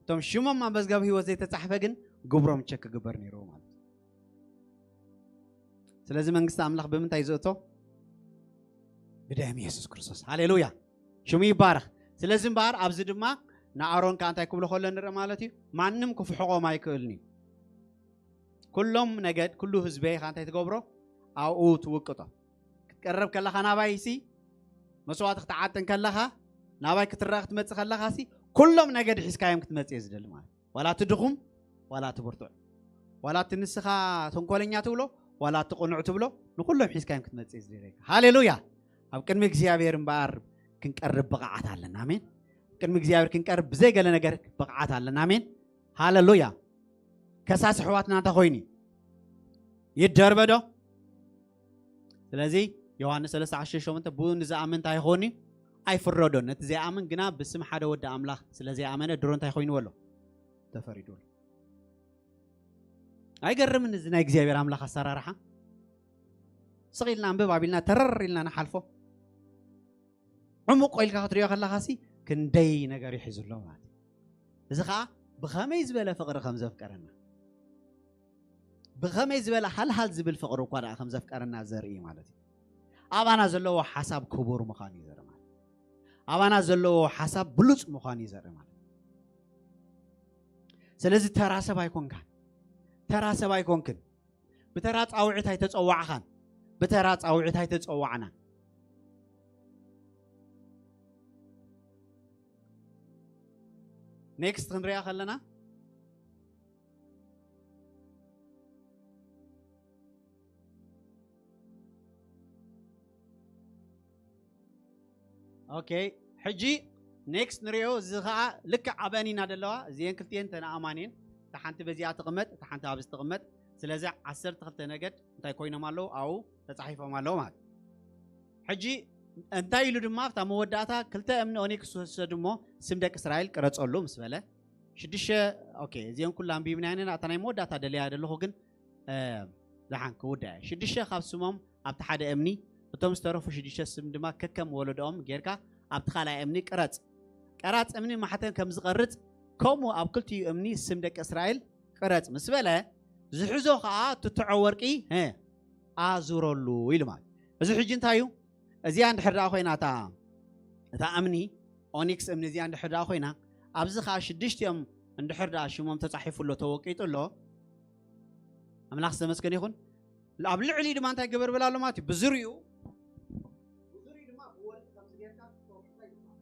እቶም ሽሞም ኣብ መዝገብ ህይወት ዘይተጻሕፈ ግን ግብሮም ቸክ ክግበር ነይርዎ ማለት እዩ። ስለዚ መንግስቲ ኣምላኽ ብምንታይ ዝእቶ? ብደም የሱስ ክርስቶስ። ሃሌሉያ፣ ሽሙ ይባረኽ። ስለዚ እምበኣር ኣብዚ ድማ ንኣሮን ከኣ እንታይ ክብሎ ከሎ ንርኢ ማለት እዩ፣ ማንም ክፍሕቖም ኣይክእልን እዩ። ኩሎም ነገድ፣ ኩሉ ህዝበይ ከኣ እንታይ ትገብሮ? ኣብኡ ትውቅጦ። ክትቀረብ ከለኻ ናባይ ሲ መስዋዕቲ ክትዓጥን ከለኻ፣ ናባይ ክትረኣ ክትመጽእ ከለኻ ሲ ኩሎም ነገድ ሒዝካዮም ክትመጽእ እየ ዝደሊ ማለት እዩ። ዋላ እቲ ድኹም፣ ዋላ እቲ ብርቱዕ፣ ዋላ እቲ ንስኻ ተንኮለኛ ትብሎ፣ ዋላ እቲ ቅኑዕ ትብሎ፣ ንኩሎም ሒዝካዮም ክትመጽእ እየ ዝደልየካ። ሃሌሉያ። ኣብ ቅድሚ እግዚኣብሔር እምበኣር ክንቀርብ ብቕዓት ኣለና። ኣሜን። ኣብ ቅድሚ እግዚኣብሔር ክንቀርብ ብዘይ ገለ ነገር ብቕዓት ኣለና። ኣሜን። ሃሌሉያ። ከሳሲ ኣሕዋትና እንታይ ኮይኑ እዩ? ይደርበ ዶ? ስለዚ ዮሃንስ ሰለስተ ዓሰርተ ሸሞንተ ብኡ ንዝኣምን እንታይ ይኸውን እዩ? ኣይፍረዶን። ነቲ ዘይኣምን ግና ብስም ሓደ ወዲ ኣምላኽ ስለ ዘይኣመነ ድሮ እንታይ ኮይንዎ ኣሎ? ተፈሪዱ ኣሎ። ኣይገርምን እዚ ናይ እግዚኣብሔር ኣምላኽ ኣሰራርሓ? ስቕ ኢልና ኣንብብ ኣቢልና ተረር ኢልና ንሓልፎ። ዕሙቕ ኢልካ ክትሪኦ ከለኻ ሲ ክንደይ ነገር ይሕዝ ኣሎ ማለት እዩ። እዚ ኸዓ ብኸመይ ዝበለ ፍቕሪ ከም ዘፍቀረና። ብኸመይ ዝበለ ሃልሃል ዝብል ፍቕሪ እኳ ደኣ ከም ዘፍቀረና ዘርኢ እዩ ማለት እዩ። ኣባና ዘለዎ ሓሳብ ክቡር ምዃኑ እዩ ዘርኢ ማለት እዩ። ኣባና ዘለዎ ሓሳብ ብሉጽ ምዃኑ እዩ ዘርኢ ማለት እዩ። ስለዚ ተራ ሰብ ኣይኮንካን፣ ተራ ሰብ ኣይኮንክን። ብተራ ጻውዒት ኣይተጸዋዕኻን፣ ብተራ ጻውዒት ኣይተጸዋዕናን። ኔክስት ክንሪኣ ከለና ኦኬ፣ ሕጂ ኔክስት ንሪኦ። እዚ ኸዓ ልክዕ ኣብአን ኢና ደለዋ። እዚአን ክልቲአን ተነኣማን እየን። እታ ሓንቲ በዚኣ ትቕመጥ፣ እታ ሓንቲ ኣብዚ ትቕመጥ። ስለዚ ዓሰርተ ክልተ ነገድ እንታይ ኮይኖም ኣለዉ? ኣብኡ ተጻሒፎም ኣለዉ ማለት። ሕጂ እንታይ ኢሉ ድማ ኣብታ መወዳእታ ክልተ እምኒ ኦኒክስ ውሰድ እሞ ስም ደቂ እስራኤል ቅረጸሉ ምስ በለ ሽዱሽተ። ኦኬ፣ እዚአን ኩላ ኣንቢብና ኢና። እታ ናይ መወዳእታ ደለያ ደለኹ ግን እ፣ ዝሓን ክውዳእ እየ። ሽዱሽተ ካብ ስሞም ኣብቲ ሓደ እምኒ፣ እቶም ዝተረፉ ሽዱሽተ ስም ድማ ከከም ወለዶኦም ጌርካ ኣብቲ ካልኣይ እምኒ ቅረጽ። ቀራጽ እምኒ ማሕተም ከም ዝቐርጽ፣ ከምኡ ኣብ ክልቲኡ እምኒ ስም ደቂ እስራኤል ቅረጽ ምስ በለ፣ ዝሕዞ ኸኣ ትትዖ ወርቂ፣ እ፣ ኣዙረሉ ኢሉ ማለት። እዚ ሕጂ እንታይ እዩ? እዚኣ እንድሕር ደኣ ኮይና እታ፣ እታ እምኒ፣ ኦኒክስ እምኒ እዚኣ እንድሕር ደኣ ኮይና፣ ኣብዚ ኸኣ ሽዱሽቲኦም እንድሕር ደኣ ሽሞም ተጻሒፉ ኣሎ፣ ተወቂጡ ኣሎ፣ ኣምላኽ ዝተመስገነ ይኹን። ኣብ ልዕሊኡ ድማ እንታይ ግበር በል ኣሎ ማለት እዩ? ብዝሪኡ፣ ብዝሪኡ ድማ ብወርቂ ከምዚ ጌርካ ትሰርሖ እንታይ ይበሃል?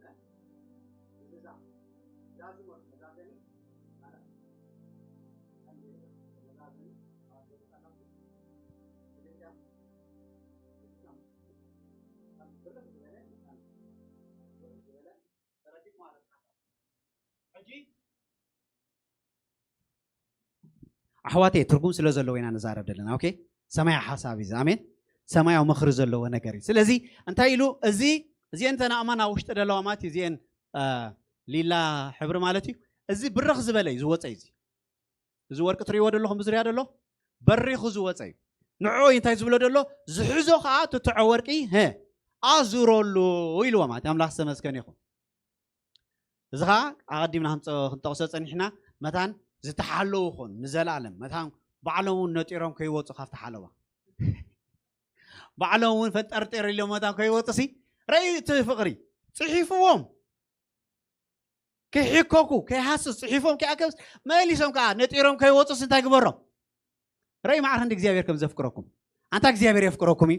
እ? ምዝዛም። ዛዝሞ መዛዘሚ ማለት እዩ። ከምዚ መዛዘሚ ኣብ ገዛ ኣሕዋተይ፣ ትርጉም ስለ ዘለዎ ኢና ንዛረብ ዘለና። ኦኬ፣ ሰማያዊ ሓሳብ እዩ። ኣሜን። ሰማያዊ ምኽሪ ዘለዎ ነገር እዩ። ስለዚ እንታይ ኢሉ? እዚ እዚአን ተናእማን ኣብ ውሽጢ ደለዋ ማለት እዩ። እዚአን እ፣ ሊላ ሕብሪ ማለት እዩ። እዚ ብርኽ ዝበለ እዩ ዝወፀ እዩ። እዚ እዚ ወርቂ ትሪእዎ ደለኹም ብዝርያ ደሎ በሪኹ ዝወፀ እዩ። ንዕኡ እንታይ ዝብሎ ደሎ? ዝሕዞ ከዓ ትትዖ ወርቂ፣ ሀ፣ ኣዙረሉ ኢልዎ ማለት ኣምላኽ ዝተመስገን ይኹን። እዚ ከዓ ኣቐዲምና ክንጠቕሶ ፀኒሕና፣ መታን ዝተሓለዉ ኾኑ ንዘለኣለም፣ መታን ባዕሎም እውን ነጢሮም ከይወፁ ካብቲ ሓለዋ፣ ባዕሎም እውን ፈንጠርጠር ኢሎም መታን ከይወፁ ሲ ረእዩ እቲ ፍቕሪ ፅሒፍዎም፣ ከይሕከኩ፣ ከይሃስስ ፅሒፎም ከይኣከብስ፣ መሊሶም ከዓ ነጢሮም ከይወፁስ እንታይ ግበሮም? ረይ ማዕረ ክንዲ እግዚኣብሔር ከም ዘፍቅረኩም። ኣንታ እግዚኣብሔር የፍቅረኩም እዩ።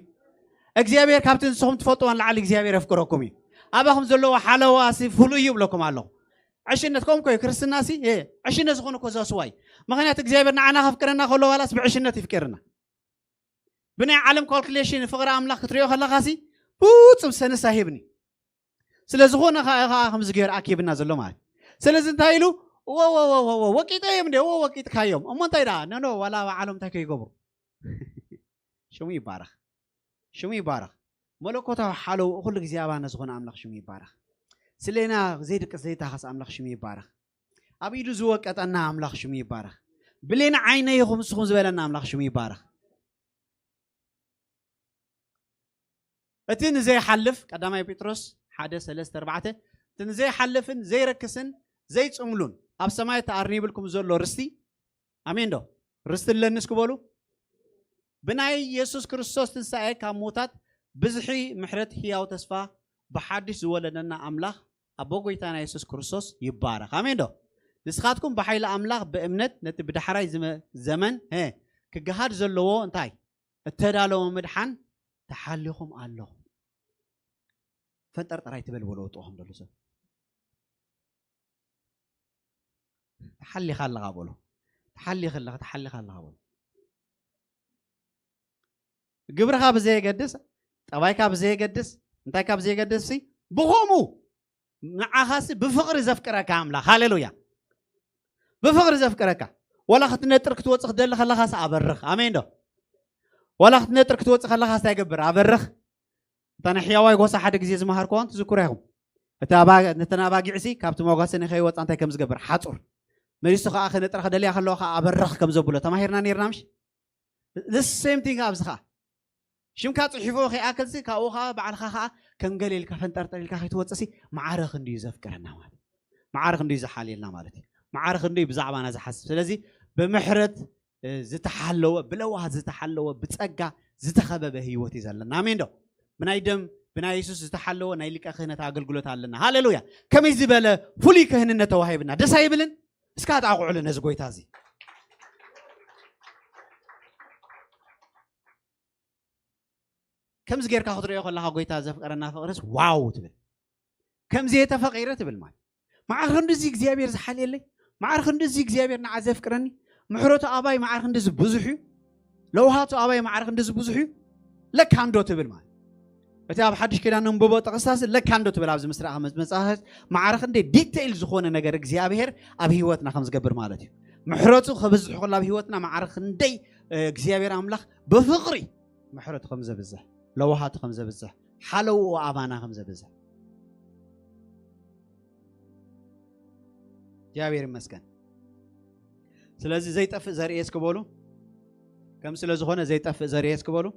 እግዚኣብሔር ካብቲ ንስኹም ትፈልጥዎ ንላዕሊ እግዚኣብሔር የፍቅረኩም እዩ። ኣባኹም ዘለዎ ሓለዋ ሲ ፍሉይ እዩ ይብለኩም ኣለኹ። ዕሽነት ከምኡ ኮዩ ክርስትና ሲ፣ እ፣ ዕሽነት ዝኾነ እኮ ዘስዋይ። ምኽንያቱ እግዚኣብሔር ንዓና ከፍቅረና ከሎ ዋላስ ብዕሽነት ይፍቅርና። ብናይ ዓለም ካልኩሌሽን ፍቕሪ ኣምላኽ ክትሪኦ ከለኻ ሲ ፍጹም ሰንስ ኣይህብን እዩ። ስለ ዝኾነ ኸዓ ኸዓ ከምዚ ገይሩ ኣኪብና ዘሎ ማለት እዩ። ስለዚ እንታይ ኢሉ? ወ-፣ ወ-፣ ወ-፣ ወ-፣ ወ-፣ ወቂጠ እዮም እንደ፣ ወ-፣ ወቂጥካዮም። እሞ እንታይ ደኣ? ኖ፣ ኖ፣ ዋላ ባዕሎም እንታይ ከይገብሩ? ሽሙ ይባረኽ። ሽሙ ይባረኽ። መለኮታዊ ሓለውኡ ኩሉ ግዜ ኣባና ዝኾነ ኣምላኽ ሽሙ ይባረኽ። ስሌና ዘይድቅስ ዘይታኸስ ኣምላኽ ሽሙ ይባረኽ። ኣብ ኢዱ ዝወቀጠና ኣምላኽ ሽሙ ይባረኽ። ብሌን ዓይነይ ኢኹም ንስኹም ዝበለና ኣምላኽ ሽሙ ይባረኽ። እቲ ንዘይሓልፍ፣ ቀዳማይ ጴጥሮስ ሓደ ሰለስተ ኣርባዕተ፣ እቲ ንዘይሓልፍን ዘይረክስን ዘይጽምሉን ኣብ ሰማይ ተኣርኒብልኩም ዘሎ ርስቲ፣ ኣሜን ዶ? ርስቲ ኣለኒ እስኪ በሉ። ብናይ የሱስ ክርስቶስ ትንሳኤ ካብ ምዉታት ብዝሒ ምሕረት ህያው ተስፋ ብሓድሽ ዝወለደና ኣምላኽ ኣቦ ጐይታና የሱስ ክርስቶስ ይባረኽ። ኣሜን ዶ? ንስኻትኩም ብሓይሊ ኣምላኽ ብእምነት ነቲ ብዳሕራይ ዝመ-፣ ዘመን፣ ሀ፣ ክገሃድ ዘለዎ እንታይ? እተዳለወ ምድሓን ተሓሊኹም ኣለኹም። ፈንጠርጠር ኣይትበል በሎ ጥቕኹም ደሉ ሰብ። ተሓሊኻ ኣለኻ በሎ። ተሓሊኻ ኣለኻ፣ ተሓሊኻ ኣለኻ በሎ። ግብርኻ ብዘየገድስ፣ ጠባይካ ብዘየገድስ፣ እንታይ ካብ ዘየገድስ ሲ፣ ብኸምኡ ንዓኻሲ ብፍቕሪ ዘፍቅረካ ኣምላኽ። ሃሌሉያ። ብፍቕሪ ዘፍቅረካ። ዋላ ክትነጥር ክትወጽእ ክትደሊ ከለኻስ ኣበርኽ። ኣሜን ዶ? ዋላ ክትነጥር ክትወጽእ ከለኻስ እንታይ ገብር? ኣበርኽ። እታ ናይ ሕያዋይ ጎሳ ሓደ ግዜ ዝመሃርኩዋ ትዝክሩ ኢኹም። እቲ ኣባ-፣ ነተን ኣባጊዕሲ ካብቲ መጓሰኒ ከይወጻ እንታይ ከም ዝገብር? ሓጹር። መሊሱ ከኣ ክነጥራ ክደልያ ከለዋ ከኣ ኣበርኽ ከም ዘብሎ ተማሂርና ነይርና ምሽ? The same thing ኣብዚ ከኣ። ሽምካ ጽሒፎ ከይኣክልሲ ካብኡ ከኣ ባዕልኻ ከኣ ከም ገለ ኢልካ ፈንጠርጠር ኢልካ ከይትወጽእሲ ማዕረ ክንድዩ ዘፍቅረና ማለት። ማዕረ ክንድዩ ዝሓልየልና ማለት እዩ። ማዕረ ክንደይ ብዛዕባና ዝሓስብ። ስለዚ ብምሕረት ዝተሓለወ፣ ብለውሃት ዝተሓለወ፣ ብጸጋ ዝተኸበበ ህይወት እዩ ዘለና። ኣሜን ዶ? ብናይ ደም፣ ብናይ የሱስ ዝተሓለወ ናይ ሊቀ ክህነት ኣገልግሎት ኣለና። ሃሌሉያ! ከመይ ዝበለ ፍሉይ ክህንነት ተዋሂብና፣ ደስ ኣይብልን? እስካ ኣጣቕዑሉ ነዚ ጎይታ እዚ። ከምዚ ጌርካ ክትሪኦ ከለካ ጎይታ ዘፍቀረና ፍቅርስ ዋው ትብል። ከምዚ የተፈቂረ ትብል ማለት፣ ማዕረ ክንድዚ እግዚኣብሔር ዝሓልየለይ፣ ማዕረ ክንድዚ እግዚኣብሔር ንዓ ዘፍቅረኒ፣ ምሕረቱ ኣባይ ማዕረ ክንድዚ ብዙሕ እዩ፣ ለውሃቱ ኣባይ ማዕረ ክንድዚ ብዙሕ እዩ፣ ለካ እንዶ ትብል ማለት። እቲ ኣብ ሓድሽ ኪዳን ነንብቦ ጥቕስታሲ ለካ እንዶ ትብል፣ ኣብዚ ምስራቕ መጽሓፍ ማዕረ ክንደይ ዲቴይል ዝኾነ ነገር እግዚኣብሔር ኣብ ህይወትና ከም ዝገብር ማለት እዩ። ምሕረቱ ከብዝሕ ከሎ ኣብ ህይወትና ማዕረ ክንደይ፣ እ፣ እግዚኣብሔር ኣምላኽ ብፍቕሪ ምሕረቱ ከም ዘብዝሕ፣ ለውሃቱ ከም ዘብዝሕ፣ ሓለውኡ ኣባና ከም ዘብዝሕ። እግዚኣብሔር ይመስገን። ስለዚ ዘይጠፍእ ዘርኢ እስኪ በሉ። ከም ስለ ዝኾነ ዘይጠፍእ ዘርኢ እስኪ በሉ።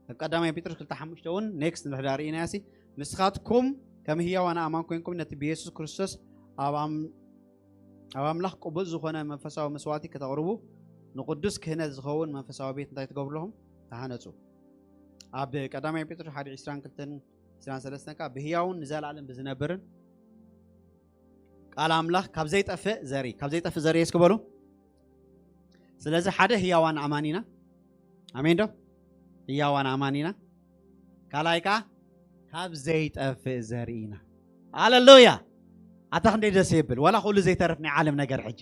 ኣብ ቀዳማይ ጴጥሮስ ክልተ ሓሙሽተ እውን ኔክስት እንድሕር ርኢናዮ ሲ፣ ንስኻትኩም ከም ህያዋን ኣእማን ኮይንኩም ነቲ ብየሱስ ክርስቶስ ኣብ ኣም-፣ ኣብ ኣምላኽ ቅቡል ዝኾነ መንፈሳዊ መስዋዕቲ ከተቕርቡ ንቅዱስ ክህነት ዝኸውን መንፈሳዊ ቤት እንታይ ትገብሩ ኣለኹም? ተሃነጹ። ኣብ ቀዳማይ ጴጥሮስ ሓደ ዒስራን ክልተን ዒስራን ሰለስተን ከኣ ብህያውን ንዘለኣለም ብዝነብርን ቃል ኣምላኽ ካብ ዘይጠፍእ ዘርኢ፣ ካብ ዘይጠፍእ ዘርኢ እስኪ በሉ። ስለዚ ሓደ ህያዋን ኣማን ኢና። ኣሜን ዶ? ህያዋን ኣማን ኢና። ካልኣይ ከኣ ካብ ዘይጠፍእ ዘርኢ ኢና። ሃሌሉያ! ኣታ ክንደይ ደስ የብል። ዋላ ኩሉ ዘይተርፍ ናይ ዓለም ነገር ሕጂ።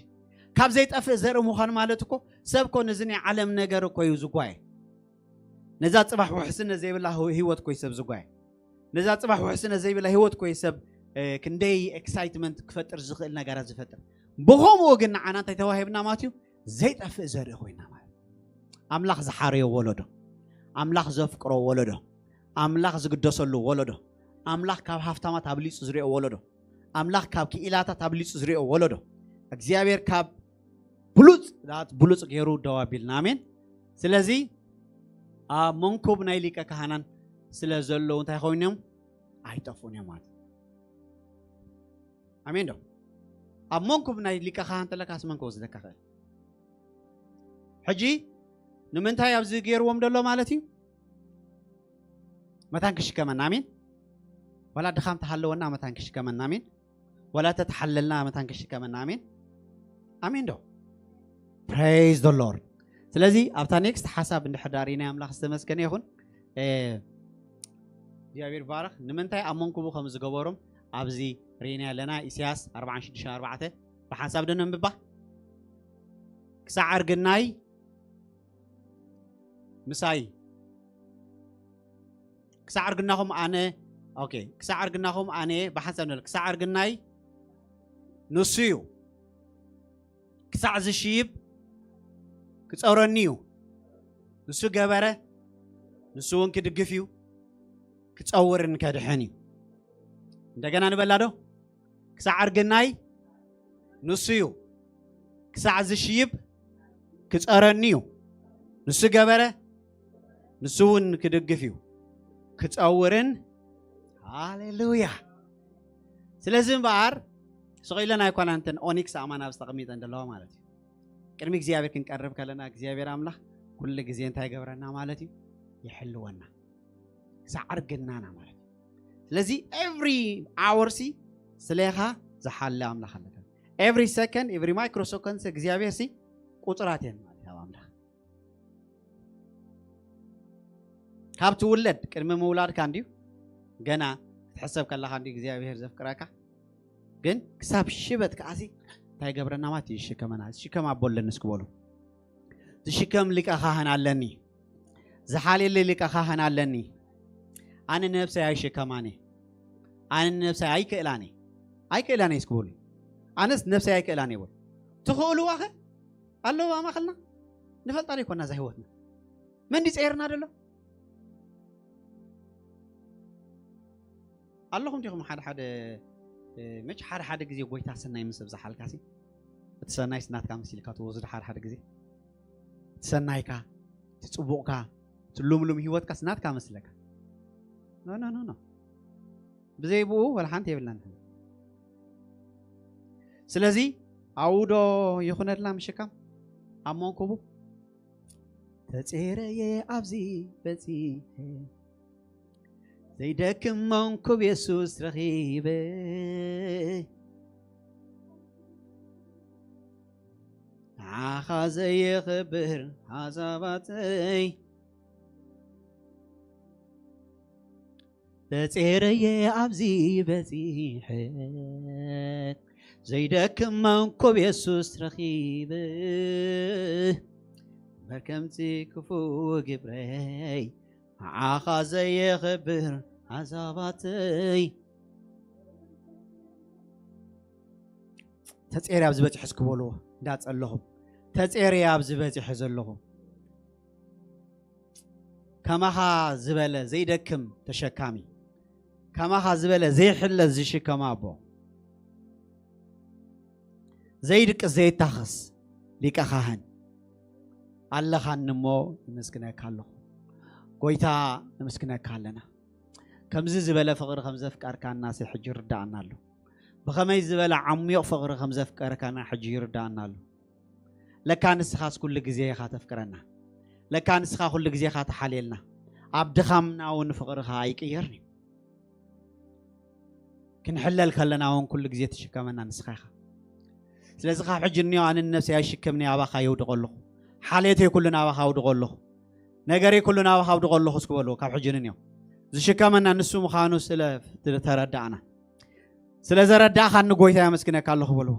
ካብ ዘይጠፍእ ዘርኢ ምዃን ማለት እኮ ሰብ እኮ ነዚ ናይ ዓለም ነገር እኮ እዩ ዝጓየ። ነዛ ጽባሕ ውሕስነት ዘይብላ ህው-፣ ህይወት እኮ እዩ ሰብ ዝጓየ። ነዛ ጽባሕ ውሕስነት ዘይብላ ህይወት እኮ እዩ ሰብ፣ እ፣ ክንደይ ኤክሳይትመንት ክፈጥር ዝኽእል ነገራት ዝፈጥር። ብኸምኡ ግን ንዓና እንታይ ተዋሂብና ማለት እዩ? ዘይጠፍእ ዘርኢ ኮይና ማለት። ኣምላኽ ዝሓረዮ ወለዶ፣ ኣምላኽ ዘፍቅሮ ወለዶ፣ ኣምላኽ ዝግደሰሉ ወለዶ፣ ኣምላኽ ካብ ሃፍታማት ኣብሊጹ ዝሪኦ ወለዶ፣ ኣምላኽ ካብ ክኢላታት ኣብሊጹ ዝሪኦ ወለዶ፣ እግዚኣብሔር ካብ ብሉጽ ዳት ብሉጽ ገይሩ ደው ኣቢልና። ኣሜን። ስለዚ ኣብ መንኩብ ናይ ሊቀ ካህናን ስለ ዘለዉ እንታይ ኮይኖም? ኣይጠፍኡን እዮም ማለት። ኣሜን ዶ? ኣብ መንኩብ ናይ ሊቀ ካህን ተለካስ መን ክወስደካ ክእል? ሕጂ ንምንታይ ኣብዚ ገይርዎም ደሎ ማለት እዩ? መታን ክሽከመና። ኣሜን። ዋላ ድኻም ተሃለወና መታን ክሽከመና። ኣሜን። ዋላ ተተሓለልና መታን ክሽከመና። ኣሜን። ኣሜን ዶ? Praise the Lord። ስለዚ ኣብታ ኔክስት ሓሳብ እንድሕር ዳር ናይ ኣምላኽ ዝተመስገነ ይኹን። እ፣ እግዚኣብሔር ባረኽ። ንምንታይ ኣብ መንኩቡ ከም ዝገበሮም ኣብዚ ርኢና ኣለና። ኢሳያስ ኣርባዓን ሽዱሽተን ኣርባዕተ ብሓንሳብ ዶ ነንብባ? ክሳዕ እርግናይ ምሳይ፣ ክሳዕ እርግናኹም ኣነ፣ ኦኬ፣ ክሳዕ እርግናኹም ኣነ ብሓንሳብ ንበል። ክሳዕ እርግናይ ንሱ እዩ። ክሳዕ ዝሽይብ ክጸውረኒ እዩ። ንሱ ገበረ፣ ንሱ እውን ክድግፍ እዩ፣ ክጸውርን ከድሕን እዩ። እንደገና ንበላ ዶ? ክሳዕ እርግናይ ንሱ እዩ። ክሳዕ ዝሽይብ ክጸረኒ እዩ። ንሱ ገበረ፣ ንሱ እውን ክድግፍ እዩ፣ ክጸውርን። ሃሌሉያ። ስለዚ እምበኣር ስቕ ኢለን ኣይኮናን እተን ኦኒክስ ኣእማን ኣብዚ ተቐሚጠን ዘለዋ ማለት እዩ። ቅድሚ እግዚኣብሔር ክንቀርብ ከለና እግዚኣብሔር ኣምላኽ ኩሉ ግዜ እንታይ ይገብረና ማለት እዩ? ይሕልወና። ክሳዕ ዕርግናና ማለት እዩ። ስለዚ ኤቭሪ ኣወር ሲ ስለኻ ዝሓለ ኣምላኽ ኣለካ። ኤቭሪ ሰከንድ፣ ኤቭሪ ማይክሮ ሰከንድ እግዚኣብሔር ሲ ቁጽራት እየን ማለት እዩ ኣብ ኣምላኽ። ካብ ትውለድ ቅድሚ ምውላድካ እንድዩ ገና ክትሕሰብ ከለኻ እንድዩ እግዚኣብሔር ዘፍቅረካ። ግን ክሳብ ሽበት ከኣሲ እንታይ ገብረና ማለት እዩ? ይሽከመና። ዝሽከም ኣቦ ኣለኒ እስኪ በሉ። ዝሽከም ሊቀ ካህን ኣለኒ። ዝሓልየለይ ሊቀ ካህን ኣለኒ። ኣነ ነብሰይ ኣይሽከማን እየ። ኣነ ነብሰይ ኣይክእላን እየ። ኣይክእላን እየ እስኪ በሉ። ኣነስ ነብሰይ ኣይክእላን እየ በሉ። ትኽእልዋ ኸ ኣለዉ ኣብ ማእኸልና? ንፈልጣ ዶ ይኮና እዛ ህይወትና? መን ድዩ ጸይርና ደሎ? ኣለኹም ዲኹም ሓደ ሓደ፣ እ፣ መች ሓደ ሓደ ግዜ ጎይታ ሰናይ ምስ ኣብዝሓልካ ሲ፣ እቲ ሰናይ ስናትካ መሲልካ ትወስዶ ሓደ ሓደ ግዜ። እቲ ሰናይካ፣ እቲ ጽቡቕካ፣ እቲ ሉምሉም ህይወትካ ስናትካ መስለካ። ኖ፣ ኖ፣ ኖ፣ ኖ። ብዘይ ብኡ ወላ ሓንቲ የብልናን። ስለዚ ኣብኡ ዶ ይኹነልና ምሽካም ኣብ መንኩቡ? ተጼረየ ኣብዚ በጺሐ፣ ዘይደክም መንኩብ የሱስ ረኺበ። ንዓኻ ዘየኽብር ሓሳባተይ፣ ተጼረየ ኣብዚ በጺሐ፣ ዘይደክም መንኩብ የሱስ ረኺበ። እምበር ከምቲ ክፉእ ግብረይ፣ ንዓኻ ዘየኽብር ሓሳባተይ። ተጼረ ኣብዚ በጺሐ እስኪ በልዎ እንዳጸለኹም። ተጼረ ኣብዚ በጺሐ ዘለኹ። ከማኻ ዝበለ ዘይደክም ተሸካሚ፣ ከማኻ ዝበለ ዘይሕለል ዝሽከም ኣቦ፣ ዘይድቅስ ዘይታኸስ ሊቀ ካህን ኣለኻኒ እሞ ነመስግነካ ኣለኹ። ጎይታ፣ ነመስግነካ ኣለና። ከምዚ ዝበለ ፍቕሪ ከም ዘፍቀርካና ሲ ሕጂ ይርዳኣና ኣሎ። ብኸመይ ዝበለ ዓሚቕ ፍቕሪ ከም ዘፍቀርካና ሕጂ ይርዳኣና ኣሎ። ለካ ንስኻስ ኩሉ ግዜ ኢኻ ተፍቅረና። ለካ ንስኻ ኩሉ ግዜ ኢኻ ትሓልየልና። ኣብ ድኻምና እውን ፍቕርኻ ኣይቅየርን እዩ። ክንሕለል ከለና እውን ኩሉ ግዜ ትሽከመና ንስኻ ኢኻ። ስለዚ ካብ ሕጂ እንዮ ኣነ ንነብሰይ ኣይሽከምኒ፣ ኣባኻ የውድቆ ኣለኹ። ሓልየተይ ኩሉ ናባኻ ኣውድቆ ኣለኹ። ነገረይ ኩሉ ናባኻ ኣውድቆ ኣለኹ እስኪ በልዎ። ካብ ሕጂ እንዮ ዝሽከመና ንሱ ምዃኑ ስለ ተረዳእና፣ ስለ ዘረዳእኻኒ ጎይታ የመስግነካ ኣለኹ በልዎ።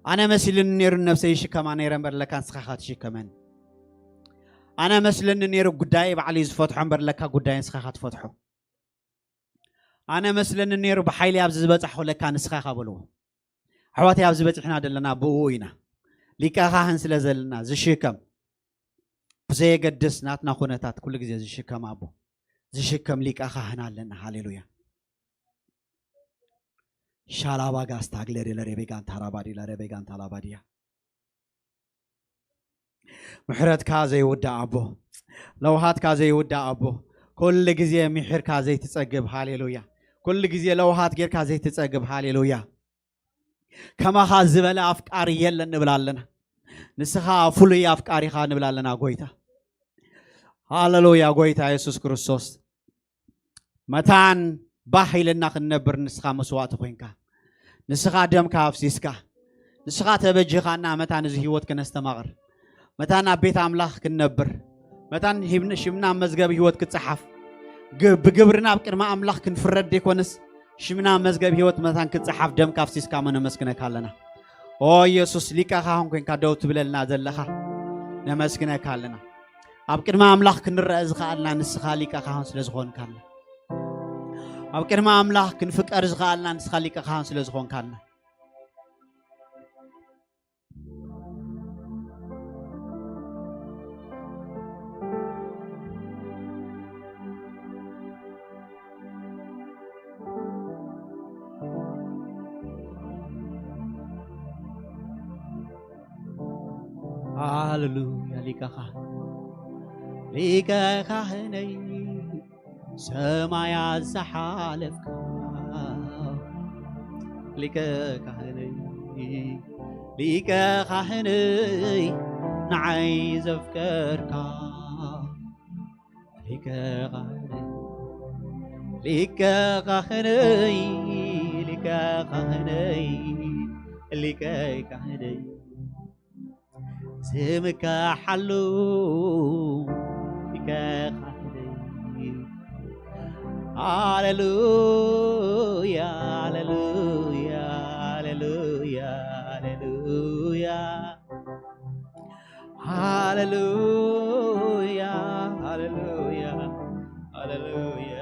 ኣነ መሲሉኒ ነይሩ፣ ነብሰይ ይሽከማ ነይረ እምበር ለካ ንስኻ ኢኻ ትሽከመኒ። ኣነ መስለኒ ነይሩ ጉዳይ ባዕሉ እዩ ዝፈትሖ እምበር ለካ ጉዳይ ንስኻ ኢኻ ትፈትሖ። ኣነ መስለኒ ነይሩ ብሓይሊ ኣብዚ ዝበጻሕኹ ለካ ንስኻ ኢኻ በልዎ። ኣሕዋተይ ኣብዚ በጺሕና ዘለና ብኡ ኢና። ሊቀ ካህን ስለ ዘለና ዝሽከም፣ ብዘየገድስ ናትና ኩነታት ኩሉ ግዜ ዝሽከም ኣቦ፣ ዝሽከም ሊቀ ካህን ኣለና። ሃሌሉያ። ሻላባጋ ስታግለ ዲላ ሬቤጋን ታራባዲላ ሬቤጋን ታላባዲያ። ምሕረትካ ዘይውዳእ ኣቦ፣ ለውሃትካ ዘይውዳእ ኣቦ፣ ኩሉ ግዜ ምሒርካ ዘይትጸግብ። ሃሌሉያ። ኩሉ ግዜ ለውሃት ጌርካ ዘይትጸግብ። ሃሌሉያ። ከማኻ ዝበለ ኣፍቃሪ የለን ንብል ኣለና። ንስኻ ፍሉይ ኣፍቃሪኻ ንብል ኣለና ጎይታ። ሃሌሉያ። ጎይታ የሱስ ክርስቶስ፣ መታን ባህ ኢልና ክንነብር ንስኻ መስዋእቲ ኮንካ፣ ንስኻ ደምካ ኣፍሲስካ፣ ንስኻ ተበጅኻና መታን እዚ ህይወት ክነስተማቕር፣ መታን ኣብ ቤት ኣምላኽ ክንነብር፣ መታን ሂብን-፣ ሽምና ኣብ መዝገብ ህይወት ክጸሓፍ፣ ግ-፣ ብግብርና ኣብ ቅድሚ ኣምላኽ ክንፍረድ ዘይኮነስ ሽምና ኣብ መዝገብ ህይወት መታን ክጸሓፍ ደምካ ኣፍሲስካ እሞ ነመስግነካ ኣለና። ኦ ኢየሱስ፣ ሊቀ ካህን ኮንካ ደው ትብለልና ዘለኻ ነመስግነካ ኣለና። ኣብ ቅድሚ ኣምላኽ ክንረአ ዝኸኣልና ንስኻ ሊቀ ካህን ስለ ዝኾንካልና፣ ኣብ ቅድሚ ኣምላኽ ክንፍቀር ዝኸኣልና ንስኻ ሊቀ ካህን ስለ ዝኾንካልና። ሃሌሉያ። ሊቀ ካህን፣ ሊቀ ካህነይ፣ ሰማያት ዝሓለፍካ ሊቀ ካህነይ፣ ሊቀ ካህነይ፣ ንዓይ ዘፍቀርካ ሊቀ ካህነይ፣ ሊቀ ካህነይ፣ ሊቀ ካህነይ፣ ሊቀ ካህነይ፣ ስምካ ሓሉ ሊቀ ካህነይ። ሃሌሉያ፣ ሃሌሉያ፣ ሃሌሉያ፣ ሃሌሉያ። ሃሌሉያ፣ ሃሌሉያ፣ ሃሌሉያ።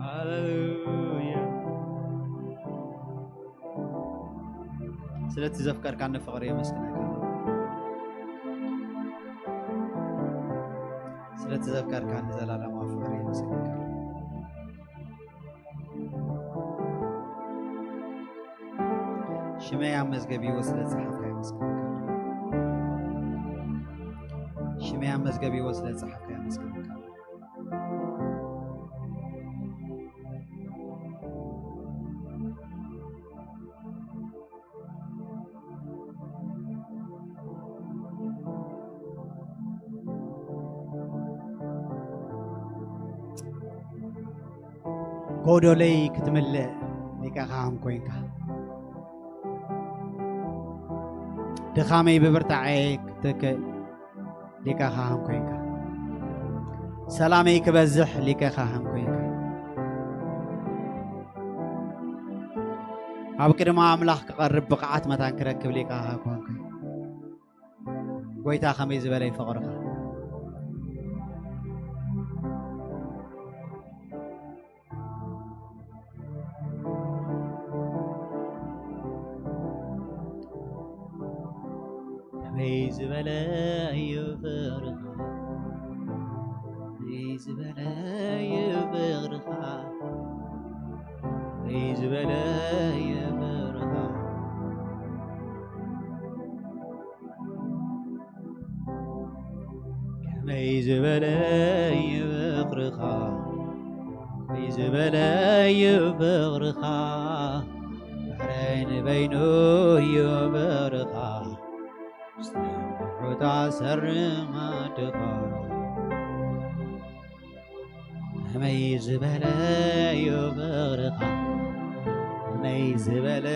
ሃሌሉያ። ስለቲ ዘፍቀርካኒ ፍቕሪ የመስግነካ። ስለቲ ዘፍቀርካኒ ዘላለማዊ ፍቕሪ የመስግነካ። ሽመይ ኣብ መዝገብ ህይወት ስለ ዝጸሓፍካ የመስግነካ። መያ መዝገብ ሕይወት ስለ ዝጸሓፍካ የመስግነካ። ጎዶለይ ክትምልእ ሊቀ ካህን ኮይንካ፣ ድኻመይ ብብርታዐይ ክትክእ ሊቀ ካህን ኮይንካ፣ ሰላመይ ክበዝሕ ሊቀ ካህን ኮይንካ፣ ኣብ ቅድሚ ኣምላኽ ክቐርብ ብቕዓት መታን ክረክብ ሊቀ ካህን ኮይንካ። ጎይታ ከመይ ዝበለ ይፈቕርኻ። ከመይ ዝበለ እዩ ፍቕርኻ፣ ከመይ ዝበለ እዩ ፍቕርኻ፣ ከመይ ዝበለ እዩ ፍቕርኻ። ከመይ ዝበለ እዩ ፍቕርኻ፣ ከመይ ዝበለ እዩ ፍቕርኻ፣ ባሕረይ ንበይኑ እዩ ፍቕርኻ፣ ምስቲ ውሑድ ኣሰርም ኣድኻ። ከመይ ዝበለ እዩ ፍቕርኻ፣ ከመይ ዝበለ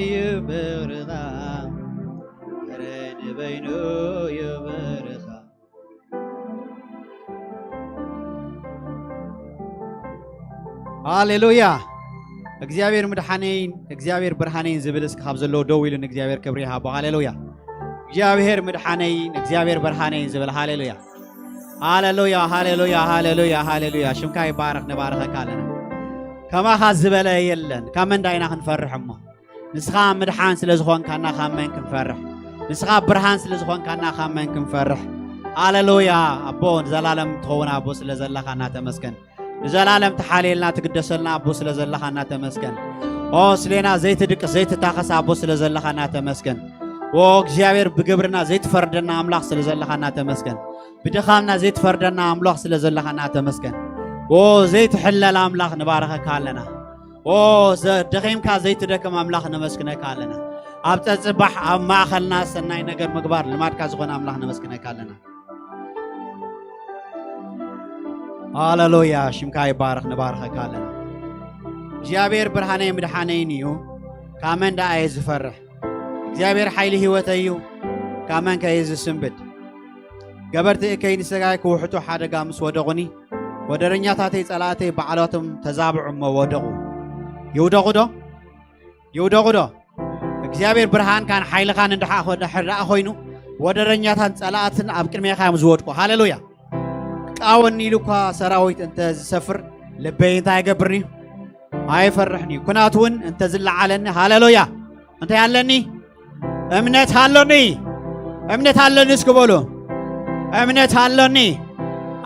እዩ ፍቕርኻ፣ ባሕረይ ንበይኑ እዩ ፍቕርኻ። ሃሌሉያ። እግዚኣብሔር ምድሓነይን እግዚኣብሔር ብርሃነይን ዝብል እስኪ ካብ ዘለዎ ደው ኢሉ ንእግዚኣብሔር ክብሪ ይሃቦ። ሃሌሉያ። እግዚኣብሔር ምድሓነይን እግዚኣብሔር ብርሃነይን ዝብል። ሃሌሉያ። ሃሌሉያ፣ ሃሌሉያ፣ ሃሌሉያ፣ ሃሌሉያ። ሽምካ ይባረኽ፣ ንባረኸካ ኣለና። ከማኻ ዝበለ የለን። ካብ መን ዳይና ክንፈርሕ እሞ? ንስኻ ምድሓን ስለ ዝኾንካና ካብ መን ክንፈርሕ? ንስኻ ብርሃን ስለ ዝኾንካና ካብ መን ክንፈርሕ? ሃሌሉያ። ኣቦ፣ ንዘላለም ትኸውን ኣቦ ስለ ዘለኻና ተመስገን። ንዘላለም ትሓልየልና ትግደሰልና ኣቦ ስለ ዘለኻና ተመስገን። ኦ፣ ስሌና ዘይትድቅስ ዘይትታኸስ ኣቦ ስለ ዘለኻና ተመስገን። ኦ፣ እግዚኣብሔር ብግብርና ዘይትፈርደና ኣምላኽ ስለ ዘለኻና ተመስገን። ብድኻምና ዘይትፈርደና ኣምላኽ ስለ ዘለኻና ተመስገን። ኦ፣ ዘይትሕለል ኣምላኽ ንባረኸካ ኣለና። ኦ፣ ዘ-፣ ደኺምካ ዘይትደክም ኣምላኽ ነመስግነካ ኣለና። ኣብ ጸጽባሕ ኣብ ማእኸልና ሰናይ ነገር ምግባር ልማድካ ዝኾነ ኣምላኽ ነመስግነካ ኣለና። ሃሌሉያ፣ ሽምካ ይባረኽ፣ ንባርኸካ ኣለና። እግዚኣብሔር ብርሃነይ ምድሓነይን እዩ፣ ካብ መን ደኣ እየ ዝፈርሕ? እግዚኣብሔር ሓይሊ ህይወተይ እዩ፣ ካብ መን ከ እየ ዝስንብድ? ገበርቲ እከይ ንሰጋይ ክውሕጡ ሓደጋ ምስ ወደቑኒ፣ ወደረኛታተይ ጸላእተይ ባዕላቶም ተዛብዑ እሞ ወደቑ። ይውደቑ ዶ? ይውደቑ ዶ? እግዚኣብሔር ብርሃንካን ሓይልኻን እንድሓ-፣ ድሕር ደኣ ኮይኑ፣ ወደረኛታን ጸላእትን ኣብ ቅድሜኻ እዮም ዝወድቁ። ሃሌሉያ! ክቃወኒ ኢሉ እኳ ሰራዊት እንተ ዝሰፍር፣ ልበይ እንታይ ኣይገብርን እዩ? ኣይፈርሕን እዩ። ኩናት እውን እንተ ዝለዓለኒ፣ ሃሌሉያ! እንታይ ኣለኒ? እምነት ኣሎኒ። እምነት ኣለኒ እስኪ በሉ። እምነት ኣሎኒ።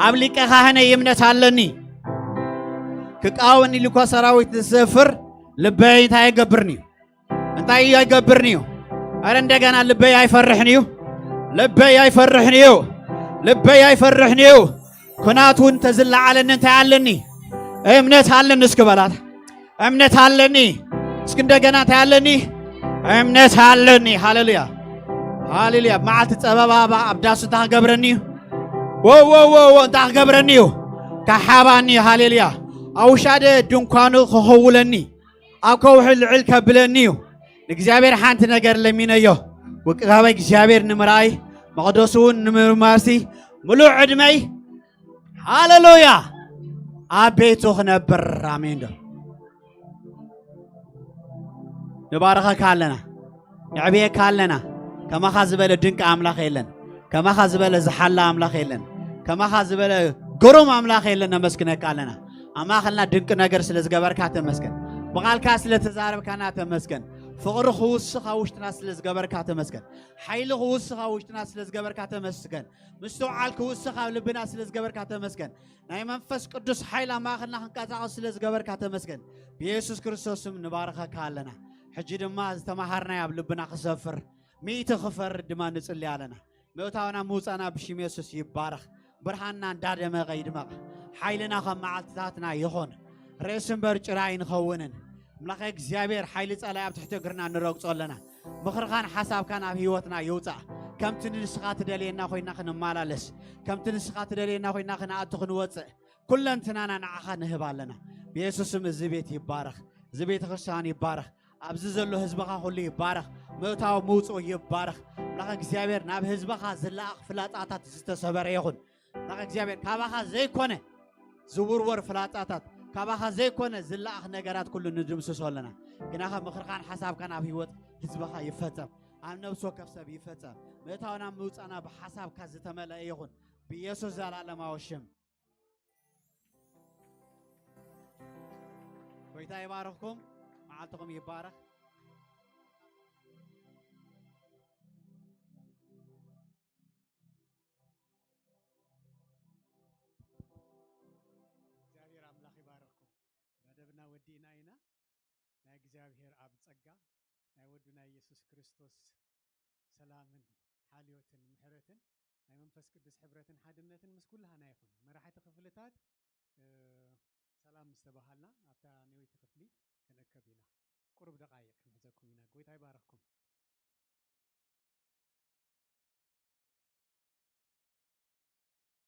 ኣብ ሊቀ ካህነይ እምነት ኣለኒ። ክቃወኒ ኢሉ እኳ ሰራዊት ዝሰፍር፣ ልበይ እንታይ ኣይገብርን እዩ? እንታይ እዩ ኣይገብርን እዩ? ኣረ እንደገና ልበይ ኣይፈርሕን እዩ። ልበይ ኣይፈርሕን እዩ። ልበይ ኣይፈርሕን እዩ። ኩናት እውን ተዝለዓለኒ እንታይ ኣለኒ? እምነት ኣለኒ እስኪ በላት። እምነት ኣለኒ። እስኪ እንደገና እንታይ ኣለኒ? እምነት ኣለኒ። ሃሌሉያ። ሃሌሉያ። መዓልቲ ጸበባ ኣብ ዳስ እንታይ ክገብረኒ እዩ? ወ-፣ ወ-፣ ወ-፣ ወ-፣ እንታይ ክገብረኒ እዩ? ከሓባኒ። ሃሌሉያ። ኣብ ውሻደ ድንኳኑ ክኸውለኒ፣ ኣብ ከውሒ ልዕል ከብለኒ እዩ። ንእግዚኣብሔር ሓንቲ ነገር ለሚነዮ፣ ውቃበ እግዚኣብሔር ንምርኣይ፣ መቕደሱ እውን ንምርማርሲ፣ ምሉእ ዕድመይ፣ ሃሌሉያ፣ ኣብ ቤቱ ክነብር። ኣሜን ዶ? ንባርኸካ ኣለና፣ ነዕብየካ ኣለና። ከማኻ ዝበለ ድንቂ ኣምላኽ የለን። ከማኻ ዝበለ ዝሓላ ኣምላኽ የለን። ከማኻ ዝበለ ግሩም ኣምላኽ የለን። ነመስግነካ ኣለና። ኣብ ማእኸልና ድንቂ ነገር ስለ ዝገበርካ ተመስገን። ብቓልካ ስለ ተዛረብካና ተመስገን። ፍቕሪ ክውስኽ ኣብ ውሽጥና ስለ ዝገበርካ ተመስገን። ሓይሊ ክውስኽ ኣብ ውሽጥና ስለ ዝገበርካ ተመስገን። ምስትውዓል ክውስኽ ኣብ ልብና ስለ ዝገበርካ ተመስገን። ናይ መንፈስ ቅዱስ ሓይሊ ኣብ ማእኸልና ክንቀሳቐስ ስለ ዝገበርካ ተመስገን። ብየሱስ ክርስቶስ ስም ንባርኸካ ኣለና። ሕጂ ድማ ዝተማሃርናዮ ኣብ ልብና ክሰፍር፣ ሚእቲ ክፈርድ ድማ ንጽሊ ኣለና። ምእታውና ምውፃእና ብሽም የሱስ ይባረኽ። ብርሃንና እንዳደመቐ ይድመቕ። ሓይልና ከም መዓልትታትና ይኹን። ርእሲ እምበር ጭራ ኣይንኸውንን። ኣምላኸ እግዚኣብሔር፣ ሓይሊ ጸላኢ ኣብ ትሕቲ እግርና ንረግጾ ኣለና። ምኽርኻን ሓሳብካን ኣብ ህይወትና ይውጻእ። ከምቲ ንስኻ ትደልየና ኮይና ክንመላለስ፣ ከምቲ ንስኻ ትደልየና ኮይና ክንኣቱ ክንወጽእ፣ ኩለንትናና ንዓኻ ንህብ ኣለና። ብየሱስ ስም እዚ ቤት ይባረኽ፣ እዚ ቤተ ክርስቲያን ይባረኽ፣ ኣብዚ ዘሎ ህዝብኻ ኩሉ ይባረኽ፣ ምእታው ምውጽኡ ይባረኽ። ኣምላኽ እግዚኣብሔር፣ ናብ ህዝብኻ ዝለኣኽ ፍላጻታት ዝተሰበረ ይኹን። ኣምላኽ እግዚኣብሔር፣ ካባኻ ዘይኮነ ዝውርወር ፍላጻታት፣ ካባኻ ዘይኮነ ዝለኣኽ ነገራት ኩሉ ንድምስሶ ኣለና። ግናኸ ምኽርኻን ሓሳብካን ኣብ ህይወት ህዝብኻ ይፈጸም፣ ኣብ ነብሲ ወከፍ ሰብ ይፈጸም። ምእታውና ምውጻና ብሓሳብካ ዝተመልአ ይኹን፣ ብኢየሱስ ዘላለማዊ ሽም። ጎይታ ይባርኽኩም፣ መዓልትኹም ይባረኽ። እግዚኣብሔር ኣምላኽ ይባርኽኩም። መደብና ወዲእና ኢና። ናይ እግዚኣብሔር ኣብ ጸጋ ናይ ወዱ ናይ ኢየሱስ ክርስቶስ ሰላምን ሓልዮትን ምሕረትን ናይ መንፈስ ቅዱስ ሕብረትን ሓድነትን ምስ ኩላህና ይኹን። መራሕቲ ክፍልታት፣ እ፣ ሰላም ምስ ተባሃልና፣ ኣብታ ነወይቲ ክፍሊ